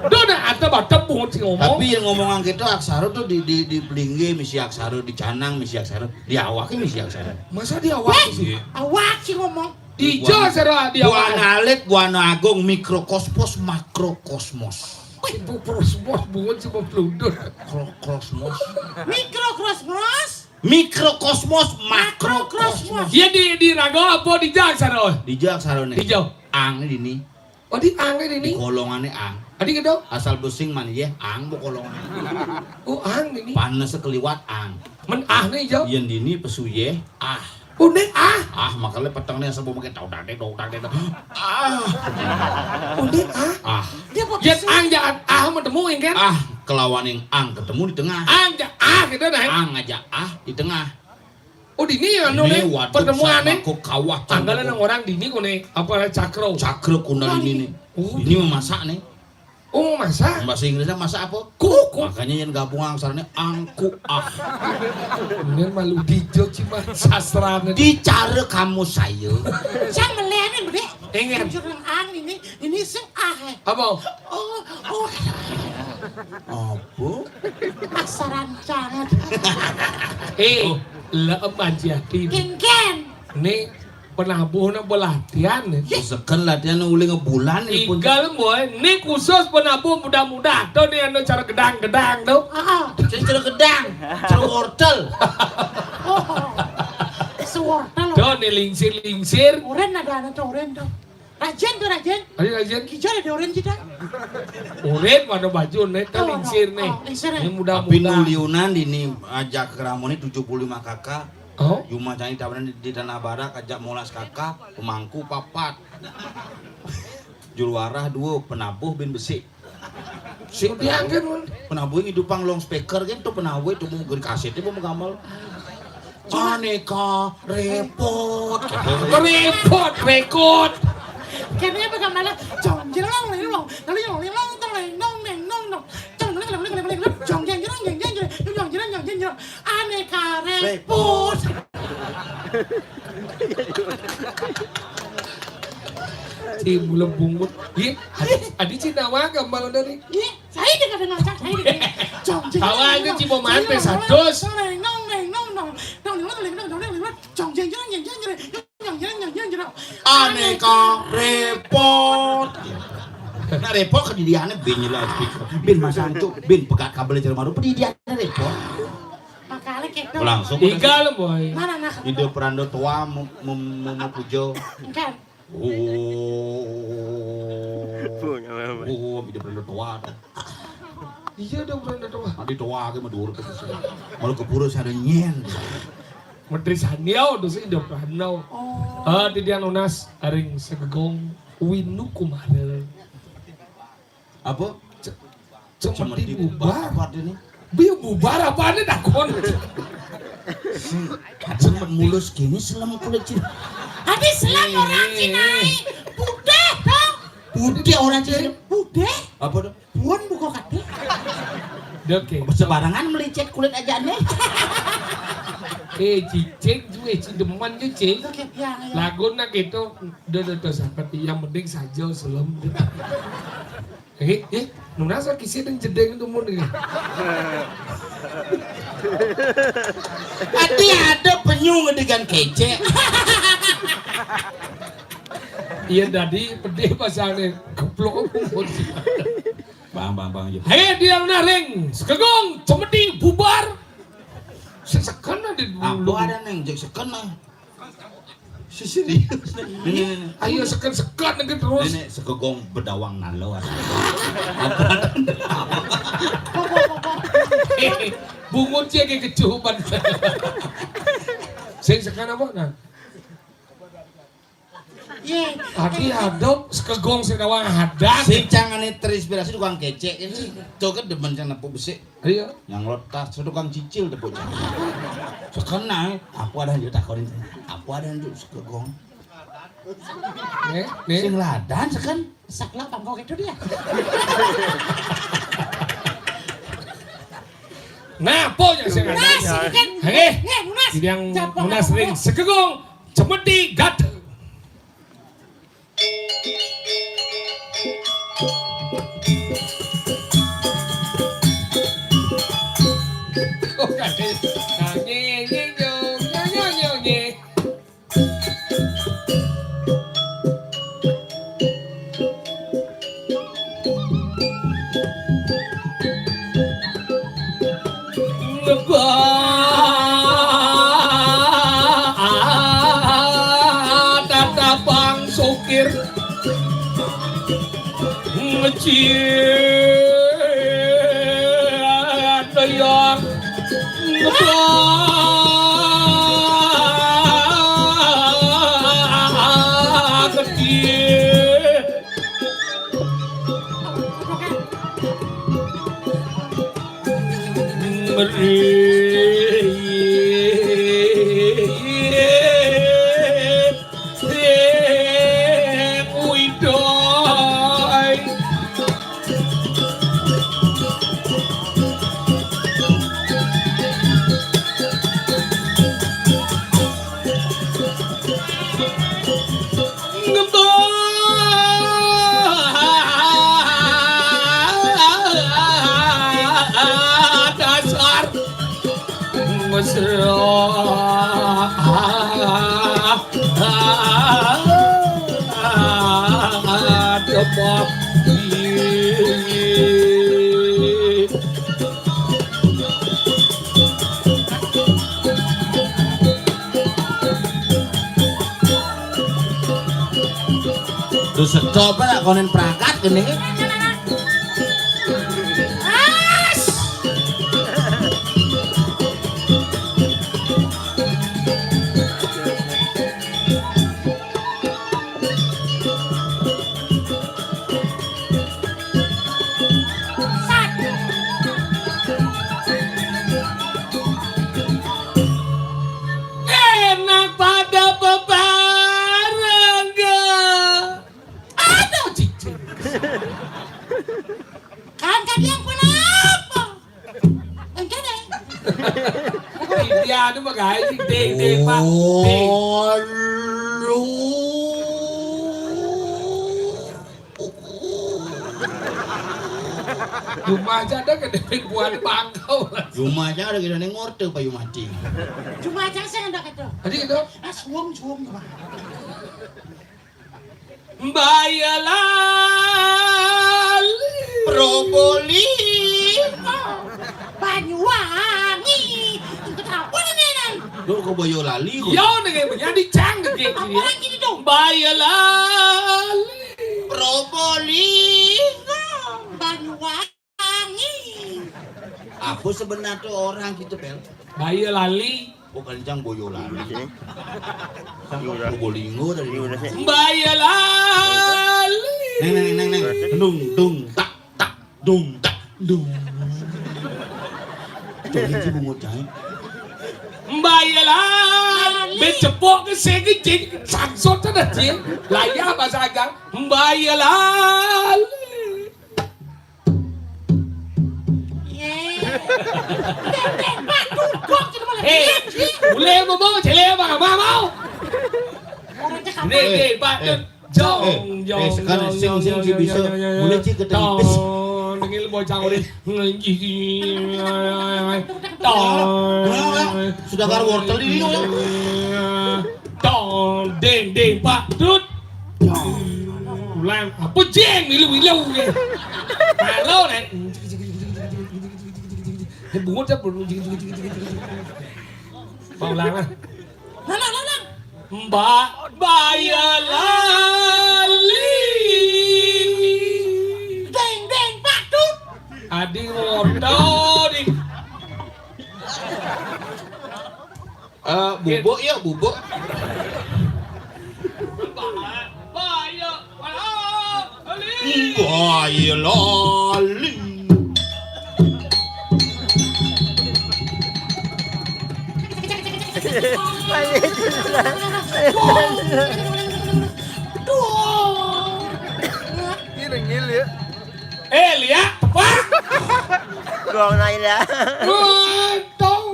Udah, udah, ada batem bungut sih ngomong. Tapi yang ngomongan kita aksara tuh di, di, di pelinggih misi aksara, di canang misi aksara, di awaknya misi aksara. Masa di awak sih? Iya. Awak sih ngomong. Ija aksara di awak. Buana alit, buana agung, mikrokosmos, makrokosmos. Mikrokosmos, bungut sih mau peludut. Kro-, kosmos. Mikrokosmos. Mikrokosmos, makrokosmos. Iya di, di raga apa di jaksara? Di jaksara nih. Di jauh. Ang ini. Oh, di ang ini. Di golongannya ang. Adi gitu? Asal besing man, ya, ang bu golongan. Oh, ang ini. Panas sekeliwat ang. Men ah nih, jauh. Yang dini pesu, ya, ah. Unding ah. Ah, makanya petengnya sebelum kita udah deh, udah deh. Ah. Unding ah. Ah. Dia apa Yen bisa? Ang jangan ah ketemu, kan? Ah, kelawan yang ang ketemu di tengah. Ang ja ah gitu nah. Ang aja ah di tengah. Oh, dini ya, anu, ini nih, waduh, pertemuan sama nih. Kok kawah, tanggalan tanggalan. Yang orang dini kok nih, apa, Cakro. Cakro Kundalini nih. Oh, ini memasak nih. Oh, masak? Bahasa Inggrisnya masak apa? Kuku. Makanya yang gabung angsarnya angku ah. Ini malu dijo cuma sastra nih. Dicara kamu saya. Saya melihatnya, Budi. Ingin. Jurang ang ini, ini sing ah. Apa? Oh, oh. Apa? Asaran cangat. Eh, oh. Leem Aji Ati. Kengken. Nih, penabuh na belatihan nih. Seken latihan uli ngebulan nih pun. Igal, boy. Nih khusus penabuh muda-muda. Tuh nih anu cara gedang-gedang tuh. Ah, ah. Cara gedang, cara wortel. Oh, sewortel. Tuh nih lingsir-lingsir. Oren ada anak tuh, oren tuh. Rajen tuh, Rajen. Ayo, Rajen. Kijol ada orange dah. Orange warna baju nih, kan oh, lingsir nih. Oh, lingsir nih. Ini muda-muda. Tapi nu liunan di ini ajak keramune tujuh puluh lima K K. Oh. Jumah cai tabanan di, di Tanah Barak ajak molas K K, pemangku papat. Juru warah dua, penabuh bin besi. Si diangkat, Wan. Penabuh ngidupang long speaker kan tuh penabuh itu mau gen kaset itu mau gambar. Aneka repot. Repot, rekod. Kene apa gambar? Jong jelong lelong, lalu jong lelong tong lelong neng nong nong. Jong lelong lelong lelong lelong. Jong jeng jelong jeng jeng jelong. Jong jelong jong jeng jelong. Aneka repot. Si mula bungut. Ih, adi, adi Cina wae gambar dari. Ih, saya juga dengar cak saya juga. Jong jeng. Tawa aja Cimo mantes satus. Nong neng nong nong. Nong nong nong nong nong. Jong jeng jeng jeng jeng jeng. Jong jeng jeng jeng jeng. Aneka repot. Nah, repot kedidiane bin nyela speaker. Bin masang tuh, bin pegat kabel jarum baru pedidiane repot. Makanya gitu. Langsung igal, boy. Mana nak? Ide perando tua mem mem mem pujo. Kan. Oh. Punya mama. Oh, ide perando tua. Iya dong, perando tua. Adi tua ke Madura tuh. Malu kepura sada nyen. Menteri Sandiau tuh sih ide perando. Oh. Ah, di dia nunas aring segegong Winu Kumara. Apa? Cemeti bubar. Apa ini? Biar bubar apa nih dakon? Cuma mulus gini selem kulit Cina. Adi selem orang Cina. Putih dong. Putih orang Cina. Putih. Apa tuh? Buan buka kate. Oke. Sembarangan melicet kulit aja nih. Eh, cicing juga, cideman juga, cing. Oke, ya, ya. Lagu nak gitu, udah, udah, udah, sampai yang penting saja selem. Eh, eh, nunas lagi sih dan jedeng itu mun ini. Ati ada penyu ngedegan kece. Iya, tadi pedih pasangne. Geblok mun. Bang, bang, bang, yuk. Hei, dia naring. Segegong, cemeti, bubar. Sesekan ada dulu. Apa ada neng, cek sekan mah. Si serius. Ini, ini, ini. Ayo sekan-sekan lagi terus. Ini segegong bedawang nalo. Apa? Bungut sih kayak kecuban. Sing sekan apa? Nah. Ye. Adi adok segegong sing dawang hadat. Sing cangane terinspirasi tukang kecek ini. Tuh kan demen cang nepuk besik. Iya. Yang lotas tukang cicil tepuk cang. Sekena, eh. Apa ada yang ditakonin? Apa ada yang segegong? Nih, nih. Sing ladan seken. Sakla pangkok itu dia. Nah, apa yang sing ladan? Nah, sing kan. Hei. Nih, nunas. Yang nunas ring segegong. Cemeti gata. Tatapang sukir ngecil dayang. Dasar mesra. Depak. Terus stop lah, konen prakat gini. Enak pada bebarengan. Aduh, cicing. Kan kalian kenapa? Enggak deh. Iya, itu mah gaji, ding, ding, Pak. Ding. Aduh. Cuma aja ada gede buat bangkau. Cuma aja ada gede neng ngorte payu mati. Cuma aja saya ndak itu. Tadi itu. Ah, suwung, suwung, Pak. Bayalali. Probolinggo. Banyuwangi. Apa nih, Nen? Lu ke Boyolali, kok? Yo, nih, kayak menjadi cang, nih, kayak gini, ya. Apa lagi itu? Bayalali. Probolinggo. Banyuwangi. Apa sebenarnya tuh orang gitu, Pel? Bayalali. Oh, kencang Boyolali. Iya. Probolinggo dari Iya, udah sih. Bayalali. Neng, neng, neng, neng. Dung, dung, tak, tak, dung, tak, dung. Tuh, ini bungut, Cai. Bayalali. Becepok ke segi, cing. Sangsot sana, cing. Layah bahasa agang. Bayalali. Ye. Tembak duduk gitu malah. Eh, boleh ngomong, cele apa nggak mau? Orang cakap. Nih, nih, Pak, eh, jong, eh, jong, eh, sekarang jong, sing, jong, sing, jong, bisa. Jong, jong, jong. Boleh, Ci, ke tengah. Tong, dengar bocah udah. Tong. Kenapa, Pak? Sudah gar wortel di sini, ya? Tong, ding, ding, Pak, dut. Ulang, apa jeng, milu-milu, ya. Baru, nih. Bungut, ya, bungut. Bang, ulang, lah. Lah, lah, lah, lah. Mbak Bayalali. Deng, deng, Pak Dut. Adi ngono, Ding. Eh, bubuk ya, bubuk. Mbak Bayalali. Bayalali. Ini ngil ya. Eh, lihat, Pak. Gong naik ya. Untung.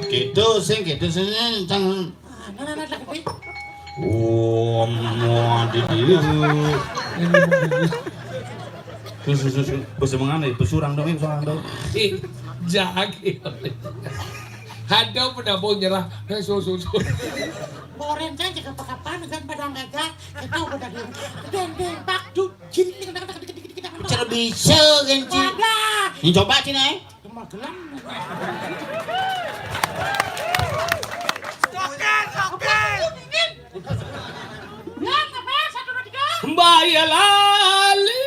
Gitu sih, gitu sih, cang. Mana anak laki? Oh, mau di dia. Terus, terus, terus, terus, mengana, pesurang dong, pesurang dong. Ih, jage. Ada pun dah mau nyerah. Eh, so, so, so. Boren kan juga pakai papan kan padang gajah. Kita udah diem. Deng, deng, pak, dut. Jadi kita, kita, kita, kita, kita. Cara bisa kan, Ci? Ada. Ini coba, Ci, nih. Cuma gelam. Oke, oke. Ya, apa ya? Satu, dua, tiga. Mbak ya lali.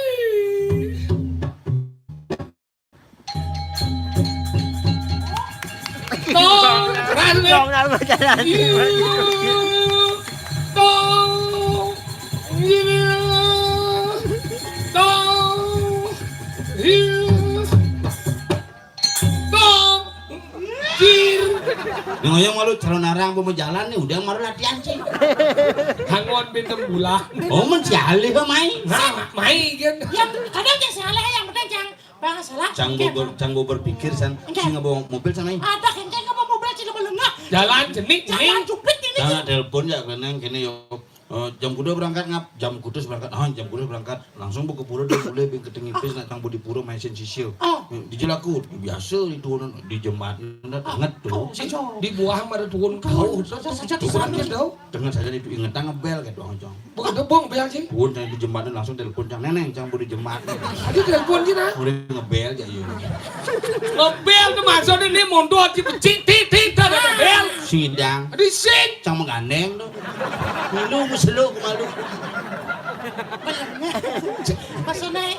Tong, rame. Tong, rame, jalan. Iya. Tong, iya. Tong, iya. Tong, jir. Yang ngoyong malu calon arang mau jalan nih, udah malu latihan sih. Hangon bintang bulan. Oh, mencari ke mai. Nah, mai kan. Yang kadang yang salah, yang penting yang bang salah. Canggo ber, canggo berpikir san. Enggak. Sing bawa mobil sana. Ada yang nggak mau mobil sih, lu melengah. Jalan jenik, jenik. Jalan cupit ini. Nah, telepon ya, kene, kene yo. Eh, jam kuda berangkat ngap, jam kuda berangkat, ah, jam kuda berangkat. Langsung buka pura dia mulai bing ketengipis nak tang budi pura main sen sisil. Oh. Eh, di jelaku, biasa di turunan, di jembatan, dah, oh, ingat tuh. Oh, saja. Di buah mah ada turun. Tahu. Saja, saja di sana. Tahu. Dengan saja itu inget tang ngebel gitu, Cong. Bukan ada bong bel sih. Pun tadi di jembatan langsung telepon, Cang, "Neneng, Cang, budi jembatan." Ada telepon sih, nah. Udah ngebel aja, iya. Ngebel tuh maksudnya ini mundur, cik, cik, cik, cik, ada ngebel. Sidang. Ada sing. Cang menggandeng tuh. Milu, muselu, malu. Maksudnya,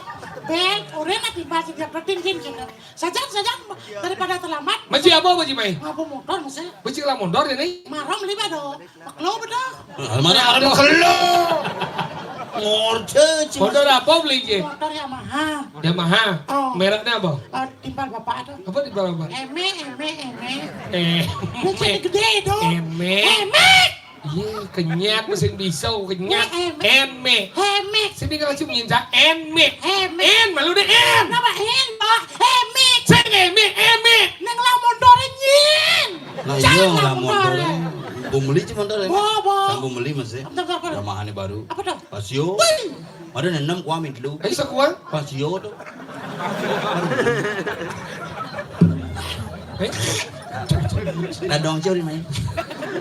bel, orang nanti masih dia perhatiin, Cing, Cing. Sajan, sajan, daripada terlambat. Masih apa, Pak Jimai? Ngapa motor, masih? Masih lah motor ini? Marom lima do. Maklo bedo. Mana ada maklo? Ngorce, cing. Motor apa beli, Cing? Motor Yamaha. Yamaha. Oh. Mereknya apa? Eh, timpal bapak ada. Apa timpal bapak? Eme, eme, eme. Eh. Ini cek gede do. Eme. Eme. Iya, kenyat mesin pisau, kenyat. Eme. Eme. Eme. Sini kalau cuma minta eme. Eme. En, malu deh, en. Kenapa en, Pak? Eme. Sing eme, eme. Neng lah motornya nyin. Lah iya lah motornya. Bumeli cuma motornya. Bo, bo. Kan bumeli masih. Bentar, bentar, bentar. Yamaha ini baru. Apa tuh? Pasio. Wih. Ada enam kuah mintlu. Ayo sekuah. Pasio tuh. Eh? Dadong curi main.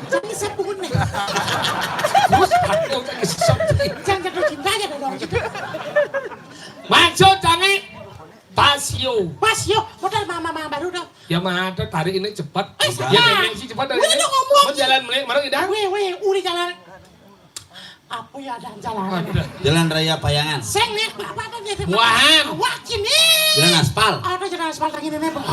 Jangan sepun nih. Terus aku kan ngesep. Jangan jatuh cinta aja dadong gitu. Maksud kami Pasio. Pasio, motor mama, mama baru dong. Ya mah ada tarik ini cepat. Eh, ya, ya. Ini sih cepat dari ini. Udah ngomong. Mau jalan mulai, mana kita? Weh, weh, udah jalan. Apa ya ada jalan? Ada. Jalan Raya Payangan. Seng nih, apa ada gitu? Buahan. Wah, gini. Jalan aspal. Ada jalan aspal lagi nih, Bang.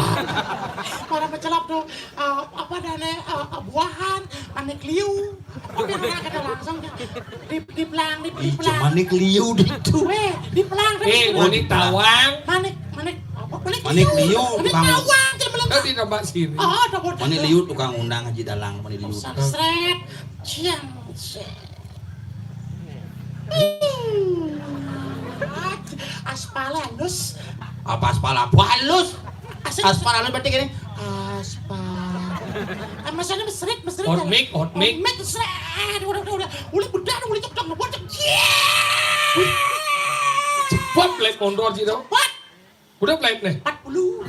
Para pecelap tuh, eh, apa ada nih, eh, eh, buahan, manik liu. Tapi orang kata langsung di, di pelang, di, di pelang. Manik liu itu. Weh, di pelang. Eh, manik tawang. Manik, manik, apa? Manik liu, manik tawang, dia bilang. Tadi nampak sini. Oh, ada bodoh. Manik liu tukang undang Haji Dalang, manik liu. Seret, ciang, seret. Hmm. Aspal halus. Apa aspal apa halus? Asik. Aspal halus berarti gini. Aspal. Ah, maksudnya mesrit, mesrit. Hot mix, hot mix. Hot mix, mesrit. Udah, udah, udah. Uli bedak, uli ceplok, ngebocok. Cepat, Black Mondor gitu. Cepat. Udah plate nih. Empat puluh.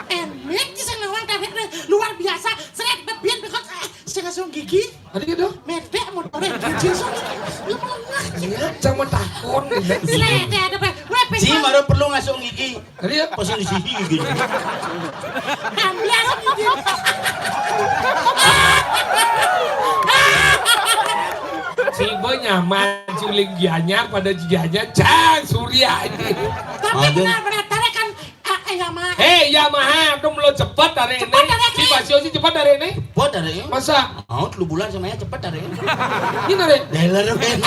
Enak sih nawang tarik nih. Luar biasa. Seret bebian bekot. Eh, saya langsung gigi. Tadi gitu. Medek motornya gigi langsung. Lu melengah. Iya, sama takon. Seret ada apa? Weh, si baru perlu ngasuh gigi. Tadi ya? Pas di sini gigi. Ambil gigi. Si Boy nyaman, culing gianya pada gianya, Cang Surya ini. Tapi benar-benar tarik kan, eh, eh, Yamaha. Eh, Yamaha, tuh melo cepet dari ini. Cepet dari ini. Si Basio sih cepet dari ini. Cepet dari ini. Masa? Mau telu bulan sama ya cepet dari ini. Ini dari. Dealer, men.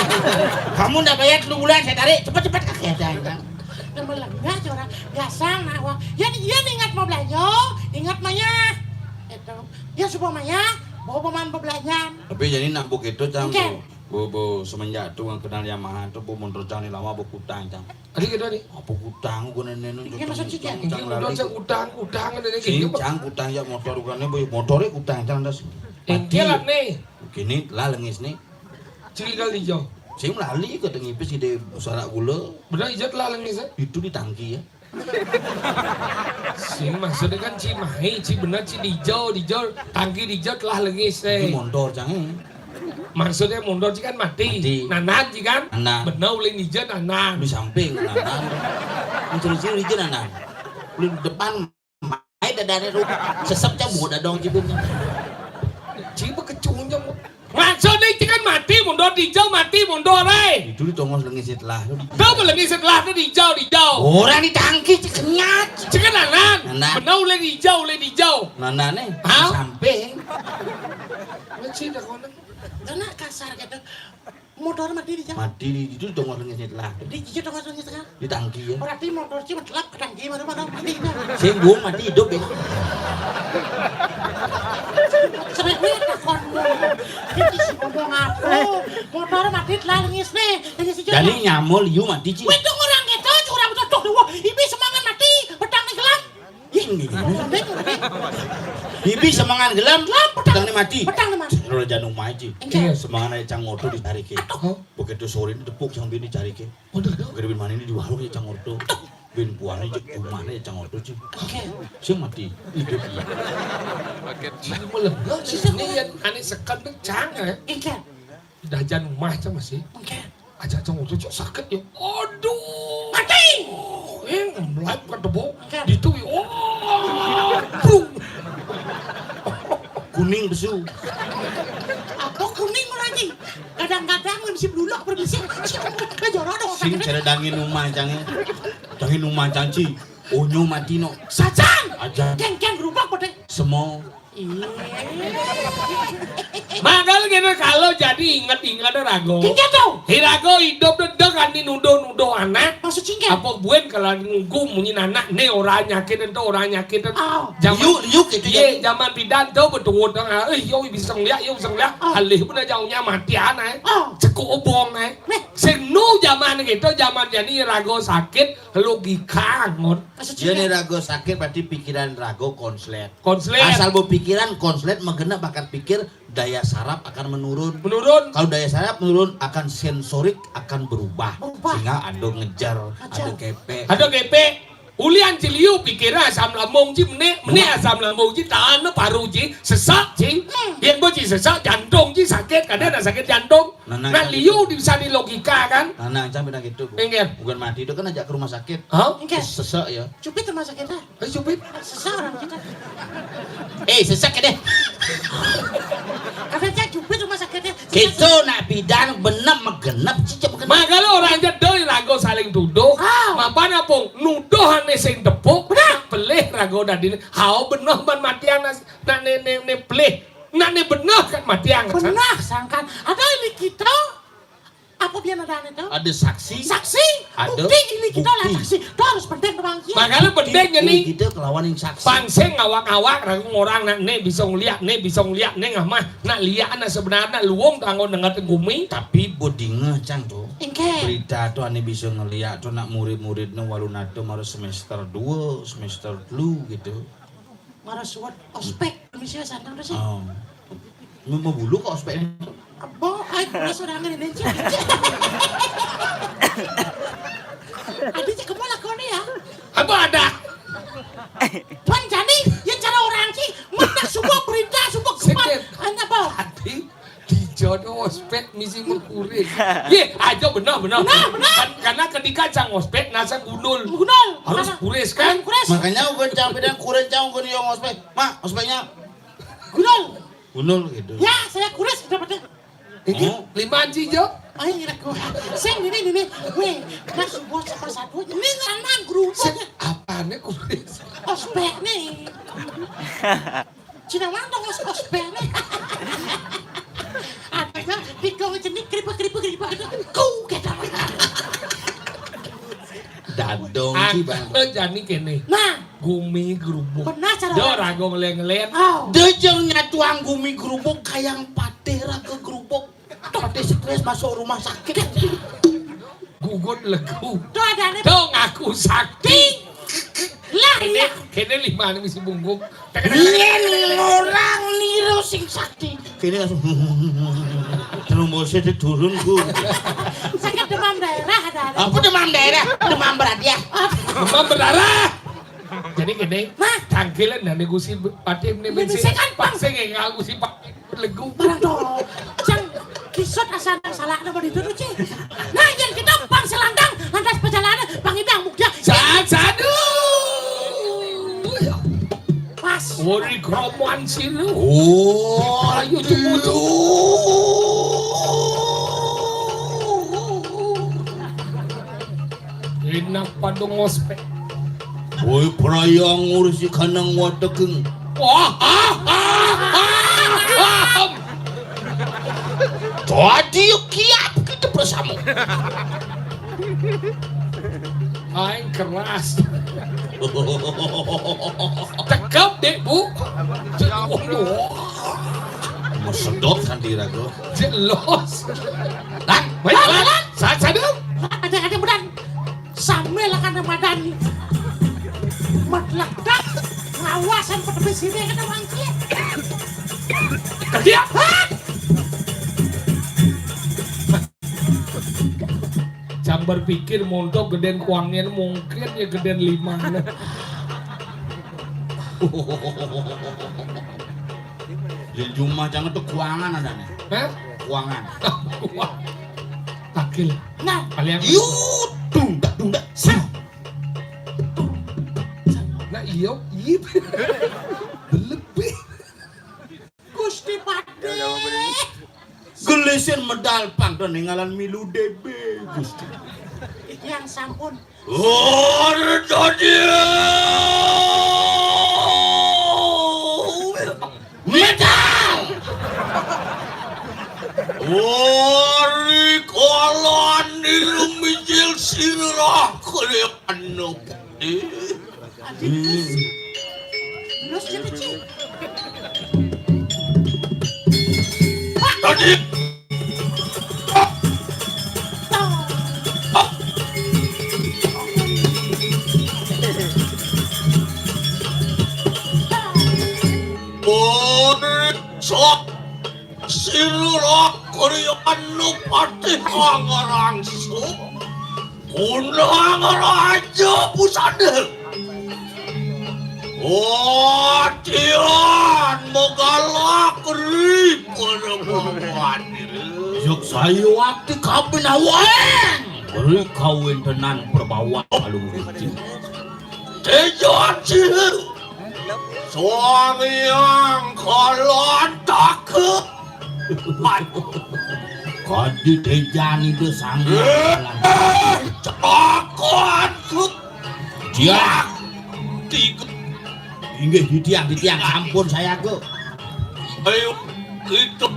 Kamu ndak bayar telu bulan, saya tarik. Cepet-cepet kakek aja. Yang melengah aja orang biasa nak wong. Ya, ya ingat mau belanja, ingat maya. Itu. Ya supaya maya, bawa pemain bebelanjaan. Tapi jadi nak buk itu, Cang, tuh. Bu, bu, semenjak tuh kenal Yamaha tuh, bu, menurut Cang ini lama bu kutang, Cang. Tadi gitu nih. Apa kutang, gua nenek. Iya, maksud sih, Cang. Cang lali. Udah, Cang, utang, utang, ada kayak gitu. Cang kutang ya motor, bukannya bu, motornya kutang, Cang, das. Mati. Tinggal nih. Gini, lah lengis nih. Cili kali hijau. Sing lali ke tengipis gede sarak gula. Bener hijau telah lengis, eh? Itu di tangki ya. Sing maksudnya kan ci mahi, ci bener ci dijau, dijau, tangki dijau telah lengis, eh. Itu mondor, Cang, eh. Maksudnya mondor ci kan mati. Mati. Nanan ci kan? Nanan. Bener ulin dijau nanan. Di samping nanan. Mencuri-curi dijau nanan. Ulin depan. Ai dadane ru sesep ca buat dadong cibung. Cibe kecunjung. Maksudnya itu kan mati mundur dijau, mati mundur, eh. Itu di tongos lengi setelah tu. Tahu apa lengi setelah tu dijau, dijau. Orang di tangki cik kenyat. Cik kan nanan. Nanan. Benar ulai dijau, ulai dijau. Nanane. Hah? Samping. Macam dah kau nak. Kena kasar kata. Motor mati di jam. Mati di itu dong orangnya setelah. Di itu dong orangnya setelah. Di tangki ya. Berarti motor sih metelap ke tangki baru mana mati. Sing gua mati hidup ya. Sampai gue takon. Ini si ngomong apa? Motor mati telah lengis nih. Lengis hijau. Jadi nyamul you mati ci. Wih, dong orang gitu, orang betul tuh. Ibi semangat mati, petang nih gelap. Ih, ini. Ngomong, ngomong. Bibi semangan gelem, gelem, pedang. Pedangné mati. Pedangné mati. Raja Umah, Ci. Enggak. Semangan aja cang orta dicariké. Aduh. Begitu soré tepuk cang bini dicariké. Waduh, aduh. Begitu bini mani di warung ya cang orta. Bin buahnya cek rumahnya ya cang orta, Ci. Oke. Sing mati. Hidup iya. Sing melebur, sing niat, ané seken tuh cang, ya. Enggak. Dajan Umah cang masih. Enggak. Aja cang orta cok sakit ya. Aduh. Mati. Eh, melap ke tebok. Enggak. Ditu ya. Oh. Brung. Kuning besu. Apa kuning lagi? Kadang-kadang mesti beluluk berbisik. Kan jorok dong. Sing otaknya. Cara dangin Umah cangé. Dangin Umah cang, Ci. Onyo mati no. Sajan. Aja. Geng-geng gerubak pada. Semua. Iya. Makanya gini, kalau jadi inget-inget rago. Gini tuh. Irago hidup dedek ani nuduh-nuduh anak. Maksud singkat. Apa buin kalau nunggu munyi anak né orang nyakit ento orang nyakit ento. Oh. Zaman liu, liu gitu iya, jadi. Zaman bidan tuh betul dong. Eh, yo bisa ngeliat, yo bisa ngeliat. Oh. Alih pun aja punya mati anak. Oh. Cekuk obong, eh. Nah. Sing nu zaman gitu, zaman jadi rago sakit, logika ngon. Maksud singkat. Jadi rago sakit berarti pikiran rago konslet. Konslet. Asal berpikiran konslet, magena bakat pikir, daya saraf akan menurun. Menurun. Kalau daya saraf menurun, akan sensorik akan berubah. Berubah. Sehingga ada ngejar, ngejar. Ada kepek. Ada kepek. Ulian ci liu pikirnya asam lambung ci menek, menek asam lambung ci tahan paru ci sesak ci. Hmm. Yang bo ci sesak jantung ci sakit, kadang ada sakit jantung. Nah, nah, nah, liu bisa dilogikakan. Nah, nah, cang bilang gitu, Bu. Enggak. Bukan mati itu kan ajak ke rumah sakit. Hah? Enggak. Sesak ya. Cupit rumah sakit lah. Eh, cupit. Sesak orang kita. Eh, sesak deh. Ada cak cupit rumah sakitnya. Kita nak bidan benep megenep sih, cuma genep. Makanya orang aja doi rago saling tuduh. Ah. Mapan apung nuduh ane sing tepuk. Benar. Pelih rago dadine. Hao beneh ban matian nas-, nak ne, ne, ne pelih. Nak ne beneh kan matian kan. Benar, sangkan. Ada ini kita. Apa biar ada ane tuh? Ada saksi. Saksi. Ada bukti ini kita lah bukti. Saksi. Itu harus penting tuh, Bang. Iya. Makanya penting ini. Kita kelawan yang saksi. Bang sing ngawak-ngawak, ragu orang nak ne bisa ngeliat, ne bisa ngeliat, ne ngamah. Nak liat anak sebenarnya luwung tanggung dengan gumi. Tapi bodinge cang tuh. Engke. Berita tuh ane bisa ngeliat tuh nak murid-muridnya walunata harus semester dua, semester telu gitu. Marah suat ospek, misi santang tuh sih. Oh. Mau, mau bulu kok ospek ini? Abo, ai, kula sorangan ini, Cik. Adi cek kemana kau nih ya? Apa ada? Tuan Jani, ya cara orang Cik, mana semua berita, semua gemar. Sikit. Hanya apa? Adi, di jodoh ospek misi mengkuring. Ye, aja benar, benar. Benar, benar. Kan, karena ketika cang ospek, nasa gundul. Gundul. Harus kuris, kan? Harus kuris. Makanya ugun cang bidan kuris cang ugun yang ospek. Mak, ospeknya? Gundul. Gundul gitu. Ya, saya kuris dapatnya. Iki lima anci jo. Ayo, ngira gua. Sing ini, ini. Weh, mas buat sama satu. Ini anak guru. Sing, apane kuris? Ospek nih. Cina wantong os-, ospek nih. Ada kan, tiga jenis keripik, keripik, keripik. Ku, kita. Dadong, Ci, Bang. Jani kene. Nah. Gumi gerubuk. Benar cara. Do rago ngelen-ngelen. Oh. Dejeng nyatuang gumi gerubuk kayang patih raga gerubuk. Patih stres masuk rumah sakit. Gugun legu. Tuh ada nih. Tuh ngaku sakti. Lah, iya. Kene lima nih misi bungkung. Yen orang niru sing sakti. Kene langsung trombosnya turun, Bu. Sakit demam daerah ada, ada. Apa demam daerah? Demam beradiah. Demam berdarah. Jadi gini, nah. Tangkilan dan negusi patim nih, bensin. Bensin kan, Pak. Sing ngaku si Pak legu. Barang dong. Cang kisut asal yang salah nama itu tuh, Ci. Nah, yang kita Bang Selandang, lantas perjalanan, Bang Idang, Mukja. Sat, sadu. Pas. Wori kromoan sini. Oh, ayo, cuma, cuma. Enak pada ngospek. Woi, perayaan ngurusi kandang wategeng. Wah, ah, ah, ah, ah. Jadi kiap kita bersama. Aing keras. Tekep, Dek, Bu. Waduh. Mau sedot kan dirago. Jelas. Lan, baik, Lan. Saat sadung. Ada, ada, bedan. Sambil akan Ramadan. Mat lekat. Ngawasan pada sini kena mangkir. Kerja. Jam berpikir montok gedén kuangin mungkin ya gedén lima. Di rumah jangan tuh kuangan adanya. Hah? Kuangan. Wah. Takil. Nah, Kalian yuk, tungdak tungdak. Sah. Nah, iya, iya. Lebih. Gusti Patih. Gelisin medal pang to ningalan milu D B Gusti. Yang sampun. Lor tadi. Medal. Wari kolan di lumijil sirah kaya anu. Adik. Terus dia kecil. Tadi. Ora sok sira kaya anu patih ngarangsu. Kunang raja pusana. Wadian mogalak ri pada bawan. Yuk saya wakti kabin awan. Ri kawintenan perbawa lalu. Tejan sih. Suang yang kalon takut. Kadi tejani do sanggup. Cakon. Tiang. Tiga. Inggih titiang, titiang sampun saya ke. Ayo kita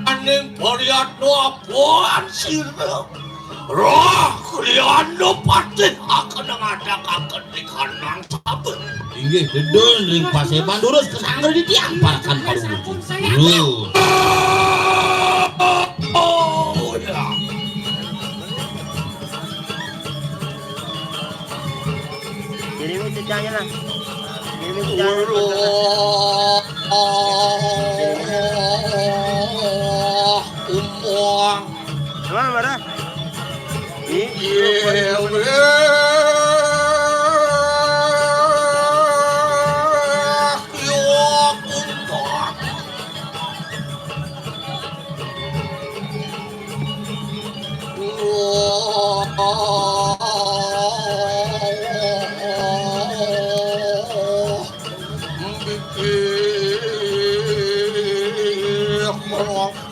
aning pariatno apuan sira. Roh krianda patih akan ngadakaken di kanang saben. Inggih dedun ring paseban durus ke sangger di tiang parakan paruwuji. Durus. Oh ya. Kirimi cecahnya lah. Kirimi cecahnya. Umpang. Mana marah? Ih,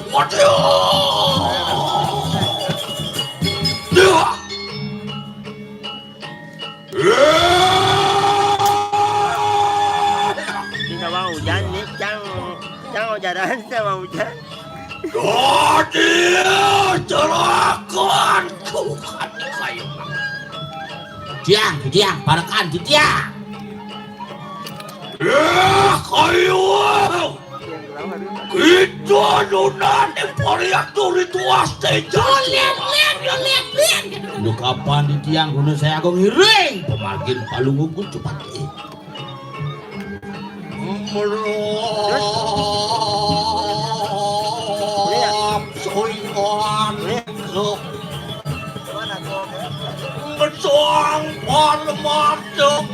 Waduh. Ini sama hujan nih, cang, cang hujanan sama hujan. Waduh, celakaanku kata kayu. Tiang, tiang, parakan tiang. Eh, kayu. Kita nunani pariak turi tuas teja. Lu kapan di tiang guna saya aku ngiring pemargin palung ugut cepat. Merap soingan. Ngesong parmatuk.